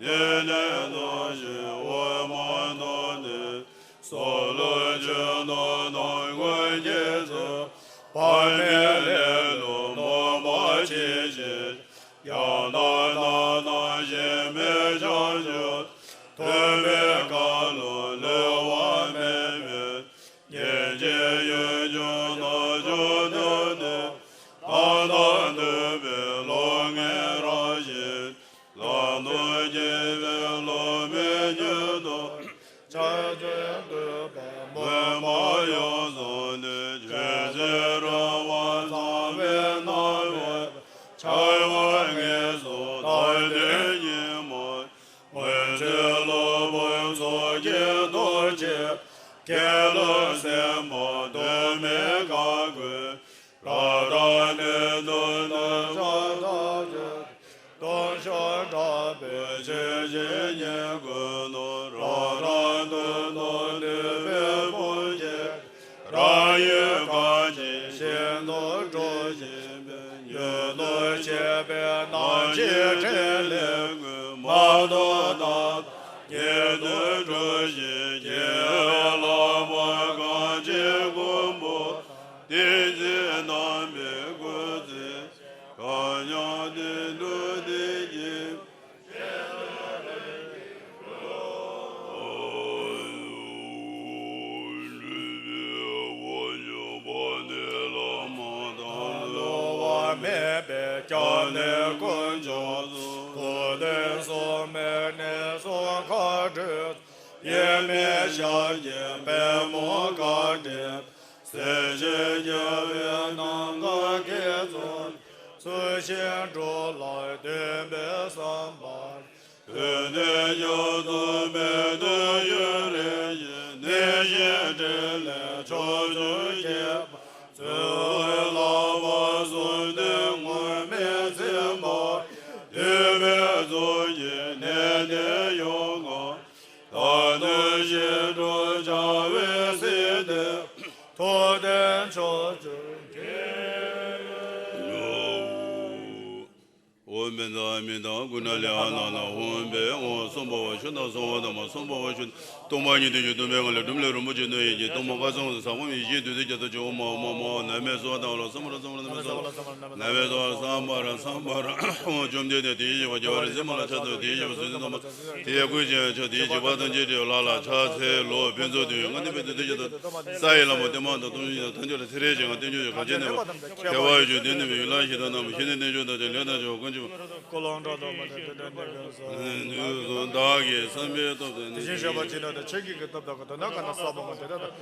ཉེ་གནས་རྣམས་ཀྱི་དབུ་མ་ཐོབ་ནས། སྲོག་ལུས་ཇི་ལྟར་དང་མགོན་རྒྱལ་མཚན། དཔག་མེད་ལས་ལུས་ནོངས་པ་ཆེ་ཞིང་། ཡང་དག་སྣང་དང་ཞེན་མེད་བྱང་ཆུབ། ཐུབ་པའི་བཀའ་ལ་བསླུ་བ་མེད་པས། སྙིང་རྗེ་ཡུལ་གྱི་རྣལ་འབྱོར་ཐོབ་ནས། ལྷ་དང་ཐུབ་པའི་སློབ་གཉེར་རབ་ཞིང་། ལམ་དུ་སྐྱེས་པའི་སློབ་མའི་ཉམས་རྟོགས། ཕྱག་རྒྱའི་བསྟོད་པ་མོས་པ་ཡོངས་སངས་ནས། ཆོས་སྲིད་རུང་བ་ཚང་བའི་སྣང་བས། འཆར་བ་ངེས་སོ་མཐའ་རྟེན་ཉིད་མ། སྔོན་ཆད་སློབ་དཔོན་ཚོགས་ཀྱིས་གཏོར་བྱས། སྐྱེ་ལོ་སེམས་དཔའ་དུ་མས་བཀའ་བསྒོས། རབ་དང་ནུས་མཐུ་དང་ཕྱག་རྟགས་ཀྱིས། སྟོང་ཕྲག་དྲག་པོའི་ཆོས་བཞིན་ཉེར་བསྐོར་ནས། རབ་དང་དོན་དང་ལྡན་པའི་ཕུང་ཁྱེར། རང་ཡུལ་གངས་ཅན་ཞིང་དུ་འགྲོ་བཞིན་པའི། མྱུར་དུ་གཤེགས་པའི་རྣམ་ཤེས་ཕྲིན་ལས་ཀུན། མ་ཐོབ་ཐབས་དང་ཉིད་དུ་གྲུབ་ཞིང་གཤེགས། ལྷག་པར་གངས་ཅན་མགོན་པོ་བསྟན་འཛིན་རྣམ་པའི་སྐུ་ཚེ། གང་ཉམས་བདེ་འགྲོ་བདེ་སྐྱིད། ནས་དཀོན་མཆོག་གསུམ། ཐུབ་བསྟན་སྲུང་མའི་གནས་སུ་མཁའ་འགྲོ། དབྱེར་མེད་ཤཱཀྱའི་པདྨོ་བཀའ་དྲིན། སྲས་བཅས་རྒྱལ་བའི་རྣམ་དཀར་དགེ་ཚོགས། ཚུལ་བཞིན་སྒྲུབ་ལ་འདུན་པའི་བསམ་པ། དུས་མཐའི་སྐྱབས་སུ་མི་ལྡོག་ཡུན་རིང་ཞིང་། ནད་གཞིའི་གྲིབ་ལས་ཕྱོགས་བཅུར་ཁྱབ་པ། བཙུན་མོའི་ལག་པ་ཟུང་འདུས་ངུར་སྨྲིག་ཚིག་འབར། བདུད་པའི་གཙུག་གི་གནས་འདིར་ཡོངས་བསྐོར། བདག་ནི་ཞི་ཁྲོ་འཆང་བའི་སྲས་དེ། ཐུབ་བསྟན་མཆོག་གྱུར་ཅིག། ཨོཾ་བཛྲ་མི་ཏྲ་ཀུཎ་ལི་ཨ་ན་ན་ཧཱུྃ་ཕཊ། ཨོཾ་སྭ་བྷཱ་ཝ་ཤུདྡྷ་སྭཱ་ཧཱ་ད་མ། སྭཱ་ཧཱ་བ་ཤུདྡྷ་སྟོང་པ་ཉིད་དུ་བཞུགས། སྟོང་པའི་ངང་ལས་སྒྲིབ་བླས་རིན་པོ་ཆེ་སྣོད་ཡེ་ཤེས། སྟོང་པ་ཁ་ཚང་དུ་ཟབ་གོམས་ཡེ་ཤེས་བདུད་རྩི་རྒྱ་མཚོ་ཆུ་བོ་མ་འོངས་མ་མ་འོངས་ནད་མེད་གསོལ་བ་དང་། ལོ་གསུམ་པར་གསུམ་པར་ནད་མེད་གསོལ་བ། ནད་མེད་གསོལ་བ། སྭ་བྷཱ་ར་སྭ་བྷཱ་ར། ཨོཾ་བཅོམ་ལྡན་འདས་དེའི་བཞི་པ་རྒྱལ་བ་རིགས་བྱེད་མ་ལ་ཕྱག་འཚལ་ལོ། དེའི་བཞི་པ་སྲིད་རྩེ་སྟོན་པ། དེ་ཡི་སྐུ་ཞབས་ཕྱག་དེའི་བཞི་པ་ཐམས་ཅད་བྲི་བ་ལ་ལ་ཕྱག་འཚལ་ལོ། ཕུན་ཚོགས་དུས་ཡུན་ལྔ་བདུན་པའི་དུས་དེ་བཞིན་དུ། ས་ཡི་ལྷ་མོ་བདེ་མ་དང་སྟོང་གཞི་དང་ཐམས་ཅད་ལ་ཚེ་རིང་ཞིང་ངང་བརྟན་བཞུགས་ཤིང་གང་ཞིག་གནས་པ། ཁྱད་པར་ཡོད་ཀྱང་དེ་ནི་མི་ཡུལ་ལ་ཞིག་དང་ནམ་ཞིག་ནས་བརྟན་བཞུགས་དང་ཅིག་ལས་དང་ཆོས་ཀུན་གྱི་བདག་གིས་བསམ་པའི་སྟོབས་དང་ནི། དེ་བཞིན་གཤེགས་པ་ཇི་སྙེད་དུ། ཆོས་ཀུན་གྱི་སྟོབས་དང་། དོན་དམ་གང་ན་བསགས་པ་ཀུན། དེ་དག་དང་།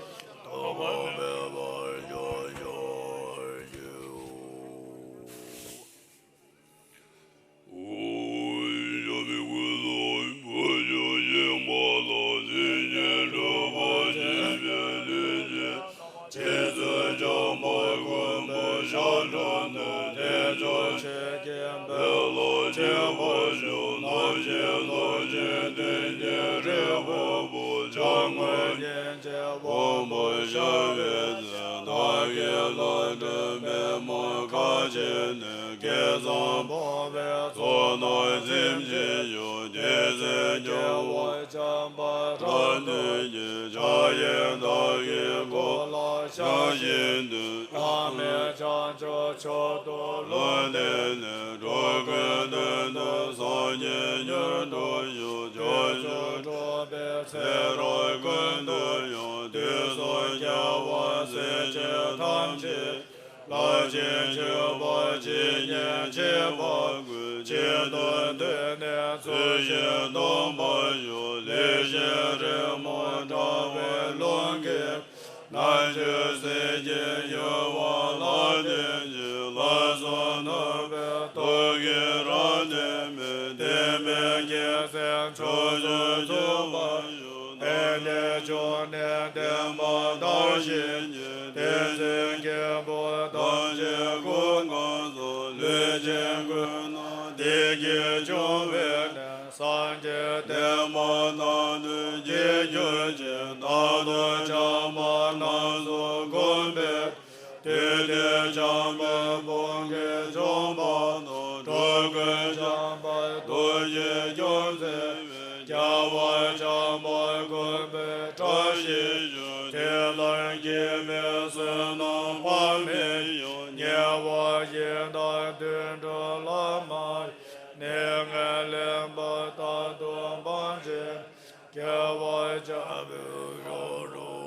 བདག་གི་ལྷ་སྒྲོན་པདྨ་ཁ་ཆེ་ནས། བསྐལ་བཟང་འབུམ་པའི་ཚོགས་རྣམས་ཚིམ་བྱེད་ཤོག། དེ་ཚེ་རྒྱལ་བ་བྱམས་པ་དགྲ་འདུལ་གྱི། ཕྱག་གཡས་བདག་གི་གོ་ལ་ཞགས་བཞིན་འདུད། བླ་མེད་བྱང་ཆུབ་མཆོག་ཏུ་ལུས་བསྟན་ནས། འགྲོ་ཀུན་དོན་དུ་སངས་རྒྱས་མྱུར་ཐོབ་ཤོག། སྐྱབས་སུ་འགྲོ་བའི་ཚེ་རབས་ཀུན་ཏུ་ཡང་། དུས་གསུམ་རྒྱལ་བ་སྲས་བཅས་ཐམས་ཅད། ལྷ་ཆེན་སྤྱོད་པ་ཇི་སྙེད་མཆིས་པ་ཀུན། གཅིག་ཏུ་བསྡུས་ནས་ཚུལ་བཞིན་སྟོན་པར་ཤོག། ལེགས་བཤད་རི་མོ་འདྲ་བའི་ལུང་གིས། རྣལ་འབྱོར་སྲས་ཀྱི་ཡུལ་བ་ལ་བརྟེན་ཅིང་། ལྷ་གསུམ་ནུས་པའི་སྟོབས་ཀྱིས་རབ་གནས་མའི། བདེན་པའི་རྒྱལ་མཚན་མཆོག་གྱུར་གྱུར་པར་ཤོག། དེང་འདིར་བྱུང་ནས་བསྟན་པ་དར་ཞིང་རྒྱས། བསྟན་འཛིན་སྐྱེས་བུ་ཐམས་ཅད་སྐུ་མངའ་གསོལ། ལུས་ཅན་ཀུན་ན་བདེ་སྐྱིད་འབྱུང་བའི་གནས། སངས་རྒྱས་བསྟན་པ་དང་ནི་གཅིག་གྱུར་ཅིག། རྟག་ཏུ་བྱམས་པ་རྣམས་སུ་འཁོར་བའི། དུས་མཐའི་བྱམས་པའི་དཔུང་གིས་འཇོམས་པ་དང་། འགྲོ་ཀུན་བྱམས་པའི་ཐུགས་རྗེས་སྐྱོབ་མཛད་པའི། རྒྱལ་བ་བྱམས་པ་མགོན་པོའི་བཀྲ་ཤིས་ཤོག། ཐེག་དམན་སྐྱེ་བོའི་བསོད་ནམས་དཔག་མེད་ཡོད། ཉེ་བར་ཞི་དང་དུད་འགྲོ་ལ་མ་ཡེངས། ནད་ངན་ལན་པ་རྟག་ཏུ་སྤང་བྱེད། སྐྱེ་བ་བྱམས་པའི་རང་གྲོལ།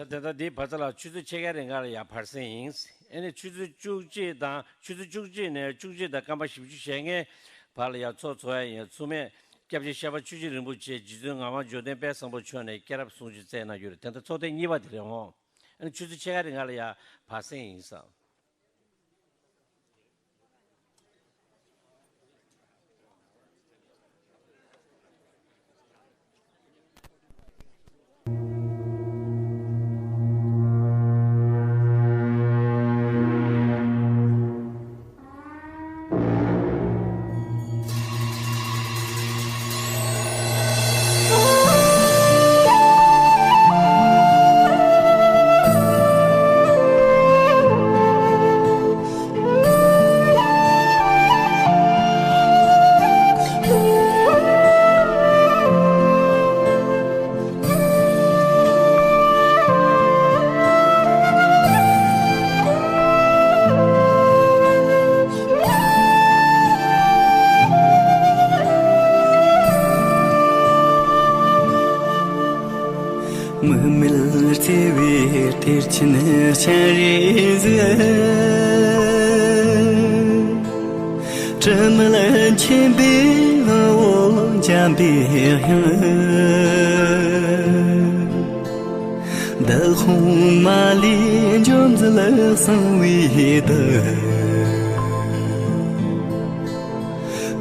ད་ལྟ་འདིའི་བར་མཚམས་ལ་ཆུ་ཚོད་ཕྱེད་ཀའི་རིང་ག་ལ་ཡར་བར་གསེང་ཡིན། ཨ་ནི་ཆུ་ཚོད་བཅུ་གཅིག་དང་ཆུ་ཚོད་བཅུ་གཅིག་ནས་བཅུ་གཅིག་དང་སྐར་མ་བཞི་བཅུ་ཞེ་ལྔའི་བར་ལ་ཡར་ཚོགས་ཚོགས་ཡ་ཡིན། ཚོགས་མི་སྐྱབས་རྗེ་ཤེས་རབ་ཆོས་རྗེ་རིན་པོ་ཆེ་རྗེ་བཙུན་ངག་དབང་འབྱོར་ལྡན་དཔལ་བཟང་པོ་མཆོག་ནས་སྐྱེས་རབས་གསུང་ཆོས་སྩལ་གནང་རྒྱུ་རེད། དེ་འདྲ་ཚོགས་ཐེངས་གཉིས་པ་དེ་རེད་འོང་། ཨ་ནི་ཆུ་ཚོད་ཕྱེད་ཀ་རིང་ག་ལ་ཡར་བར་གསེང་ཡིན་ས། མིག་མེད་བརྩེ་བའི་གཏེར་ཆེན་སྤྱན་རས་གཟིགས། དྲི་མེད་མཁྱེན་པའི་དབང་པོ་འཇམ་པའི་དབྱངས། བདག་དབང་མ་ལུས་འཇོམས་མཛད་གསང་བའི་བདག།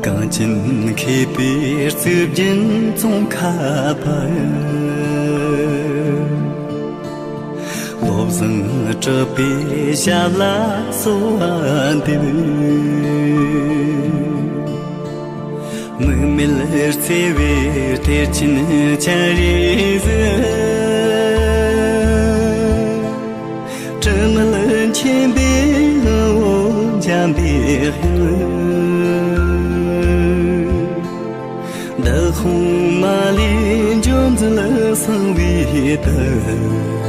གངས་ཅན་མཁས་པའི་གཙུག་རྒྱན་ཙོང་ཁ་པ། བློ་བཟང་གྲགས་པའི་ཞབས་ལ་གསོལ་བ་འདེབས། དམིགས་མེད་བརྩེ་བའི་གཏེར་ཆེན་སྤྱན་རས་གཟིགས། དྲི་མེད་མཁྱེན་པའི་དབང་པོ་འཇམ་པའི་དབྱངས། བདག་དབང་མ་ལུས་འཇོམས་མཛད་གསང་བའི་བདག།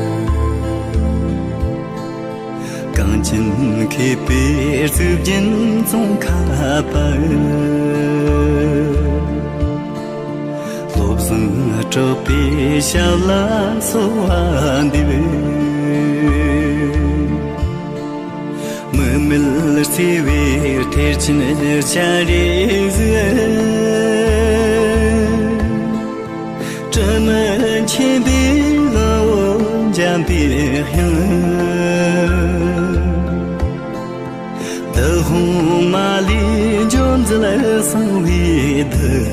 གངས་ཅན་མཁས་པའི་གཙུག་རྒྱན་ཙོང་ཁ་པ། བློ་བཟང་གྲགས་པའི་ཞབས་ལ་གསོལ་བ་འདེབས། དམིགས་མེད་བརྩེ་བའི་གཏེར་ཆེན་སྤྱན་རས་གཟིགས། དྲི་མེད་མཁྱེན་པའི་དབང་པོ་འཇམ་པའི་དབྱངས། བདག་དབང་མ་ལུས་འཇོམས་མཛད་གསང་བའི་བདག།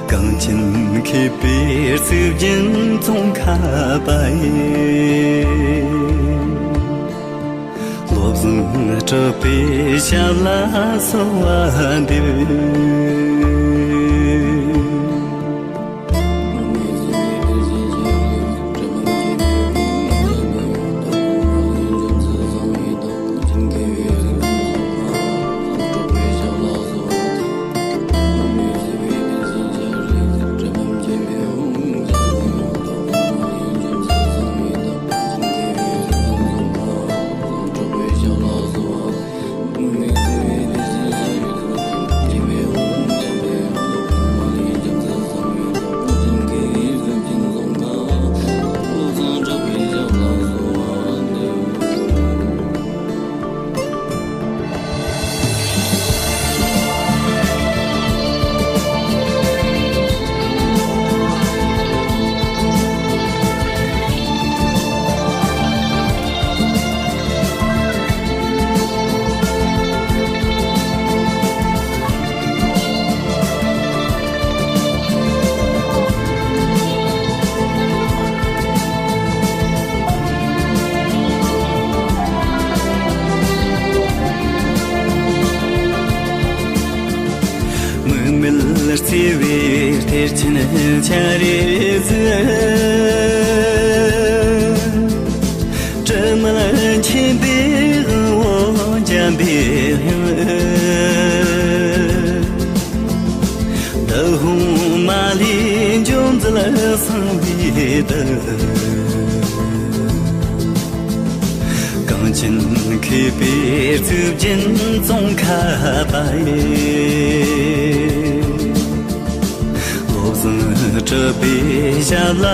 གངས་ཅན་མཁས་པའི་གཙུག་རྒྱན་ཙོང་ཁ་པ་ཡི། བློ་བཟང་གྲགས་པའི་ཞབས་ལ་གསོལ་བ་འདེབས། དམིགས་མེད་བརྩེ་བའི་གཏེར་ཆེན་སྤྱན་རས་གཟིགས། དྲི་མེད་མཁྱེན་པའི་དབང་པོ་འཇམ་པའི་དབྱངས། བདག་དབང་མ་ལུས་འཇོམས་མཛད་གསང་བའི་བདག། གངས་ཅན་མཁས་པའི་གཙུག་རྒྱན་ཙོང་ཁ་པ་ཡི། བློ་བཟང་ གྲུབ་པའི་ཞབས་ལ་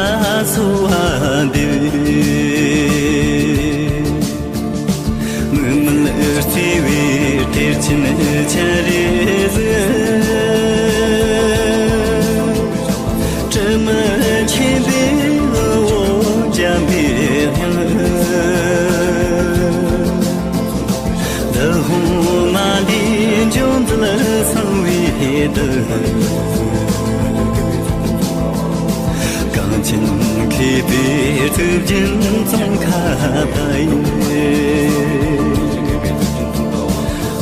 གསོལ་བ་འདེབས། མིག་དམར་བརྩེ་བའི་གཏེར་ཆེན་སྤྱན་རས་གཟིགས། དྲི་མེད་མཁྱེན་པའི་དབུ་འཇམ་པའི་དབྱངས། འདི་ཕོ་མ་ལུས་འབྱོངས་མཛད་གསང་བའི་གཏེར། གངས་ཅན་མཁས་པའི་གཙུག་རྒྱན་ཙོང་ཁ་པ་ཡི།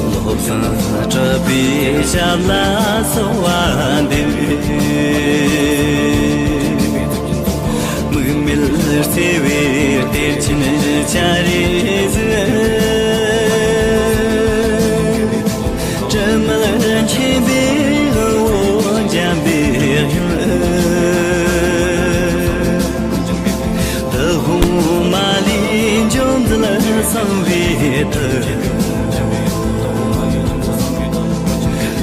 བློ་བཟང་གྲུབ་པའི་ཞབས་ལ་གསོལ་བ་འདེབས། དམིགས་མེད་བརྩེ་བའི་གཏེར་ཆེན་སྤྱན་རས་གཟིགས། དྲི་མེད་མཁྱེན་པའི་དབུ་འཇམ་པའི་དབྱངས། འདི་ཕོ་མ་ལུས་འབྱོངས་མཛད་གསང་བའི་གཏེར།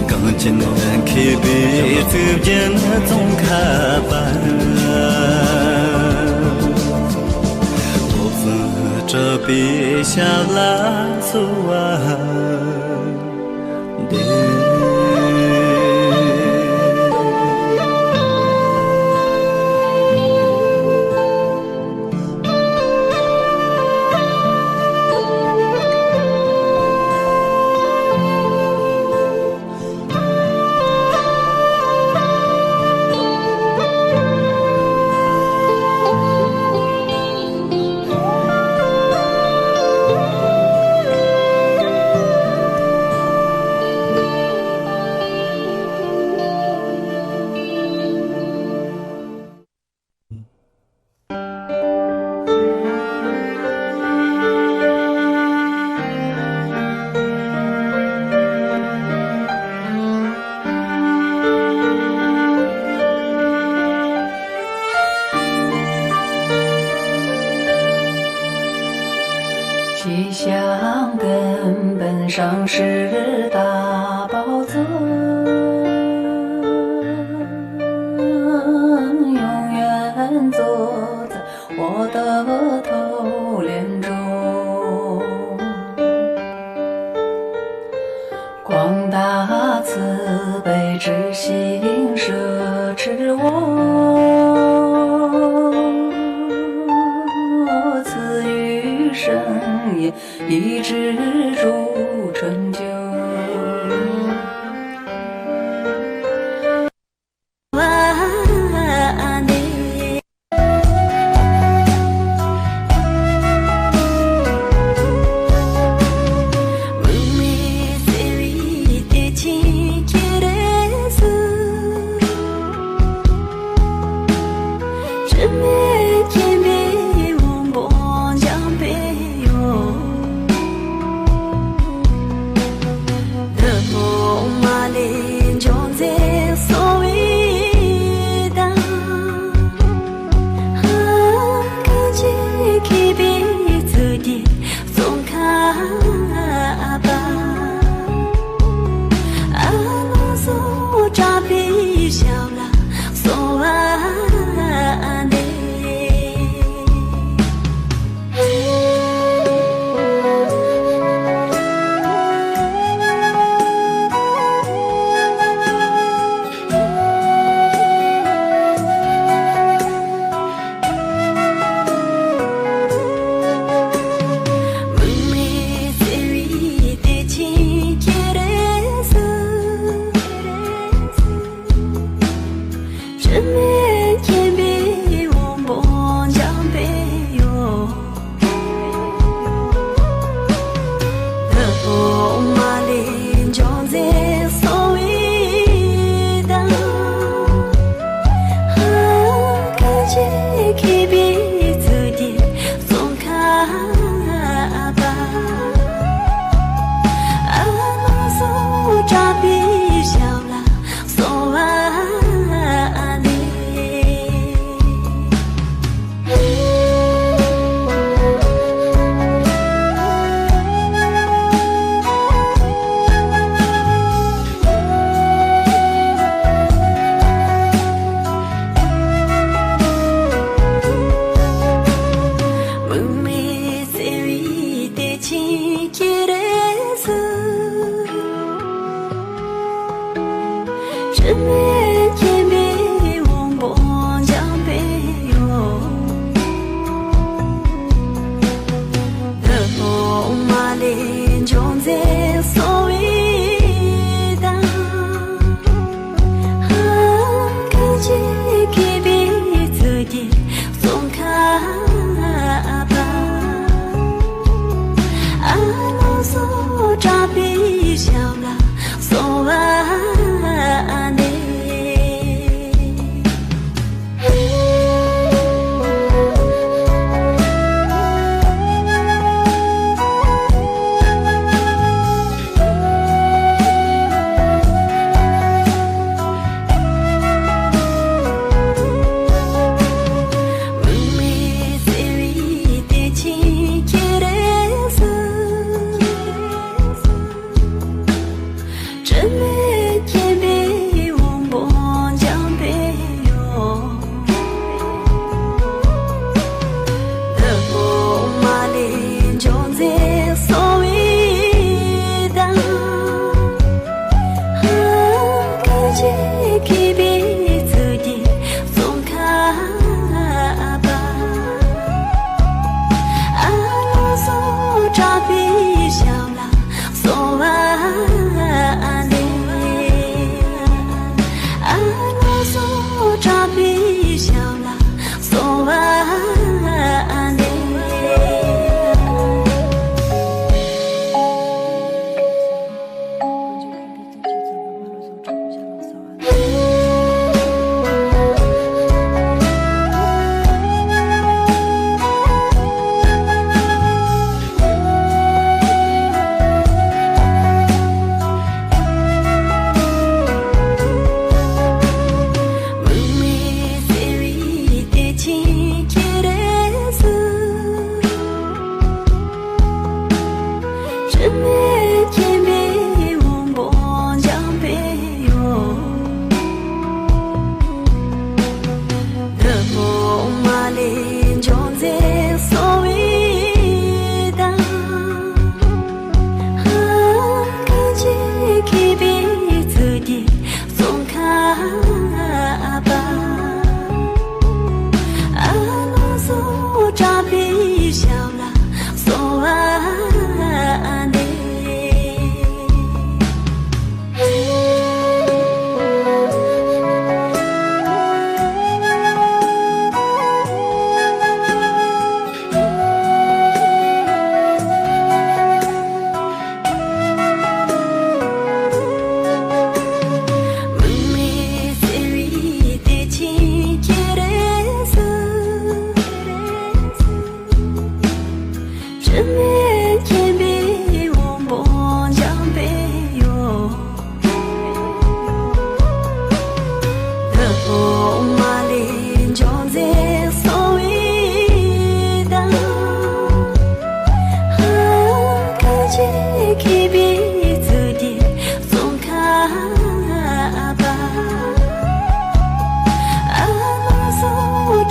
གངས་ཅན་མཁས་པའི་གཙུག་རྒྱན་ཙོང་ཁ་པ། བློ་བཟང་གྲུབ་པའི་ཞབས་ལ་གསོལ་བ་འདེབས།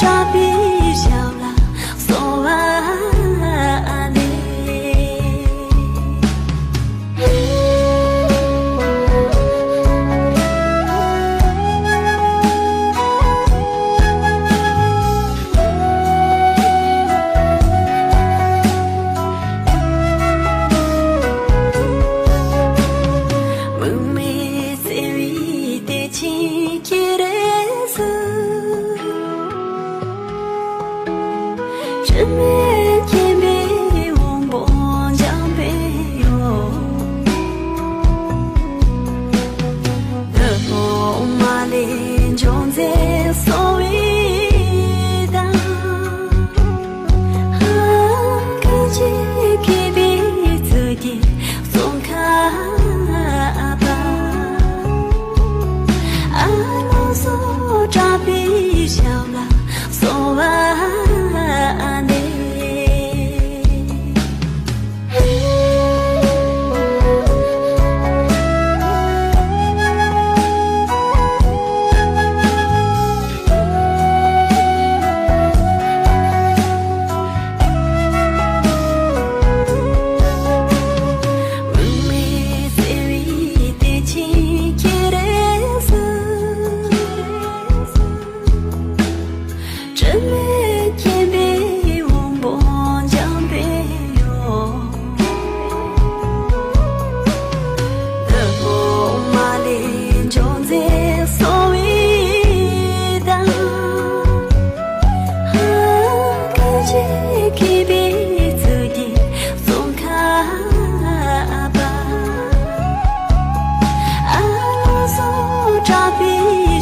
གྲགས་པའི་ཞབས་ལ་གསོལ་བ་འདེབས། དམིགས་མེད་བརྩེ་བའི་གཏེར་ཆེན་ཁྱེད་རེད་ཟེར། དྲི་མེད་མཁྱེན་པའི་དབང་པོ་འཇམ་པའི་ཡུལ། བདུད་དཔུང་མ་ལུས་འཇོམས་མཛད་གསང་བའི་བདག། སྐད་ཅིག་མཁས་པའི་ཚུལ་གྱིས་གཙོ་ཁ་པ། ཨ་ལོ་སོགས་གྲགས་པའི་ཞབས་ལ་གསོལ་བ་འདེབས། དམིགས་མེད་བརྩེ་བའི་གཏེར་ཆེན་ཁྱེད་རེད་ཟེར། དྲི་མེད་མཁྱེན་པའི་དབང་པོ་འཇམ་པའི་ཡུལ། བདུད་དཔུང་མ་ལུས་འཇོམས་མཛད་གསང་བའི་བདག། སྐད་ཅིག་མཁས་པའི་ཚུལ་གྱིས་གཙོ་ཁ་པ། ཨ་ལོ་སོགས་གྲགས་པའི་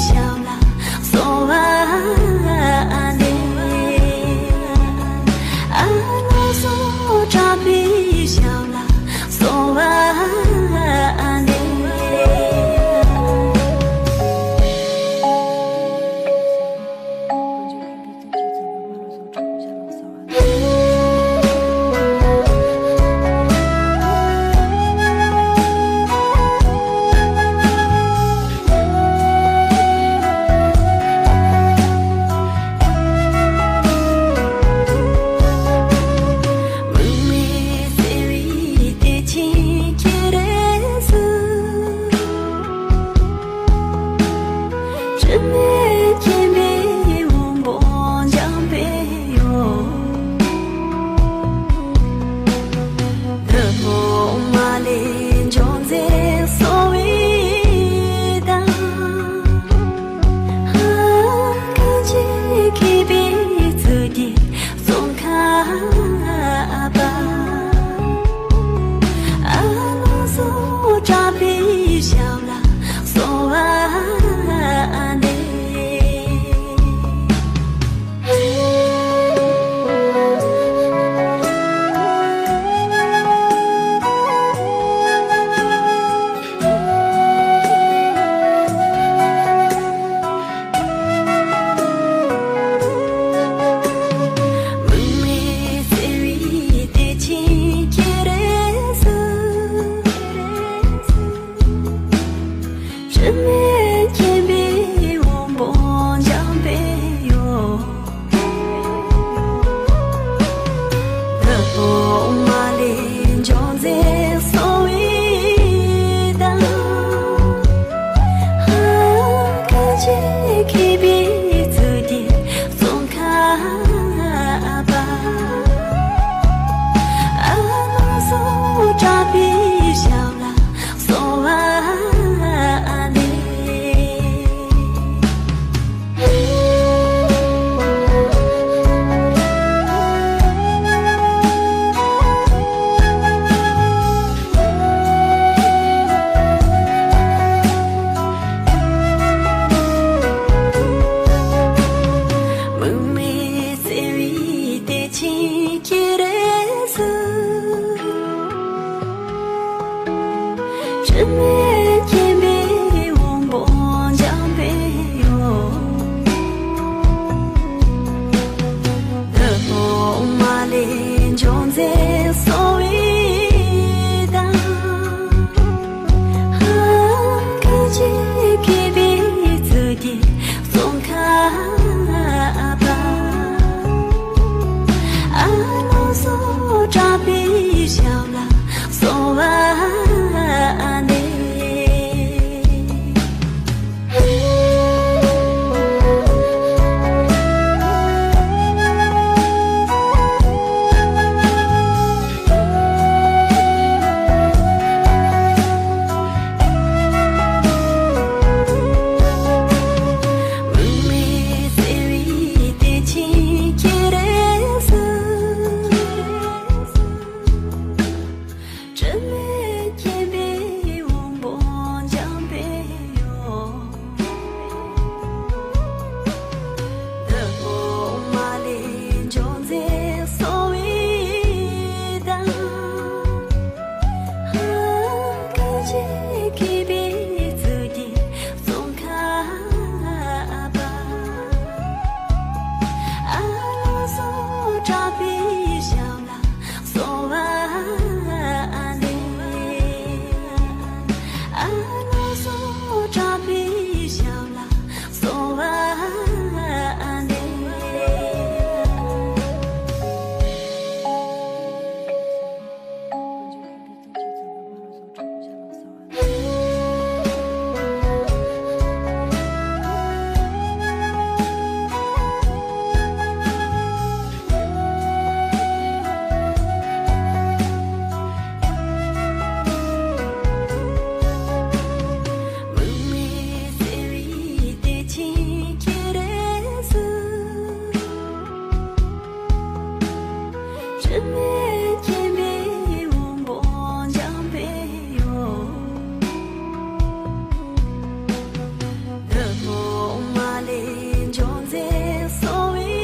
ཞབས་ལ་གསོལ་བ་འདེབས། ཨ་ལོ་སོགས་གྲགས་པའི་ཞབས་ལ་གསོལ་བ་འདེབས། དམིགས་མེད་བརྩེ་བའི་གཏེར་ཆེན་ཁྱེད་རེད་ཟེར། དྲི་མེད་མཁྱེན་པའི་དབང་པོ་འཇམ་པའི་ཡུལ། བདུད་དཔུང་མ་ལུས་འཇོམས་མཛད་གསང་བའི་བདག། སྐད་ཅིག་མཁས་པའི་ཚུལ་གྱིས་གཙོ་ཁ་པ། ཨ་ལོ་སོགས་གྲགས་པའི་ཞབས་ལ་གསོལ་བ་འདེབས། དམིགས་མེད་བརྩེ་བའི་གཏེར་ཆེན་ཁྱེད་རེད་ཟེར། དྲི་མེད་མཁྱེན་པའི་དབང་པོ་འཇམ་པའི་ཡུལ། བདུད་དཔུང་མ་ལུས་འཇོམས་མཛད་གསང་བའི་བདག། སྐད་ཅིག་མཁས་པའི་ཚུལ་གྱིས་གཙོ་ཁ་པ། ཨ་ལོ་སོགས་གྲགས་པའི་ཞབས་ལ་གསོལ་བ་འདེབས། དམིགས་མེད་བརྩེ་བའི་གཏེར་ཆེན་ཁྱེད་རེད་ཟེར། དྲི་མེད་མཁྱེན་པའི་དབང་པོ་འཇམ་པའི་ཡུལ། བདུད་དཔུང་མ་ལུས་འཇོམས་མཛད་གསང་བའི་བདག། སྐད་ཅིག་མཁས་པའི་ཚུལ་གྱིས་གཙོ་ཁ་པ། དྲི་མེད་མཁྱེན་པའི་དབང་པོ་འཇམ་པའི་དབྱངས། བདུད་དཔུང་མ་ལུས་འཇོམས་མཛད་གསང་བའི་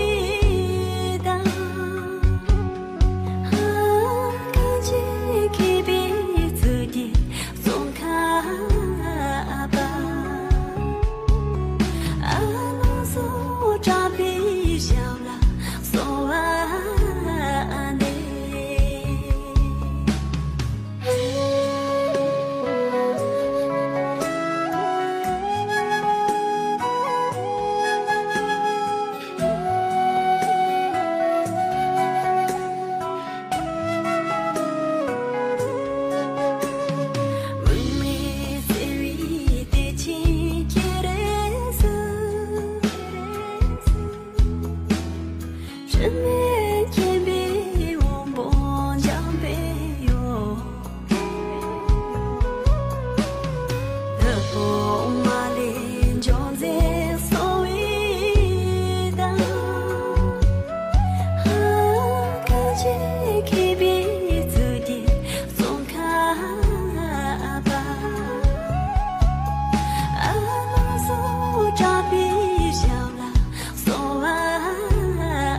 བདག། ཧ་ག་ཅི་མཁས་པའི་གཙུག་གི་ཙོང་ཁ་པ། ཨ་ལོ་སོགས་གྲགས་པའི་ཞབས་ལ་གསོལ་བ་འདེབས། དྲི་མེད་མཁྱེན་པའི་དབང་པོ་འཇམ་པའི་དབྱངས། བདུད་དཔུང་མ་ལུས་འཇོམས་མཛད་གསང་བའི་བདག། ཧ་ག་ཅི་མཁས་པའི་གཙུག་གི་ཙོང་ཁ་པ། ཨ་ལོ་སོགས་གྲགས་པའི་ཞབས་ལ་གསོལ་བ་འདེབས།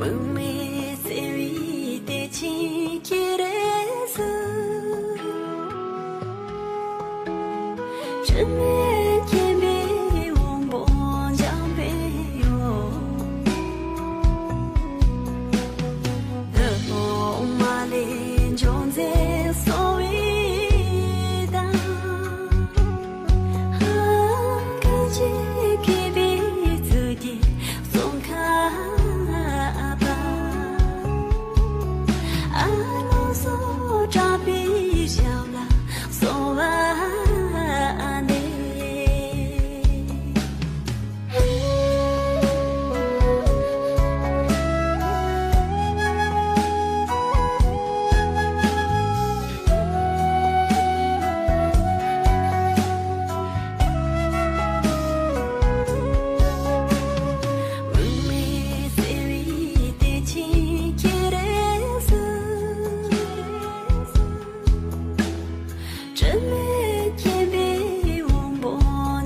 དམིགས་མེད་བརྩེ་བའི་གཏེར་ཆེན་ཁྱེད་རེད་ཟེར། དྲི་མེད་མཁྱེན་པའི་དབང་པོ་འཇམ་པའི་དབྱངས། བདུད་དཔུང་མ་ལུས་འཇོམས་མཛད་གསང་བའི་བདག། ཧ་ག་ཅི་མཁས་པའི་གཙུག་གི་ཙོང་ཁ་པ། ཨ་ལོ་སོགས་གྲགས་པའི་ཞབས་ལ་གསོལ་བ་འདེབས། དམིགས་མེད་བརྩེ་བའི་གཏེར་ཆེན་ཁྱེད་རེད་ཟེར། དྲི་མེད་མཁྱེན་པའི་དབང་པོ་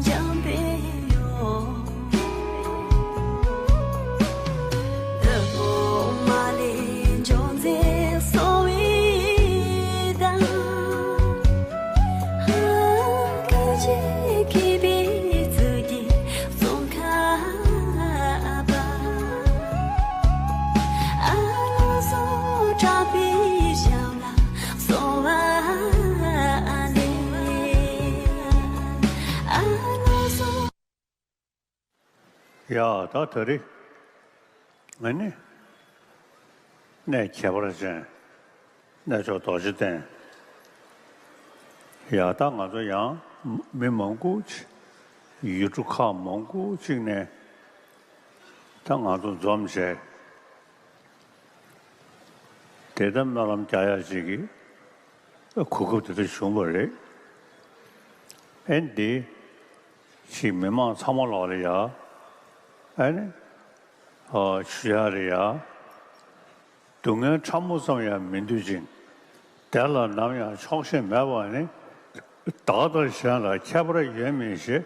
འཇམ་པའི་དབྱངས། བདུད་དཔུང་མ་ལུས་འཇོམས་མཛད་གསང་བའི་བདག། ཧ་ག་ཅི་མཁས་པའི་གཙུག་གི་ཙོང་ཁ་པ། ཨ་ལོ་སོགས་གྲགས་པའི་ཞབས་ལ་གསོལ་བ་འདེབས། ཨ་ལོ་སོགས། ཡ་ད་ད་རེས་ང་ནི་གནས་ཁྱད་པར་ཅན་གནས་མཆོག་རྡོ་རྗེ་གདན། ཡ་ད་ང་ཚོ་ཡང་མི་མང་པོ་ཅིག་ཡུལ་གྲུ་ཁག་མང་པོ་ཅིག་ནས་ད་ང་ཚོ་འཛོམས་བྱས། དེ་ལྟར་སྨོན་ལམ་རྒྱག་ཡག་ཅིག་གི་གོ་སྐབས་དེ་འདྲ་བྱུང་བ་རེད། ཨེ་འདི་ཅིག་མི་མང་ཚང་མ་ལོག་ལ་ཡ་ཨེ་ནི་ཨ་ཆུ་ཡ་རེད་ཡ། སྡུག་བསྔལ་ཕྲ་མོ་ཙམ་ཡང་མི་འདོད་ཅིང་། དེ་ལ་ནམ་ཡང་ཆོག་ཤེས་མེད་པ་ནི། བདག་དང་གཞན་ལ་ཁྱད་པར་ཡོད་མིན་ཞེས།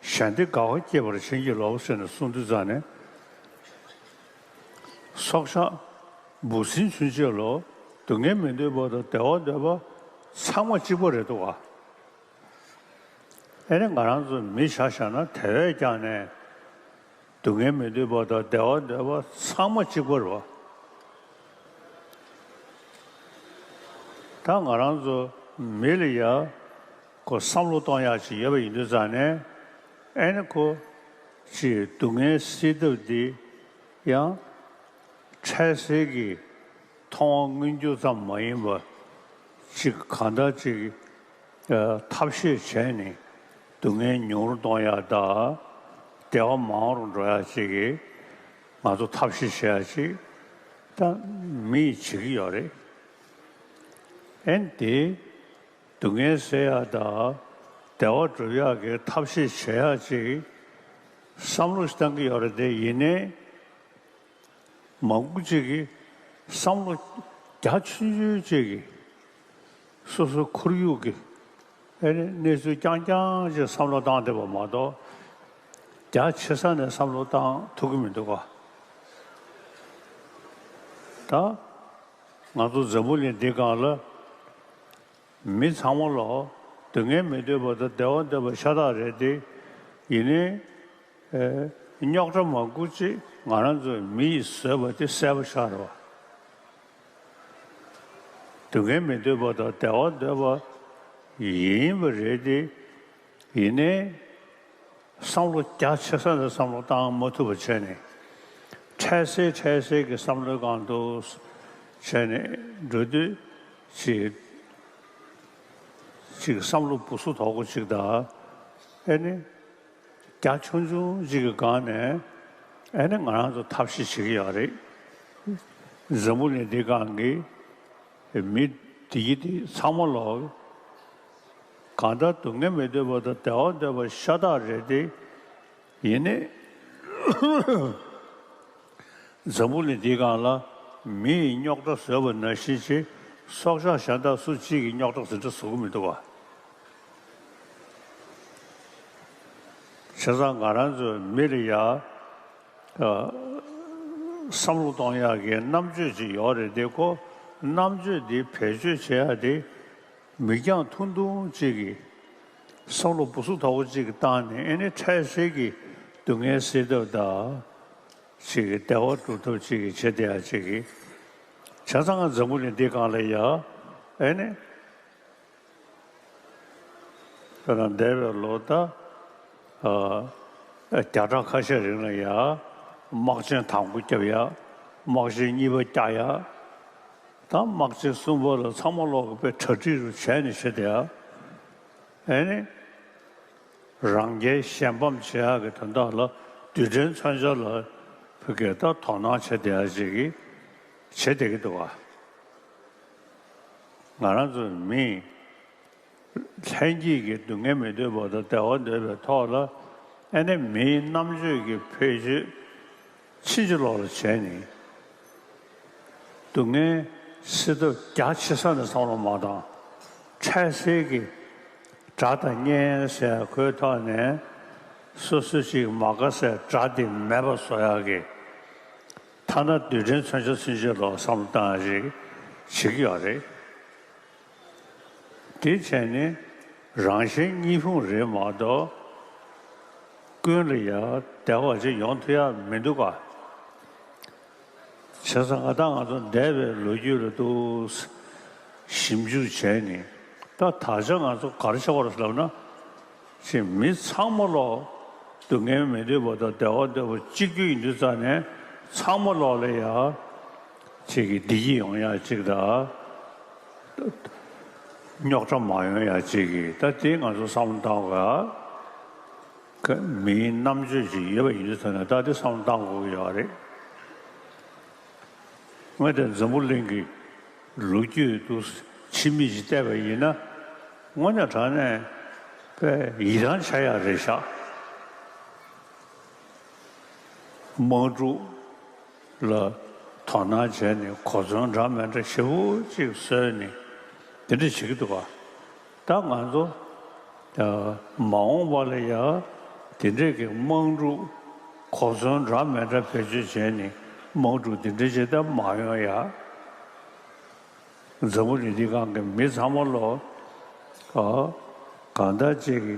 གཞན་བདེ་དགའ་བ་སྐྱེད་པར་བྱིན་གྱིས་རློབས་ཟེར་ནས་གསུངས་དུས་ཙང་ནས། སྲོག་ཆགས་འབུ་སྲིན་ཚུན་ཆད་ལོ་སྡུག་བསྔལ་མི་འདོད་པ་དང་བདེ་བ་འདོད་པ་ཚང་མ་གཅིག་པ་རེད་འདུག་ག། ཨེ་ནི་ང་རང་ཚོ་མི་ཆ་བཞག་ན་དེ་བས་ཀྱང་ནས་སྡུག་བསྔལ་མི་འདོད་པ་དང་བདེ་བ་འདོད་པ་ཚང་མ་གཅིག་པ་རེད་བ། ད་ང་རང་ཚོ་མི་ལ་ཡ་ཁོ་བསམ་བློ་གཏོང་ཡག་ཅིག་ཡོད་པ་ཡིན་དུས་ཙང་ནས་ཨེ་ནི་ཁོ་ཅིག་སྡུག་བསྔལ་སེལ་ཐབས་འདི་ཡང་འཕྲལ་སེལ་གྱི་མཐོང་བ་མངོན་གྱུར་ཙམ་མ་ཡིན་པ་ཅིག་གང་ལྟར་ཅིག་ཨ་ཐབས་ཤེས་བྱས་ནས་སྡུག་བསྔལ་ཉུང་རུ་གཏོང་ཡག་དང་ བདེ་བ་མང་རུ་འགྲོ་ཡག་ཅིག་གི་ང་ཚོ་ཐབས་ཤེས་བྱེད་ཡག་ཅིག་ད་མི་ཡིས་བྱེད་ཀྱི་ཡོད་རེད། ཨེ་ནི་དེ་སྡུག་བསྔལ་སེལ་ཡག་དང་བདེ་བ་སྒྲུབ་ཡག་གི་ཐབས་ཤེས་བྱེད་ཡག་ཅིག་བསམ་བློ་ཞིག་བཏང་གི་ཡོད་རེད་དེ། ཡིན་ནའི་མང་པོ་ཅིག་གིས་བསམ་བློ་རྒྱ་ཆུང་ཆུང་ཅིག་གིས་སོ་སོའི་ཁོར་ཡུག་གི་ཨེ་ནི་གནས་ཚུལ་རྐྱང་རྐྱང་ཅིག་བསམ་བློ་བཏང་བསྡད་པ་མ་གཏོགས། རྒྱ་ཆེ་ས་ནས་བསམ་བློ་བཏང་ཐུབ་ཀྱི་མི་འདུག་ག་ད་ང་ཚོ་འཛམ་བུ་གླིང་འདི་སྒང་ལ་མི་ཚང་མ་ལོ་སྡུག་བསྔལ་མི་འདོད་པ་དང་བདེ་བ་འདོད་པ་ཤ་སྟག་རེད་དེ། ཡིན་ནའི་ཨེ་རྙོག་དྲ་མང་པོ་ཅིག་ང་རང་ཚོའི་མི་ཡིས་བཟོས་པ་དེ་གསལ་པོ་ཤར་བ། སྡུག་བསྔལ་མི་འདོད་པ་དང་བདེ་བ་འདོད་པ་ཡིན་པ་རེད་དེ། ཡིན་ནའི་བསམ་བློ་རྒྱ་ཆེ་ས་ནས་བསམ་བློ་བཏང་མ་ཐུབ་པ་བྱས་ནས། འཕྲལ་སེལ་འཕྲལ་སེལ་གྱི་བསམ་བློའི་སྒང་དུ་བྱས་ནས་འགྲོ་དུས་ཅིག་ཅིག་བསམ་བློ་སྦུ་སུ་དོག་པོ་ཅིག་དང་། ཨེ་ནི་རྒྱ་ཆུང་ཆུང་ཅིག་གི་སྒང་ནས་ཨེ་ནི་ང་རང་ཚོ་ཐབས་ཤེས་བྱེད་ཀྱི་ཡོད་རེད། འཛམ་བུ་གླིང་འདི་སྒང་གི་མི་འདི་གི་འདི་ཚང་མ་ལོ་གང་ལྟར་སྡུག་བསྔལ་མི་འདོད་པ་དང་བདེ་བ་འདོད་པ་ཤ་སྟག་རེད་དེ། ཡིན་ནའི་འཛམ་བུ་གླིང་འདིའི་སྒང་ལ་མི་ཡིས་རྙོག་དྲ་བཟོས་པ་ནང་བཞིན་ཅིག་སྲོག་ཆགས་གཞན་དག་སུ་གཅིག་གིས་རྙོག་དྲ་ཟིན་བྲིས་བཟོ་གི་མི་འདུག་ག་བྱས་ཙང་ང་རང་ཚོའི་མི་ལ་ཡ། ཨ། བསམ་བློ་གཏོང་ཡག་གི་རྣམ་དཔྱོད་ཅིག་ཡོད་རེད་དེ། ཁོ་རྣམ་དཔྱོད་འདི་བེད་སྤྱོད་བྱེད་ཡག་དེ་མིག་རྒྱང་ཐུང་ཐུང་ཅིག་གིས་བསམ་བློ་སྦུ་སུ་དོག་པོ་ཅིག་གིས་བཏང་ནས། ཨེ་ནི་འཕྲལ་སེལ་གྱི་སྡུག་བསྔལ་སེལ་ཐབས་དང་། ཅིག་གི་བདེ་བ་སྒྲུབ་ཐབས་ཅིག་གི་བྱེད་བསྡད་ཡག་ཅིག་གི་བྱས་ཙང་ང་འཛམ་བུ་གླིང་འདི་སྒང་ལ་ཡ། ཨེ་ནི། དཔེར་ན་འདས་པའི་ལོ་ད། ཨ། བརྒྱ་ཕྲག་ཁ་ཤས་རིང་ལ་ཡ། དམག་ཆེན་དང་པོ་བརྒྱབ་ཡ། དམག་ཆེན་གཉིས་པ་བརྒྱབ་ཡ། ད་དམག་ཆེན་གསུམ་པ་ལ་ཚང་མ་ལོག་གི་དཔེ་གྲ་སྒྲིག་རུ་བྱས་ནས་བྱེད་བསྡད་ཡ། ཨེ་ནི། རང་རྒྱལ་གཞན་ཕམ་བྱེད་ཡག་གི་དོན་དག་ལ་རྡུལ་ཕྲན་མཚོན་ཆ་ལ་ཕ་གིར་ད་དོ་སྣང་བྱེད་བསྡད་ཡག་ཅིག་གིས་བྱེད་བསྡད་ཀྱི་འདུག་ག་ང་རང་ཚོའི་མིས་ལྷན་སྐྱེས་ཀྱི་སྡུག་བསྔལ་མི་འདོད་པ་དང་བདེ་བ་འདོད་པའི་ཐོག་ལ། ཨེ་ནི་མིའི་རྣམ་དཔྱོད་ཀྱི་བེད་སྤྱོད་ཕྱིན་ཅི་ལོག་ལ་བྱས་ནས། སྡུག་བསྔལ་སེལ་ཐབས་རྒྱ་ཆེ་ས་ནས་བསམ་བློ་མ་བཏང་། འཕྲལ་སེལ་གྱི་དགྲ་དང་གཉེན་ཟེར་ཁོའི་ཐོག་ནས་སོ་སོ་ཅིག་མ་དགའ་སའི་དགྲ་དེ་མེད་པ་བཟོ་ཡག་གི། ཐ་ན་རྡུལ་ཕྲན་མཚོན་ཆ་ཚུན་ཆད་ལ་བསམ་བློ་བཏང་ཡག་ཅིག་བྱེད་ཀྱི་ཡོད་རེད། དེ་བྱས་ནས་རང་གཞན་གཉིས་ཕུང་རེད་མ་གཏོགས། ཀུན་ལ་ཡང་བདེ་བ་ཅིག་ཡོང་ཐུབ་ཡག་མི་འདུག་ག་བྱས་ཙང་ང་དང་ང་ཚོ་འདས་པའི་ལོ་རྒྱུས་ལ་ཏོག་ཙམ་ཞིབ་འཇུག་བྱས་ནས། ད་ད་ཆ་ང་ཚོ་ག་རེ་བྱེད་དགོས་རེད་ལབ་ན། ཅིག་མི་ཚང་མ་ལོ་སྡུག་བསྔལ་མི་འདོད་པ་དང་བདེ་བ་འདོད་པ་གཅིག་གྱུར་ཡིན་དུས་ཙང་ནས། ཚང་མ་ལོག་ལ་ཡ་ཅིག་གི་བདེ་སྐྱིད་ཡོང་ཡག་ཅིག་དང་། རྙོག་དྲ་མ་ཡོང་ཡག་ཅིག་གི། ད་དེ་ང་ཚོ་བསམ་བློ་བཏང་དགོས་ཡ། མིའི་རྣམ་དཔྱོད་ཅིག་ཡོད་པ་ཡིན་དུས་ཙང་ནས། ད་དེ་བསམ་བློ་བཏང་དགོས་ཀྱི་ཡོད་རེད། ངས་དེ་འཛམ་བུ་གླིང་གི་ལོ་རྒྱུས་དུ་ཕྱི་མིག་ཅིག་བལྟས་པ་ཡིན་ན། དངོས་གནས་དྲང་གནས་དཔེ་ཡིད་ཐང་ཆད་ཡག་རེད་ཤག་དམག་འཁྲུག་ལ་དོ་སྣང་བྱས་ནས། གོ་མཚོན་འདྲ་མི་འདྲ་ཞེ་པོ་ཅིག་བཟོས་ནས་དེ་འདྲ་བྱེད་ཀྱི་འདུག་ག་ད་ང་ཚོ་མ་འོངས་པ་ལ་ཡ་དེ་འདྲས་ཀྱི་དམག་འཁྲུག་གོ་མཚོན་འདྲ་མི་འདྲ་བེད་སྤྱོད་བྱས་ནས་དམག་འཁྲུག་དེ་འདྲས་ཅིག་ད་མ་ཡོང་ཡ། འཛམ་བུ་གླིང་འདི་སྒང་གི་མི་ཚང་མ་ལོ། ཨ། གང་ལྟར་ཅིག་གི་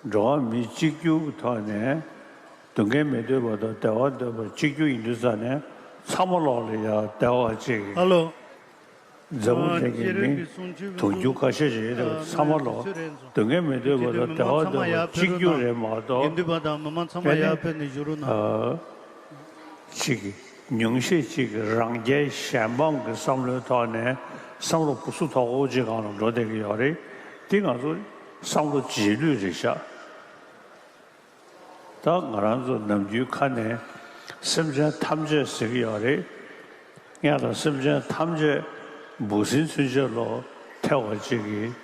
འགྲོ་བ་མི་གཅིག་གྱུར་གྱི་ཐོག་ནས་སྡུག་བསྔལ་མི་འདོད་པ་དང་བདེ་བ་འདོད་པ་གཅིག་གྱུར་ཡིན་དུས་ཙང་ནས། ཚང་མ་ལོག་ལ་ཡ་བདེ་བ་ཅིག་གི། ཧ་ལོ། འཛམ་བུ་གླིང་གི་མི་དུང་ཕྱུར་ཁ་ཤས་ཤིག་ཡོད་དེ། ཚང་མ་ལོ་སྡུག་བསྔལ་མི་འདོད་པ་དང་བདེ་བ་འདོད་པ་གཅིག་གྱུར་རེད་མ་གཏོགས། དགེ་འདུན་པ་དང་མི་མང་ཚང་མ་ཡར་ཕེབས་ནས་བཞུགས་རོགས་གནང་། ཨ། གཅིག་གི་ཉུང་ཤས་གཅིག་གི་རང་རྒྱལ་གཞན་ཕམ་གྱི་བསམ་བློའི་ཐོག་ནས་བསམ་བློ་སྦུ་སུ་དོག་པོ་ཅིག་སྒང་ལ་འགྲོ་བསྡད་ཀྱི་ཡོད་རེད། དེ་ང་ཚོ་བསམ་བློ་རྗེས་ལུས་རེད་ཤག་ད་ང་རང་ཚོ་ནམ་རྒྱུན་ཁ་ནས་སེམས་ཅན་ཐམས་ཅད་ཟེར་གྱི་ཡོད་རེད། ངས་ད་སེམས་ཅན་ཐམས་ཅད་འབུ་སྲིན་ཚུན་ཆད་ལོ་ཐེ་བ་གཅིག་གིས།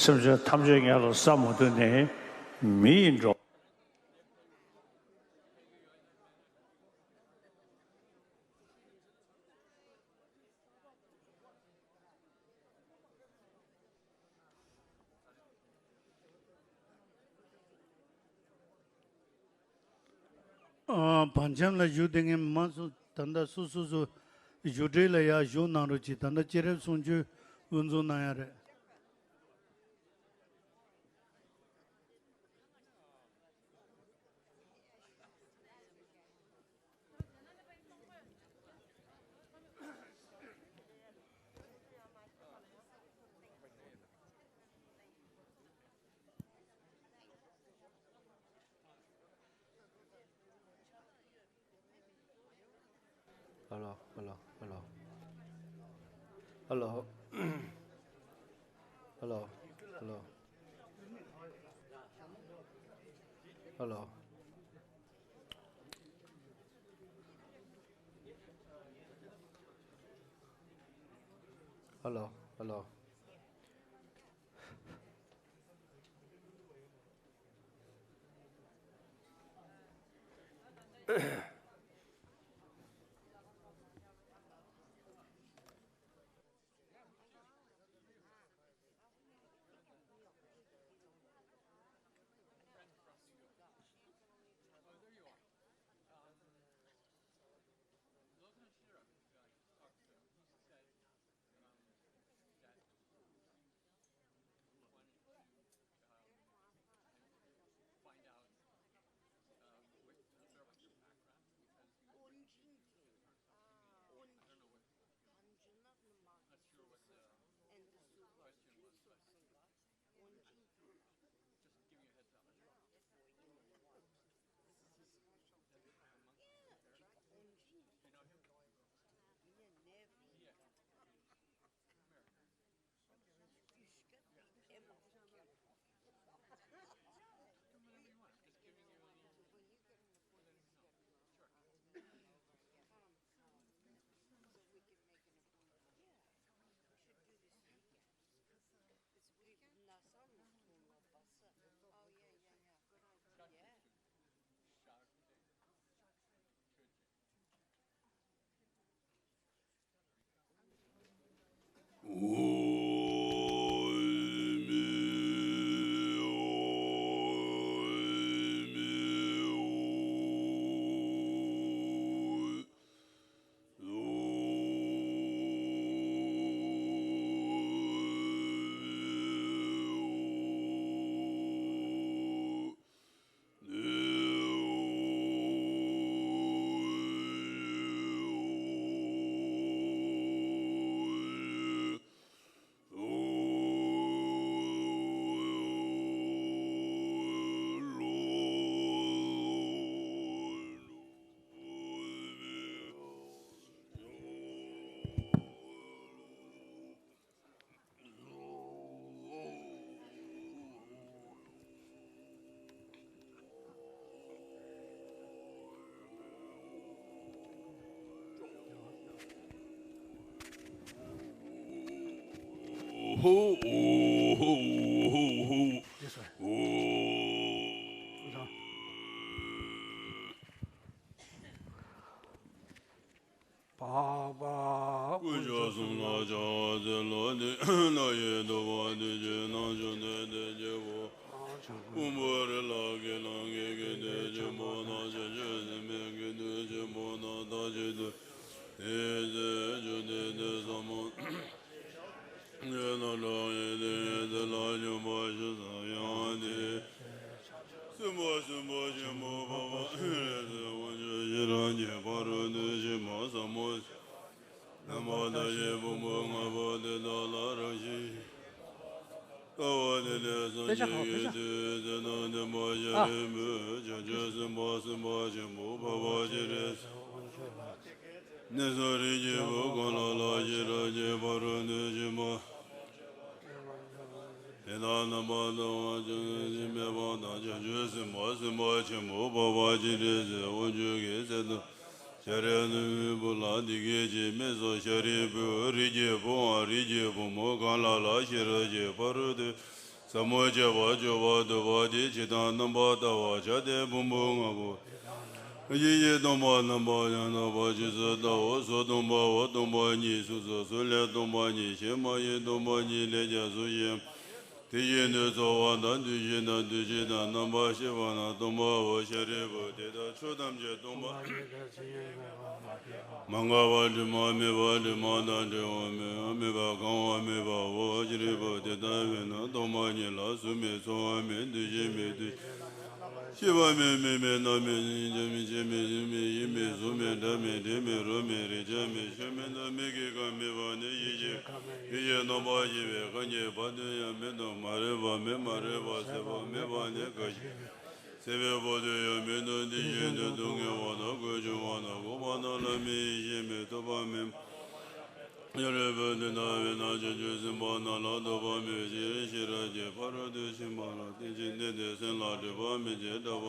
སེམས་ཅན་ཐམས་ཅད་ངས་ལ་བསམ་མ་ཐུབ་ནས་མི་ཡིན་འགྲོ། ཨ། བར་འཁྱམས་ལ་བཞུགས་བསྡད་མཁན་མང་སུ་ད་ལྟ་སོ་སོ་སོ་བཞུགས་གྲལ་ལ་ཡར་བཞུགས་གནང་རོགས་གྱིས། ད་ལྟ་སྐྱེས་རབས་གསུང་ཆོས་དབུ་འཛུགས་གནང་ཡ་རེད། Hello, hello, hello. Hello. Hello, hello. Hello. Hello, hello. འཕགས་པ་དཀོན་མཆོག་གསུམ་ལ་ཕྱག་འཚལ་ལོ། དེ་ལ་ཡི་དམ་པ་དེ་བཞིན་གནམ་མཆོག་ཏུ་དེ་སྐྱེ་བོ། ཕུང་པོ་རི་ལ་དགེ་སློང་གི་དགེ་འདུན་ཆེན་པོ་དང་། བྱང་ཆུབ་སེམས་དཔའི་དགེ་འདུན་ཆེན་པོ་དང་། མཐར་གྱིས་གཏུགས་ཏེ་བྱང་ཆུབ་ཏུ་ཐོབ་པར་བྱ་སྟེ། སེམས་དཔའ་སེམས་དཔའ་ཆེན་པོ་འཕགས་པ་ཨེ་རུ་སུའི་དབང་ཕྱུག་ཤེས་རབ་ཀྱི་ཕ་རོལ་ཏུ་ཕྱིན་པ་ཟབ་མོ། རྣམ་པ་ཐམས་ཅད་ཕུང་པོ་ལྔ་པོ་དེ་དག་ལ་རང་བཞིན་ལྟ་བ་དེ་ལས་སངས་རྒྱས་ཀྱི་ཚུལ་དེ་དང་ལྡན་པ་ཤཱ་རིའི་བུས་བྱང་ཆུབ་སེམས་དཔའ་སེམས་དཔའ་ཆེན་པོ་འཕགས་པ་སྤྱན་རས་གཟིགས་ནི་གསུམ་རིམ་གྱིས་བུ་གང་ལ་ལ་ཤེས་རབ་ཀྱི་ཕ་རོལ་ཏུ་ཕྱིན་པ། དང་རྣམ་པར་དག་པ་བྱང་ཆུབ་མཆོག་མེད་པ་དང་། བྱང་ཆུབ་སེམས་དཔའ་སེམས་དཔའ་ཆེན་པོ་འཕགས་པ་སྤྱན་རས་གཟིགས་དབང་ཕྱུག་གིས་གསེར་ཐུབ་ཤ་རས་ནོར་བུའི་བུ་ལ་འདི་སྐད་ཅེས་སྨྲས་སོ། ཤཱ་རིའི་བུ། རིགས་ཀྱི་བུའམ་རིགས་ཀྱི་བུ་མོ་གང་ལ་ལ་ཤེས་རབ་ཀྱི་ཕ་རོལ་ཏུ་ཟབ་མོ་སྤྱད་པར་སྤྱོད་པ་འདོད་པ་དེས་ཇི་ལྟར་རྣམ་པར་བལྟ་བར་བྱ་སྟེ། ཕུང་པོ་ལྔ་པོ་ཡིད་ཀྱིས་སྟོང་པར་རྣམ་པར་ཡང་དག་པར་རྗེས་སུ་བལྟའོ། གཟུགས་སྟོང་པའོ། སྟོང་པ་ཉིད་གཟུགས་སོ། གཟུགས་ལས་སྟོང་པ་ཉིད་གཞན་མ་ཡིན། སྟོང་པ་ཉིད་ལས་ཀྱང་གཟུགས་གཞན་དེ་བཞིན་དུ་ཚོར་བ་དང་། འདུ་ཤེས་དང་། འདུ་བྱེད་དང་། རྣམ་པར་ཤེས་པ་རྣམས་སྟོང་པའོ། ཤཱ་རིའི་བུ། དེ་ལྟར་ཆོས་ཐམས་ཅད་སྟོང་པ། མ་འགགས་པ། དྲི་མ་མེད་པ། དྲི་མ་དང་བྲལ་བ་མེད་པ། མེད་པ་གང་བ་མེད་པའོ། ཤཱ་རིའི་བུ། དེ་ལྟ་བས་ན་སྟོང་པ་ཉིད་ལ་གཟུགས་མེད། ཚོར་བ་མེད། འདུ་ཤེས་མེད། འདུ་ཤེས་མེད། མིག་མེད། རྣ་མེད། སྙིང་རྗེ་མེད། ལྕེ་མེད། ལྕེ་མེད། ཡིད་མེད། གཟུགས་མེད། སྒྲ་མེད། དྲི་མེད། རོ་མེད། རེག་བྱ་མེད། ཆོས་མེད་དང་མིག་གི་ཁམས་མེད་པ་ནི་ཡིད་ཀྱི། ཡིད་ཀྱི་རྣམ་པར་ཤེས་པའི་ཁམས་ཀྱི་བར་དུ་ཡང་མེད་དོ། མ་རིག་པ་མེད། མ་རིག་པ་ཟད་པ་མེད་པ་ནི་འགའ་ཞིག་སྲིད་པའི་བར་དུ་ཡང་མེད་དོ། དེ་བཞིན་དུ་སྡུག་བསྔལ་བ་དང་། ཀུན་འབྱུང་བ་དང་། འགོག་པ་དང་། ལྷ་མིན་ཡེ་ཤེས་མེད། ཐོབ་པ་མེད། ཤཱ་རིའི་བུ། དེ་ལྟ་བས་ན་བྱང་ཆུབ་སེམས་དཔའ་རྣམས་ལ་སྡུག་པ་མེད་ཅིང་ཤེས་རབ་ཀྱི་ཕ་རོལ་ཏུ་ཕྱིན་པ་ལ་བརྟེན་ཅིང་གནས་ཏེ། སེམས་ལ་སྒྲིབ་པ་མེད་ཅིང་སྐྲག་པ་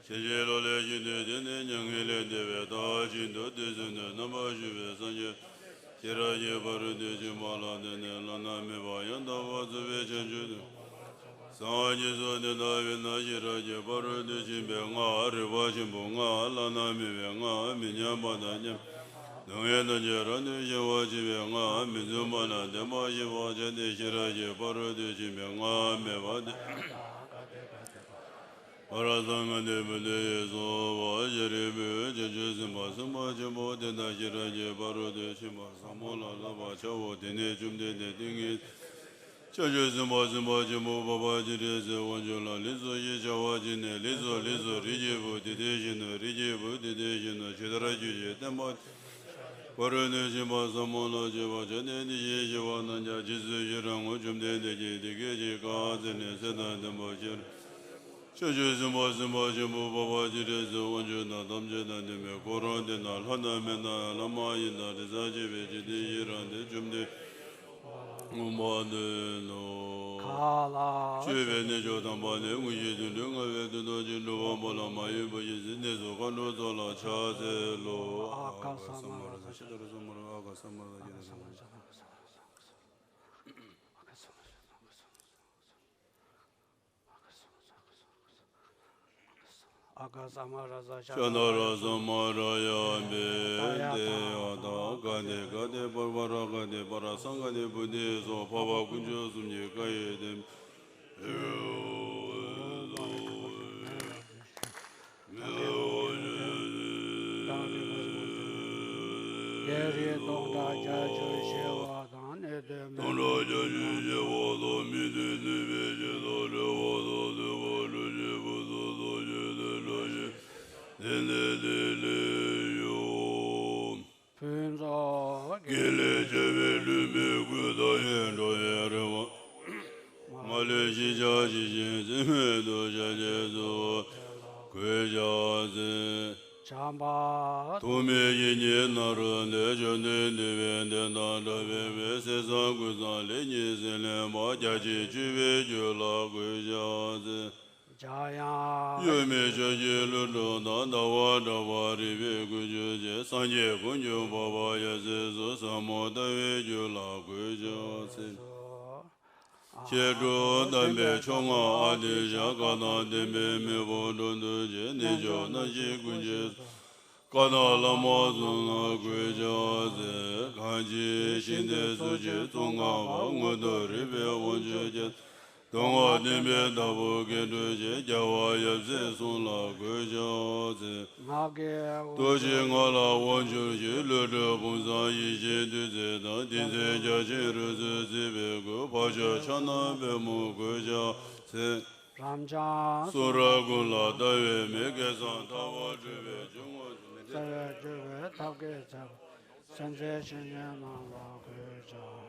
ཞི་ཞིང་བློ་ལས་བཞེངས་ཏེ། དེ་ནས་མྱ་ངན་ལས་འདས་པའི་མཐར་ཕྱིན་ཏོ། དུས་གསུམ་དུ་རྣམ་པར་བཞུགས་པའི་སངས་རྒྱས་ཤེས་རབ་ཀྱི་ཕ་རོལ་ཏུ་ཕྱིན་པ་ལ་བརྟེན་ནས་བླ་ན་མེད་པ་ཡང་དག་པར་རྫོགས་པའི་བྱང་ཆུབ་ཏུ། སངས་རྒྱས་སོ། དེ་ལྟ་བས་ན་ཤེས་རབ་ཀྱི་ཕ་རོལ་ཏུ་ཕྱིན་པའི་སྔགས། རིག་པ་ཆེན་པོའི་སྔགས། བླ་ན་མེད་པའི་སྔགས། མི་མཉམ་པ་དང་མཉམ། སྡུག་བསྔལ་ཐམས་ཅད་རབ་ཏུ་ཞི་བར་བྱེད་པའི་སྔགས། མི་འཛིན་པ་དང་ལྡན་པ་ཞི་བར་བྱ་སྟེ། ཤེས་རབ་ཀྱི་ཕ་རོལ་ཏུ་ཕྱིན་པའི་སྔགས་སྨྲས་པ། དེ་པ་ར་ཙང་ག་ཏེ་བུ་དེ་ཡི་སོ། ཤཱ་རིའི་བུ། བྱང་ཆུབ་སེམས་དཔའ་སེམས་དཔའ་ཆེན་པོ་དེ་དག་ཤེས་རབ་ཀྱི་ཕ་རོལ་ཏུ་ཕྱིན་པ་ཟབ་མོ་ལ་བསླབ་པར་བྱའོ། དེ་ནས་བཅོམ་ལྡན་འདས་ཏིང་ངེ་འཛིན། བྱང་ཆུབ་སེམས་དཔའ་སེམས་དཔའ་ཆེན་པོ་འཕགས་པ་སྤྱན་རས་གཟིགས་དབང་ཕྱུག་ལ་ལེགས་སོ་ཞེས་བྱ་བ་བྱིན་ནས། ལེགས་སོ། ལེགས་སོ། རིགས་ཀྱི་བུ་དེ་དེ་བཞིན་ནོ། རིགས་ཀྱི་བུ་དེ་དེ་བཞིན་ནོ། ཇི་ལྟར་ཁྱོད་ཀྱིས་བསྟན་པ་ཕ་རོལ་ཏུ་ཕྱིན་པ་ཟབ་མོ་ལ་སྤྱད་པར་བྱ་སྟེ། དེ་བཞིན་གཤེགས་པ་རྣམས་ཀྱང་རྗེས་སུ་ཤེས་རབ་ངོ་། བཅོམ་ལྡན་འདས་ཀྱིས་དེ་སྐད་ཅེས་བཀའ་སྩལ་ནས། ཚེ་དང་ལྡན་པ་ཤེས་རབ་བྱང་ཆུབ་སེམས་དཔའ་སེམས་དཔའ་ཆེན་པོ་འཕགས་པ་སྤྱན་རས་གཟིགས་དབང་ཕྱུག་དང་། ཐམས་ཅད་དང་ལྡན་པའི་འཁོར་དེ་དག་ལྷ་དང་མི་དང་ལྷ་མ་ཡིན་དང་། དྲི་ཟར་བཅས་པའི་འཇིག་རྟེན་ཡི་རངས་ཏེ། བཅོམ་ལྡན་འདས་མངོན་པར་བསྟན་ནོ། ག་ལ། སྤྱོད་པའི་གནས་མཆོག་དམ་པ་ནས། དངོས་གཞི་དོན་དུ་མངའ་བའི་དོན་དམ་ཅན། སྒྲུབ་པ་པོ་ལ་མ་ཡིན་པ་ཡི། གནས་སུ་མཁའ་འགྲོ་ཚོགས་ལ་ཕྱག་འཚལ་ལོ། ཨ་ག་ས་མ་ར་ས་ཤ་ད་ར་ས་མ་ར་ཨ་ག་ས་མ་ར་ཡ་ན་ས་མ་ར། ཨ་ག་ས་མ་ར་ས་ཤ་ན་ར་ས་མ་ར་ཡ་བེ་ཏེ་ཡ་ད་ག་ཏེ་ག་ཏེ་པ་ར་པ་ར་ག་ཏེ་པ་ར་སང་ག་ཏེ་བུ་ཏེ་སོ། འཕགས་པ་དཀོན་མཆོག་གསུམ་གྱི་བཀའ་ཡི་སྡེ། ཡེ་རེ་སྟོང་ཕྲག་བརྒྱད་ཅུ་ཞེས་པ་དང་། ནད་གདོན་མི་སྟོན་པའི་ཕྱིར་དང་། གྲོལ་བ་དང་ཐོབ་པའི་ཕྱིར་དང་། སྒྲོལ་བྱེད་ཕུན་སུམ་ཚོགས་པའི་ཕྱིར་དང་། དེ་ནི་དེ་ལས་ཡོད། ཕུན་ཚོགས་དགེ་ལས་བྱ་བའི་ལུས་མི་གོས་དང་། ཡིད་འཕྲོག་པའི་རེ་བ་མ་ལུས་ཞི་བྱ་ཞི་ཞིང་ཚད་མེད་ཐོབ་བྱ་ཞེས་སུ་གོས་བྱ་ཟེར། བྱམས་པ་ཐོགས་མེད་བཞི་ཉིད་རྣམ་རོལ་ཏེ། བཅོམ་ལྡན་འདས་དཔལ་ལྡན་དང་འདྲ་བའི་དཔལ། ཟས་གཙང་གོས་གཙང་ལེགས་ཉེས་སེལ་ལེགས་པ། རྒྱ་ཆེར་སྤྱོད་པའི་རྒྱུད་ལ་གོས་བྱ་ཟེར། འཇམ་དབྱངས་གཡོ་མེད་ཕྱོགས་བཅུའི་ཀླུ་སྒྲུབ་དང་། ཟླ་བ་གྲགས་པ་རིག་པའི་དཀོན་མཆོག་བཅས། སངས་རྒྱས་དཀོན་མཆོག་འཕགས་པ་ཡབ་སྲས་སོགས། ཟབ་མོ་ལྟ་བའི་རྒྱུད་ལ་གོས་བྱ་ཟེར། མཁས་གྲུབ་དམ་པའི་མཆོག་མངའ་ཨ་ཏི་ཤ། བཀའ་དང་ལྡན་པའི་མེས་པོ་འགྲོ་འདུལ་བཅས། རྣལ་འབྱོར་རྣམ་བཞི་ཀུན་གྱི་བཀའ་དང་བླ་མ་གསུམ་ལ་གོས་བྱ་ཟེར། གང་ཕྱིར་ཞིང་དེར་སུ་མཆིས་ཙོང་ཁ་པ། མངོན་མཐོ་རིག་པའི་དབང་ཕྱུག་རྒྱལ། གདམས་ངག་བསྟན་པའི་བདག་པོ་མཁས་གྲུབ་ཆེ། རྒྱལ་བ་ཡབ་སྲས་གསུམ་ལ་གོས་བྱ་ཟེར། སྟོབས་ཆེན་ལྔ་ལ་དབང་ཕྱུག་ཆེ། ཀླུ་སྒྲུབ་བུམ་བཟང་ཡེ་ཤེས་བདུད་རྩི་དང་། ཏིང་འཛིན་རྒྱ་ཆེན་རོལ་མོས་གཙེས་པའི་སྐུ། འཕགས་མཆོག་ཕྱག་ན་པདྨོ་གོས་བྱ་ཟེར། རབ་འབྱམས་གསུང་རབ་ཀུན་ལ་ལྟ་བའི་མིག། སྐལ་བཟང་ཐར་པར་སྤྲུལ་པའི་ཆོས་མངོན་སུམ། རྩ་བའི་སྤྲུལ་པའི་ཐབས་མཁས་བརྩེགས་པ། སེམས་ཅན་བཤེས་གཉེན་རྣམས་ལ་གོས་བྱ།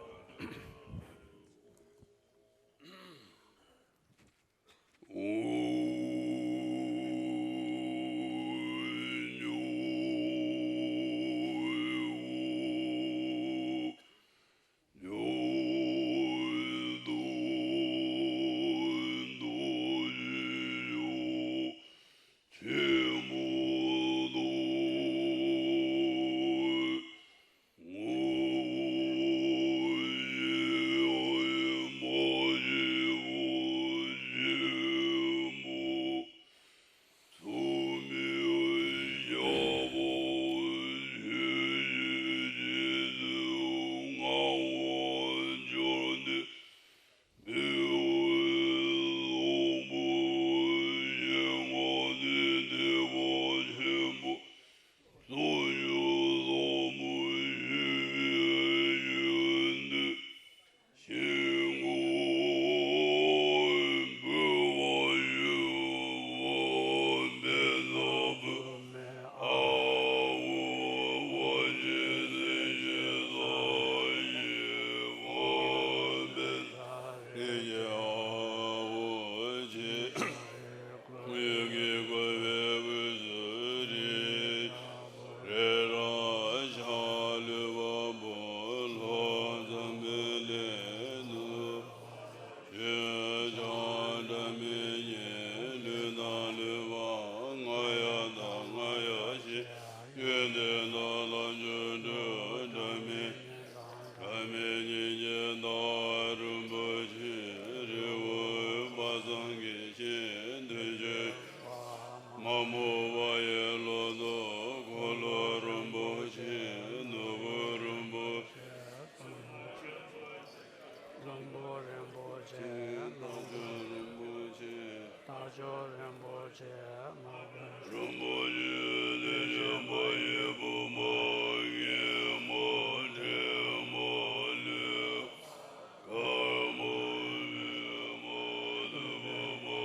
མོ་བ་ཡི་ལོ་ཏོག་འཁོར་ལོ་རིན་པོ་ཆེ། ནོར་བུ་རིན་པོ་ཆེ། ལྷུན་པོ་རིན་པོ་ཆེ། རྟགས་བརྒྱད་རིན་པོ་ཆེ། རྟགས་བརྒྱད་རིན་པོ་ཆེ། མ་བུ་རིན་པོ་ཆེ། དེ་བཞིན་པ་ཡི་བུ་མོ་སྔོན་མོ་འདྲེས་མོ་ལུས། དཀར་མོ་བུ་མོ་ནོར་བུ་མོ་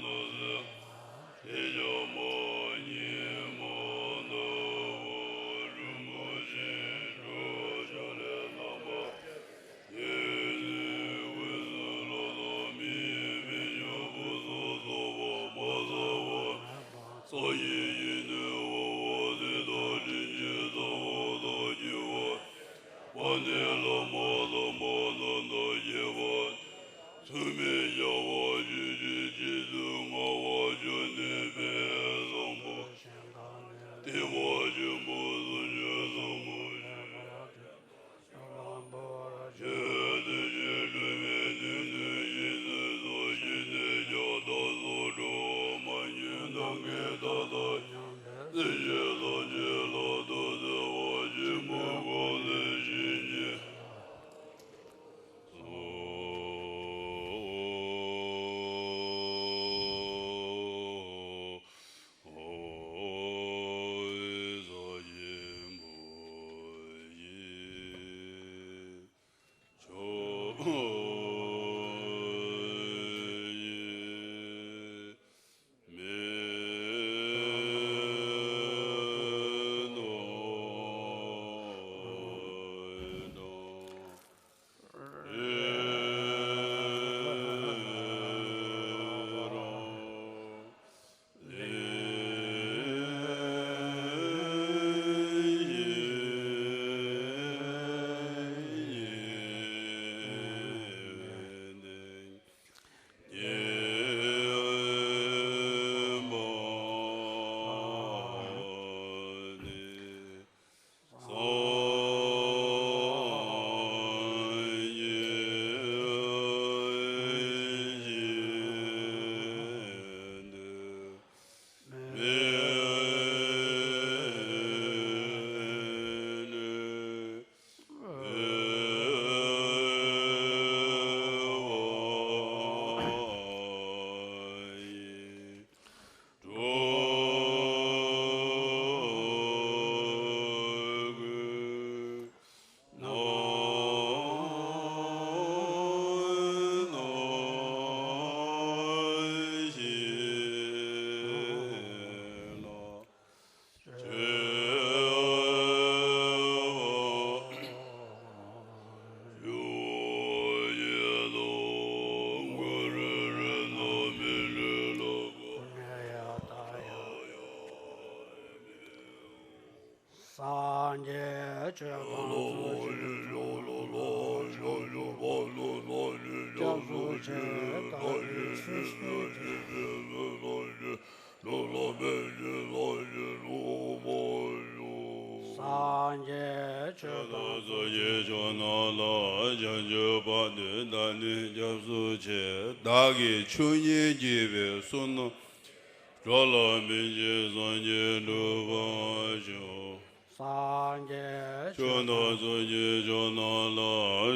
ནོར་སྲིད། དེ་ཡང་མ་ཉིད་མ་ནོར་བུ་རིན་པོ་ཆེ་འགྲོ་བྱ་ལས་རྣམ་པ། དེ་ནི་དབུས་སུ་ལྷོ་དང་མི་ཡི་མི་ཆེན་བུ་སུ་ཚོགས་པ་མ་ཚང་བ། ས་ཡི་ཡི་ནི་འོ་བ་དེ་དག་དྲིན་ཅན་ཚ་བ་དག་གི་བ། པ་ནི་བླ་མ་དམ་པ་རྣམས་དང་བཅས་པ། ཚུལ་མིན་བྱ་བ་ཆོས་ཅན། རྗེ་བཙུན་ངག་དབང་ཆོས་ནི་བོད་བཟང་པོ། བསྟན་པ་ཆེན་པོ་སུམ་ཅུ་སོ་མ་ཆེན་པོ་ཆོས་དེ་བཞིན་སྒྲུབ་པའི་ནུས་ནི་ཤིན་ཏུ་མཐོ་ཞིང་ནས་ཀྱང་དག་སོགས་འགྲོ་བ་མ་གྱུར་ནམ་མཁའི་མཐའ་དང་མཉམ་པའི་སྲིད་ཞིའི་ས་ཆེན་ལ་ཐུགས་བརྩེ་བ་ཆེན་པོས་དགོངས་ནས་བཞེས་ནས། སངས་རྒྱས་ཆོས་དང་ཚོགས་ཀྱི་སྐྱབས་སུ་མཆི། བདག་གིས་ཆོས་བཤད་དེ། སངས་རྒྱས་ཆོས་དང་ཚོགས་ཀྱི་མཆོག་རྣམས་ལ། བྱང་ཆུབ་བར་དུ་བདག་ནི་སྐྱབས་སུ་མཆི། བདག་གིས་ཆོས་ཉན་བགྱིས་པའི་བསོད་ནམས། འགྲོ་ལ་ཕན་ཕྱིར་སངས་རྒྱས་འགྲུབ་པར་ཤོག། སངས་རྒྱས་ཆོས་དང་ཚོགས་ཀྱི་མཆོག་རྣམས་ལ།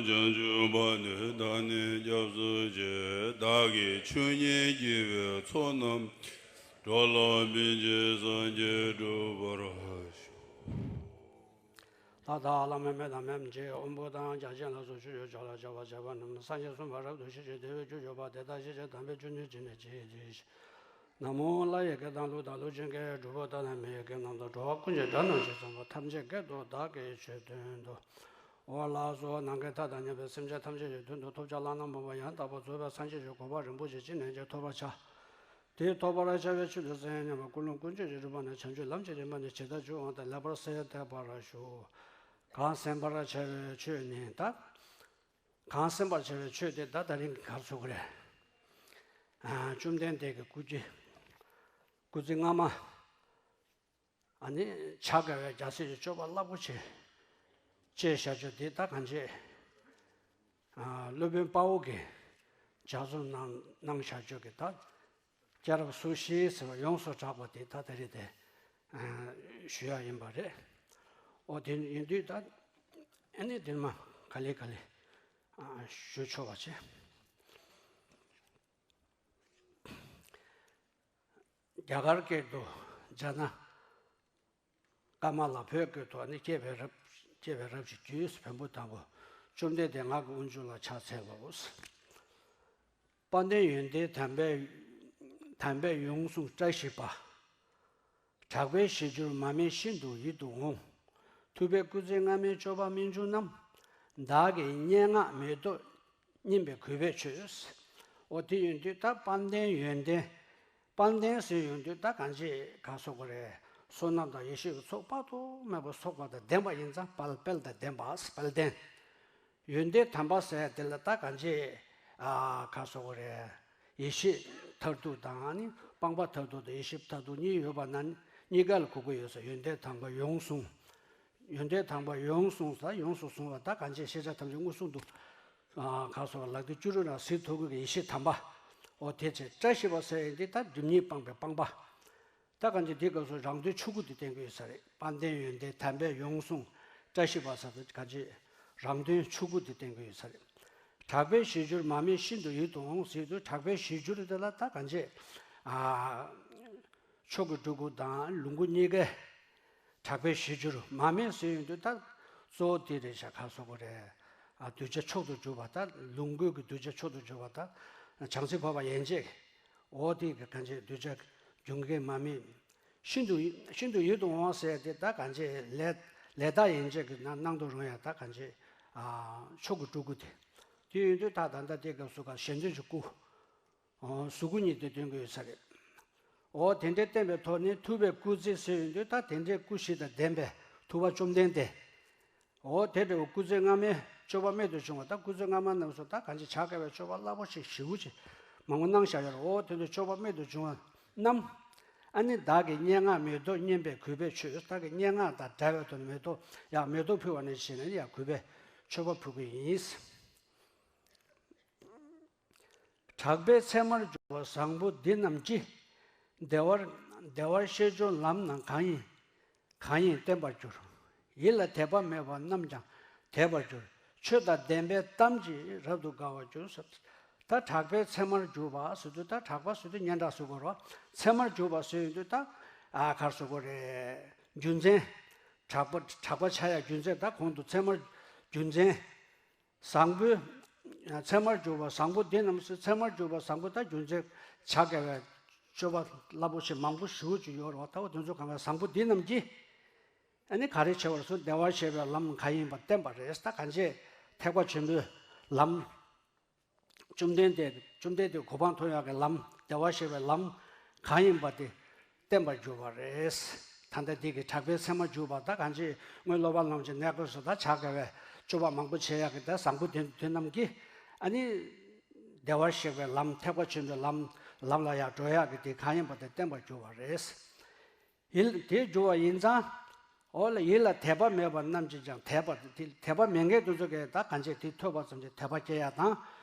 བྱང་ཆུབ་བར་དུ་བདག་ནི་སྐྱབས་སུ་མཆི། བདག་གིས་ཆོས་ཉན་བགྱིས་པའི་ཚོགས་རྣམས། འགྲོ་ལ་ཕན་ཕྱིར་སངས་རྒྱས་འགྲུབ་པར་ཤོག། ད་ལྟ་བླ་མའི་མིང་དང་མིང་མི་འཇིགས་དབང་པོ་དང་རྒྱ་ཆེན་ལ་སོགས་ཆོས་སྤྱོད་མཆོག་ལ་སྦྱར་བ་བྱས་པ་རྣམས་ནི་སངས་རྒྱས་གསུམ་པོ་རབ་ཏུ་ཞི་ཞིང་བདེ་བའི་རྒྱུར་གྱུར་པ་དེ་དག་ཞི་བྱེད་དམ་པའི་ཆོས་ཉིད་ཀྱི་ནི་ཇི་ལྟ་ཞིག། ན་མོ་ལྷ་ཡི་སྐད་དང་ཀླུ་དང་ཀླུ་ཆེན་སྐད། གྲུལ་བུམ་དག་དང་མི་ཡི་སྐད་རྣམས་དང་། འགྲོ་བ་ཀུན་གྱི་སྒྲ་རྣམས་ཇི་ཙམ་པ། ཐམས་ཅད་སྐད་དུ་བདག་གིས་ཆོས་བསྟན་ཏོ། འོ་ལགས་སོ། ནམ་མཁའི་མཐའ་དང་མཉམ་པའི་སེམས་ཅན་ཐམས་ཅད་ཀྱི་དོན་དུ་ཐོབ་བྱ་བླ་ན་མེད་པ་ཡང་དག་པར་རྫོགས་པའི་སངས་རྒྱས་ཀྱི་གོ་འཕང་རིན་པོ་ཆེ་ཅི་ནས་ཀྱང་ཐོབ་པར་བྱ། དེ་ཐོབ་པར་བྱ་བའི་ཆེད་དུ་སེམས་ཉམས་པ་ཀུན་སློང་ཀུན་སྤྱོད་ཀྱི་རིམ་པ་ནི་བྱང་ཆུབ་ལམ་གྱི་རིམ་པ་ནས་ཇི་ལྟར་འབྱུང་བ་དང་ལེགས་པར་གསལ་བཏབ་པར་ཞུ། གང་གསན་པར་བྱ་བའི་ཆོས་ནི་ད། གང་གསན་པར་བྱ་བའི་ཆོས་དེ་ད་དེ་རིང་གི་ག་རེ་ཟེར་དགོས་རེད། ཨ། བཅོམ་ལྡན་འདས་ཀྱི་སྐུ་ཚེ། སྐུ་ཚེ་སྔ་མ། ཨ་ནི་བྱ་དཀའ་བའི་རྒྱལ་སྲས་ཀྱི་སྤྱོད་པ་རླབས་པོ་ཆེ་སྤྱད་བཞག་རྒྱུ་དེ་ད་གང་བྱེད། ཨ། སློབ་དཔོན་དཔའ་བོ་གིས་ལྗགས་རྩོམ་གནང་གནང་བཞག་རྒྱུ་གི་ད། སྐྱ་རབས་སོ་བཞི་ཟེར་བ་ཡོངས་སུ་གྲགས་པ་དེ་ད་ད་རེས་དེ་ཨ་ཞུ་ཡག་ཡིན་པ་རེད། ཨོ་དེ་ཡིན་དུས་ད་ཨ་ནི་དེ་མ་ག་ལེ་ག་ལེ་ཨ་ཞུ་ཆོག་པ་བྱས། རྒྱ་གར་སྐད་དུ་ཇ་ན། ཀ་མ་ལ་བོད་སྐད་དུ་ནི་སྐྱེས་པའི་རབས། སྐྱེས་པའི་རབས་ཀྱི་རྒྱུད་བོན་པོ་དང་པོ། བཅོམ་ལྡན་འདས་ངག་གི་དབང་ཕྱུག་ལ་ཕྱག་འཚལ་ལོ། དཔལ་ལྡན་ཡོན་ཏན་དམ་པའི། དམ་པའི་ཡོངས་སྲུང་བཀྲ་ཤིས་པ། གྲགས་པའི་ཞི་གྱུར་མ་སྨད་ཤིན་ཏུ་ཡིད་དུ་འོང་། ཐུབ་པའི་སྐུ་ཚེ་སྔ་མའི་སྤྱོད་པ་སྨན་འབྱུང་རྣམས། བདག་གིས་སྙན་ངག་མེ་ཏོག་སྙན་པའི་གུས་པས་མཆོད། འོ་དེ་ཡིན་དུས་ད་དཔལ་ལྡན་ཡོན་ཏན། དཔལ་ལྡན་ཟེར་ཡོང་དུས་ད་གང་ཅི་ག་སོགས་པ་རེད། བསོད་ནམས་དང་ཡེ་ཤེས་ཀྱི་ཚོགས་དཔག་ཏུ་མེད་པ་ཚོགས་པ་དང་ལྡན་པ་ཡིན་ཙང་དཔལ། དཔལ་དང་ལྡན་པ། དཔལ་ལྡན། ཡོན་ཏན་དམ་པ་ཟེར་དེ་ལ་ད་གང་ཅི་ཨ་ག་སོགས་པ་རེད། ཡེ་ཤེས་མཐར་ཐུག་དང་ནི་སྤངས་པ་མཐར་ཐུག་དང་ཡེ་ཤེས་མཐར་ཐུག་གཉིས་ཡོད་པ་ན་གཉིས་ཀ་ལ་གོ་གི་ཡོད་ས། ཡོན་ཏན་དམ་པ་ཡོངས་བཟུང་། ཡོན་ཏན་དམ་པ་ཡོངས་བཟུང་ས། ཡོངས་སུ་བཟུང་བ་ད་གང་ཅི་ཤེས་བྱ་ཐམས་ཅད་མངོན་སུམ་དུ་ཨ་ག་སོགས་ལག་མཐིལ་བཅུ་དྲུག་ན་གཟིགས་ཐུབ་ཀྱི་ཡེ་ཤེས་དམ་པ། འོ་དེ་ཚེ་བཀྲ་ཤིས་པ་ཟེར་ཡིན་དེ་ད་སྒྲིབ་གཉིས་སྤངས་པའི་སྤངས་པ། ད་གང་ཅི་དེ་སྐབས་སུ་རང་དོན་ཆོས་སྐུ་དེ་བསྟན་གྱི་ཡོད་ས་རེད། དཔལ་ལྡན་ཡོན་ཏན་དམ་པས་ཡོངས་བཟུང་བཀྲ་ཤིས་པ་ཟེར་དུས་གང་ཅི་རང་དོན་ཆོས་སྐུ་དེ་བསྟན་གྱི་ཡོད་ས་རེད། གྲགས་པའི་ཞི་གྱུར་མ་སྨད་ཤིན་ཏུ་ཡིད་དུ་འོང་ཟེར་དུས་གྲགས་པའི་ཞི་གྱུར་དེ་ལ་ད་གང་ཅི་ཨ་མཆོག་གི་སྤྲུལ་སྐུ་དང་ལོངས་སྐུ་གཉིས་ཀའི་གྲགས་པའི་ཞི་གྱུར་མ་སྨད་ཟེར་ཡོང་དུས་ད་གཙོ་བོ་དེ་རེད་ཤག་ག་སོགས་པ་རེད། ཨ་གདུལ་བྱ་མཆོག་ཏུ་གྱུར་པ་ད་ལོངས་སྐུའི་གི་གདུལ་བྱ་མཆོག་ཏུ་གྱུར་པ་ད་བྱང་སེམས་འཕགས་པ་ཡན་ཆད། འོ་དེ་གི་གང་ཅི་གདུལ་བྱ་རྒྱུན་གྱི་མ་སྨད། ཤིན་ཏུ་ཤིན་ཏུ་ཡིད་དུ་འོང་ཟེར་དེ་ད་གང་ཅི་ལས་ལས་དག་ཡན་ཆད་ཀྱི་ནང་ནང་དུ་རུང་ཡ་ད་གང་ཅི་ཨ་མཆོག་གི་སྤྲུལ་སྐུ་དེ། དེ་ཡོང་དུས་ད་ད་ལྟ་དེ་སྐབས་སུ་ག་གཞན་དོན་གྱི་སྐུ། ཨོ་གཟུགས་སྐུ་གཉིས་དེ་སྟོན་གྱི་ཡོད་ས་རེད། ཨོ་དེ་འདྲའི་བསྟན་པའི་ཐོག་ནས་ཐུབ་པའི་སྐུ་ཚེ་ཟེར་ཡོང་དུས་ད་དེ་འདྲའི་སྐུ་བཞི་དང་ལྡན་པའི་ཐུབ་པ་བཅོམ་ལྡན་འདས། ཨོ་དེ་འདྲའི་སྐུ་ཚེ་སྔ་མའི་སྤྱོད་པ་རྨད་དུ་བྱུང་བ་ད་སྐུ་ཚེ་སྔ་མ་རྣམས་སུ་ད་གང་ཅི་བྱ་དཀའ་བའི་སྤྱོད་པ་རླབས་པོ་ཆེ་ཞེ་པོ་ཅིག་མང་པོ་གནང་བཞག་ཡོད་རེད། ཨོ་དེ་འདྲའི་སྤྱོད་པ་རྨད་དུ་བྱུང་བ་རྣམས། ཨ་ནི་བདག་གིས་སྙན་ངག་མེ་ཏོག་སྙན་པའི་གུས་པས་མཆོད། བདག་གིས་སྙན་ངག་དང་འདྲ་བའི་ཐོག་ནས་མེ་ཏོག་ཡང་མེ་ཏོག་ཕུལ་བ་ནས་བྱས་ནས་ཡང་གུས་པས་མཆོད་པ་ཕུལ་གྱི་ཡིན། གྲགས་པའི་ཚད་མར་གྱུར་པ་བཟང་པོ་འདི་རྣམས་ཀྱིས། བདེ་བར་བདེ་བར་གཤེགས་སྦྱོར་ལམ་རྣམས་གང་ཡིན་གང་ཡིན་བསྟན་པར་འགྱུར། ཡིད་ལ་དད་པ་མེད་པ་རྣམས་ཀྱང་དད་པར་འགྱུར། ཆོས་དང་ལྡན་པའི་གཏམ་གྱིས་རབ་ཏུ་དགའ་བར་འགྱུར། ད་གྲགས་པའི་ཚད་མར་གྱུར་པ་ཟེར་དུས་ད་གྲགས་པ་ཟེར་དུས་སྙན་གྲགས་ཟེར་དགོས་རེད་བ། ཚད་མར་གྱུར་པ་ཟེར་ཡོང་དུས་ད་ཨ་ག་རེ་ཟེར་དགོས་རེད། རྒྱུ་མཚན། གྲགས་པ་གྲགས་པ་ཆགས་ཡ་རྒྱུ་མཚན་ད་གོང་དུ་ཚད་མར་རྒྱུ་མཚན། བཟང་པོའི་ཚད་མར་གྱུར་པ་བཟང་པོ་འདི་རྣམས་སུ་ཚད་མར་གྱུར་པ་བཟང་པོ་ད་རྒྱུ་མཚན་བྱ་དགའ་བའི་སྤྱོད་པ་རླབས་པོ་ཆེ་མང་པོ་ཞེ་པོ་ཅིག་ཡོད་རེད་བ། ད་འོ་དེ་ཚོ་གང་ག་བཟང་པོ་འདི་རྣམས་ཀྱིས་ཨ་ནི་ག་རེ་བྱེད་པར་སོ་བདེ་བར་གཤེགས་པའི་ལམ་གང་ཡིན་པ་བསྟན་པ་རེད། ད་གང་ཅི་ཐེག་པ་ཆེན་པོའི་ལམ། བཅོམ་ལྡན་འདས་བཅོམ་ལྡན་འདས་གོ་འཕང་ཐོབ་ཡག་གི་ལམ་བདེ་བར་གཤེགས་པའི་ལམ་གང་ཡིན་པ་དེ་བསྟན་པར་འགྱུར་བ་རེད། ད་ལྟ་འདི་གི་གྲགས་པའི་ཚད་མར་གྱུར་པ་ད་གང་ཅི་སྔོན་སློབ་པ་རྣམས་ཀྱི་གནས་སྐབས་སུ་ད་བྱ་དགའ་བའི་སྤྱོད་པ་མང་པོ་བྱེད་ཡག་གི་ད་བཟང་པོ་དེ་དེ་རྣམས་ཀྱིས་ཨ་ནི་བདེ་བར་གཤེགས་པའི་ལམ་ཐེག་པ་ཆེན་པོའི་ལམ་ལམ་ལ་ཡང་འགྲོ་ཡག་གི་དེ་གང་ཡིན་པ་དེ་བསྟན་པར་འགྱུར་བ་རེད། ཡིད་དེ་འགྱུར་བ་ཡིན་ཙང་། འོ་ལ་ཡིད་ལ་དད་པ་མེད་པ་རྣམས་ཀྱིས་ཀྱང་དད་པ་དེ་དད་པ་མེད་མཁན་དེ་ཚོ་གིས་ད་གང་ཅི་དེ་ཐོས་པ་ཙམ་གྱིས་དད་པ་སྐྱེ་ཡག་དང་།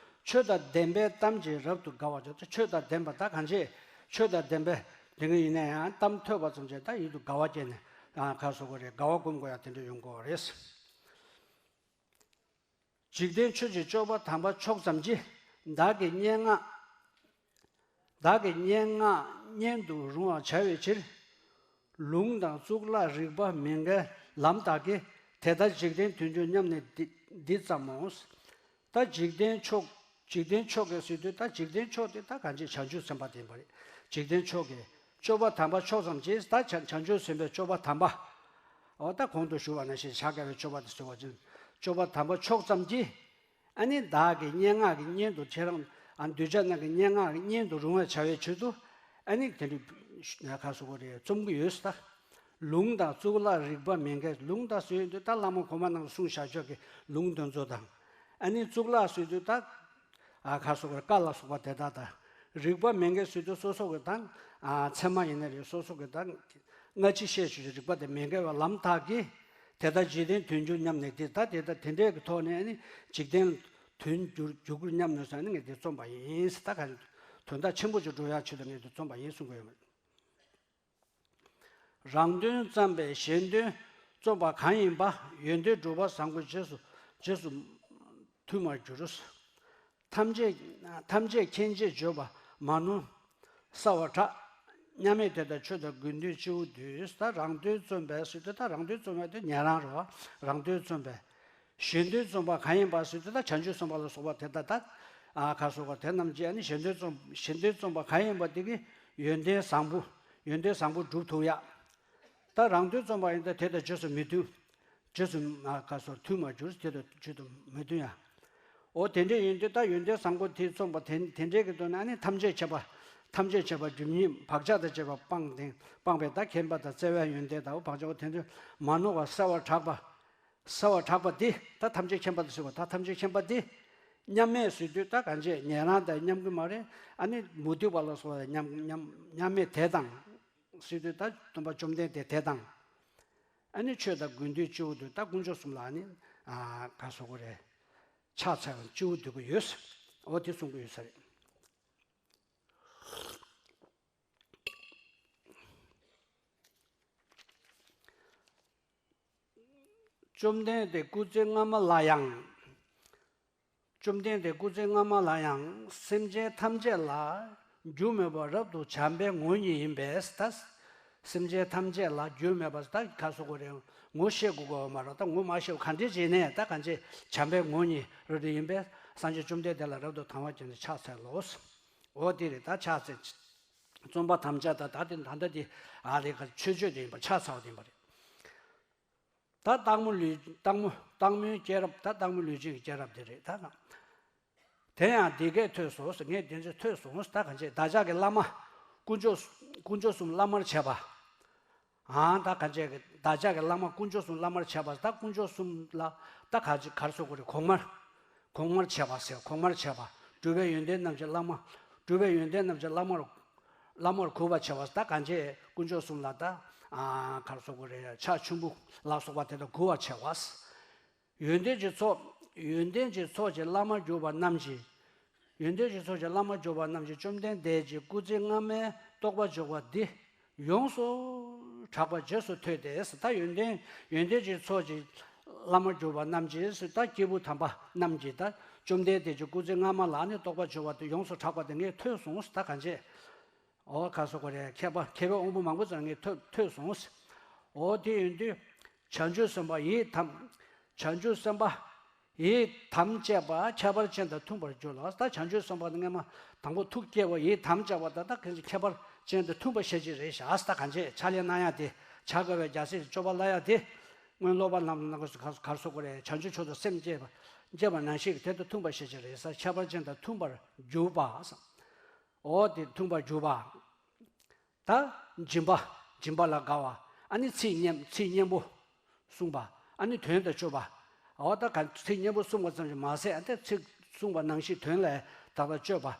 ཆོས་དང་ལྡན་པའི་གཏམ་གྱིས་རབ་ཏུ་དགའ་བར་འགྱུར། ཆོས་དང་ལྡན་པ་ད་གང་ཅི་ཆོས་དང་ལྡན་པའི་དེ་ངས་ཡིན་ན་ཡང་གཏམ་ཐོས་པ་ཙམ་གྱིས་ད་ཡིད་དུ་དགའ་བ་སྐྱེས་ནས་ཨ་ག་རེ་ཟེར་དགོས་རེད། དགའ་བ་སྒོམ་དགོས་ཡག་དེ་འདྲ་ཡོང་གི་ཡོད་རེད། འཇིག་རྟེན་ཆོས་ཀྱི་སྤྱོད་པ་དམ་པ་མཆོག་ཙམ་གྱིས། བདག་གི་སྙན་ངག་བདག་གི་སྙན་ངག་སྙན་དུ་རུང་བར་བྱ་བའི་ཕྱིར། ལུང་དང་གཙུག་ལག་རིགས་པ་མི་འགལ་ལམ་དག་གིས། དེ་ལྟར་འཇིག་རྟེན་དོན་གྱུར་སྙམ་ནས་འདི་འདི་བརྩམ་མོ། ད་འཇིག་རྟེན་མཆོག་འཇིག་རྟེན་མཆོག་གི་ཟེར་དུས་ད་འཇིག་རྟེན་མཆོག་དེ་ད་གང་ཅི་བྱང་ཆུབ་སེམས་དཔའ་དེ་ཡིན་པ་རེད། འཇིག་རྟེན་མཆོག་གི་སྤྱོད་པ་དམ་པ་མཆོག་ཙམ་གྱིས་ད་བྱང་བྱང་ཆུབ་སེམས་དཔའི་སྤྱོད་པ་དམ་པ། འོ་ད་གོང་དུ་ཞུ་བ་ནང་བཞིན་བྱ་དགའ་བའི་སྤྱོད་པ་དེ་ཟེར་བ་ཅན། སྤྱོད་པ་དམ་པ་མཆོག་ཙམ་གྱིས། ཨ་ནི་བདག་གི་སྙན་ངག་གི་སྙན་དུ་ཁྱེད་རང་ཨ་གདུལ་བྱ་རྣམས་ཀྱི་སྙན་ངག་གི་སྙན་དུ་རུང་བར་བྱ་བའི་ཕྱིར་དུ་ཨ་ནི་དེ་འདྲའི་ཁ་སོ་གོ་རེ་རྩོམ་གྱི་ཡོད་ས། ལུང་དང་གཙུག་ལག་རིགས་པ་མི་འགལ། ལུང་དང་ཟེར་དུས་ད་བླ་མ་གོང་མ་རྣམས་གསུངས་བཞག་ཆོག་གི་ལུང་དོན་ཚོ་དང་། ཨ་ནི་གཙུག་ལག་ཟེར་དུས་ད་ཨ་ཁ་སོ་གོ་རེ་བཀའ་ལ་སོགས་པ་དེ་དག་དང་། རིགས་པ་མི་འགལ་ཟེར་དུས་སོ་སོ་གི་དང་ཚད་མ་ཡིན་ན་རེད། སོ་སོ་གི་དང་སྔ་ཕྱི་ཤེས་ཆོག་རིགས་པ་དེ་མི་འགལ་བའི་ལམ་དག་གིས། དེ་ལྟར་འཇིག་རྟེན་དོན་གྱུར་སྙམ་ནས་འདི་ལྟ་དེ་ལྟ་དེ་འདྲའི་གི་ཐོག་ནས་ནི་འཇིག་རྟེན་དོན་གྱུར་གྱུར་སྙམ་ནས་ཟེར་ནས་ངས་འདི་རྩོམ་པ་ཡིན་ཟེར། ད་ག་ དོན་དག་ཆེན་པོ་ཅིག་སྒྲུབ་ཡག་ཆེད་དུ་ངས་འདི་རྩོམ་པ་ཡིན་གསུང་གི་ཡོད། རང་དོན་བརྩམས་པས་གཞན་དོན་རྩོམ་པ་གང་ཡིན་པ། ཡོན་ཏན་སྒྲུབ་པ་བཟང་པོ་རྗེས་སུ་རྗེས་སུ་མཐུན་པར་འགྱུར། ཐམས་ཅད་ཐམས་ཅད་མཁྱེན་ཅེས་བརྗོད་པ་མ་ནོར། གསལ་བར་གྲགས། མཉམ་མེད་དེ་དག་ཆོས་དང་དགེ་འདུན་སྤྱི་བོར་འདུས། ད་རང་དོན་རྩོམ་པས་ཟེར་དུས་ད་རང་དོན་རྩོམ་པ་དེ་ཉན་རང་རེད་བ། རང་དོན་རྩོམ་པས། གཞན་དོན་རྩོམ་པ་གང་ཡིན་པ་ཟེར་དུས་ད་བྱང་ཆུབ་སེམས་དཔའ་ལ་སོགས་པ་དེ་ད་ད་ཨ་ག་སོགས་པ་དེ་རྣམས་ཀྱིས་ཨ་ནི་གཞན་དོན་རྩོམ་གཞན་དོན་རྩོམ་པ་གང་ཡིན་པ་དེ་གིས་ཡོན་ཏན་བཟང་པོ་ཡོན་ཏན་བཟང་པོ་སྒྲུབ་ཐུབ་ཡ། ད་རང་དོན་རྩོམ་པ་ཡིན་ད་དེ་དང་རྗེས་སུ་མི་མཐུན། རྗེས་སུ་ཨ་ག་སོགས་མཐུན་མ་གྱུར་དེ་དང་རྗེས་སུ་མི་མཐུན་ཡ། འོ་དེ་འདྲ་ཡིན་དུས་ད་ཡོན་ཏན་བཟང་པོ་དེ་རྩོམ་པ་དེ་དེ་འདྲའི་གི་དོན་ནི་ཨ་ནི་ཐམས་ཅད་མཁྱེན་པ་ཐམས་ཅད་མཁྱེན་པ་སྒྲིབ་གཉིས་བག་ཆགས་དང་བཅས་པ་སྤངས་ཏེ་སྤངས་པའི་ད་མཁྱེན་པ་དང་བརྩེ་བའི་ཡོན་ཏན་དང་བག་ཆགས་དེ་འདྲ་མ་ནོར་བ་གསལ་བར་གྲགས་པ། གསལ་བར་གྲགས་པ་འདི་ད་ཐམས་ཅད་མཁྱེན་པ་དང་ཟེར་བ་ད་ཐམས་ཅད་མཁྱེན་པ་འདི། མཉམ་མེད་ཟེར་དུས་ད་གང་བྱས་ཉན་རང་དང་མཉམ་གི་མ་རེད། ཨ་ནི་མུ་སྟེགས་པ་ལ་སོགས་པ་མཉམ་མཉམ་མཉམ་མེད་དེ་དང་། ཟེར་དུས་ད་སྟོན་པ་བཅོམ་ལྡན་འདས་དེ་དང་། ཨ་ནི་ཆོས་དང་དགེ་འདུན་སྤྱི་བོ་དུ་ད་དཀོན་མཆོག་གསུམ་ལ་ཨ་ནི་ཨ་ག་སོགས་པ་རེད། ཕྱག་འཚལ་བ་སྤྱི་བོ་འདུས་ཀྱི་ཡོད། འོ་དེ་གསུང་གི་ཡོད་ས་རེད། བཅོམ་ལྡན་འདས་སྐུ་ཚེ་སྔ་མ་ལ་ཡང་། བཅོམ་ལྡན་འདས་སྐུ་ཚེ་སྔ་མ་ལ་ཡང་སེམས་ཅན་ཐམས་ཅད་ལ་རྒྱུ་མེད་པར་རབ་ཏུ་བྱམས་པའི་ངོ་བོ་ཉིད་ཡིན་པས་ད། སེམས་ཅན་ཐམས་ཅད་ལ་རྒྱུ་མེད་པར་ད་ག་སོགས་པ་རེད། ངོ་ཤེས་དགོས་པ་མ་རེད། ད་ངོ་མ་ཤེས་པ་ག་འདྲས་བྱས་ནས་ད་གང་ཅི་བྱམས་པའི་ངོ་བོ་ཉིད་རབ་ཏུ་ཡིན་པས་སངས་རྒྱས་བཅོམ་ལྡན་འདས་ལ་རབ་ཏུ་དང་བ་བྱས་ནས་ཕྱག་འཚལ་ལོ། འོ་དེ་རེད་ད་ཕྱག་འཚལ། རྩོམ་པ་དམ་བཅའ་དང་ད་དེ་ད་ལྟ་དེ་ཨ་རེ་ཁ་མཆོད་བརྗོད་དེ་ཡིན་པ་ཕྱག་འཚལ་བ་དེ་ཡིན་པ་རེད། ད་སྟག་མོ་ལུས་སྟག་མོ་སྟག་མོའི་སྐྱེས་རབས་ད་སྟག་མོ་ལུས་སྦྱིན་གྱི་སྐྱེས་རབས་དེ་རེད་ད་ན། དེ་ཡང་འདི་སྐད་ཐོས་སོ་ཟེར་ངས་དེ་ཚོ་ཐོས་སོང་ཟེར་ད་གང་བྱས་བདག་ཅག་གི་བླ་མ་དཀོན་མཆོག་དཀོན་མཆོག་གསུམ་བླ་མར་བྱས་པ། ཨང་ད་གང་བྱས་ཀྱི་བདག་ཅག་གི་བླ་མ་དཀོན་མཆོག་གསུམ་བླ་མར་བྱས་པ་ད་དཀོན་མཆོག་གསུམ་ལ་ད་ག་ཅི་གར་སོགས་པ་རེད་གོང་མར། གོང་མར་བྱས་པ་ཟེར་གོང་མར་བྱས་པ། སྒྲུབ་པའི་ཡོན་ཏན་རྣམས་ཀྱི་བླ་མ། སྒྲུབ་པའི་ཡོན་ཏན་རྣམས་ཀྱི་བླ་མར། བླ་མར་གུས་པ་བྱས་པ་ད་གང་བྱས་དཀོན་མཆོག་གསུམ་ལ་ད། ཨ་གར་སོགས་པ་རེད་ཕྱག་མཆོད་འབུལ་ལ་སོགས་པ་དེ་དག་གུས་པ་བྱས་པ། ཡོན་ཏན་གྱི་ཚོགས། ཡོན་ཏན་གྱི་ཚོགས་ཀྱི་བླ་མར་གྱུར་པ་རྣམས་ཀྱིས། ཡོན་ཏན་གྱི་ཚོགས་ཀྱི་བླ་མར་གྱུར་པ་རྣམས་ཀྱིས་བཅོམ་ལྡན་འདས་ཀྱི་སྐུ་ཚེ་སྔ་མའི་རྟོགས་པ་འཇུག་པ་འདི་ཡོངས་སུ་གྲགས་པ་རྗེས་སུ་ཐོས་ཏེ། ད་ཡོན་ཏན་ཡོན་ཏན་གྱི་ཚོགས་ཀྱི་བླ་མར་གྱུར་པ་རྣམས་ཀྱིས་ད་སྐྱེས་བུ་དམ་པ་རྣམས་ཀྱིས་ད་བཅོམ་ལྡན་འདས་ཀྱི་སྐུ་ཚེ་སྔ་མ་ལ་ནི་རྟོགས་པ་འཇུག་པ་འདི་ཡོངས་སུ་གྲགས་པ་དེ་ངས་ཐོས་སོང་ད་གང་བྱས། འོ་ག་སོགས་པ་རེད་མཁས་པ་མཁས་པའི་དབང་པོ་མང་པོ་ཙམ་ངས་ཐོས་ཐོས་སོང་། འོ་དེ་ཡིན་དུས་བྱང་ཆུབ་སེམས་དཔའ་ཡི་དམ། བྱང་ཆུབ་སེམས་དཔའ་ཡི་དམ་བཅས་པ་ཁྱད་པར་ཅན་དང་མཐུན་པར་འགྱུར་ལ། ད་བྱང་ཆུབ་སེམས་དཔའ་ནི་སྔ་མ་དང་པོ་ཐུགས་བསྐྱེད་པ་ཡི་དམ་བཅས་པ་ད་ལྟ་ཁྱད་པར་ཅན་དང་མཐུན་པར་བཤད་ཀྱི་རེད་བཞག་ད་གང་བྱས་ཕྱག་ལས་གནང་ཡ་དེ་བྱ་དགའ་བའི་རྒྱལ་སྲས་ཀྱི་སྤྱོད་པ་ལ་ཡ་དེ་སྔོན་སློབ་པ་རྣམས་ལ་ག་སོགས་པ་རེད་བྱང་ཆུབ་མཆོག་ཏུ་སེམས་བསྐྱེད་པ་བསྐྱེད་པ་ནང་བཞིན་དེ་དང་མཐུན་པར་བཤད་ཀྱི་རེད་ས་ཁྱད་པར་ཅན་དང་མཐུན་པར་འགྱུར་བ། འོ་དེ་མཐུན་པར་འགྱུར་བ། ད་སྦྱིན་པ། སྦྱིན་པ་ལ་དགའ་བ། ཨ་ནི་ཚིག་སྙན་ཚིག་སྙན་པོ་གསུངས་པ། ཨ་ནི་དོན་དང་སྤྱོད་པ། འོ་ད་ག་ཚིག་སྙན་པོ་གསུངས་པ་ཙམ་ཞིག་མ་ཟད་ཨ་ནི་ཚིག་གསུངས་པ་ནང་བཞིན་དོན་ལ་དག་པར་སྤྱོད་པ།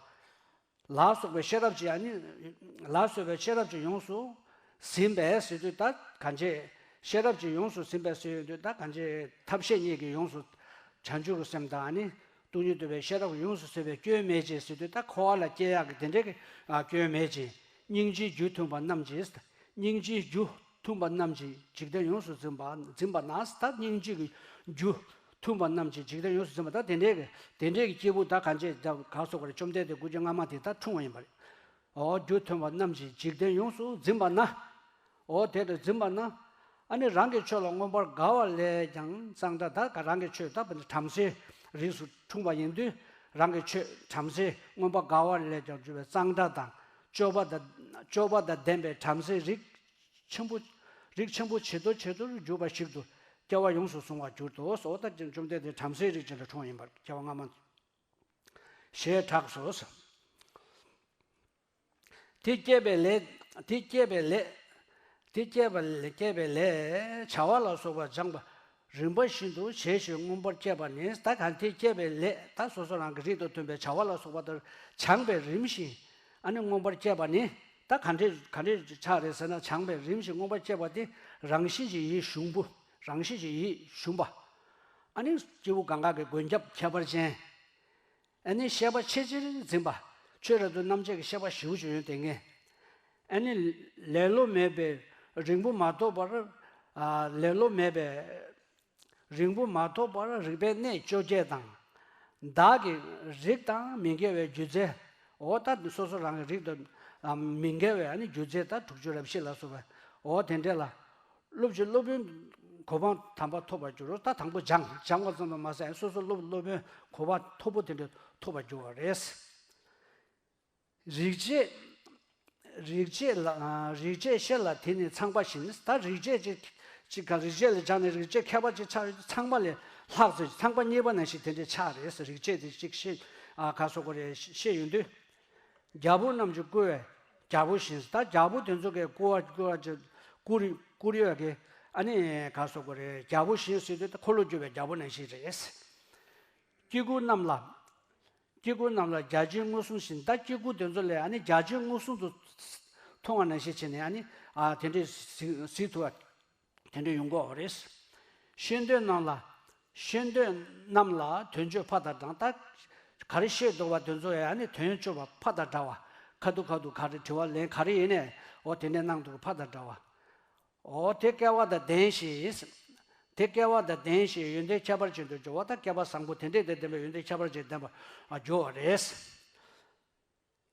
ལ་སོགས་པའི་ཤེས་རབ་ཀྱིས་ཨ་ནི་ལ་སོགས་པའི་ཤེས་རབ་ཀྱིས་ཡོངས་སུ་ཟིན་པས་ཟེར་དུས་ད་གང་བྱས་ཤེས་རབ་ཀྱིས་ཡོངས་སུ་ཟིན་པས་ཟེར་ཡོང་དུས་ད་གང་བྱས་ཐབས་ཤེས་གཉིས་ཀྱིས་ཡོངས་སུ་བྱང་ཆུབ་ཀྱི་སེམས་དང་ཨ་ནི། སྟོང་ཉིད་རྟོགས་པའི་ཤེས་རབ་ཡོངས་སུ་ཟིན་པའི་སྐྱོན་མེད་ཅིང་ཟེར་དུས་ད་འཁོར་བ་ལ་སྐྱེ་ཡག་གི་དེ་འདྲའི་གི་ཨ་སྐྱོན་མེད་ཅིང་། སྙིང་རྗེའི་རྒྱུ་མཐུན་པ་རྣམས་ཀྱིས། སྙིང་རྗེའི་རྒྱུ་མཐུན་པ་རྣམས་ཀྱིས་འཇིག་རྟེན་ཡོངས་སུ་འཛིན་པ་འཛིན་པ་ན་ད་སྙིང་རྗེ་གི་རྒྱུ་མཐུན་པ་རྣམས་ཀྱིས་འཇིག་རྟེན་ཡོངས་སུ་འཛིན་པ་ད་དེ་འདྲའི་གི་དེ་འདྲའི་གི་སྐྱེས་བུ་ད་གང་བྱས་ད་ག་སོགས་པར་བཅོམ་ལྡན་འདས་སྐུ་ཚེ་སྔ་མ་དེ་ད་འཁྲུངས་པ་ཡིན་པ་རེད། འོ་རྒྱུ་མཐུན་པ་རྣམས་ཀྱིས་འཇིག་རྟེན་ཡོངས་སུ་འཛིན་པ་ན། འོ་དེ་ལྟར་འཛིན་པ་ན། ཨ་ནི་རང་གི་ཆོས་ལ་མངོན་པར་དགའ་བ་ལས་ཀྱང་གཙང་སྦྲ་ད་ག་རང་གི་ཆོས་ད་བྲམ་ཟེའི་རིགས་སུ་འཁྲུངས་པ་ཡིན་དུས་རང་གི་ཆོས་བྲམ་ཟེ་མངོན་པར་དགའ་བ་ལས་ཀྱང་གྱུར་པའི་གཙང་སྦྲ་དང་སྤྱོད་པ་དང་སྤྱོད་པ་དང་ལྡན་པའི་བྲམ་ཟེའི་རིགས་ཆེན་པོ་རིགས་ཆེན་པོ་ཇེ་མཐོར་ཇེ་མཐོར་གྱུར་པ་ཞིག་ཏུ་སྐྱེ་བ་ཡོངས་སུ་བཟུང་བར་གྱུར་ཏོ། འོ་ད་བཅོམ་ལྡན་འདས་བྲམ་ཟེའི་རིགས་ཅན་ལ་འཁྲུངས་པ་ཡིན་པར་སྐྱེ་བ་སྔ་མ་ཞེས་གྲགས་སོ། དེ་སྐྱེས་པའི་ལས། དེ་སྐྱེས་པའི་ལས། དེ་སྐྱེས་པ་ལས་སྐྱེས་པའི་ལས་བྱ་བ་ལ་སོགས་པ་སྦྱངས་པ་རིམ་པ་བཞིན་དུ་བྱས་ཤིང་མངོན་པར་སྐྱེས་པ་ནི་ད་གང་དེ་སྐྱེས་པའི་ལས་ད་སོ་སོ་རང་གི་རིགས་དང་མཐུན་པའི་བྱ་བ་ལ་སོགས་པ་ལྟར་སྦྱངས་པས་རིམ་བཞིན་ཨ་ནི་མངོན་པར་སྐྱེས་པ་ནི་ད་ག་འདྲས་ག་འདྲས་ཆགས་རེད་ཟེར་ན་སྦྱངས་པས་རིམ་བཞིན་མངོན་པར་སྐྱེས་པ་དེ་རང་བཞིན་གྱིས་ཡིད་གཞུངས་པོ་རང་བཞིན་གྱིས་ཡིད་གཞུངས་པ། ཨ་ནི་སྐྱེས་བུ་གང་ག་གི་མགོན་སྐྱབས་ཁྱད་པར་ཅན། ཨ་ནི་བཤད་པ་ཆེས་ཆེར་འཛིན་པ། ཆོས་རབ་ཏུ་རྣམ་འབྱེད་ཀྱི་བཤད་པ་ཞེ་པོ་ཅིག་ཡོད་དེ་ངས། ཨ་ནི་ལེ་ལོ་མེད་པའི་རིང་པོ་མ་ཐོགས་པར། ཨ་ལེ་ལོ་མེད་པའི་རིང་པོ་མ་ཐོགས་པར་རིག་པའི་གནས་བཅོ་བརྒྱད་དང་། བདག་གི་རིགས་དང་མི་འགལ་བའི་སྒྱུ་རྩལ། འོ་ད་སོ་སོ་རང་གི་རིགས་དང་མི་འགལ་བའི་ཨ་ནི་སྒྱུ་རྩལ་ད་དྲུག་ཅུ་རེ་བཞི་ལ་སོགས་པ། འོ་དེ་འདྲས་ལ། སློབ་ཀྱི་སློབ་དཔོན་གོ་འཕང་དམ་པ་ཐོབ་པར་འགྱུར་རོ། ད་དང་པོ་སྦྱང་སྦྱང་བ་ཙམ་དུ་མ་ཟད་སོ་སོ་སློབ་སློབ་དཔོན་གོ་འཕང་མཐོ་པོ་དེ་འདྲ་ཐོབ་པར་འགྱུར་བ་རེད། རིག་བྱེད། རིག་བྱེད་ལ་རིག་བྱེད་ཤེས་ལ་དེ་ནི་ཚངས་པ་བཞིན། ད་རིག་བྱེད་ཅིག་ཅིག་ག་རིག་བྱེད་ལ་སྦྱངས་ནས་རིག་བྱེད་མཁས་པ་ཅིག་ཆགས་ཡོད་ཚངས་པ་ལས་ལྷག་ཚེ་ཚངས་པ་གཉིས་པ་ནང་བཞིན་དེ་འདྲ་ཆགས་རེད། རིག་བྱེད་དེ་ཅིག་ཤེས་ཨ་ག་སོགས་པ་རེད་ཤེས་ཡོང་དུས། རྒྱལ་པོ་རྣམས་ཀྱིས་བསྐུལ་བའི་རྒྱལ་པོ་བཞིན། ད་རྒྱལ་པོ་དེ་ཚོ་གིས་བསྐུལ་བ་བསྐུལ་བ་ཅིག་བསྐུར་བསྐུར་ཡོད་ཀྱི་ཨ་ནི་ག་སོགས་པ་རེད། རྒྱལ་པོ་བཞིན་ཟེར་དུས་ད་འཁོར་ལོ་སྒྱུར་བའི་རྒྱལ་པོ་ནང་བཞིན་རེད། སྐྱེ་དགུ་རྣམས་ལ། སྐྱེ་དགུ་རྣམས་ལ་བརྒྱ་བྱིན་མངོན་སུམ་བཞིན། ད་སྐྱེ་དགུ་དེ་ཚོ་ལ་ཨ་ནི་བརྒྱ་བྱིན་མངོན་སུམ་དུ་མཐོང་བ་ནང་བཞིན་བྱས་ནས་ཨ་ནི་ཨ་དེ་འདྲའི་གཟིགས་གཟིགས་ཐུབ་པ་དེ་འདྲ་ཡོང་གི་ཡོད་རེད། ཤེས་འདོད་རྣམས་ལ། ཤེས་འདོད་རྣམས་ལ་དོན་སྤྱོད་ཕ་དང་འདྲ། ད་ག་རེ་ཤེས་འདོད་པ་དེ་ཚོ་ཡང་ནི་དོན་སྤྱོད་པ་ཕ་དང་འདྲ་བ། ཁ་ཐུག་ཁ་ཐུག་ག་རེ་དྲི་བ་ལན་ག་རེ་ཡིན་ནའི་འོ་དེ་འདྲ་གནང་འདུག་ཕ་དང་འདྲ་བ། འོ་དེ་སྐལ་བ་དང་ལྡན་ཞིང་། དེ་སྐལ་བ་དང་ལྡན་ཞིང་ཡོན་ཏན་ཁྱད་པར་ཅན་དུ་འགྱུར་བ་དང་སྐལ་པ་བཟང་པོ་དེ་འདྲས་དང་ལྡན་པའི་ཡོན་ཏན་ཁྱད་པར་ཅན་ལྡན་པར་འགྱུར་བ་རེད།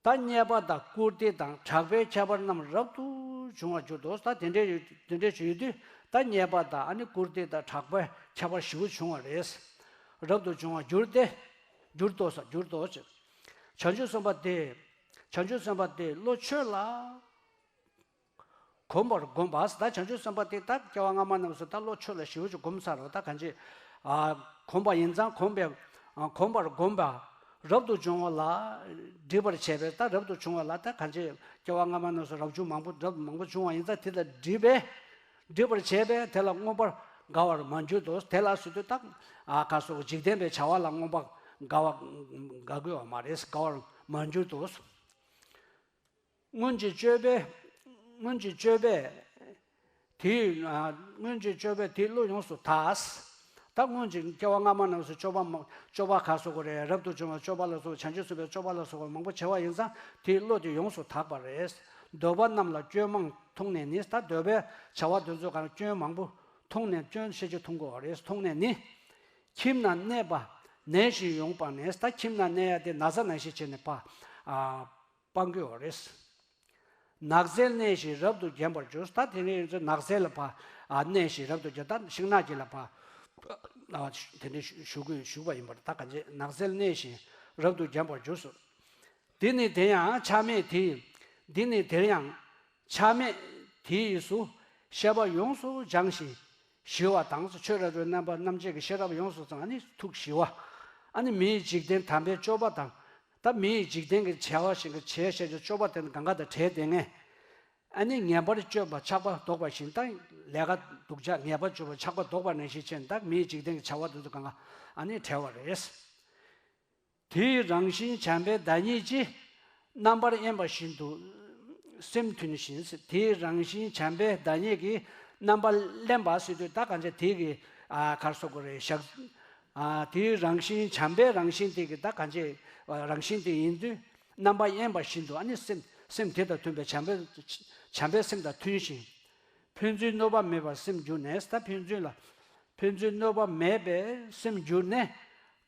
ད་རྙེད་པ་དང་བཀུར་སྟི་དང་གྲགས་པའི་ཁྱད་པར་རྣམས་རབ་ཏུ་བྱུང་བར་འགྱུར་ཏོ། ད་དེ་འདྲའི་ཡོད་དེ་འདྲའི་ཡོད་དུས་ད་རྙེད་པ་དང་ཨ་ནི་བཀུར་སྟི་དང་གྲགས་པའི་ཁྱད་པར་ཞེ་པོ་བྱུང་བ་རེད། རབ་ཏུ་བྱུང་བར་འགྱུར་ཏེ། འགྱུར་ཏོ་ས་འགྱུར་ཏོ་ཅེས། བྱང་ཆུབ་སེམས་དཔའ་དེ། བྱང་ཆུབ་སེམས་དཔའ་དེ་བློ་ཆོས་ལ་གོམས་པར་བསྒོམ་པ། ད་བྱང་ཆུབ་སེམས་དཔའ་དེ་ད་སྐྱེ་བ་སྔ་མ་རྣམས་སུ་ད་བློ་ཆོས་ལ་ཞེ་པོ་ཅིག་གོམས་ཚར་རོ། ད་གང་ཅི། ཨ་གོམས་པ་ཡིན་ཙང་གོམས་པའི་ཨ་གོམས་པར་བསྒོམ་པ། རབ་ཏུ་བྱུང་བ་ལ་སྒྲིབ་པར་བྱས་པས། ད་རབ་ཏུ་བྱུང་བ་ལ་ད་གང་ཅི་སྐྱེ་བ་སྔ་མ་རྣམས་སུ་རབ་བྱུང་མང་པོ་རབ་མང་པོ་བྱུང་བ་ཡིན་ཙང་དེ་ལ་སྒྲིབ་པས། སྒྲིབ་པར་བྱས་པས་དེ་ལ་མངོན་པར་དགའ་བར་མ་འགྱུར་ཏོ། དེ་ལ་སུ་དུ་ད་ཨ་ག་སོགས་འཇིག་རྟེན་པའི་བྱ་བ་ལ་མངོན་པར་དགའ་བ་དགའ་དགོས་པ་མ་རེད། དགའ་བར་མ་འགྱུར་ཏོ། སྔོན་གྱི་སྤྱོད་པས། སྔོན་གྱི་སྤྱོད་པས། དེའི། ཨ། སྔོན་གྱི་སྤྱོད་པས་དེའི་བློ་ཡོངས་སུ་དག་ད་སྔོན་གྱི་སྐྱེ་བ་སྔ་མ་རྣམས་སུ་སྤྱོད་པ་མ། སྤྱོད་པ་ག་སོགས་རེད། རབ་ཏུ་བྱུང་བའི་སྤྱོད་པ་ལ་སོགས་པ། བྱང་ཆུབ་སེམས་དཔའི་སྤྱོད་པ་ལ་སོགས་པ་མང་པོ་བྱས་པ་ཡིན་ཙང་དེའི་བློ་དེ་ཡོངས་སུ་དག་པ་རེད། འདོད་པ་རྣམས་ལ་སྐྱོན་མང་མཐོང་ནས་ནི། ད་འདོད་པའི་བྱ་བ་དེ་ཚོ་ག་རེ་སྐྱོན་མང་པོ་མཐོང་ནས་སྐྱོན་ཤས་ཆེ་མཐོང་དགོས་པ་རེད། མཐོང་ནས་ནི། ཁྱིམ་ན་གནས་པ་ནད་བཞིན་ཡོངས་སྤངས་ནས། ད་ཁྱིམ་ན་གནས་ཡ་དེ་ན་ཚ་ནང་བཞིན་བྱས་ནས་སྤ། ཨ། སྤང་དགོས་པ་རེད། ནགས་ཚལ་གནས་ཤིང་རབ་ཏུ་བརྒྱན་པར་འགྱུར། ད་དེ་ནས་ཡིན་ཚེ་ནགས་ཚལ་ལ་ཕ། ཨ། གནས་ཤིང་རབ་ཏུ་བརྒྱན། ད་ཤིང་ནགས་ཀྱི་ལ་ཕ། ཨ། དེ་འདྲ་བཞུགས་དགོས་བཞུགས་པ་ཡིན་པར། ད་གང་ཅི་ནགས་ཚལ་གནས་ཤིང་རབ་ཏུ་བརྒྱན་པར་འགྱུར་སོ། འདི་ནི་དེ་ཡང་ཆགས་མེད་དེ། འདི་ནི་དེ་ཡང་ཆགས་མེད་དེ་ཡིས་སུ། ཤེས་པ་ཡོངས་སུ་སྦྱངས་ཤིང་ཞི་བ་དང་། ཆོས་རབ་ཏུ་རྣམ་པ་རྣམ་འབྱེད་ཀྱི་ཤེས་རབ་ཡོངས་སུ་སྦྱངས། ཨ་ནི་ཐུགས་ཞི་བ། ཨ་ནི་མི་ཡི་འཇིག་རྟེན་དམ་པའི་སྤྱོད་པ་དང་། ད་མི་ཡི་འཇིག་རྟེན་གྱི་བྱ་བ་ཞིག་གི་བྱས་བྱས་ཀྱི་སྤྱོད་པ་དེ་ནི་གང་ག་དང་བྲལ་ཏེ་ངས། ཨ་ནི་ངེས་པར་སྤྱོད་པ་ཆགས་པ་ལྡོག་པ་བཞིན། ད་ལས་ཀ་སྡུག་ཅག་ངེས་པར་སྤྱོད་པ་ཆགས་པ་ལྡོག་པ་ནང་བཞིན་བྱས་ནས་ད་མི་ཡི་འཇིག་རྟེན་གྱི་བྱ་བ་དེ་ཚོ་གང་ག་ཨ་ནི་བྲལ་བ་རེད། དེའི་རང་བཞིན་བྱམས་པའི་བདག་ཉིད་ཀྱིས། རྣམ་པར་གཡེང་བ་བཞིན་དུ་སེམས་མཐུན་ཞིང་། དེའི་རང་བཞིན་བྱམས་པའི་བདག་ཉིད་ཀྱིས་རྣམ་པར་གླེན་པ་ཟེར་དུས་ད་གང་ཅི་དེ་གི་ཨ་ག་རེ་ཟེར་དགོས་རེད། ཞག་ཨ་དེའི་རང་བཞིན་བྱམས་པའི་རང་བཞིན་དེ་གི་ད་གང་ཅི་རང་བཞིན་དེ་ཡིན་དུས་རྣམ་པར་གཡེང་བ་བཞིན་དུ། ཨ་ནི་སེམས་སེམས་དེ་དང་མཐུན་པའི་བྱམས་པའི་བྱམས་པའི་སེམས་དང་མཐུན་ཞིང་། ཕན་ཚུན་གནོད་པ་མེད་པར་སེམས་གྱུར་ནས། ད་ཕན་ཚུན་ལ་ཕན་ཚུན་གནོད་པ་མེད་པའི་སེམས་གྱུར་ནས།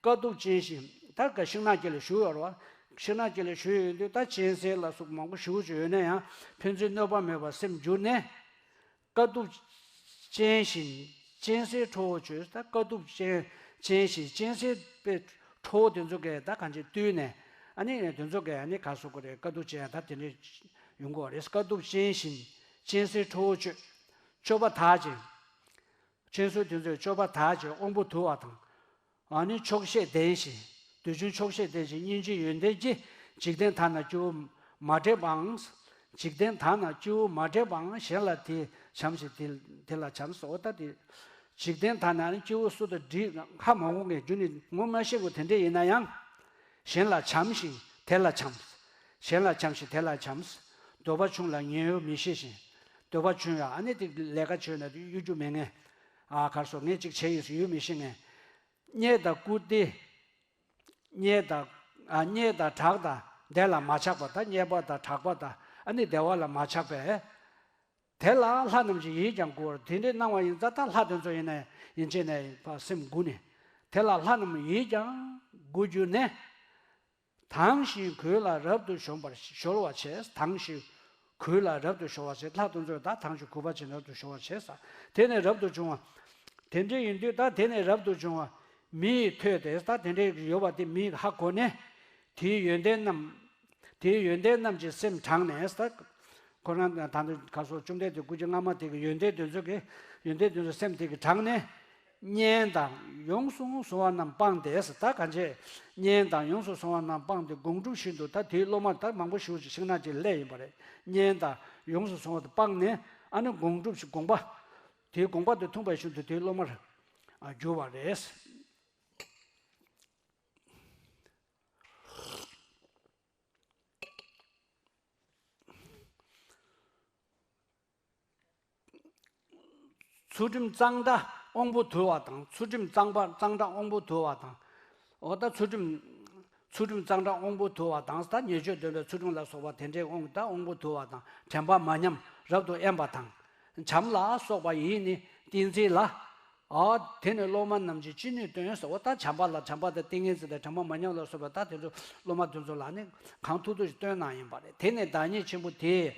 དཀའ་ཐུབ་ཅན་ཞིང་། ད་ག་ཤིང་ནགས་དཀྱིལ་ལ་བཞུགས་ཡོད་རེད་བ། ཤིང་ནགས་དཀྱིལ་ལ་བཞུགས་ཡོད་དུས་ད་གཅན་གཟན་ལ་སོགས་མང་པོ་ཞེ་པོ་ཅིག་ཡོད་ན་ཡང་ཕན་ཚུན་གནོད་པ་མེད་པར་སེམས་གྱུར་ནས། དཀའ་ཐུབ་ཅན་ཞིང་གཅན་གཟན་ཁྲོ་བོ་བཅོས། ད་དཀའ་ཐུབ་ཅན་ཅན་ཞིང་གཅན་གཟན་པའི་ཁྲོ་བོ་དེ་ཚོ་གས་ད་གང་ཅི་བཏུལ་ནས། ཨ་ནི་དེ་ཚོ་གས་ཨ་ནི་ག་རེ་ཟེར་དགོས་རེད། དཀའ་ཐུབ་ཅན་ད་དེ་འདྲས་ཡོང་གི་ཡོད་རེད། དཀའ་ཐུབ་ཅན་ཞིང་གཅན་གཟན་ཁྲོ་བོ་བཅོས། སྤྱོད་པ་དག་ཅིང་། གཅན་གཟན་དེ་ཚོས་སྤྱོད་པ་དག་ཅིང་དབང་པོ་དུལ་བ་དང་། ཨ་ནི་ཆོག་ཤེས་ལྡན་ཞིང་། དུས་རྒྱུན་ཆོག་ཤེས་ལྡན་ཞིང་སྙིང་རྗེའི་ཡོན་ཏན་གྱིས། འཇིག་རྟེན་དག་ན་སྐྱེ་བོ་མ་འདྲེས་པའང་། འཇིག་རྟེན་དག་ན་སྐྱེ་བོ་མ་འདྲེས་པའང་། གཞན་ལ་དེ་བྱམས་ཤིང་དེ་དེ་ལ་བྱམས་སོ། ད་དེ་འཇིག་རྟེན་དག་ན་ནི་སྐྱེ་བོ་སུ་དང་འདྲེས་ཧ་མ་གོ་མཁན། རྒྱུ་ནི་ངོ་མ་ཤེས་མཁན་དེ་འདྲས་ཡིན་ན་ཡང་། གཞན་ལ་བྱམས་ཤིང་དེ་ལ་བྱམས། གཞན་ལ་བྱམས་ཤིང་དེ་ལ་བྱམས། འདོད་པ་ཆུང་ལ་ངན་གཡོ་མི་ཤེས་ཤིང་། འདོད་པ་ཆུང་ཡང་ཨ་ནི་དེ་ལས་ཀ་བྱས་ན་དེ་གཡོ་རྒྱུ་མེད་མཁན། ཨ་ག་རེ་ཟེར། ངས་ཅིག་བྱས་ཡིན་ཟེར་ཡོད་མི་ཤེས་མཁན། རྙེད་དང་བཀུར་སྟི། རྙེད་དང་། ཨ། རྙེད་དང་གྲགས་དང་ དེ་ལ་མ་ཆགས་པ་དང་། རྙེད་པ་དང་གྲགས་པ་དང་། ཨ་ནི་བདེ་བ་ལ་མ་ཆགས་པས། དེ་ལ་ལྷ་རྣམས་ཀྱིས་ཡིད་ཀྱང་མགུ་བར། དེ་འདྲའི་སྣང་བ་ཡིན་ཙང་། ད་ལྷ་དེ་ཚོ་ཡིན་ནའི་ཡིན་ཅེས་ནས་ཕར་སེམས་མགུ་ནས། དེ་ལ་ལྷ་རྣམས་ཡིད་ཀྱང་མགུ་གྱུར་ནས། དྭངས་ཤིང་གོས་ལ་རབ་ཏུ་གཞོམ་པར་གཞོལ་བར་བྱས། དྭངས་ཤིང་གོས་ལ་རབ་ཏུ་གཞོལ་བར་བྱས། ལྷ་དེ་ཚོས་ད་དྭངས་ཤིང་གོས་པ་ཅན་རབ་ཏུ་གཞོལ་བར་བྱས། དེ་ནས་རབ་ཏུ་བྱུང་བ། དེ་འདྲའི་ཡིན་དུས་ད་དེ་ནས་རབ་ཏུ་བྱུང་བ་མི་ཡིས་ཐོས་ཏེ། ད་དེ་འདྲའི་ཡོད་པ་དེ་མི་ཡིས་ཧ་གོ་ནས། དེའི་ཡོན་ཏན་རྣམས། དེའི་ཡོན་ཏན་རྣམས་ཀྱིས་སེམས་དྲངས་ནས། ད་ཁོ་རང་ད་ལྟ་ག་སོགས་བཅོམ་ལྡན་འདས་སྐུ་མཆེད་སྔ་མ་དེ་གི་ཡོན་ཏན་དེ་ཚོ་གི་ཡོན་ཏན་དེ་ཚོ་སེམས་དེ་གིས་དྲངས་ནས། གཉེན་དང་ཡོངས་སུ་བཟུང་བ་རྣམས་སྤངས་ཏེ། ད་གང་བྱས། གཉེན་དང་ཡོངས་སུ་བཟུང་བ་རྣམས་སྤངས་ཏེ། སྒོམ་སྒྲུབ་ཤིན་ཏུ། ད་དེའི་སློབ་མ་ད་མང་པོ་ཞེ་པོ་ཅིག་ཤིང་ནགས་ཅིག་སླེབས་ཡིན་པ་རེད། གཉེན་དང་ཡོངས་སུ་བཟུང་བ་དེ་སྤངས་ནས། ཨ་ནི་སྒོམ་སྒྲུབ་ཤིག་དགོངས་པ། དེའི་དགོངས་པ་དེ་ཐོབ་པ་བཞིན་དུ་དེའི་སློབ་མར་གྱུར་པ་རེད། ཚུལ་ཁྲིམས་གཙང་སྦྲ་དབང་པོ་དུལ་བ་དང་། ཚུལ་ཁྲིམས་གཙང་པ་གཙང་སྦྲ་དབང་པོ་དུལ་བ་དང་། འོ་ད་ཚུལ་ཁྲིམས། ཚུལ་ཁྲིམས་གཙང་སྦྲ་དབང་པོ་དུལ་བ་དང་། ད་ཉེས་སྤྱོད་འདོན་པའི་ཚུལ་ཁྲིམས་ལ་སོགས་པ་དེ་འདྲའི་དབང་། ད་དབང་པོ་དུལ་བ་དང་། དྲན་པ་མ་ཉམས་རབ་ཏུ་དབེན་པ་དང་། བྱམས་ལ་སོགས་པ་ཡིས་ནི་ཏིང་འཛིན་ལ། ཨ། དེ་ནི་སློབ་མ་རྣམས་ཀྱིས་ཅི་ནུས་བསྟན་ཟེར། འོ་ད་བྱམས་པ་ལ། བྱམས་པ་དང་ཏིང་ངེ་འཛིན་དང་དྲན་པ་མ་ཉམས་ལ་སོགས་པ། ད་དེ་ཚོ་སློབ་མ་དེ་ཚོ་ལ་ནི་གང་ཐུབ་ཐུབ་ཞིག་སྟོན་གནང་ཡིན་པ་རེད། དེ་ནས་བདག་ཉིད་ཆེན་པོ་དེས་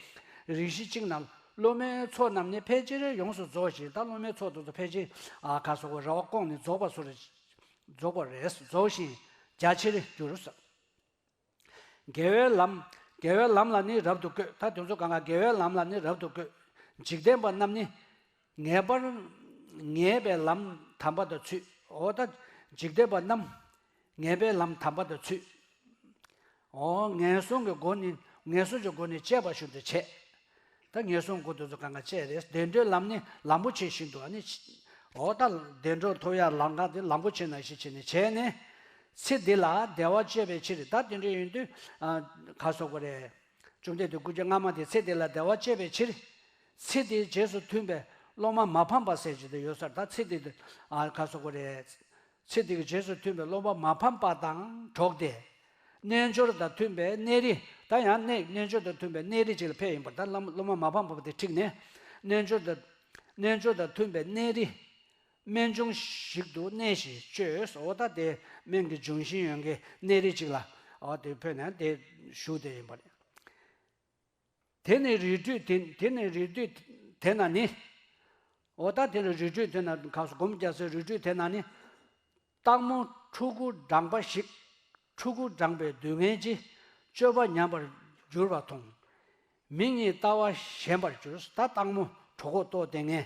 རིགས་བཞི་གཅིག་ན་སློབ་མའི་ཚོགས་རྣམས་ནི་ཕལ་ཆེར་ཡོངས་སུ་རྫོགས་ཤིང་། ད་སློབ་མའི་ཚོགས་དེ་ཚོ་ཕལ་ཆེར། ཨ། ག་སོགས་རེ་བ་བསྐོངས་ནས་རྫོགས་པ་སོགས་རེད། རྫོགས་པ་རེད། རྫོགས་ཤིང་རྒྱ་ཆེར་གྱུར་ཟེར། དགེ་བའི་ལམ། དགེ་བའི་ལམ་ལ་ནི་རབ་ཏུ་བཀོད། ད་དེ་ཚོ་གང་ག་དགེ་བའི་ལམ་ལ་ནི་རབ་ཏུ་བཀོད། འཇིག་རྟེན་པ་རྣམས་ནི་ངེས་པར། ངེས་པའི་ལམ་དམ་པ་དང་ཚུད། འོ་ད་འཇིག་རྟེན་པ་རྣམས་ངེས་པའི་ལམ་དམ་པ་དང་ཚུད། འོ་ངན་སོང་གི་སྒོ་ནི། ངན་སོང་གི་སྒོ་ནི་བཅད་པ་བཞིན་དུ་བྱས། ད་ངན་སོང་སྒོ་དེ་ཚོ་གང་ག་བཅད་རེད། བདེ་འགྲོའི་ལམ་ནི་ལམ་པོ་ཆེ་བཞིན་དུ། ཨ་ནི། འོ་ད་བདེ་འགྲོ་ཐོབ་ཡ་ལམ་ཁ་དེ་ལམ་པོ་ཆེ་ནང་བཞིན་བྱས་ནས། བྱས་ནས། ཚེ་འདི་ལ་བདེ་བ་སྤྱད་པའི་ཕྱིར། ད་དེ་འདྲ་ཡིན་དུས། ཨ། ག་སོགས་པ་རེད། བཅོམ་ལྡན་འདས་སྐུ་མཆེད་སྔ་མ་དེ་ཚེ་འདི་ལ་བདེ་བ་སྤྱད་པའི་ཕྱིར། ཚེ་འདིའི་རྗེས་སུ་མཐུན་པའི་སློབ་མ་མ་ཕམ་པ་ཟེར་གྱི་དེ་ཡོད་ས་རེད། ད་ཚེ་འདི། ཨ། ག་སོགས་པ་རེད། ཚེ་འདི་གི་རྗེས་སུ་མཐུན་པའི་སློབ་མ་མ་ཕམ་པ་དང་འགྲོགས་ཏེ། རྣལ་འབྱོར་དང་མཐུན་པའི་གནས་རི། ད་ཡང་གནས། རྣལ་འབྱོར་དང་མཐུན་པའི་གནས་རི་ཅིག་ལ་ཕེབས་ཡིན་པར། ད་སློབ་མ། སློབ་མ་མ་ཕམ་པ་དེ་ཁྲིད་ནས། རྣལ་འབྱོར་དང་། རྣལ་འབྱོར་དང་མཐུན་པའི་གནས་རི། སྨན་ལྗོངས་ཤིག་ཏུ་གནས་ཤིང་སྤྱོད་ཟེར། འོ་ད་དེ་སྨན་གྱི་ལྗོན་ཤིང་ཡོད་མཁན་གནས་རི་ཅིག་ལ། འོ་དེ་ཕེབས་ནས་དེ་བཞུགས་བསྡད་ཡིན་པ་རེད། དེ་ནས་རི་ཁྲོད་དེ། དེ་ནས་རི་ཁྲོད་དེ་ན་ནི། འོ་ད་དེ་ནས་རི་ཁྲོད་དེ་ན། ག་སོགས་སྒོམ་རྒྱག་སའི་རི་ཁྲོད་དེ་ན་ནི། སྟག་མོ་ཕྲུ་གུ་འགྲངས་པ་ཞིག་ཕྲུ་གུ་འགྲངས་པའི་སྡུག་བསྔལ་གྱིས་སྤྱོད་པ་ཉམས་པར་གྱུར་པ་མཐོང་། མིག་གཉིས་ལྟ་བ་ཞན་པར་གྱུར། ད་སྟག་མོ་གྲོད་ཁོག་ལྟོགས་བསྡད་མཁན།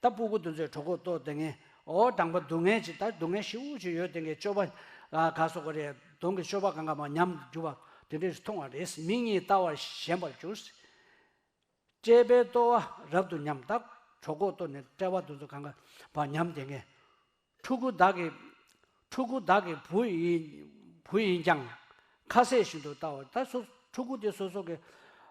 ད་སྤུ་གུ་དེ་ཚོས་གྲོད་ཁོག་ལྟོགས་བསྡད་མཁན། འོ་འགྲངས་པ་སྡུག་བསྔལ་གྱིས། ད་སྡུག་བསྔལ་ཞེ་པོ་ཅིག་ཡོད་བསྡད་མཁན་སྤྱོད་པ། ཨ། ག་སོགས་པ་རེད། གདོང་གི་སྤྱོད་པ་གང་ག་མར་ཉམས་གྱུར་པ་དེ་འདྲ་ཞིག་མཐོང་བ་རེད། མིག་གཉིས་ལྟ་བ་ཞན་པར་གྱུར། བཀྲེས་པའི་ལྟོ་བ་རབ་ཏུ་ཉམས། ད་གྲོད་ཁོག་ལྟོགས་ནས་བཀྲེས་པ་དེ་ཚོ་གང་ག་མར་ཉམས་བསྡད་མཁན། ཕྲུ་གུ་བདག་གི། ཕྲུ་གུ་བདག་གི་བུ་ཡིན། བུ་ཡིན་ཀྱང་ཁ་ཟས་བཞིན་དུ་ལྟ་བ། ད་སོ། ཕྲུ་གུ་དེ་སོ་སོ་གི།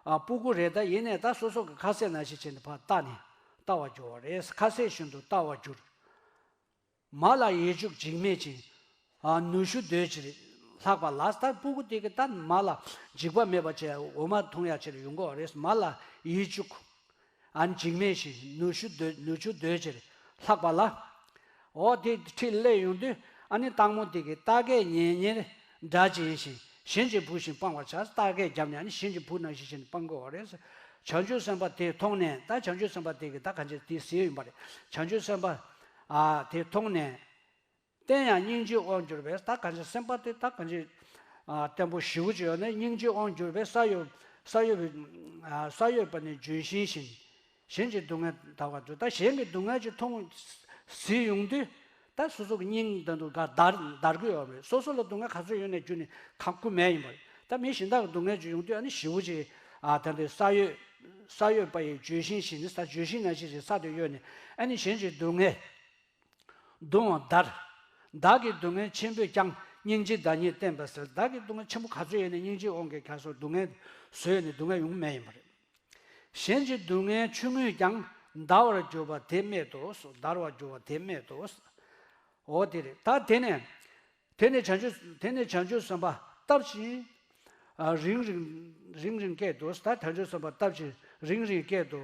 ཨ། སྤུ་གུ་རེད། ད་ཡིན་ནའི་ད་སོ་སོ་གི་ཁ་ཟས་ནང་བཞིན་བྱས་ནས་ཕར་ལྟ་ནས་ལྟ་བར་འགྱུར་བ་རེད། ཁ་ཟས་བཞིན་དུ་ལྟ་བར་འགྱུར། མ་ལ་ཡིད་གཅུགས་འཇིགས་མེད་ཅིང་། ཨ། ནུ་ཞོ་འདོད་ཕྱིར་ལྷགས་པ་ལ། ད་སྤུ་གུ་དེ་གི་ད་མ་ལ་འཇིགས་པ་མེད་པ་བྱས། འོ་མ་འཐུང་ཡ་ཕྱིར་ཡོང་གི་ཡོད་རེད། མ་ལ་ཡིད་གཅུགས། ཨ། འཇིགས་མེད་ཅིང་ནུ་ཞོ་འདོད། ནུ་ཞོ་འདོད་ཕྱིར་ལྷགས་པ་ལ། འོ་དེ་ཁྲིད་སླེབས་ཡོང་དུས། ཨ་ནི་སྟག་མོ་དེ་གིས་རྟ་སྐད་ཉེ་ཉེར་སྒྲ་འབྱིན་ཞིང་། གཞན་གྱི་བུ་བཞིན་སྤང་བར་བྱ། རྟ་སྐད་བརྒྱབ་ནས། ཨ་ནི་གཞན་གྱི་བུ་ནང་བཞིན་བྱས་ནས་སྤང་གི་ཡོད་རེད། བྱང་ཆུབ་སེམས་དཔའ་དེས་མཐོང་ནས། ད་བྱང་ཆུབ་སེམས་དཔའ་དེ་གིས་ད་གང་བྱས། དེ་གཟིགས་ཡོད་པ་རེད། བྱང་ཆུབ་སེམས་དཔའ། ཨ། དེས་མཐོང་ནས། བརྟན་ཡང་སྙིང་རྗེའི་དབང་གྱུར་པས། ད་གང་ཅི་སེམས་པ་དེ་ད་གང་ཅི། ཨ། བརྟན་པོ་ཞེ་པོ་ཅིག་ཡོད་ནས། སྙིང་རྗེའི་དབང་གྱུར་པས། ས་གཡོ། ས་གཡོ་བའི། ཨ། ས་གཡོ་བ་ནི་ལྗོན་ཤིང་བཞིན། གཞན་གྱི་སྡུག་བསྔལ་དག་པར་འདོད། ད་གཞན་གྱི་སྡུག་བསྔལ་ཅིག་མཐོང་། གཟིགས་ཡོང་དུས། ད་སོ་སོ་གི་སྙིང་དང་དུ་ག་འདར། འདར་གྱི་ཡོད་རེད། སོ་སོ་ལ་སྡུག་བསྔལ་ག་ཚོད་ཡོད་ནས་རྒྱུ་ནི་ཁག་པོ་མེད་ཡིན་པ་རེད། ད་མི་གཞན་དག་གི་སྡུག་བསྔལ་ཅིག་ཡོང་དུས། ཨ་ནི་ཞེ་པོ་ཅིག། ཨ། ད་འདི་ས་གཡོ། ས་གཡོ་བ་ཡི་ལྗོན་ཤིང་བཞིན། ནི་ས། ལྗོན་ཤིང་ནང་བཞིན་ཅིག་ས་དེ་གཡོས་ནས། ཨ་ནི་གཞན་གྱི་སྡུག་བསྔལ། གདུང་བ་འདར། བདག་གི་སྡུག་བསྔལ་ཆེན་པོས་ཀྱང་། སྙིང་རྗེའི་བདག་ཉིད་བརྟན་པར་གསལ། བདག་གི་སྡུག་བསྔལ་ཆེན་པོ་ག་ཚོད་ཡོད་ནས་སྙིང་རྗེའི་དབང་གིས་ཁྱེར་སོང་། སྡུག་བསྔལ་བཟོས་ནས་སྡུག་བསྔལ་ཡོང་མེད་ཡིན་པ་རེད། གཞན་གྱི་སྡུག་བསྔལ་ཆུང་ངུས་ཀྱང་། འདར་བར་གྱུར་པ་དེ་རྨད་དོ། འདར་བར་གྱུར་པ་དེ་རྨད་དོ། འོ་དེ་རེད། ད་དེ་ནས། དེ་ནས་བྱང་ཆུབ། དེ་ནས་བྱང་ཆུབ་སེམས་དཔའ་བཏབ་ཅིང་། ཨ་རིང་རིང་རིང་རིང་སྐད་དུ། ད་དལ་འབྱོར་བསམ་པ་སྟབས་ཀྱིས་རིང་རིང་སྐད་དུ་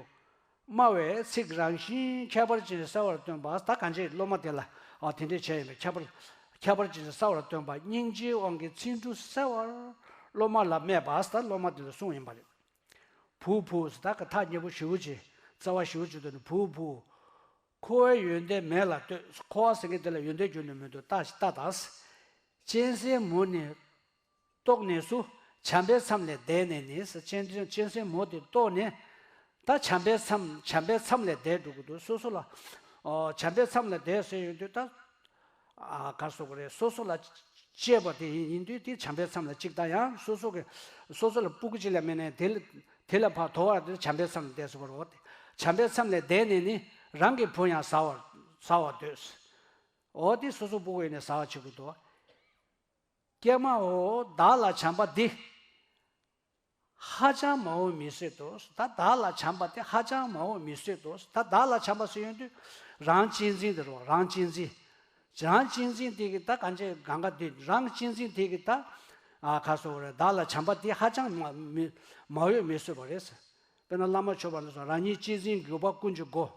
སྨྲ་བའི་ཚིག་རང་བཞིན་ཁྱད་པར་ཅན་གསལ་བར་སྟོན་པ། ད་གང་ཅི་སློབ་མ་དེ་ལ་ཨ་དེ་འདྲས་བྱས་ཡིན་པས། ཁྱད་པར་ཁྱད་པར་ཅན་གསལ་བར་སྟོན་པ་སྙིང་རྗེའི་དབང་གིས་ཚིག་འབྲུ་གསལ་བར་སློབ་མ་ལ་སྨྲས་པ། ད་སློབ་མ་དེ་ལ་གསུངས་ཡིན་པ་རེད། བུ་བུ་ད་ག་ཐག་ཉེ་པོ་ཞེ་པོ་ཅིག་རྩ་བ་ཞེ་པོ་ཅིག་ཏུ་ནི། བུ་བུ། འཁོར་བའི་ཡོན་ཏན་མེད་ལ་ལྟོས། འཁོར་བ་ཟེར་མཁན་དེ་ལ་ཡོན་ཏན་བརྗོད་ནས་མི་འདུག་ལྟ་ལྟ་དང་། གཅན་གཟན་མོ་ནི་ལྟོགས་ནས་སུ། བྱམས་པའི་མཚམས་ལས་འདས་ནས་ནི། གཅན་གཅན་གཟན་མོ་དེ་ལྟོགས་ནས་ད་བྱམས་པའི་མཚམས་བྱམས་པའི་མཚམས་ལས་འདས་འགྲོ་གི་འདུག་སོ་སོ་ལ་ཨོ་བྱམས་པའི་མཚམས་ལས་འདས་ཟེར་ཡོང་དུས་ད། ཨ་ག་སོགས་རེད། སོ་སོ་ལ་གཅེས་པ་དེ་ཡིན་དུས་དེ་བྱམས་པའི་མཚམས་ལ་གཅིག་ད་ཡང་སོ་སོ་གི་སོ་སོ་ལ་སྤུ་གུ་གཅིག་ལས་མེད་ནས་དེ་ལ་དེ་ལ་ཕར་དོར་བ་དེ་བྱམས་པའི་མཚམས་ལ་འདས་སོ་བར་འོ་དེ། བྱམས་པའི་མཚམས་ལས་འདས་ནས་ནི། རང་གི་བུ་ཡང་ཟ་བར་ཟ་བར་འདོད། འོ་དེ་སོ་སོ་སྤུ་གུ་ཡིན་ནས་ཟ་བར་བྱེད་དགོས་འདུག་ཀྱེ་མའོ། བདག་ལ་བྱམས་པ་འདི། ཧ་ཅང་མང་བོ་མི་བཟོད་དོ། ད་བདག་ལ་བྱམས་པ་དེ་ཧ་ཅང་མང་བོ་མི་བཟོད་དོ། ད་བདག་ལ་བྱམས་པ་ཟེར་ཡོང་དུས་རང་གཅེས་འཛིན་དེ་རེད་བ། རང་གཅེས་འཛིན། རང་གཅེས་འཛིན་དེ་གི་ད་གང་ཅི་གང་ག་དེ་རང་གཅེས་འཛིན་དེ་གི་ད་ཨ་ག་སོགས་རེད། བདག་ལ་བྱམས་པ་དེ་ཧ་ཅང་མ་མི་མ་འོས་མི་བཟོད་པ་རེད། དཔེར་ན་བླ་མ་མཆོད་པ་ལ་སོགས་རང་ཉིད་གཅེས་འཛིན་གྱུར་པ་ཀུན་གྱི་སྒོ།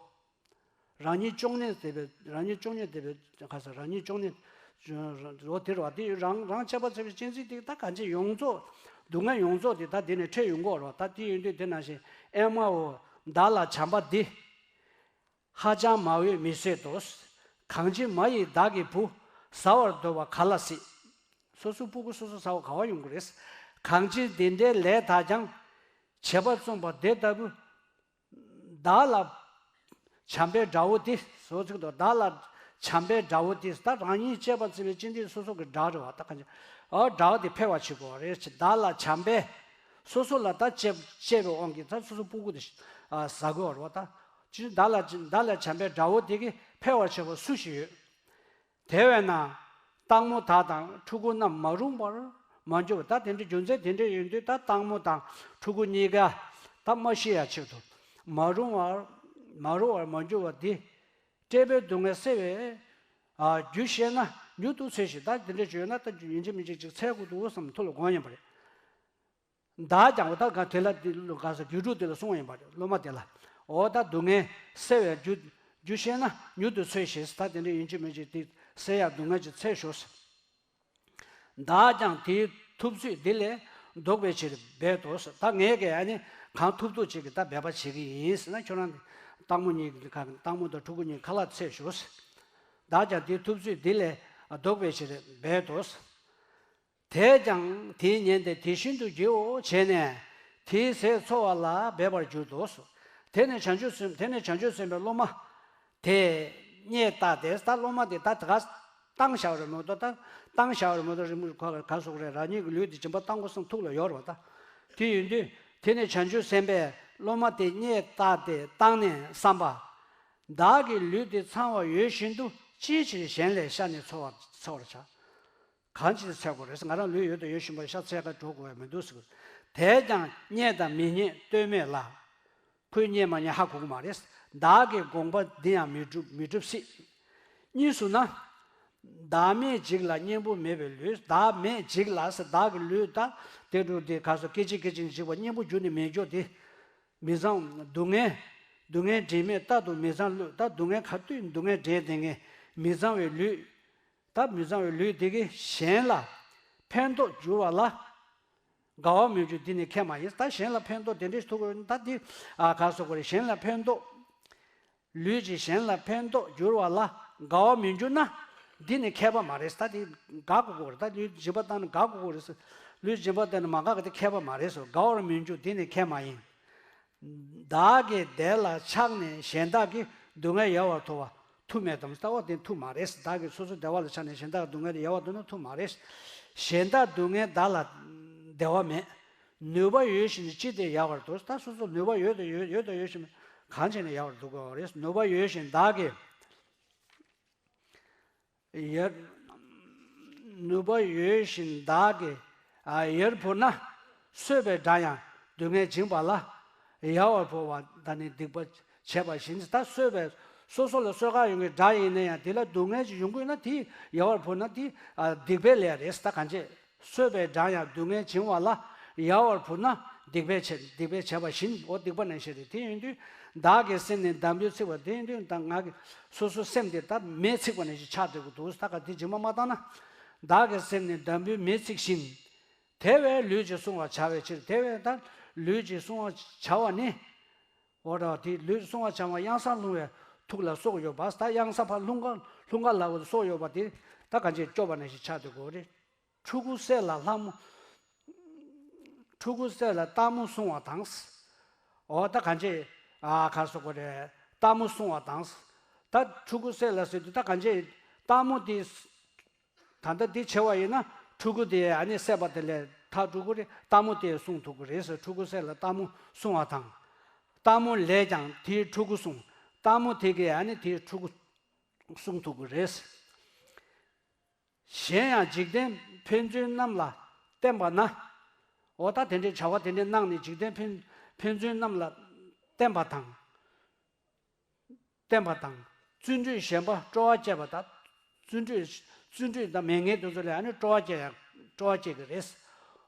རང་ཉིད་བཅོས་ནས་དེ་བས་རང་ཉིད་བཅོས་ནས་དེ་བས་ག་ས་རང་ཉིད་བཅོས་ནས་རོ་དེ་ར་བ་དེ་རང་རང་གཅེས་པར་འཛིན་པའི་གཅེས་འཛིན་དེ་ད་གང་ཅི་ཡོངས་རྫོགས་སྡུག་བསྔལ་ཡོངས་རྫོགས་དེ་ད་དེ་ནས་འཕྲད་ཡོང་གི་རེད་བ། ད་དེ་ཡོང་དུས་དེ་ནང་བཞིན་ཨེ་མའོ། བདག་ལ་བྱམས་པ་འདི། ཧ་ཅང་མ་འོས་མི་བཟོད་དོ། གང་ཕྱིར་མ་ཡིས་བདག་གི་བུ། ཟ་བར་འདོད་པ་ག་ལ་སྲིད། སོ་སོའི་སྤུ་གུ་སོ་སོ་ཟ་བ་ག་བ་ཡོང་གི་རེད། གང་ཕྱིར་འདི་འདྲའི་ལས་དག་ཀྱང་། བྱེད་པ་བརྩོན་པ་དེ་ལྟ་བུ། བདག་ལ་བྱམས་པའི་དགྲ་བོ་དེ། སོ་ཚིག་ཏུ་བདག་ལ་བྱམས་པའི་དགྲ་བོ་དེ། ད་རང་ཉིད་གཅེས་པར་བརྩི་བའི་གཅེས་འཛིན་སོ་སོ་གི་དགྲ་རེད་བ། ད་གང་ཅི་ཨ་དགྲ་བོ་དེ་འཕེལ་བར་བྱེད་དགོས་པ་རེད། བདག་ལ་བྱམས་པའི། སོ་སོ་ལ་ད་གཅེས་གཅེས་པའི་དབང་གིས་ད་སོ་སོ་སྤུ་གུ་དེ་ཨ་ཟ་དགོས་པ་རེད་བ། ད་ཅི་བདག་ལ་བདག་ལ་བྱམས་པའི་དགྲ་བོ་དེ་གིས་འཕེལ་བར་བྱེད་པ་སུ་ཞིག་ཡོད། དེ་བས་ན། སྟག་མོ་དག་དང་ཕྲུ་གུ་རྣམས་མ་རུངས་པར་མ་འགྱུར་བ། ད་དེ་འདྲའི་རྒྱུ་མཚན་དེ་འདྲ་ཡོད་དུས་ད་སྟག་མོ་དང་ཕྲུ་གུ་གཉིས་ཀ་ད་མ་ཤི་ཡ་ཆེད་དུ་མ་རུང་བར་མ་རུང་བར་མ་འགྱུར་བ་འདི། བཀྲེས་པའི་སྡུག་བསྔལ་སེལ་བའི་ཨ་རྒྱུ་ཤེས་ན་མྱུར་དུ་འཚོལ་ཞིག་ད་དེ་འདྲ་བྱུང་ཡོད་ན་ད་ཡིན་གཅིག་མིན་གཅིག་ཅིག་འཚོལ་དགོས་འདུག་བསམ་ཐུགས་ལ་དགོངས་ཡིན་པ་རེད། བདག་ཀྱང་འོ་ད་ག་དེ་ལ་དེ་ལ་ག་ས་དགེ་ཕྲུག་དེ་ལ་གསུངས་པ་ཡིན་པ་རེད། སློབ་མ་དེ་ལ། འོ་ད་སྡུག་བསྔལ་སེལ་བའི་རྒྱུ་རྒྱུ་ཤེས་ན་མྱུར་དུ་འཚོལ་ཞེས། ད་དེ་འདྲ་ཡིན་གཅིག་མིན་གཅིག་དེ་སེལ་ཡག་སྡུག་བསྔལ་ཅིག་འཚོལ་ཤོག་བདག་ཀྱང་དེའི་ཐུབ་ཚོད་འདི་ལས་ལྡོག་པའི་ཕྱིར་འབད་དོ། ད་ངས་ཀྱང་ཨ་ནི་གང་ཐུབ་ཐུབ་ཅིག་གིས་ད་འབད་པ་བྱེད་ཀྱི་ཡིན་ཟེར་ན། ཁྱོད་རང་སྟག་མོ་གཉིས་ཀྱི་ཁ་སྟག་མོ་དང་ཕྲུ་གུ་གཉིས་ཁ་ལག་འཚོལ་ཤོག་བདག་ཀྱང་དེའི་ཐུབ་ཚོད་འདི་ལས་ལྡོག་པའི་ཕྱིར་འབད་དོ། དེས་ཀྱང་དེའི་ཉེན་དེ་དེ་བཞིན་དུ་བགྱིའོ་བྱས་ནས་དེའི་ཟས་འཚོ་བ་ལ་འབད་པར་གྱུར་ཏོ། དེ་ནས་བྱང་ཆུབ་སེམས་དེ་ནས་བྱང་ཆུབ་སེམས་དཔའི་སློབ་མ་དེས་སྙད་བཏགས་ཏེ། ད་སློབ་མ་དེ་ད་དེ་ག་བཏང་བཞག་རེད་མོད་དོ། ད་བཏང་བཞག་རེད་མོད་དོ། རི་མོ་ཁོ་ག་སོགས་རེད། རང་ཉིད་ཀྱི་ལུས་དེ་སྦྱིན་པ་བཏང་དགོས་བསམ་ཐུགས་ལ་ཡོད་རེད་བ། ད་དེ་ཡིན་དུས་དེ་ནས་བྱང་ཆུབ་སེམས་དཔའི་སློབ་མ་དེས་སྙད་བཏགས་ཏེ་བཏང་ནས་བསམ་པ། བདག་གི་ལུས་འདི་ཚང་བ་ཡོད་བཞིན་དུ་ཅིའི་ཕྱིར་གཞན་ལས་ཤ་ནི་འཚོ་བར་འཚོ་བར་བྱ། གང་ཅི་འཚོལ་དགོས་རེད། ང་རང་ལུས་ཡོད་དང་ཡོད་བཞིན་པར་ཤ་འཚོལ་ག་འགྲོ་དགོས་པ་མི་འདུག་ཟེར། དེས་ཀྱང་རྙེད་དང་མི་རྙེད་ལྟོས་མེད་ལ། ཁོས་རྙེད་མ་རྙེད་ཧ་གོ་གི་མ་རེད། བདག་གི་དགོངས་པ་འདི་ཡང་མི་འགྲུབ་མི་འགྲུབ་སྲིད། གཉིས་སུ་ན། བདག་མེད་འཇིག་ལ་གཉེན་པོ་མེད་པའི་ལུས། བདག་མེད་འཇིག་ལ་ཟེར། བདག་གི་ལུས་ད་དེ་འགྲོ་དེ་ག་སོ་སྐད་ཅིག་སྐད་ཅིག་འཇིག་པ་གཉེན་པོ་གྱུར་ནས་མེད་འགྱོ་དེ། མི་བཟང་སྡུག་བསྔལ། སྡུག་བསྔལ་དྲན་མེད་རྟག་ཏུ་མི་བཟང་ལུས། ད་སྡུག་བསྔལ་ག་དུས་སྡུག་བསྔལ་དྲན་དེ་ངས་མི་བཟང་བའི་ལུས། ད་མི་བཟང་བའི་ལུས་དེ་གིས་གཞན་ལ་ཕན་ཐོགས་འགྱུར་བ་ལ་དགའ་བ་མི་འགྱུར་འདི་ནི་ཁས་མ་ཡིན། ད་གཞན་ལ་ཕན་ཐོགས་དེ་འདྲའི་ཐུག་ད་འདི་ཨ་ག་སོགས་པ་རེད། གཞན་ལ་ཕན་ཐོགས། ལུས་ཀྱིས་གཞན་ལ་ཕན་ཐོགས་འགྱུར་བ་ལ་དགའ་བ་མི་འགྱུར་ན་འདི་ནི་ཁས་པ་མ་རེད། ད་འདི་དགའ་དགོས་ཀྱི་རེད། ད་ལུས་སྦྱིན་པ་བཏང་ན་དགའ་དགོས་ཀྱི་རེད། ལུས་སྦྱིན་པ་བཏང་ན་མ་དགའ་གི་དེ་ཁས་པ་མ་རེད་སོ། དགའ་བར་མི་འགྱུར་འདི་ནི་ཁས་མ་ཡིན། བདག་གི་བདེ་ལ་ཆགས་ནས་གཞན་དག་གི་སྡུག་བསྔལ་ཡལ་བར་ཐུབ་པ་ཐུབ་མེད་དམ། ལྟ་བ་དེ་ཐུབ་མ་རེད། བདག་གི་སོ་སོའི་བདེ་བ་ལ་ཆགས་ནས་གཞན་དག་གི་སྡུག་བསྔལ་དེ་ཡལ་བར་ཐུབ་ན་ཐུབ་མ་རེད། གཞན་དག་སྡུག་བསྔལ་བདག་ལ་བདེ་བ་མེད། ནུས་པ་ཡོད་བཞིན་ཅི་སྟེ་ཡལ་བར་འདུག་ད་སོ་སོ་ནུས་པ་ཡོད་དང་ཡོད་ཡོད་དང་ཡོད་བཞིན་གང་བྱས་ནས་ཡལ་བར་འདུག་གོ་རེད། ནུས་པ་ཡོད་བཞིན་བདག་གི་ཡར། ནུས་པ་ཡོད་བཞིན་བདག་གི་ཨ་ཡར་བོར་ན། གསོད་པའི་དགྲ་ཡང་སྡུག་བསྔལ་བྱིང་བ་ལ། ཡལ་བར་བོར་བ་ད་ནི་སྡིག་པ་བྱས་པ་བཞིན། ད་གསོད་པའི་སོ་སོ་ལ་གསོད་གར་ཡོང་གི་དགྲ་ཡིན་ན་ཡང་དེ་ལ་སྡུག་བསྔལ་ཅིག་ཡོང་གི་ཡོད་ན་དེ་ཡལ་བར་བོར་ན་དེ་ཨ་སྡིག་པའི་ལས་རེད། ད་གང་བྱེད། གསོད་པའི་དགྲ་ཡང་སྡུག་བསྔལ་བྱིང་བ་ལ། ཡལ་བར་བུར་ན་སྡིག་པས་བྱས། སྡིག་པས་བྱས་པ་བཞིན། འོ་སྡིག་པ་ནང་བཞིན་རེད། དེ་ཡིན་དུས་བདག་གི་སེམས་ནི་འདམ་བུས་ཚིག་པ། དེ་ཡིན་དུས་ད་ང་གི་སོ་སོ་སེམས་དེ་ད་མེས་ཚིག་པ་ནང་བཞིན་ཆགས་བསྡད་ཀྱི་འདུག་ད་ག་དེ་སྦྱིན་པ་མ་བཏང་ན། བདག་གི་སེམས་ནི་འདམ་བུས་མེས་ཚིག་བཞིན། དེ་བས་ལུས་ཀྱིས་བསྲུང་བར་བྱ་བའི་ཕྱིར། དེ་བས་ད་ལུས་ཀྱིས་བསྲུང་བར་བྱ་བ་ནི། འོ་ད་དེ་ལུས་བསྲུང་བར་བྱ་བ་གཡང་ས་ལྷུང་བའི་ཐུགས་ལ་སྲོག་ཡོད་པ། ད་གཡང་ས་ཕར་ལྷུང་ག་ལྷུང་ག་ལ་སྲོག་ཡོད་པ་དེ་ད་གང་ཅི་སྐྱོབ་པ་ནང་བཞིན་ཆགས་བསྡད་ཀྱི་རེད། ཕྲུ་གུ་བསད་ལ་ལྷ་མོ། ཕྲུ་གུ་བསད་ལ་སྟག་མོ་བསྲུང་བ་དང་། འོ་ད་གང་ཅི། ཨ་ག་རེ་ཟེར་དགོས་རེད། སྟག་མོ་བསྲུང་བ་དང་། ད་ཕྲུ་གུ་བསད་ལ་ཟེར་དུས་ད་གང་ཅི། སྟག་མོ་དེ། ད་ལྟ་འདི་བྱས་པ་ཡིན་ན་ཕྲུ་གུ་དེ་ཨ་ནི་བསད་པ་དེ་ལས་ཐར་འགྲོ་གི་རེད། སྟག་མོ་དེ་བསྲུང་ཐུབ་ཀྱི་རེད་ཟེར། ཕྲུ་གུ་བསད་ལ་སྟག་མོ་བསྲུང་བ་དང་། སྟག་མོ་ལས་ཀྱང་དེའི་ཕྲུ་གུ་བསྲུང་། སྟག་མོ་དེ་གིས་ཨ་ནི་དེའི་ཕྲུ་གུ་བསྲུང་ཐུབ་ཀྱི་རེད། གཞན་ཡང་འཇིག་རྟེན་ཕན་ཚུན་རྣམས་ལ་བརྟེན་པ་ན། འོ་ད་དེ་འདྲའི་བྱ་བ་དེ་འདྲའི་གནང་ནས་འཇིག་རྟེན་ཕན་ཕན་ཚུན་རྣམས་ལ་བརྟེན་པ་དང་། བརྟེན་པ་དང་། བརྩོན་འགྲུས་གཞན་པ་སྤྲོ་བ་བསྐྱེད་པ་དང་། བརྩོན་འགྲུས་བརྩོན་འགྲུས་དང་མེད་མཁན་དེ་ཚོ་ལ་ཨ་ནི་སྤྲོ་བ་སྐྱེ་ཡ་སྤྲོ་བ་སྐྱེ་གི་རེད།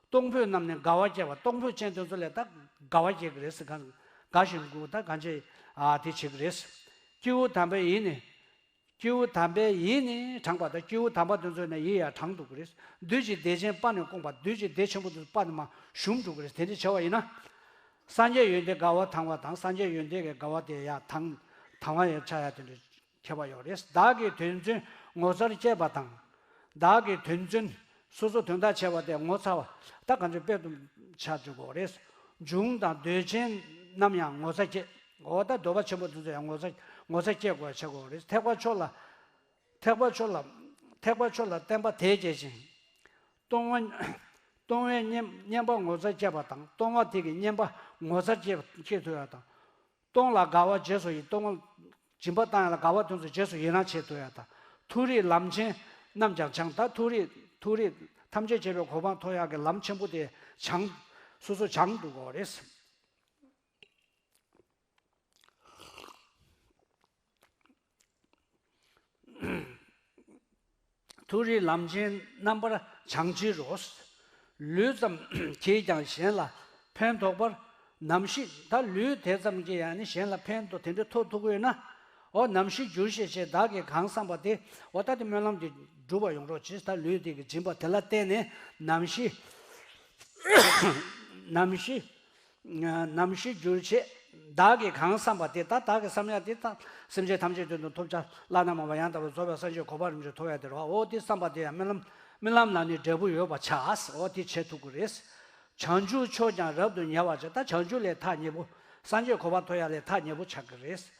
གཏོང་ཕོད་རྣམས་ནི་དགའ་བ་སྐྱེ་བ། གཏོང་ཕོད་ཅན་དེ་ཚོ་ལ་ད་དགའ་བ་སྐྱེ་གི་རེད་ཟེར། དགའ་དགའ་ཞིང་མགུ་ད་གང་ཅི་ཨ་དེ་བྱེད་གི་རེད། སྐྱེས་བུ་དམ་པའི་ཡིད་ནི། སྐྱེས་བུ་དམ་པའི་ཡིད་ནི་དྲངས་པ་དང་། སྐྱེས་བུ་དམ་པ་དེ་ཚོ་ནི་ཡིད་ཡང་དྲངས་འདུག་གི་རེད། བདུད་ཀྱི་སྡེ་ཆེན་སྤར་ནས་བཀོང་བ། བདུད་ཀྱི་སྡེ་ཆེན་པོ་དེ་ཚོ་སྤར་ནས་མར་ཞུམ་འགྲོ་གི་རེད། དེ་འདྲ་བྱས་པ་ཡིན་ན། སངས་རྒྱས་ཡོན་ཏན་དགའ་བ་དང་བ་དང་། སངས་རྒྱས་ཡོན་ཏན་གྱི་དགའ་བ་དེ་ཡང་དང་དང་བ་ཡང་ཆགས་ཡ་དེ་འདྲ་ཁྱད་པར་ཡོད་རེད། བདག་གིས་དོན་མཚོན་ངོ་མཚར་བསྐྱེད་པ་དང་། བདག་གིས་དོན་མཚོན། སོ་སོ་དོན་དག་བྱས་པ་དེ་ངོ་མཚར་བ། ད་གང་ཅི་དཔེ་དུ་ཆ་འཇུག་དགོས་རེད། འབྱུང་དང་འདོད་ཆེན་རྣམས་ཡང་ངོ་མཚར་བསྐྱེད། འོ་ད་འདོད་པ་ཆེན་པོ་དེ་ཚོ་ཡང་ངོ་མཚར་ངོ་མཚར་བསྐྱེད་དགོས་བྱེད་དགོས་རེད། ཐེག་པ་མཆོག་ལ། ཐེག་པ་མཆོག་ལ། ཐེག་པ་མཆོག་ལ་བརྟེན་པ་དེས་བསྐྱེད་ཅིང་། གཏོང་བ། གཏོང་བས་བསྙེན་བསྙེན་པ་ངོ་མཚར་བསྐྱེད་པ་དང་། གཏོང་བ་དེ་གིས་བསྙེན་པ་ངོ་མཚར་བསྐྱེད་བསྐྱེད་ཐུབ་ཡ་དང་། གཏོང་ལ་དགའ་བ་རྗེས་སུ་ཡི། གཏོང་བ་སྦྱིན་པ་བཏང་ཡ་ལ་དགའ་བ་དེ་ཚོ་རྗེས་སུ་ཡི་རང་བྱེད་ཐུབ་ཡ་དང་། མཐོ་རིས་ལམ་ཆེན་རྣམས་ཀྱང་བྱང་། ད་མཐོ་རིས་མཐོ་རིས་ཐམས་ཅད་མཁྱེན་པའི་གོ་འཕང་ཐོབ་ཡག་གི་ལམ་ཆེན་པོ་དེ་བྱང་། སོ་སོ་བྱང་འགྲོ་དགོས་རེད། མཐོ་རིས་ལམ་ཆེན་རྣམ་པར་བྱང་ཕྱིར་རོ། ལུས་ཙམ་གྱིས་ཀྱང་གཞན་ལ་ཕན་ཐོགས་པར་ནམ་ཞིག་ད་ལུས་དེ་ཙམ་གྱིས་ཡང་ནི་གཞན་ལ་ཕན་ཐོགས་དེ་འདྲ་ཐོགས་ཐུབ་ཀྱི་ཡོད་ན། འོ་ནམ་ཞིག་འགྱུར་ཞེས་བྱས་བདག་གིས་གང་བསམ་པ་དེ། འོ་ད་དེ་སྨོན་ལམ་དེ་འགྲུབ་པ་ཡོང་རོགས་གྱིས། ད་ལུས་དེ་གི་སྦྱིན་པ་དེ་ལ་བརྟེན་ནས་ནམ་ཞིག་ནམ་ཞིག་ནམ་ཞིག་འགྱུར་བྱེད། བདག་གིས་གང་བསམ་པ་དེ། ད་བདག་གིས་བསམ་ཡ་དེ་ད་སེམས་ཅན་ཐམས་ཅད་དོན་དུ་ཐོབ་བྱ་བླ་ན་མེད་པ་ཡང་དག་པར་རྫོགས་པའི་སངས་རྒྱས་གོ་འཕང་རིན་པོ་ཆེ་ཐོབ་ཡ་དེ་རེད་བ། འོ་དེ་བསམ་པ་དེ་ཡང་སྨོན་ལམ་སྨོན་ལམ་ལ་ནི་འབྲས་བུ་ཡོད་པ་ཆགས། འོ་དེ་བྱེད་ཐུབ་ཀྱི་རེད། བྱང་ཆུབ་མཆོག་ཀྱང་རབ་ཏུ་ཉེ་བར་བྱ། ད་བྱང་ཆུབ་ལས་ཐག་ཉེ་པོ། སངས་རྒྱས་གོ་འཕང་ཐོབ་ཡ་ལས་ཐག་ཉེ་པོ་ཆགས་ཀྱི་རེད།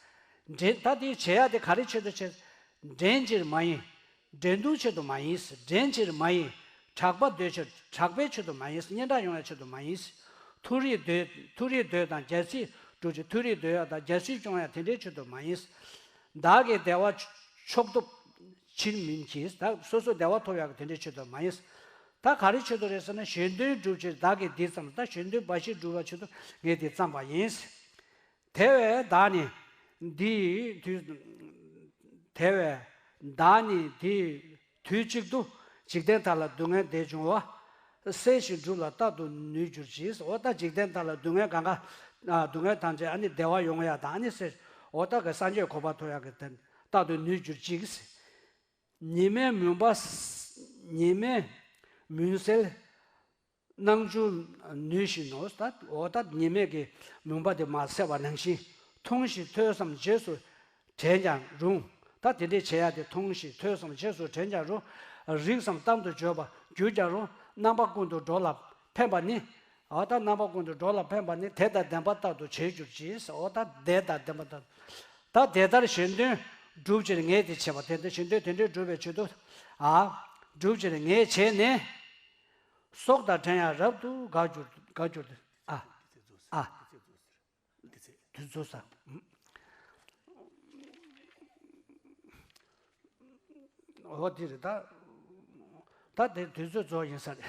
འདྲེན་ད་དེ་བྱེད་ཡ་དེ་ག་རེ་ཆེད་དུ་བྱེད། འདྲེན་ཕྱིར་མ་ཡིན། འདྲེན་སྡུག་ཆེད་དུ་མ་ཡིན། འདྲེན་ཕྱིར་མ་ཡིན། གྲགས་པ་འདོད་ཕྱིར། གྲགས་པའི་ཆེད་དུ་མ་ཡིན། སྙན་གྲགས་ཡོང་ཡ་ཆེད་དུ་མ་ཡིན། མཐོ་རིས་འདོད། མཐོ་རིས་འདོད་དང་རྒྱལ་སྲིད་སྒྲུབ་ཕྱིར། མཐོ་རིས་འདོད་ཡ་དང་རྒྱལ་སྲིད་སྐྱོང་ཡ་དེ་འདྲའི་ཆེད་དུ་མ་ཡིན། བདག་གི་བདེ་བ་མཆོག་ཐོབ་ཕྱིར་མིན་གྱི། ད་སོ་སོ་བདེ་བ་ཐོབ་ཡག་གི་དེ་འདྲའི་ཆེད་དུ་མ་ཡིན། ད་ག་རེ་ཆེད་དུ་རེད་ཟེར་ན། གཞན་དོན་སྒྲུབ་ཕྱིར་བདག་གིས་འདི་བརྩམས། ད་གཞན་དོན་འབའ་ཞིག་སྒྲུབ་པ་ཆེད་དུ་ངས་འདི་བརྩམས་པ་ཡིན། དེ་བས་བདག་ནི་འདིའི་དུས། དེ་བས་བདག་ནི་འདིའི་དུས་གཅིག་ཏུ་འཇིག་རྟེན་མཐའ་ལ་སྡུག་བསྔལ་བདེ་འབྱུང་བ། སེལ་ཞིང་སྒྲུབ་ལ་རྟག་ཏུ་ནུས་གྱུར་ཅིག། འོ་ད་འཇིག་རྟེན་མཐའ་ལ་སྡུག་བསྔལ་གང་ག་ཨ་སྡུག་བསྔལ་ཐམས་ཅད་ཨ་ནི་བདེ་བ་ཡོང་ཡ་དང་། ཨ་ནི་སེལ། འོ་ད་གི་སངས་རྒྱས་གོ་འཕང་ཐོབ་ཡ་གི་དེ་རྟག་ཏུ་ནུས་གྱུར་ཅིག། ཉི་མའི་མུན་པ། ཉི་མས་མུན་སེལ། སྣང་ཆུང་ནུས་བཞིན་ནོ། ད་འོ་ད་ཉི་མས་ཀྱི་མུན་པ་དེ་མ་སེལ་བ་ནང་བཞིན། མཐོང་ཞིང་ཐོས་བསམ་རྗེས་སུ་དྲན་ཀྱང་རུང་། ད་དེ་འདྲའི་བྱེད་ཡ་དེ་མཐོང་ཞིང་ཐོས་བསམ་རྗེས་སུ་དྲན་ཀྱང་རུང་། རིག་བསམ་གཏམ་དུ་བརྗོད་པར་གྱུར་ཀྱང་རུང་། རྣམ་པ་ཀུན་ཏུ་འགྲོ་ལ་ཕན་པ་ནི། འོ་ད་རྣམ་པ་ཀུན་ཏུ་འགྲོ་ལ་ཕན་པ་ནི། དད་དང་ལྡན་པ་རྟག་ཏུ་བྱེད་གྱུར་ཅིག། འོ་ད་དད་དང་ལྡན་པ་རྟག་ཏུ། ད་དེ་ལྟར་གཞན་དོན་སྒྲུབ་ཕྱིར་ངས་དེ་བྱས་པ། དེ་ལྟར་གཞན་དོན་དེ་འདྲའི་སྒྲུབ་པའི་ཆེད་དུ། ཨ། སྒྲུབ་ཕྱིར་ངས་བྱས་ནས། སྲོག་དང་བྲལ་ཡང་རབ་ཏུ་དགའ་གྱུར། དགའ་གྱུར་ཏེ། ཨ། ཨ། དུས་ཚོད་ས། འོ་དེ་རེད་ད། ད་དེ་དུས་ཚོད་རྫོགས་ཡིན་ས་རེད།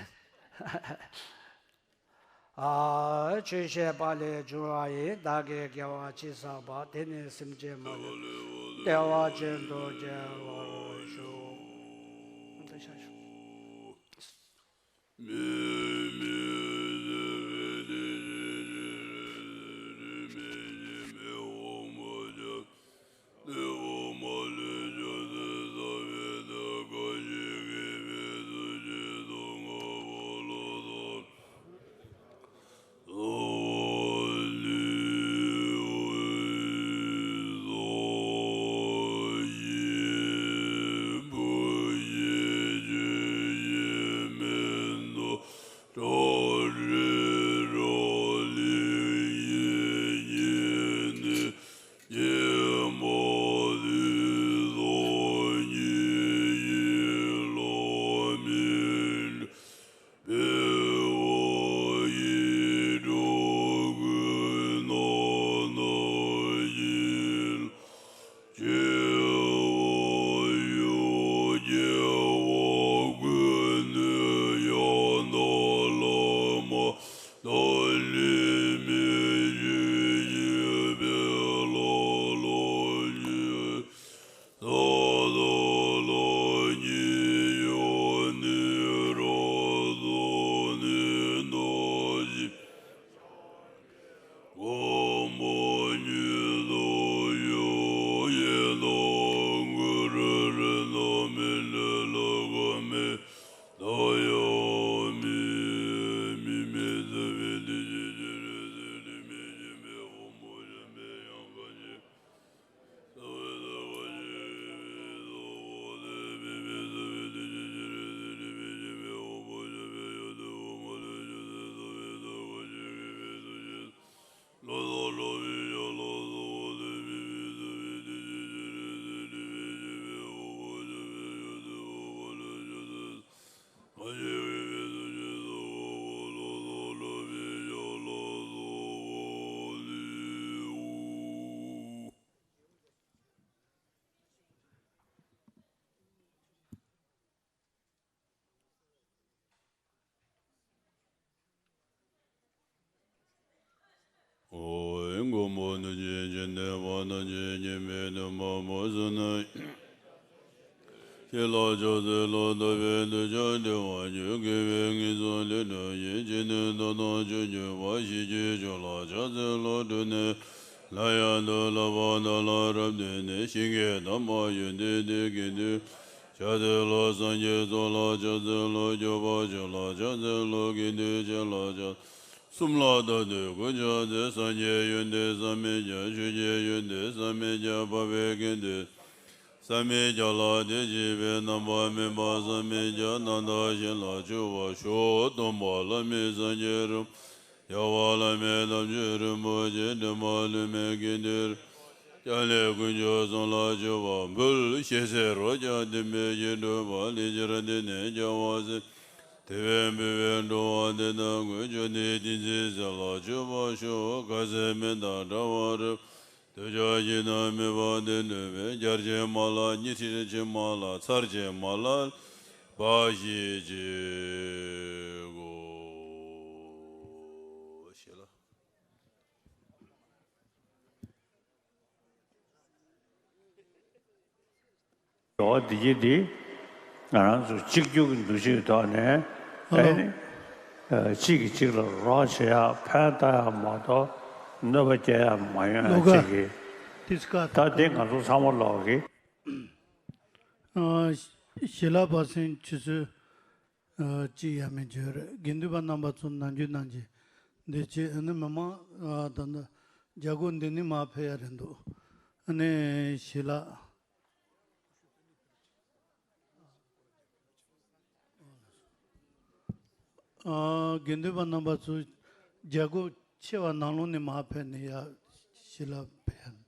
ཨ། ཆོས་བཤད་པ་ལས་བྱུང་བ་ཡི། བདག་གིས་དགེ་བ་ཅི་བསགས་པ། དེ་ནི་སེམས་ཅན་མ་ལུས་བདེ་བ་ཅན་དུ་སྐྱེ་བར་ཤོག། མོ་བཟུང་ན། ཞི་ལ་ཕྱག་འཚལ་ལོ། ལྟ་བའི་འདོད་ཆགས་བྲལ་བར་གྱུར། དགེ་བའི་བསྔལ་སོགས་ལས་གྲོལ་ཞིང་། ཇི་ནས་འདོད་དང་ཕྱོགས་འགྱུར་བ། ཞི་བྱེད་མཆོག་ལ་ཕྱག་འཚལ་ལོ། གྲོལ་ནས་སླར་ཡང་འདུག་ལག་པ་དག་ལ་རབ་བརྟེན་ནས། ཞིང་གི་དམ་པ་ཡོན་ཏན་དེ་ཀུན་ཏུ་ཕྱག་འཚལ་ལོ། སངས་རྒྱས་ཚོགས་ལ་ཕྱག་འཚལ་ལོ། སྐྱོབ་པ་མཆོག་ལ་ཕྱག་འཚལ་ལོ། དགེ་འདུན་བྱེ་བ་ཕྱག་གསུམ་ལ་བདག་འདོད་ཀུན་ཕྱག་འཚལ། སངས་རྒྱས་ཡོན་ཏན་བསམ་མི་ཁྱབ། ཆོས་ཀྱི་ཡོན་ཏན་བསམ་མི་ཁྱབ། འཕགས་པའི་དགེ་འདུན་བསམ་མི་ཁྱབ་ལ། དེ་བཞིན་གཤེགས་པའི་རྣམ་པར་སྨིན་པ་བསམ་མི་ཁྱབ། རྣམ་དག་ཞིང་ལ་སྤྱོད་པར་ཤོག། སྟོན་པ་བླ་མེད་སངས་རྒྱས་རིན་པོ་ཆེ། ཡབ་བླ་མེད་དམ་ཆོས་རིན་པོ་ཆེ། འདྲེན་པ་བླ་མེད་དགེ་འདུན་རིན་པོ་ཆེ། ཀྱང་ལས་དཀོན་མཆོག་གསུམ་ལ་མཆོད་པ་འབུལ། ཞེས་ཟེར་རོ། ཀྱང་བསྟན་པའི་རྒྱན་སྒྲོན་པ་ལས་སྤྱིར་བསྟན་ནས་རྒྱལ་བ་སྲས། དེ་བས་འབུལ་བའི་འགྲོ་བ་དེ་དག་ཀུན། བཅོམ་ལྡན་ཏིང་འཛིན་གསལ་ལ་མཆོད་པར་ཤོག། ག་ཟེར་མི་དང་འདྲ་བར་རབ། འདོད་ཆགས་ཞེ་སྡང་མེད་པ་དེ་ནོད་པས། འགྱུར་བྱེད་མ་ལགས། ཉི་ཁྲི་ཕྱེད་མ་ལགས། ཚར་བྱེད་མ་ལགས། འབའ་ཞིག་བྱེད་དགོས། ཞེས་ལ། འགྲོ་བ་འདི་ཉིད་འདི། ང་རང་ཚོ་གཅིག་གྱུར་གྱི་འདུ་ཤེས་ཐོག་ནས། ཨ་ནི། ཨ། གཅིག་གིས་གཅིག་ལ་རོགས་བྱེད་ཡག་ཕན་བཏགས་ཡག་མ་གཏོགས་གནོད་པ་སྐྱེལ་ཡག་མ་ཡོང་ཡག་ལོ་ག་ཅིག་གི། ཏིས་ཀ་ད་འདི་ང་ཚོ་ཚང་མ་ལོག་གི། ཨ། ཞི་ལ་བ་སེང་ཆུ་ཚོད། ཨ། གཅིག་ཡས་མས་བརྗོད་རེད། དགེ་འདུན་པ་རྣམ་པ་ཚོ་ནམ་རྒྱུན་ནང་བཞིན་འདི་བྱེད། ཨ་ནི་མི་མང་། ཨ། ད་ལྟ་རྒྱ་སྒོ་འདི་ནས་མར་ཕེབས་ཡ་རེད་འདུག། ཨ་ནི་ཞི་ལ། ཨ། དགེ་འདུན་པ་རྣམ་པ་ཚོ་རྒྱ་སྒོ་ཕྱེ་བ་ནང་ལོགས་ནས་མར་ཕེབས་ནས་ཡར་ཞི་ལ་ཕེབས།